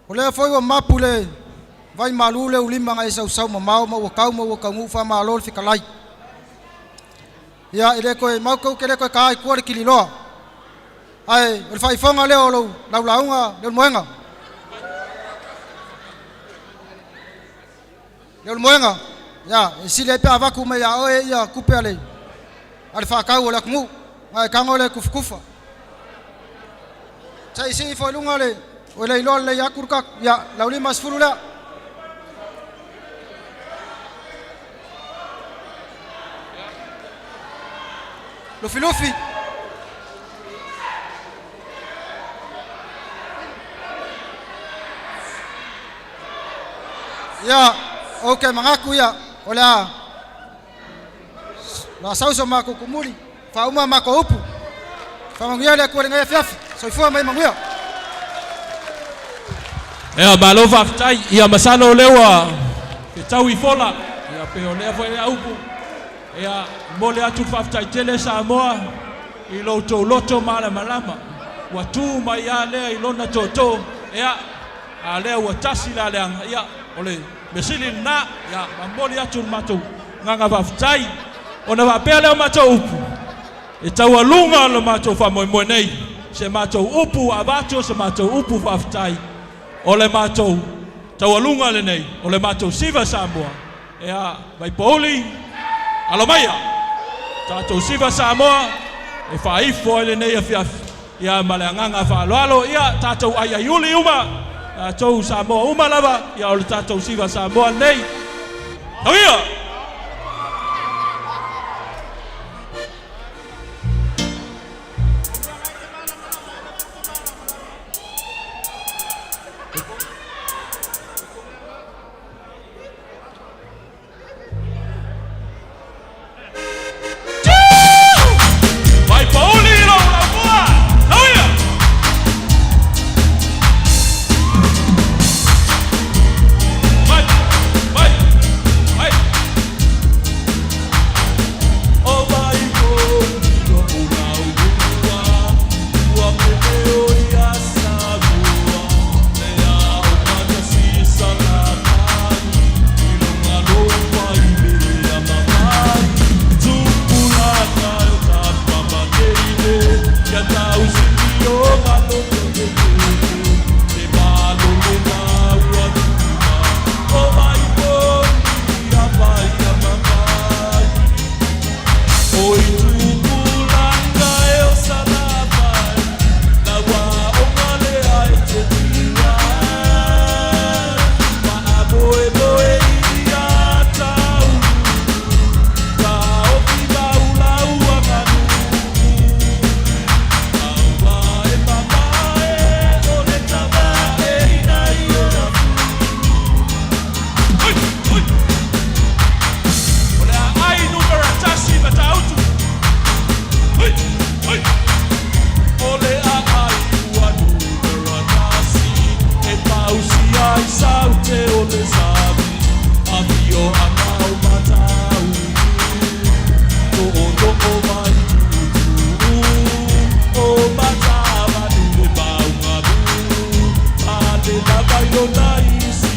O lea foi ua mapu le vai malu le ulima ngai sausau mamao ma ua kau ma ua kauguu faamālō le fetalai. Ia e lē toe maukau ke lē toe taā i tua le kililoa. Ae o le faaifoga lea o lou laulauga Leulumoega. Leulumoega, ia e sili ai pe avatu mai iā oe ia tupe a le a le faatau o le atunuu na e tago le tufutufa. Sa'i sii ifo i luga le o le iloa lelei atu le ia laulima sefulu lea. Lufilufi. Ia, ou te manatu ia, o le a la sau so matou tumuli, faauma matou upu. Faamanuia le Atua i lenei afiafi. Soifua ma ia manuia. Ia malo faafetai. Ia masalo o lea ua fetau i fola. Ia pe o lea foi a upu. Ia momoli atu le faafetai tele Samoa i lo outou loto malamalama. Ua tu mai lava lea i lona tootoo. Ia a lea ua tasi la leaga. Ia o le mea sili lena. Ia momoli atu le matou agaga faafetai. Ona faapea lea o matou upu, e taualuga lo matou faamoemoe nei. Se matou upu ua avatu o se matou upu faafetai. O le matou taualuga lenei, o le matou siva Samoa. Ea, Vaipouli, alo maia. Tatou siva Samoa, e faaifo ai lenei afiafi. Ia ma le agaga faaaloalo, ia tatou aiaiuli uma, tatou Samoa uma lava, ia o le tatou siva Samoa lenei. Tauia! Vaipouli lou laumua! Tauia! Vai, vai, vai. O Vaipouli lou laumua, ua pele o ia Samoa, le ao matasi Salafai, i luga lou faimea mamai, tupulaga e o tapamateine, ia tausili o galo le malo lena ua tuma, o Vaipouli a vai a mamai. Oi tupulaga e o Salafai, laua o galea e te tia. Maamoemoe ia taulu, taofi maulaua manu. Aua e mamae o le tama e ina i ona Oi, oi. O le aai numera 1 Matautu. Oi, oi. O le aai ua numera 1, e pausi ai saute o le sami. Avio anga o Matautu, to'oto'o mai tutu. O matavanu le maugalu, ale lava i lona isi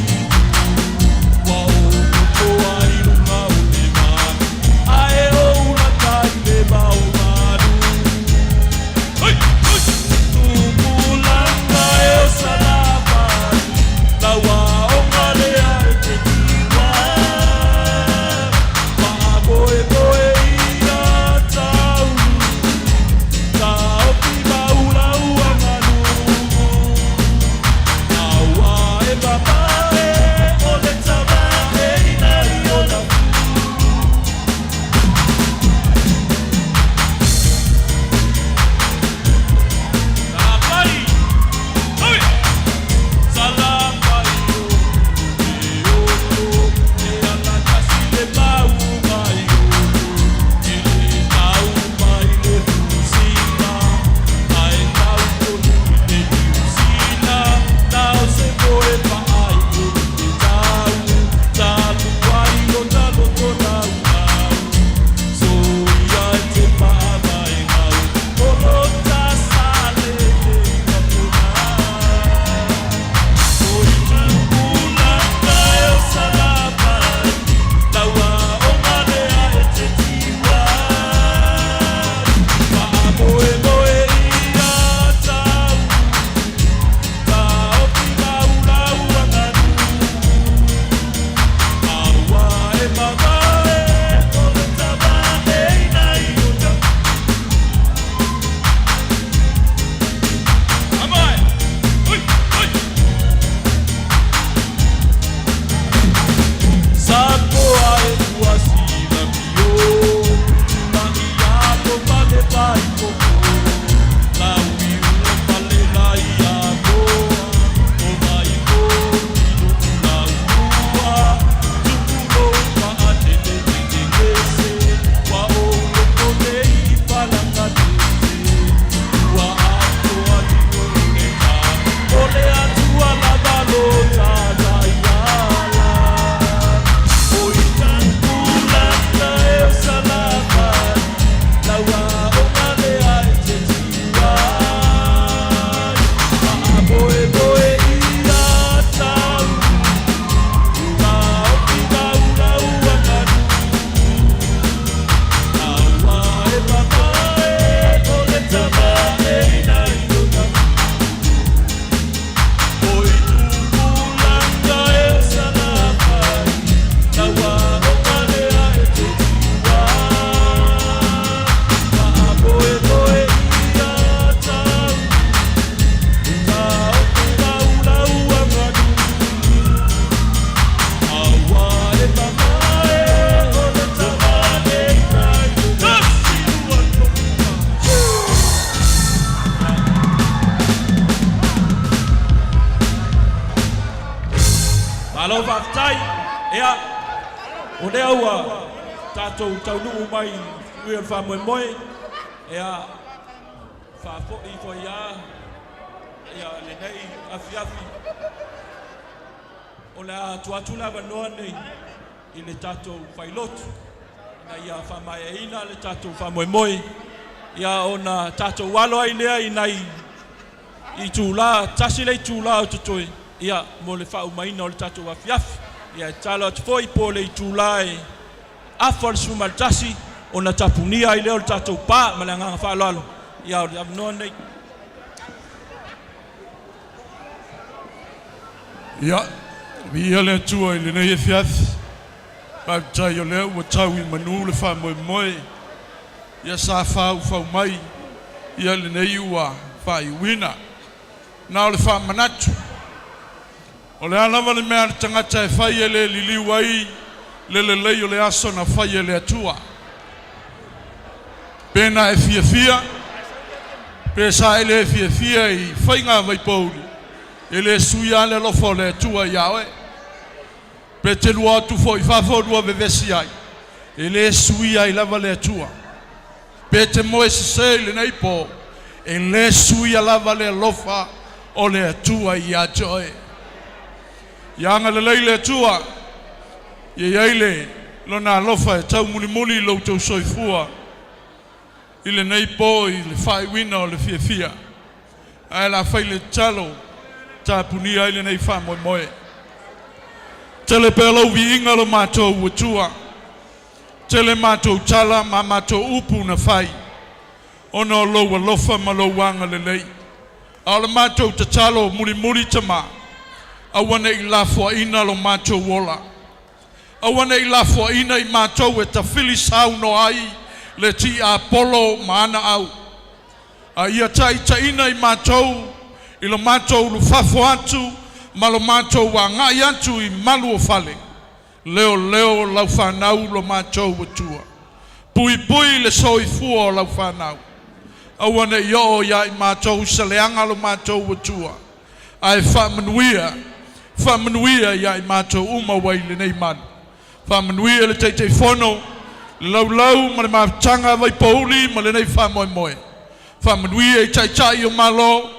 Ua o popoa i luga o le manu, ae o ulata i le maomalu. Oi, oi. Tupulaga e o Salafai, laua o galea e te tiwa. Maamoemoe ia taulu, taofi maulaua galugu. Aua e Malo faafetai. Ia, o lea ua tatou taunuu mai i o le faamoemoe. Ia, faafo'i foi lava ia lenei afiafi. O le a tuu atu le avanoa nei i le tatou failotu ina ia faamaeaina le tatou faamoemoe, ia ona tatou alo ai lea i nai itulā, tasi le itulā o totoe, ia mo le faaumaina o le tatou afiafi. Ia e tatalo atu foi po o le itulā e afa o le 11 ona tapunia ai lea o le tatou pa ma le agaga faaaloalo. Ia o le avanoa lenei. Ia, viia le Atua i lenei afiafi. Faafetai o lea ua tau i manu le faamoemoe. Ia sa faufau mai, ia lenei ua faaiuina. Na o le faamanatu, o le a lava le mea a le tagata e fai e le liliu ai le lelei o le aso na fai e le Atua. Pe na e fiafia, pe sa e le fiafia i faiga a Vaipouli, e le suia lava le alofa o le Atua iā oe. Pe te lua atu foi i fafo lua vevesi ai, e le suia ai lava le Atua. Pe te moe sesē i lenei pō, e le suia lava le alofa o le Atua ia te oe. Ia agalelei le Atua, ia i ai le Lona alofa e taumulimuli i lo outou soifua i lenei pō i le faaiuina o le fiafia. Ae o le a fai le tatalo tapunia ai lenei faamoemoe. Tele pea lou viiga lo matou Atua. Tele matou tala ma matou upu na fai ona o lou alofa ma lou agalelei. A o le matou tatalo mulimuli Tama, aua ne i lafoaina lo matou ola. Aua ne i lafoaina i matou e tafili saunoa ai le tiapolo ma ana au, a ia taitaiina i matou i lo matou ulufafo atu ma lo matou agai atu i malu o fale, leoleo o lau fanau lo matou Atua. Puipui le soifua o lau fanau. Aua ne i oo ia i matou se leaga lo matou Atua, ae faamanuia, faamanuia ia i matou uma ua i lenei malu. Faamanuia le Taitaifono, le laulau ma le mafutaga Vaipouli ma lenei faamoemoe. Faamanuia i taitai o Malo,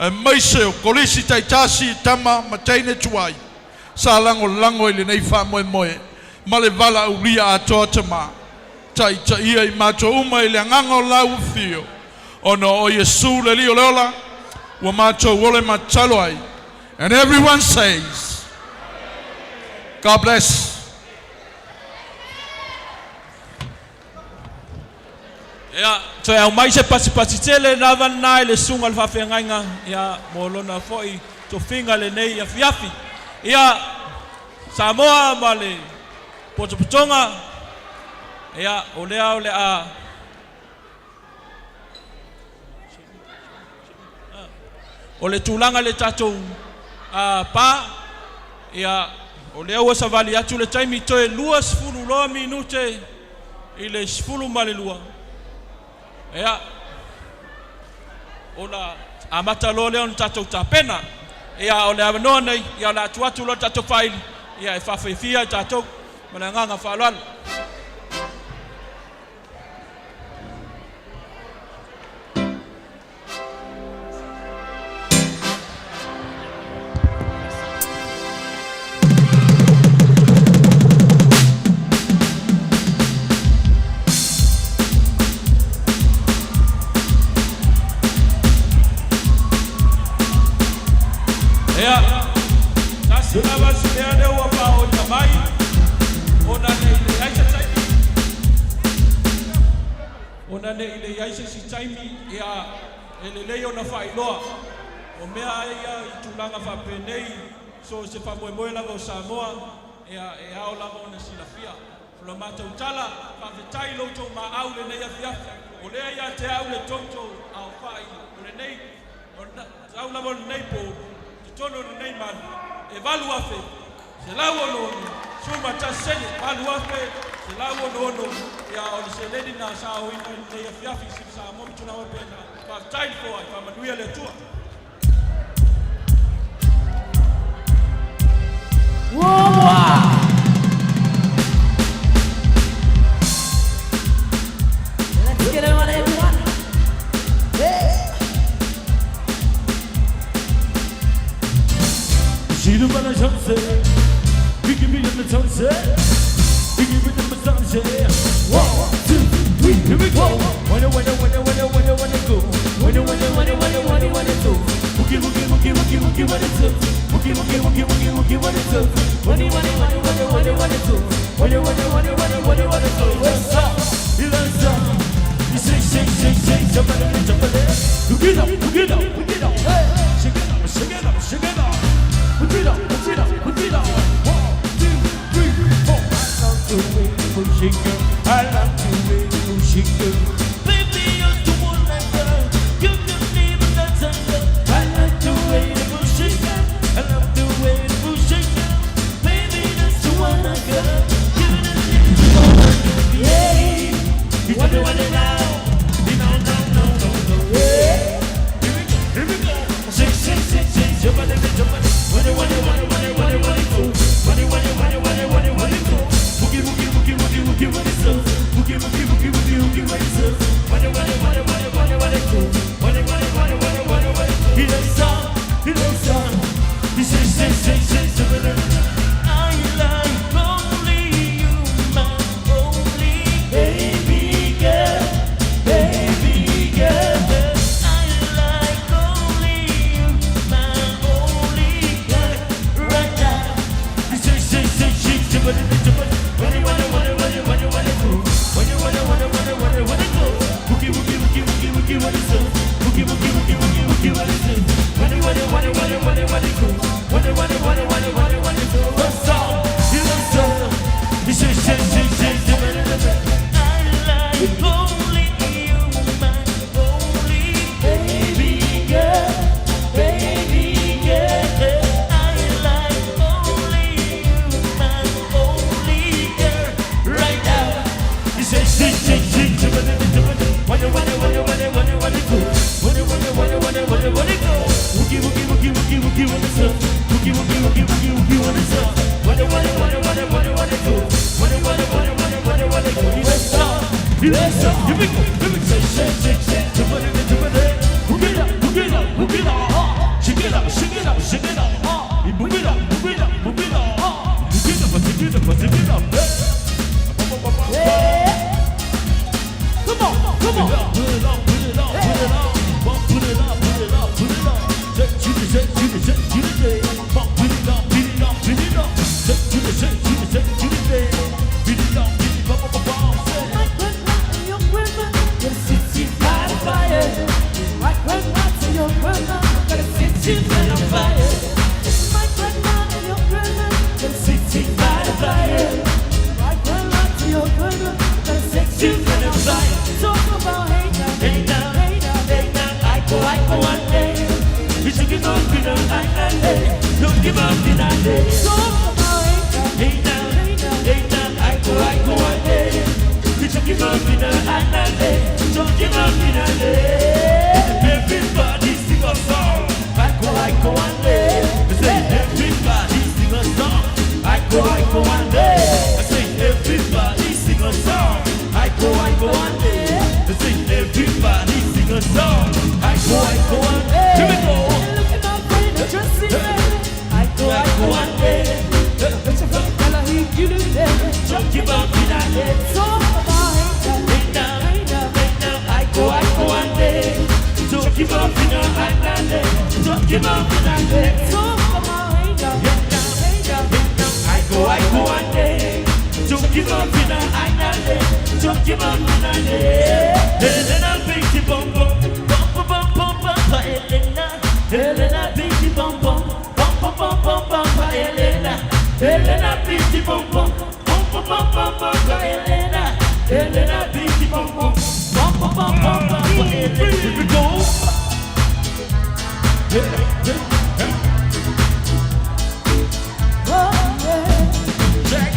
aemaise o Kolisi taitasi, tama ma teine tuai, sa lagolago i lenei faamoemoe ma le valaaulia atoa Tama. Taitaia i matou uma i le agaga o lau afio, ona o Iesu le Alii o le ola, ua matou ole ma tatalo ai. And everyone says, God bless. Ia, toe aumai se pasipasi tele lava lena i le susuga i le faafeagaiga, ia, mo lona foi tofiga lenei afiafi. Ia, Samoa ma le potopotoga, ia, o lea o le a O le tulaga i le tatou pa, ia, o lea ua savali atu le taimi, toe 20 loa minute i le 12, ia, ona amata loa lea ona tatou tapena. Ia, o le avanoa nei, ia, o le a tuu atu loa le tatou faili, ia, e faafiafia ai tatou. Ma le agaga faaaloalo. Ia, tasi lava si mea lea ua faaoina mai, ona ne i leai se taimi, ona ne i leai se isi taimi, ia, e lelei ona faailoa, o mea ia i tulaga faapenei, so o se faamoemoe lava o Samoa, ia, e ao lava ona silafia. O la matou tala, faafetai i lo outou maau i lenei afiafi. O lea ia te au le toutou aofai o lenei, o tau lava o lenei po, totonu o lenei malu, e 8,161 sene, 8,166, ia o le seleni na saoina i lenei afiafi i Samoa ma tulaga faapena. Faafetai le foai, faamanuia le Atua. 지루만한 전세 이기면 내 전세 이기면 내 전세. One, two, three, here we go. Wanna wanna wanna wanna wanna wanna go. Wanna wanna wanna wanna wanna wanna go. Boogie boogie boogie boogie boogie wanna go. Boogie boogie boogie boogie boogie wanna go. Wanna wanna wanna wanna wanna wanna go. Wanna wanna wanna wanna wanna wanna go. What's up? What's up? You say say say say somebody somebody. Look it up, look it up, look it up. Hey, shake it up, shake it up, shake it up. Put it up, put it up, put it up. 1, 2, 3, 4. I love the way you shake it. I love the way you shake it. Baby, you're the one I love. You can leave it that time. I like the way you shake it. I love the way you shake it. Baby, that's the one I got. You don't need to go. Yeah, you want it now. No, no, no, no, no. Yeah. Here we go, here we go. Shake, shake, shake, shake. Jump on it, jump on it. Wanna, wanna, wanna, wanna, wanna, wanna go. Wanna, wanna, wanna, wanna, wanna, wanna go. Boogie, boogie, boogie, boogie, boogie, wanna go. Boogie, boogie, boogie, boogie, boogie, wanna go. Wanna, wanna, wanna, wanna, wanna, wanna go. Wanna, wanna, wanna, wanna, wanna, wanna go. He does on, he does on. He say, say, say, say, say, I like only you, my only baby girl, baby girl. I like only you, my only girl, right now. He say, say, say, say, say, wanna, wanna, wanna, wanna, wanna, wanna go. Wanna, wanna, wanna, wanna, wanna, wanna go. Boogie, boogie, boogie, boogie, boogie, wanna go. Boogie, boogie, boogie, boogie, boogie, wanna go. Wanna, wanna, wanna, wanna, wanna, wanna go. Wanna, wanna, wanna, wanna, wanna, wanna go. What's up? You know so. You say, say, say, say, say, I like only you, my only baby girl, baby girl. I like only you, my only girl, right now. You say, say, say, say, say, wanna, wanna, wanna, wanna, wanna, wanna go. Wanna, wanna, wanna, wanna, wanna, wanna go. Woogie, woogie, woogie, woogie, woogie, wanna go. Woogie, woogie, woogie, woogie, woogie, wanna go. Wanna, wanna, wanna, wanna, wanna, wanna go. Wanna, wanna, wanna, wanna, wanna, wanna go. Let's go. Let's go. Here we go. Here we go. Say, say, say, say. Hook it up, hook it up, hook it up. Shake it up, shake it up, shake it up. Move it up, move it up, move it up. Hook it up, take it up, take it up. Yeah. Come on, come on. Put it on, put it on, put it on. Put it on, put it on, put it on. Shake to the shake to the shake to the day. Put it on, put it on, put it on. Shake to the shake to the shake to the day. Put it on, put it on, put it on. My grandma and your grandma got a city by the fire. My grandma to your grandma got a city by the fire. My grandma and your grandma got a city by the fire. My grandma to your grandma got a city by the fire. Talk about hey now, hey now, hey now, hey now. I go one day. You should give up in a night, don't give up in a day. Talk about hey now, hey now, hey now, hey now. I go one day. You should give up in a night, don't give up in a day. Everybody sing a song. I go one day. I say everybody sing a song. I go one day. I say everybody sing a song. I go one day. I say everybody sing a song. I go one day. Here we go. Look at my friend, just see me. I go one day. Don't give up in a day. Talk about hey now, hey now, hey now. I go one day. Don't give up in a day. Don't give up in a day. Talk about hey now, hey now, hey now. I go one day. Don't give up in a day. Don't give up in a day. Helena, baby, bum bum, bum bum bum bum bum. Helena, Helena, baby, bum bum, bum bum bum bum bum. Helena, Helena, baby, bum bum, bum bum bum bum bum. Helena, Helena, baby, bum bum, bum bum bum bum bum. Helena, here we go. Yeah, yeah, yeah. Oh yeah. Jack.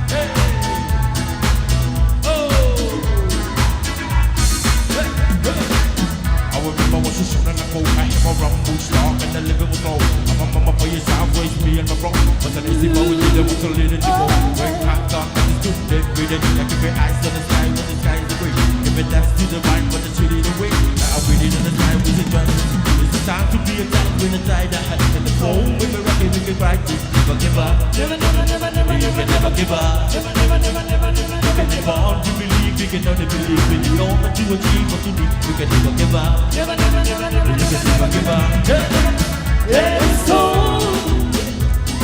Hey. Oh. Hey, hey. I remember was a son and I go, I have a rumble star and the living was low. I'm a mama for your sideways, me and my bro. But an easy bow, we did it with a little to go. When I thought I just do every day, I keep my eyes on the sky when the sky is gray. If it that's to the right, but the city the way. Now I read it in the sky with the drums. It's the time to be a tied a hat in the phone. We were rocking, we can cry, just never give up. Never, never, never, never, You can never give up. Never, never, never, never, never, You can never on to believe, you can only believe in your own to achieve what you need. You can never give up. Never, never, never, never, You can never give up. Yeah. It's so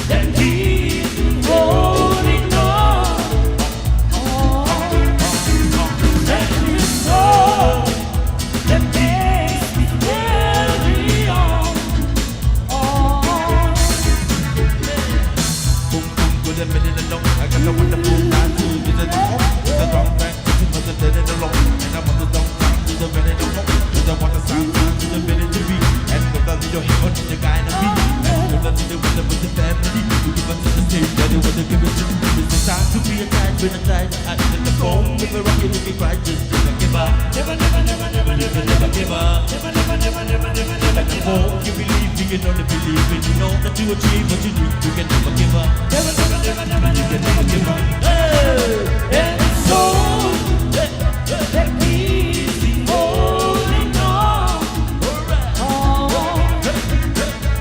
that keeps me holding on. That is so that makes me carry on. Boom, boom, good a minute alone. I got the wonderful time to get the the wrong thing, to the dead in the long. And I want the long time to the minute alone. To the water sound time to the minute to be. And with the little hip on the guy and the beat. And with the little with the family. We give us the same that they want to give it to. It's the time to be a tight with a tight at the phone. With the rocket, we can cry, just never give up. Never, never, never, never, You can never give up. Never, never, never, never, never, never And the more you believe, you can only believe in you know that you achieve what you need. You can never give up. Never, never, never, never, You can never give up. Hey, and it's so that keeps me holding on.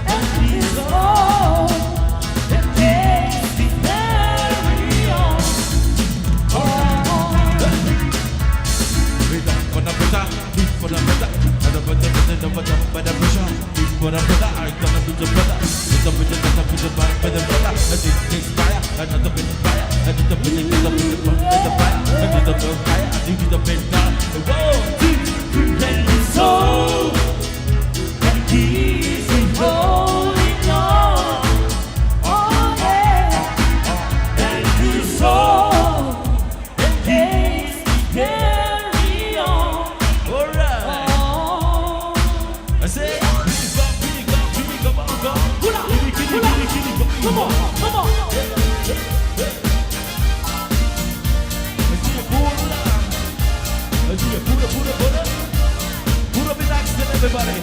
And it's so that makes me carry on. We don't wanna better, we for the better. And the better, better, the better, better pressure. We for the better, I gonna be the better. It's a better, better, better, better, better, better. And this is fire, another bit of fire. And it's a better, better, better, better, fire. And it's a better fire, I think it's a better. Whoa, two, three, and it's so that keeps me holding on. Oh yeah, and it's so that makes me carry on. All right. I say, come on, come on. Come on, come on. Pura, pura, relax everybody.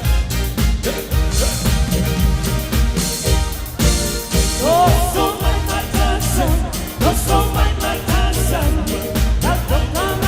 Oh, so my oh, so my so my oh, so my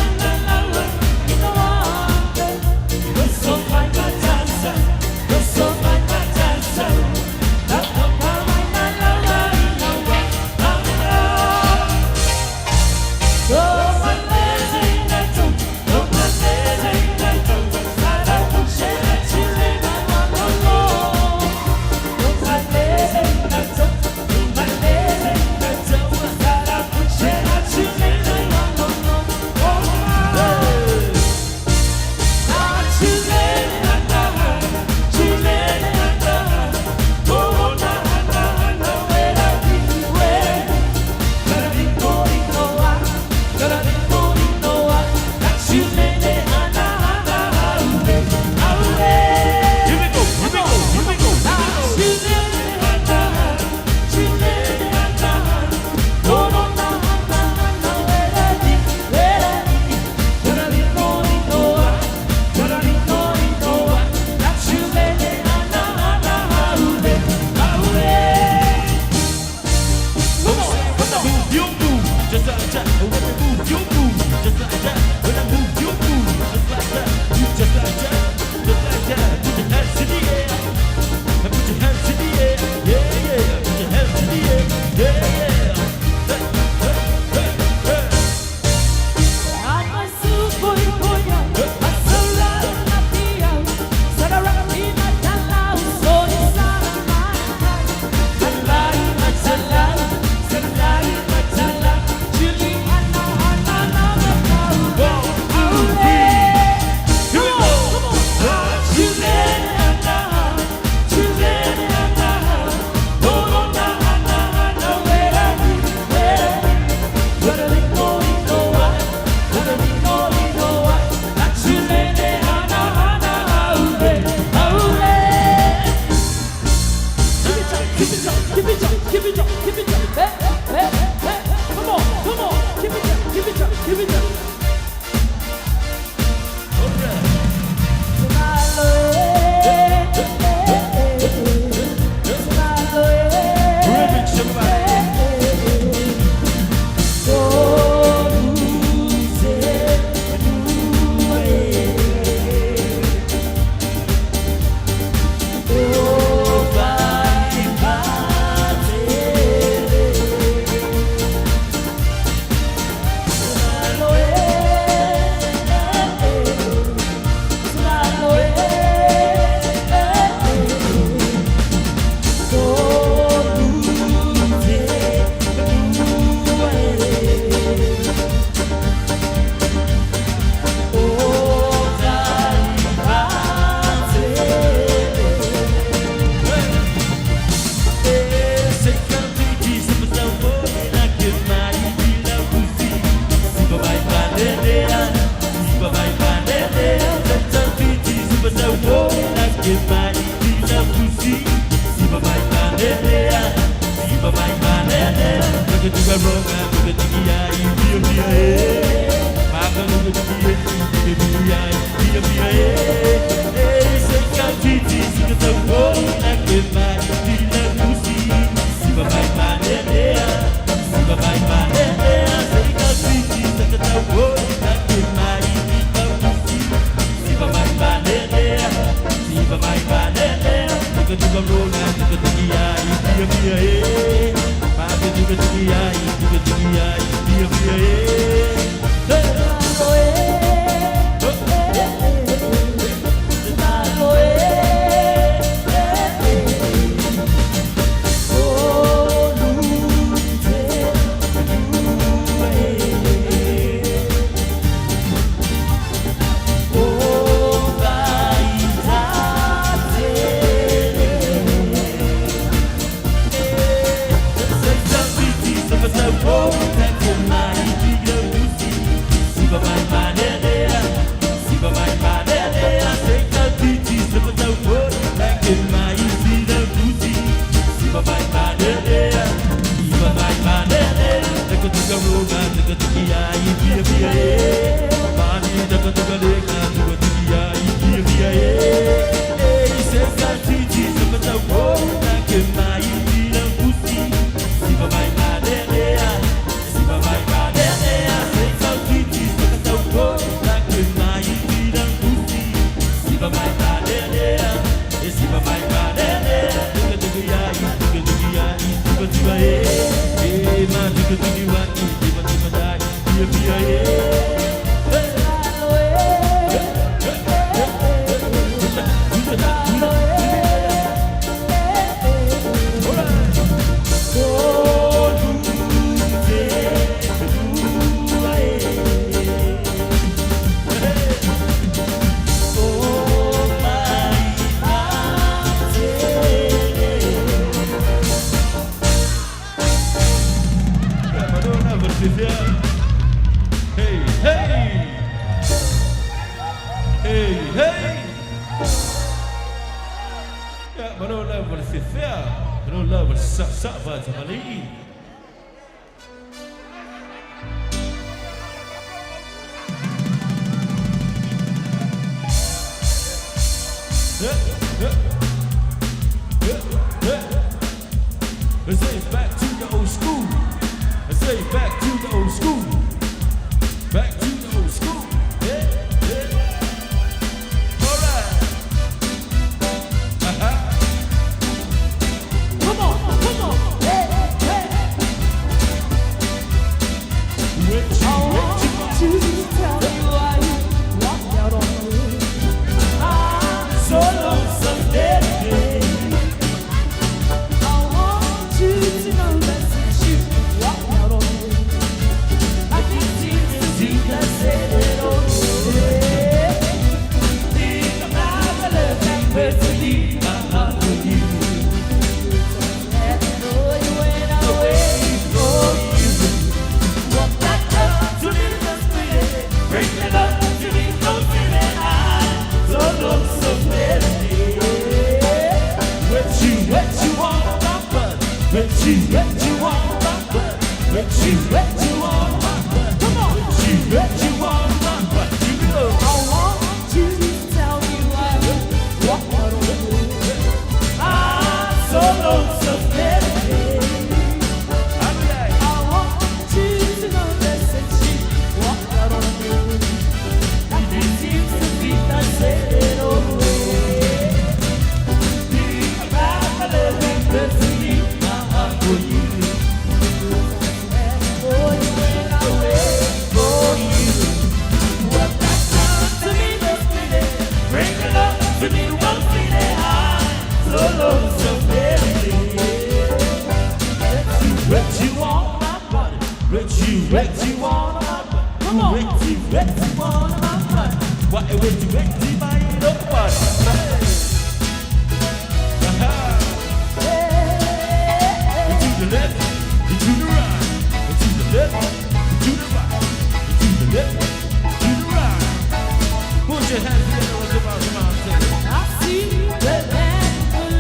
I see the land.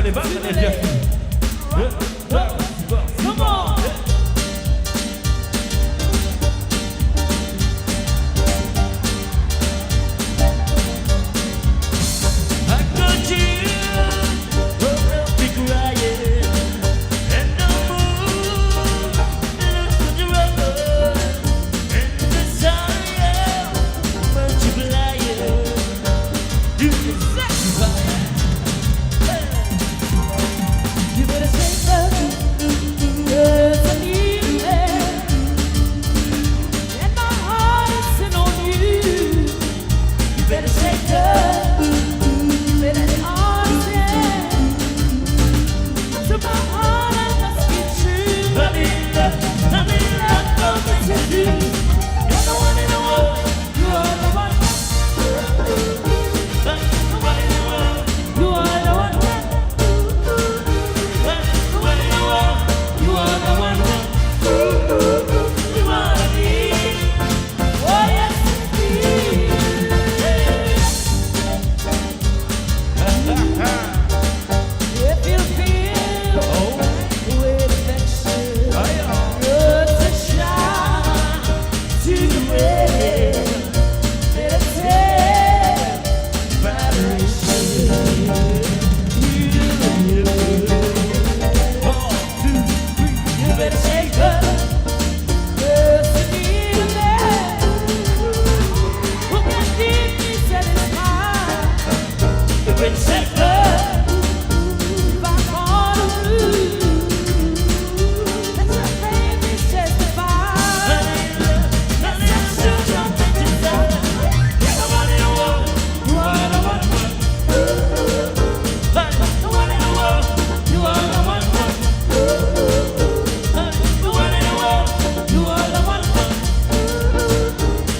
ma le vaga le afiafi. Come on. I got you, oh, be crying, and the moon looks the rubber, and the desire multiplier. You can sacrifice. You better say that there's a need there, and my heart is in on you. You better say that. You better understand. To my heart I must be true. I'm in love, I'm in love, oh, with you. You're the one in the world. You are the one. The one in the world. You are the one. The one in the world. You are the one. You are me. Oh yes, indeed. If you feel with affection, good to shine to the way, better take vibration. One, two, three. You better shake up. Yes, you need a man who can keep me satisfied. You better shake up. If I wanna lose, let your baby testify. I'm in love, You're the one in the world. You are the one. The one in the world. You are the one. The one in the world. You are the one.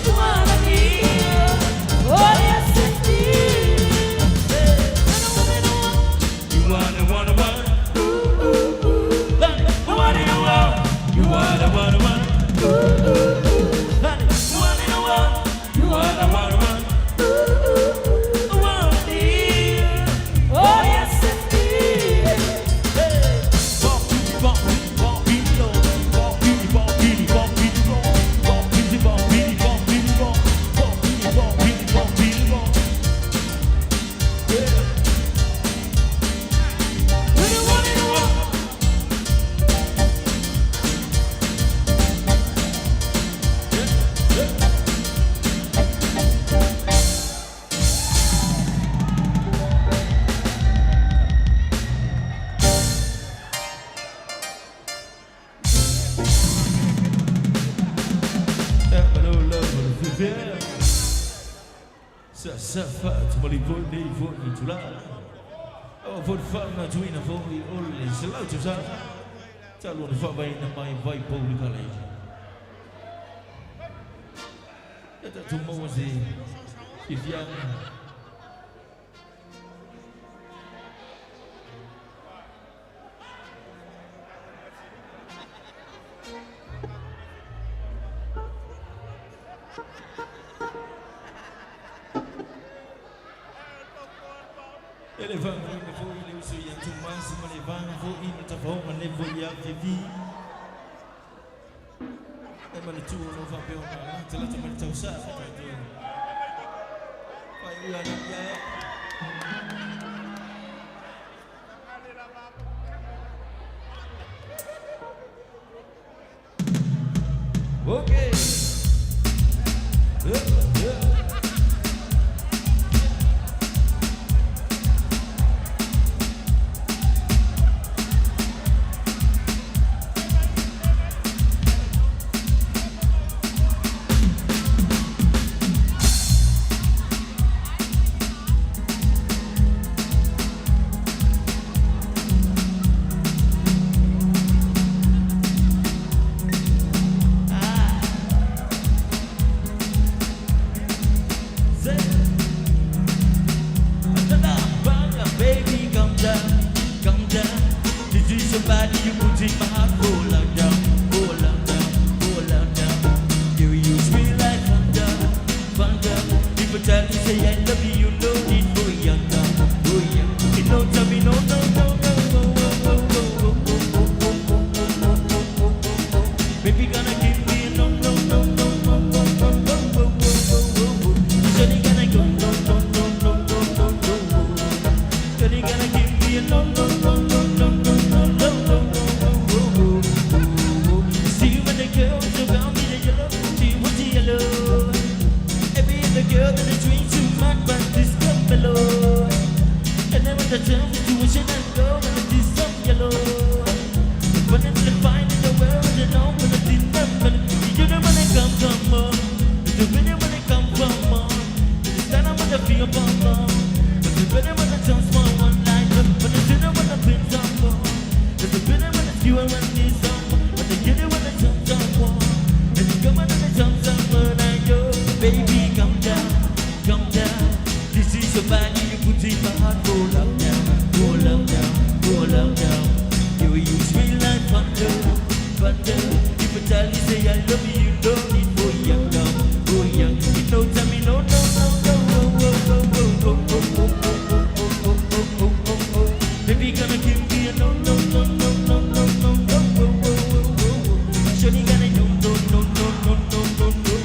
You are the need. Oh yes, indeed. You are the one, one. The one in the world. You are the one, one. The one in the world. You are the one, one. The one need. Oh yes, indeed. Sa sa fa tumali vo nei vo i tula. O vo fa na tuina vo i ole se lau tu sa. Ta lua fa vai na mai vai po i kale. E ta tu mo se i fianga. Ele va na vo i le uso i atu masi ma le vanga vo i na tafaonga le vo i a vivi. E ma le tua no fa pe ona lata lata ma le tausa fa tātou. Whai ua na ia. Okay. Yeah, yeah. Baby gonna give me a no no no no no no no no no no no. Shawty gonna go no no no no no no no no. Shawty gonna give me a no no no no no no no no no no no. See when the girls around me, the yellow, she wants the yellow. Every other girl that I drink too much, but this girl mellow. And then when the time situation I go and it is some yellow. When it's the find in the world, you know when it is not you don't wanna come, come on. You really wanna come, come on. It's that I'm gonna feel bum bum. But you better wanna tell small one like but you don't wanna pin some more. But you better wanna you and when it's on. But you get it when it's on someone. And you come on and it's on someone I go. Baby, come down, come down. This is your body, you put in my heart. Roll up now, roll up now, roll up now. You use me like thunder, thunder. If I tell you say I love you, you don't need for young now, oh young. You know, tell me no, no, no, no, oh, oh, oh, oh, oh, oh, oh, oh, oh, oh, oh, oh, oh, oh. Baby, gonna give me a no, no, no, no, no, no, no, no, oh, oh, oh, oh, oh. Surely gonna no, no, no, no, no, no, no, no.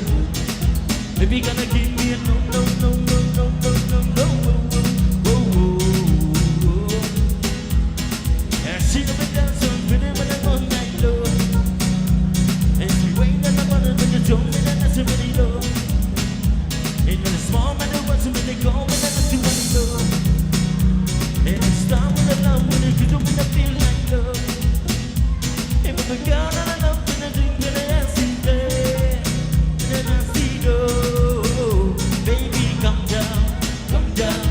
Baby, gonna give me a no, no, no, no, no, no, no, no, oh, oh, oh, oh, oh. And she never dance on pretty when I'm on night low. And she wait on the bottom when you told me that that's really low. And when the small man who wants to make it go, and that's too many low. And it's time with the love when you don't wanna feel like love. And when the girl that I love, when I drink, when I see there, and I see no. Baby, come down, come down.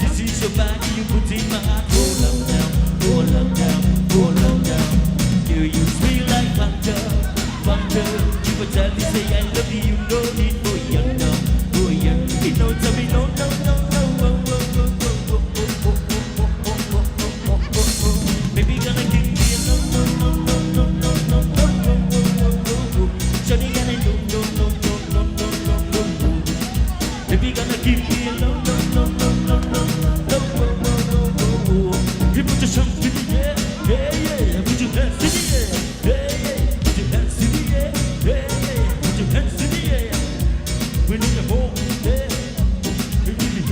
This is your body, you put in my heart. Roll up now, roll up now, roll up now. You use me like thunder, thunder. You would tell me say I love you, you no need for young now, oh young. You know, tell me no, no, no, no, oh, oh, oh, oh, oh, oh, oh, oh, oh, oh, oh, oh, oh, oh. Baby, gonna give me a no, no, no, no, no, no, no, no, oh, oh, oh, oh, oh. Shawty gonna no, no, no, no, no, no, no, no, no. Baby, gonna give me a no, no, no, no, no, no, no, oh, oh, oh, oh, oh. You put your hands in the air, yeah, yeah. Put your hands in the air, yeah, yeah. Put your hands in the air, yeah, yeah. Put your hands in the air. We need a more, yeah. We need a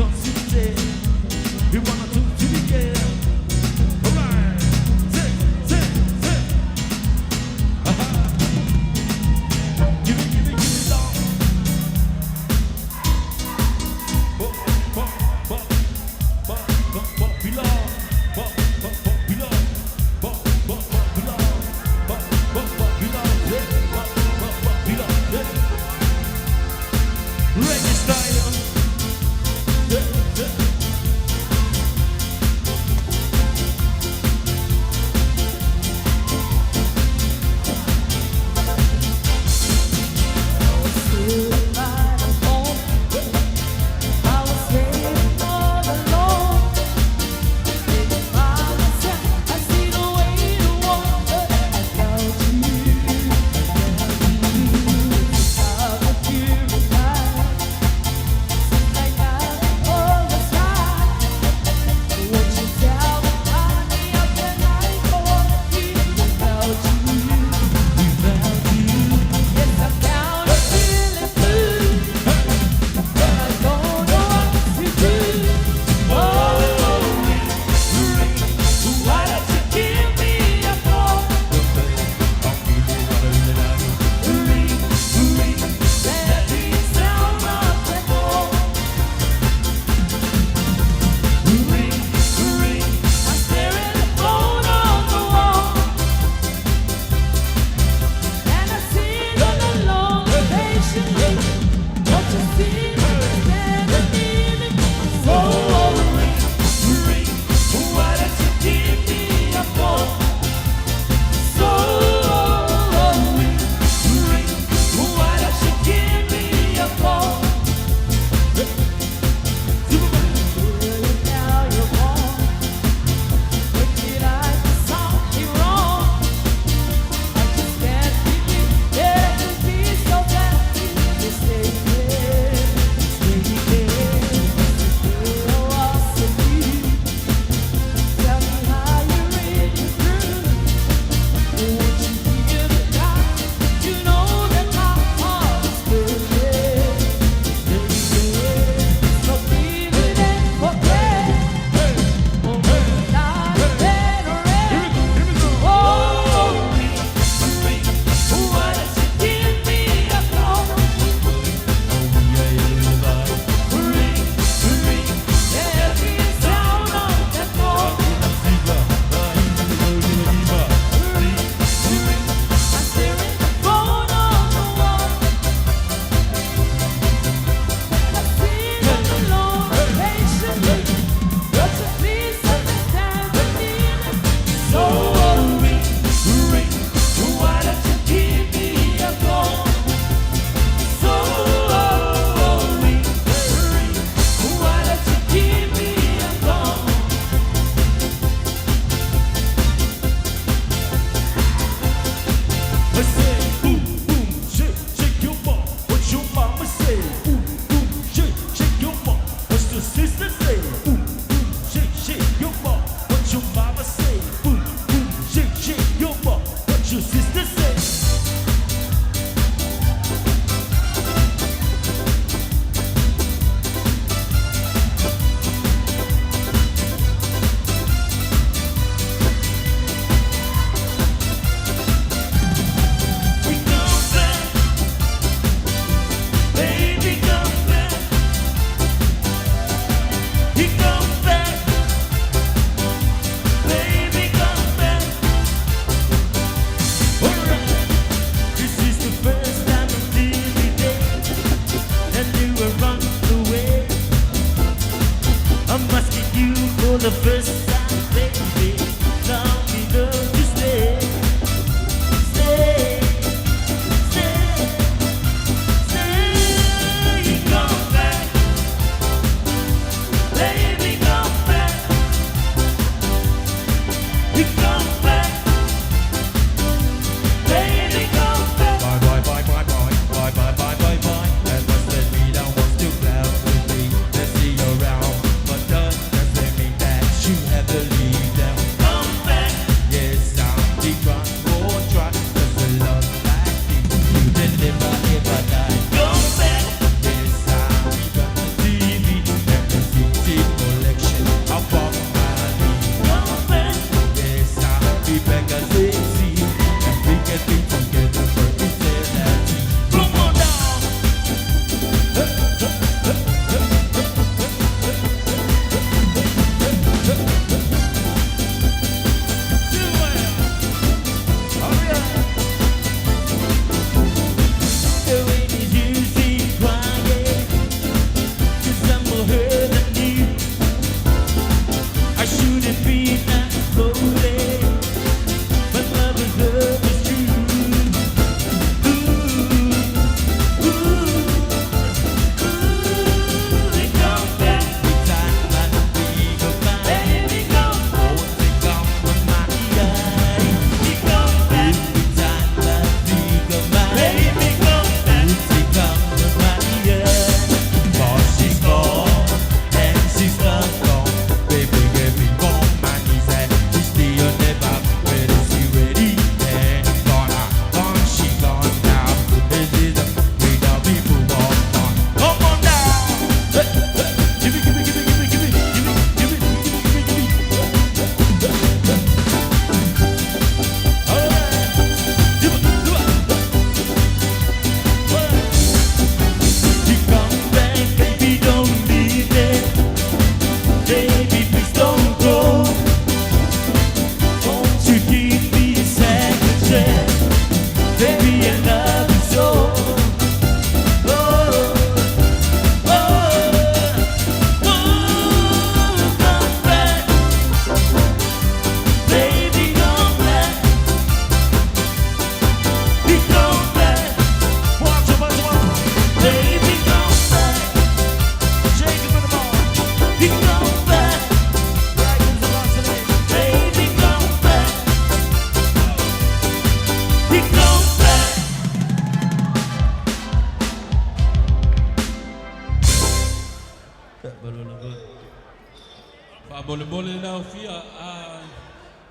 Faamolemole le aofia a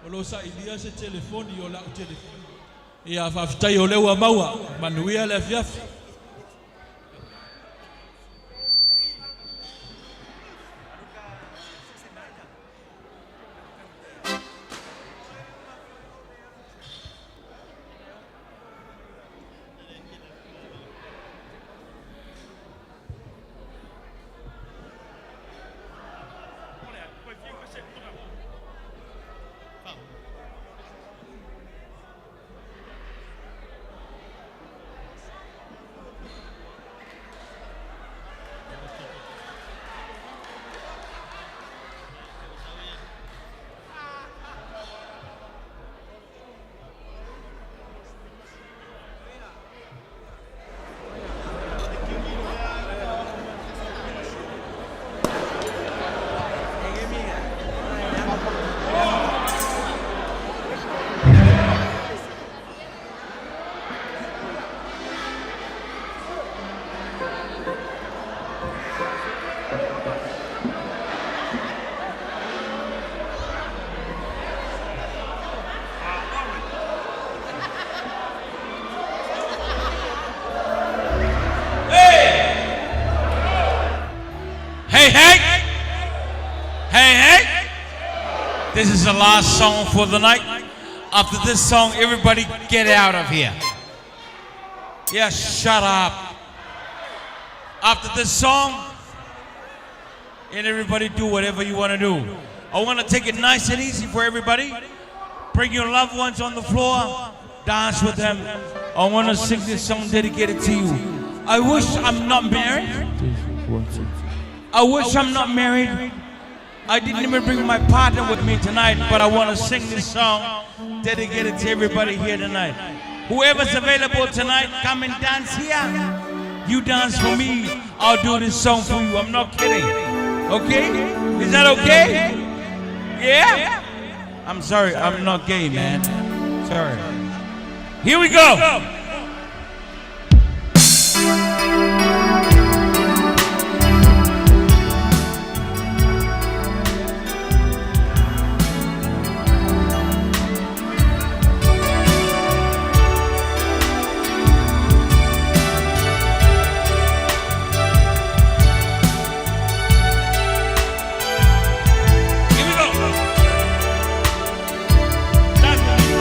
o lo o sailia se telefoni o lau telefoni. Ia faafetai o lea ua maua. Manuia le afiafi. Hey, hey! Hey, hey! This is the last song for the night. After this song, everybody get out of here. Yeah, shut up. After this song, and everybody do whatever you want to do. I want to take it nice and easy for everybody. Bring your loved ones on the floor, dance with them. I want to sing this song dedicated to you. I wish I'm not married. I wish I'm not married. I didn't even bring my partner with me tonight, but I want to sing this song dedicated to everybody here tonight. Whoever's available tonight, come and dance here. You dance for me, I'll do this song for you. I'm not kidding. Okay? Is that okay? Yeah? I'm sorry, I'm not gay, man. Sorry. Here we go. Here we go. Dance with me.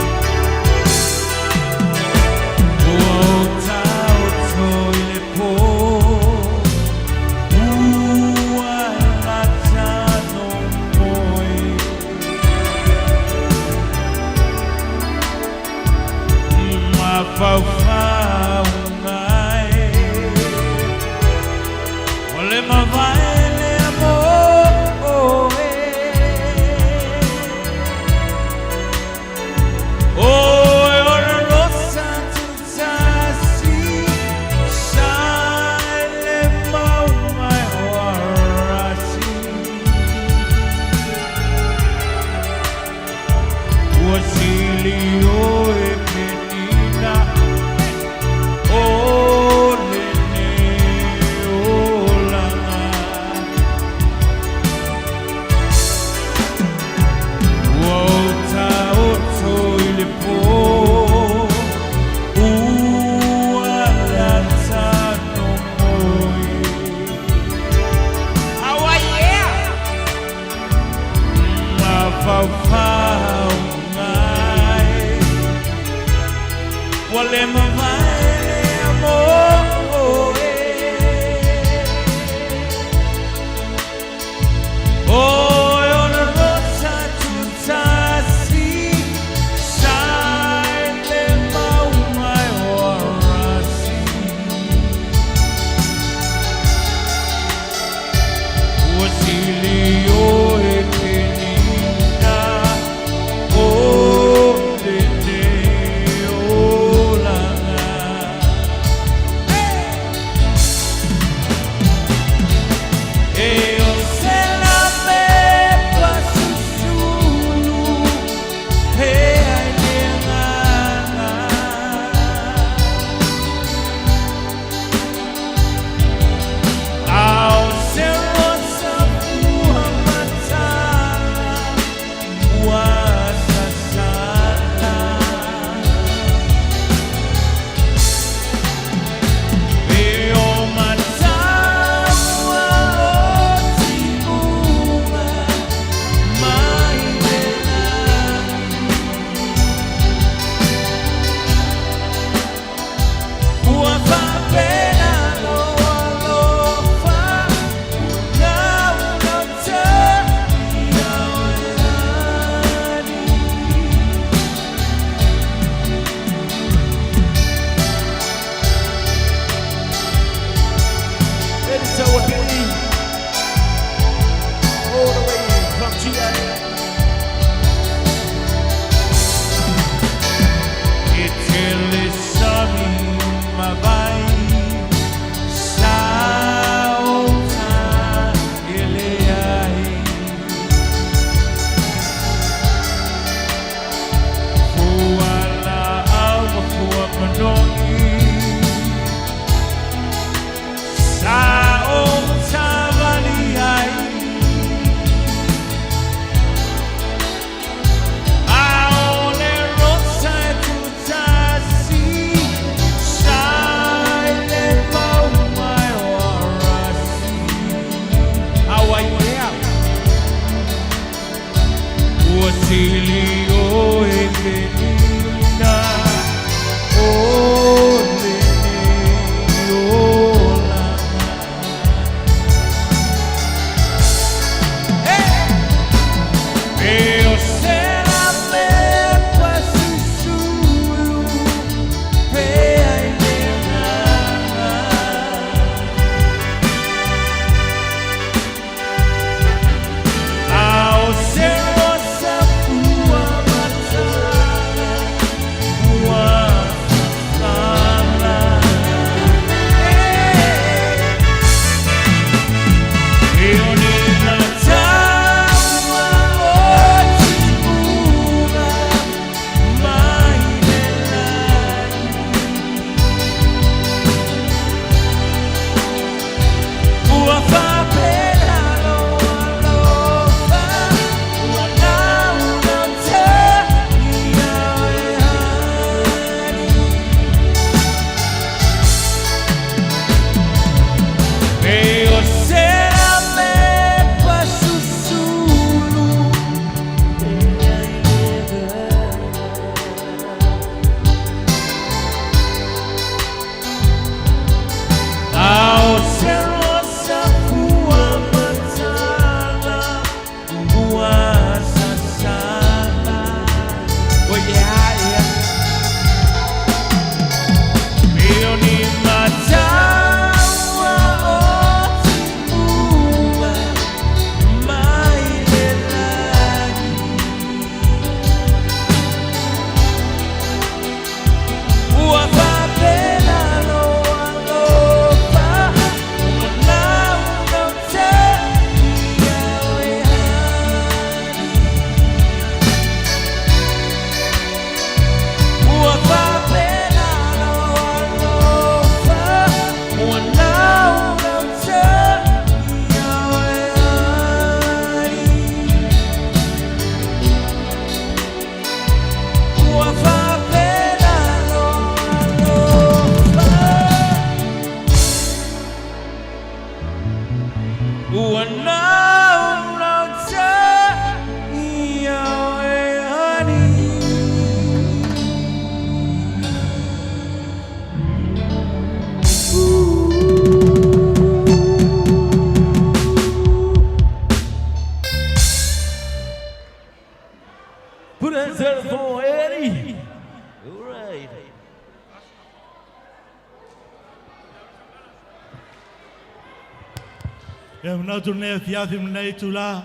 Ia manatu lenei afiafi ma lenei itulā,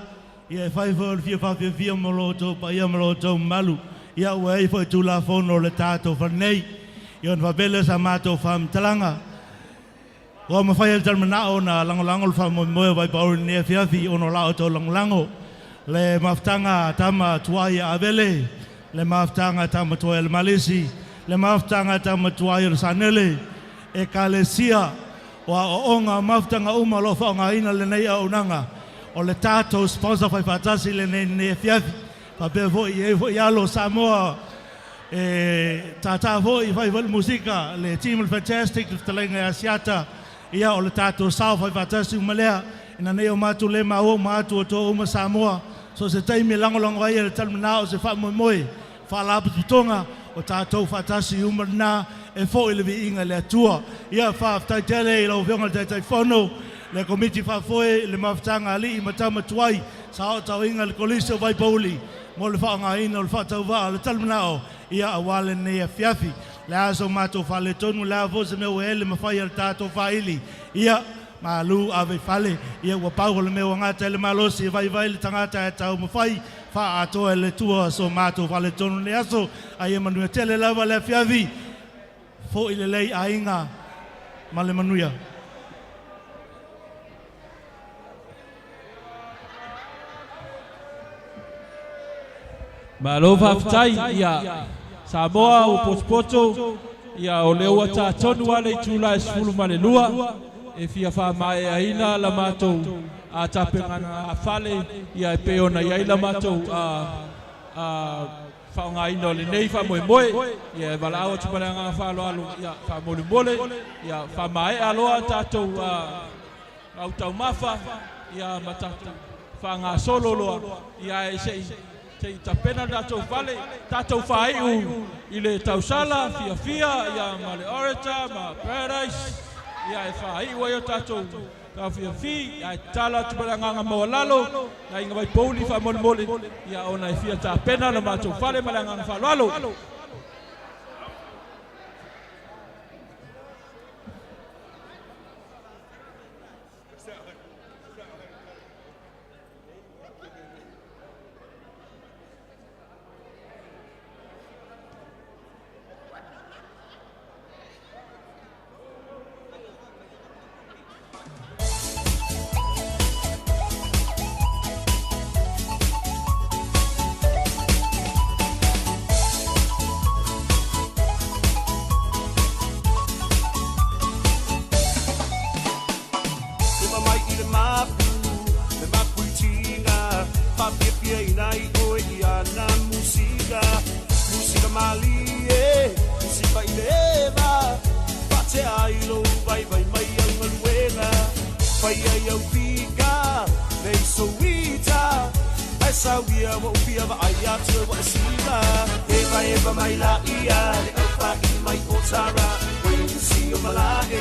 ia e fai foi o le fia faafiafia mo lo outou paia ma lo outou mamalu. Ia ua i ai foi Tulafono o le tatou fale nei. Ia ona faapea lea o sa matou faamatalaga, ua mafai e le Talimanao ona lagolago le faamoemoe o Vaipouli i lenei afiafi ona o la outou lagolago. Le mafutaga a tama tuai a Avele, le mafutaga a tama tuai a le Malisi, le mafutaga a tama tuai o le Sanele, Ekalesia, o aoaoga o mafutaga uma o lo o faaaogaina lenei auaunaga, o le tatou sponsor faifaatasi lenei i lenei afiafi. Faapea foi i ai foi alo o Samoa e tātā foi, fai foi le musika, le team o le Fantastic, le fetalaiga ia Asiata, ia o le tatou sao faifaatasi uma lea, ina nei o matou le maua uma atu outou uma Samoa, so o se taimi e lagolago ai e le Talimanao se faamoemoe, Faalapotopotoga o tatou faatasi uma lena e foi le viiga i le Atua. Ia faafetai tele i lau Afioga i le Taitaifono, le Komiti Faafoe, le Mafutaga a Alii ma Tama Tuai, saotaoiga i le Kolisi o Vaipouli mo le faaaogaina o le faatauvaa o le Talimanao ia aua lenei afiafi. O le a so matou faaletonu, o le a foi se mea ua ele ma fai a le tatou faaili, ia malu ave i fale. Ia ua pau o le mea ua gata ai le malosi e vaivai le tagata e taumafai faaatoa e le Atua so matou faaletonu i lenei aso, a ia manuia tele lava le afiafi. Foi lelei aiga ma le manuia. Malo faafetai ia Samoa ua potopoto ia o lea ua ta tonu lava le itula e 12 e fia faamaeaina la matou tapenaga fale ia e pei ona i ai la matou faaaogaina o lenei faamoemoe. Ia e valaau atu ma le agaga faaaloalo ia faamolemole ia faamaea loa tatou gautaumafa ia ma tatou faagasolo loa ia ae se i tapena le tatou fale, tatou faaiu i le tausala fiafia ia ma le Orator ma Paradise ia e faaiu ai o tatou taofiafi, ae tatalo atu ma le agaga maualalo i aiga Vaipouli faamolemole ia ona e fia tapena le matou fale ma le agaga faaaloalo. Lima mai i le mapu, le mapu i tiga, faafiafiaina ai oe i ana musika. Musika malie, musika i le eva, faatea ai lou vaivai mai au galuega. Fai ai au pika, nei souita, ae sauia ua ou fia vaai atu e ua e siva. Evaeva mai laia le aufaili mai o Tara, Quincy o Malae,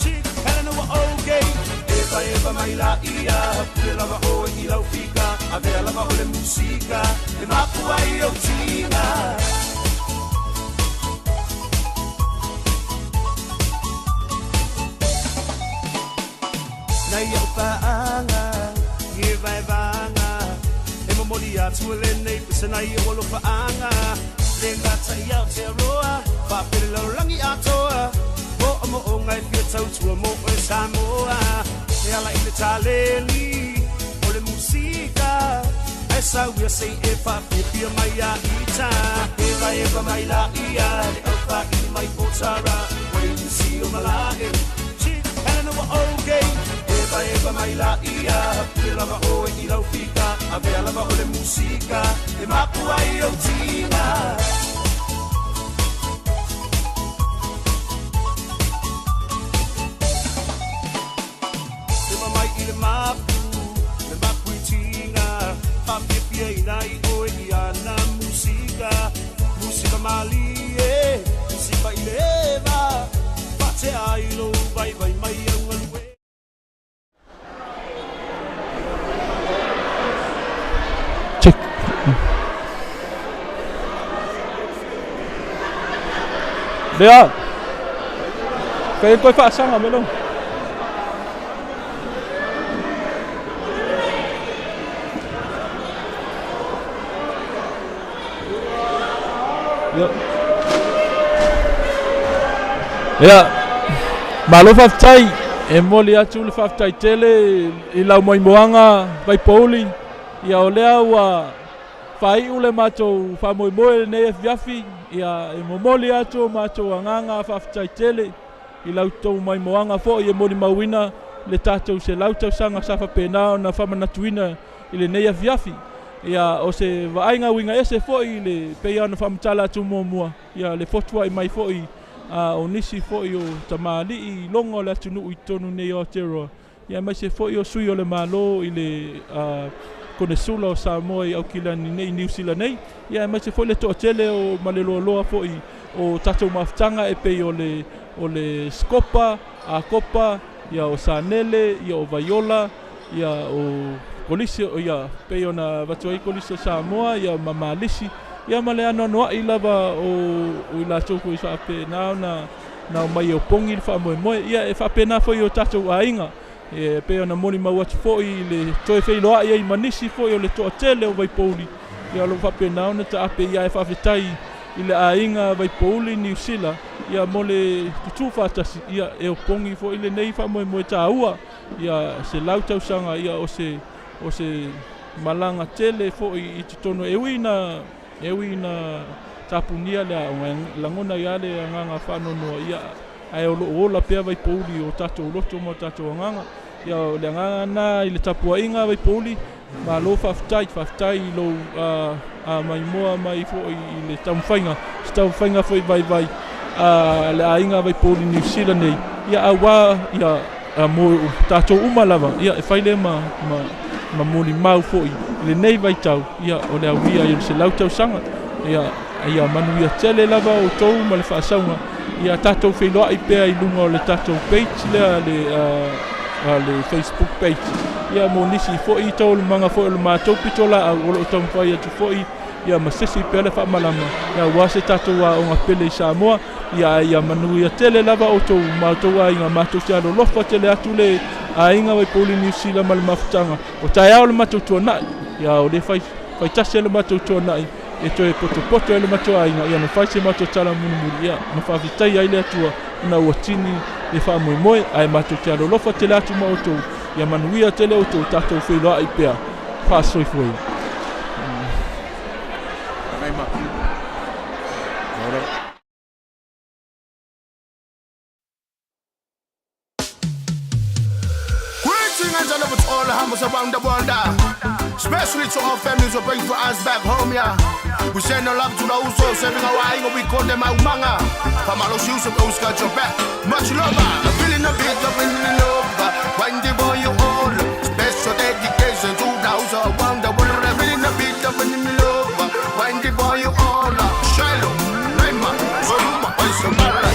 Chick Helena ua okay. Evaeva mai laia, pule lava oe i lau fika, avea lava o le musika, e mapu ai ou tiga. Nai au paaga, i evaevaga, e momoli atu e lenei pese nai ou alofaaga. Le gata i Aotearoa, faapele lalolagi atoa, moomooga e fia tautua mo oe Samoa. E ala i le taleni o le musika, ae sauia sei e faafiafia mai ia ita. Evaeva mai laia le aufaili mai o Tara, Quincy o Malae, Chick Helena ua okay. Evaeva mai laia, pule lava oe i lau fika, avea lava o le musika, e mapu ai ou tiga. Lima mai i le mapu, le mapu i tiga, faafiafiaina ai oe i ana musika. Musika malie, musika i le eva, faatea ai lou vaivai mai au galue. Check. Lea. Kaya koe faasaga me lo. Ia. Ia. Malo faafetai. E momoli atu le faafetai tele i lau maimoaga Vaipouli. Ia o lea ua faaiu le matou faamoemoe lenei afiafi. Ia e momoli atu o matou agaga faafetai tele i la outou maimoaga foi e molimauina le tatou 100 tausaga sa faapena ona faamanatuina i lenei afiafi. Ia o se vaaiga uiga ese foi i le pei ona faamatala atu muamua, ia le fotuai mai foi o nisi foi o tamalii i loga o le atunuu i totonu nei o Aotearoa, ia aemaise foi o sui o le Malo i le Konesula o Samoa i Aukilani nei, i Niu Sila nei, ia aemaise foi le toatele o ma le loaloa foi o tatou mafutaga e pei o le o le Scopa, Akopa, ia o Sanele, ia o Vaiola, ia o Kolisi, ia pei ona avatu ai Kolisi o Samoa, ia ma Malisi, ia ma le anoanoai lava o i latou foi faapena ona na omai e opogi le faamoemoe. Ia e faapena foi i o tatou aiga, e pei ona molimau atu foi i le toe feiloai ai ma nisi foi o le toatele o Vaipouli, ia o lo o faapena ona taape. Ia e faafetai i le aiga Vaipouli Niu Sila, ia mo le tutū faatasi, ia e opogi foi lenei faamoemoe taua, ia 100 tausaga, ia o se o se malaga tele foi i totonu. E ui ina e ui ina tapunia le aoga, e lagona ai lava le agaga faanoanoa, ia ae o lo o ola pea Vaipouli o tatou loto ma o tatou agaga. Ia o le agaga lena i le tapuaiga Vaipouli, malo faafetai, faafetai i lou maimoa mai foi i le taumafaiga, se taumafaiga foi vaivai a le aiga Vaipouli Niu Sila nei, ia aua ia mo tatou uma lava, ia e fai lea ma ma molimau foi i lenei vaitau, ia o le aulia ai o le 100 tausaga. Ia ia manuia tele lava outou ma le faasauga, ia tatou feiloai pea i luga o le tatou page lea le le Facebook page, ia mo nisi foi taualumaga foi o le matou pitolaau o lo o taumafai atu foi, ia ma sesi pea le faamalama, ia aua se tatou aoga pele i Samoa. Ia ia manuia tele lava outou ma outou aiga, matou te alolofa tele atu le aiga Vaipouli Niu Sila ma le mafutaga o taeao le matou tuanai, ia o le fai faitasi ai le matou tuanai e toe potopoto ai le matou aiga, ia na fai se matou tala mulimuli, ia ma faafetaia ai le Atua ona ua tini le faamoemoe, ae matou te alolofa tele atu ma outou, ia manuia tele outou, tatou feiloai pea. Faasoifua ia. Greetings and love to all the humbles around the world, especially to our families who pray for us back home, yeah. We send our love to those who are serving our aingo, we call them Aumanga. Pamalos Yusuf, Oscar Jobet. Much love, feeling a bit of in love. When the boy you all, special dedication to those around the world. Feeling a bit of in love. When the boy you all, Shiloh, Naima, Soluma, Oisomara,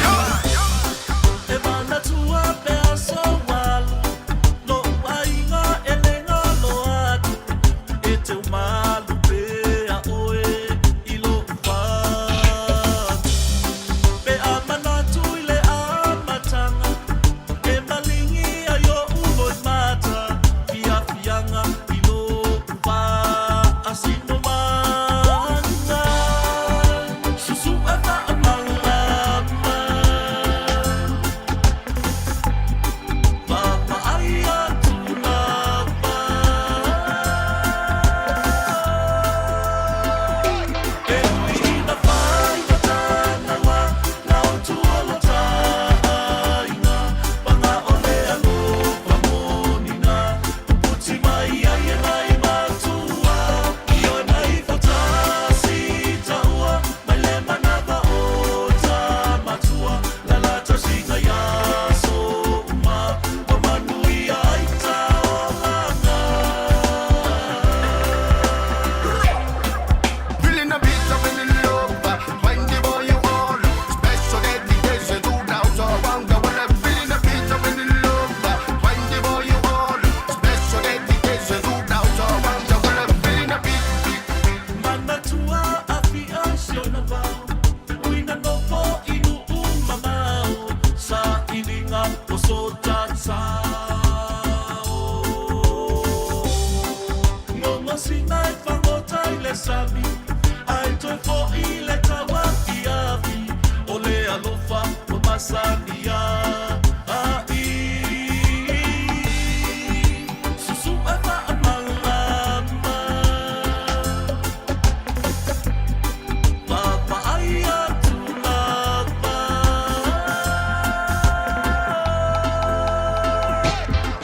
E manatua pe aso walu, lo aiga e le galo atu, e te umalu pe a oe i lou fatu. Pe a manatu i le amataga, e maligi ai oʻu loimata, fiafiaga i lou faasinomaga. Susuʻe faamalama. Papaai atu lava. E ui ina faigata naua na o tua lo taaiga, paga o le alofa monina, puputi mai ai e nai matua. Ioe mai faatasi taua, mai le manava o tamatua, la la tausiga ia aso uma, ua manuia ai taolaga. Feeling a bit of in love. When the boy you all, special dedication to those around the world. Feeling a bit of in love. When the boy you all, special dedication to those around the world. Feeling a bit. Manatua afia si ona vao, uina nofo i nuu mamao, sailiga o so tatao. Gogosina e fagota i le sami, ae toe foʻi le taua'i. masani ai. Susu e faamalama. Papaai atu lava.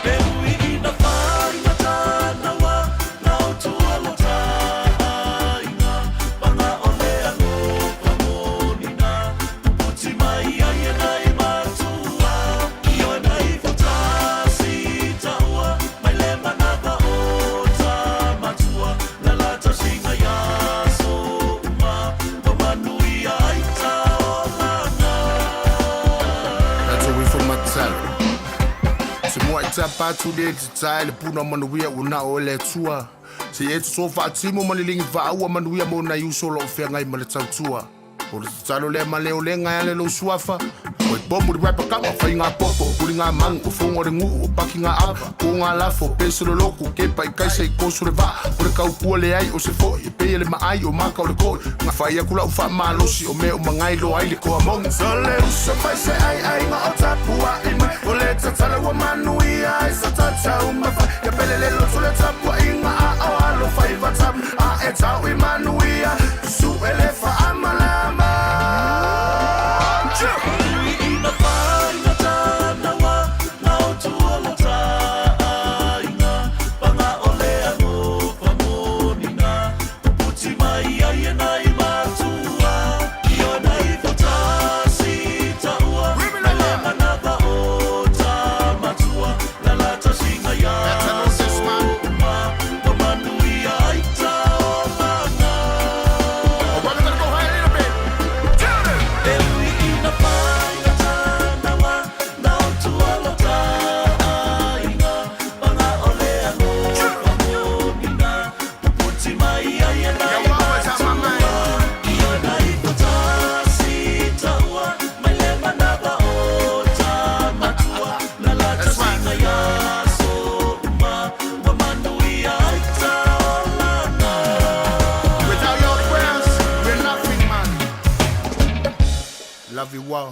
E ui ina faigatanaua na o tua lo taaiga Paga o le alofa monina Puputi mai ai e nai matua I oe nai fotasi taua Mai le manava o tamatua La la tausiga ia so uma Ua manuia ai taolaga. That's away from my talo. Se mua i tapa atu le te le puna manuia ua na o le Atua. Se e soso faatimo ma le ligi vaaua manuia mo nai uso o loo feagai ma le tautua. O le tatalo lea ma le olega e ale lou suafa. O i pomu le rapa kama, fai ngā popo, puli ngā mangu, o fongo le nguu, o paki ngā ava, ko ngā lafo, pese le loku, kepa i kaisa i koso le vaa, o le kaupua le ai, o se foi, e peia le maai, o maka o le koi, ngā whai aku lau wha malosi, o mea o mangai lo ai le koa mongi. So le uso fai se ai ai ngā o tapua i mai, o le tatala ua manuia ai sa tatau mawhai, ia pele le loto le tapua i ngā a o alo whai vatam, a e tau i manuia, su ele wha amalama. Ui ina faigatanaua na o tua lo taaiga Paga o le alofa monina Puputi mai ai e nai matua I oe nai fotasi taua Mai le manava o tamatua La la tausiga ia so uma Ua manuia ai taolaga. E ui ina faigatanaua na o tua lo taaiga Paga o le alofa monina Puputi mai ai e nai matua I oe nai fotasi taua Mai le manava o tamatua La la tausiga ia so uma Ua manuia ai taolaga. Without your prayers, we're nothing, man. Love you all.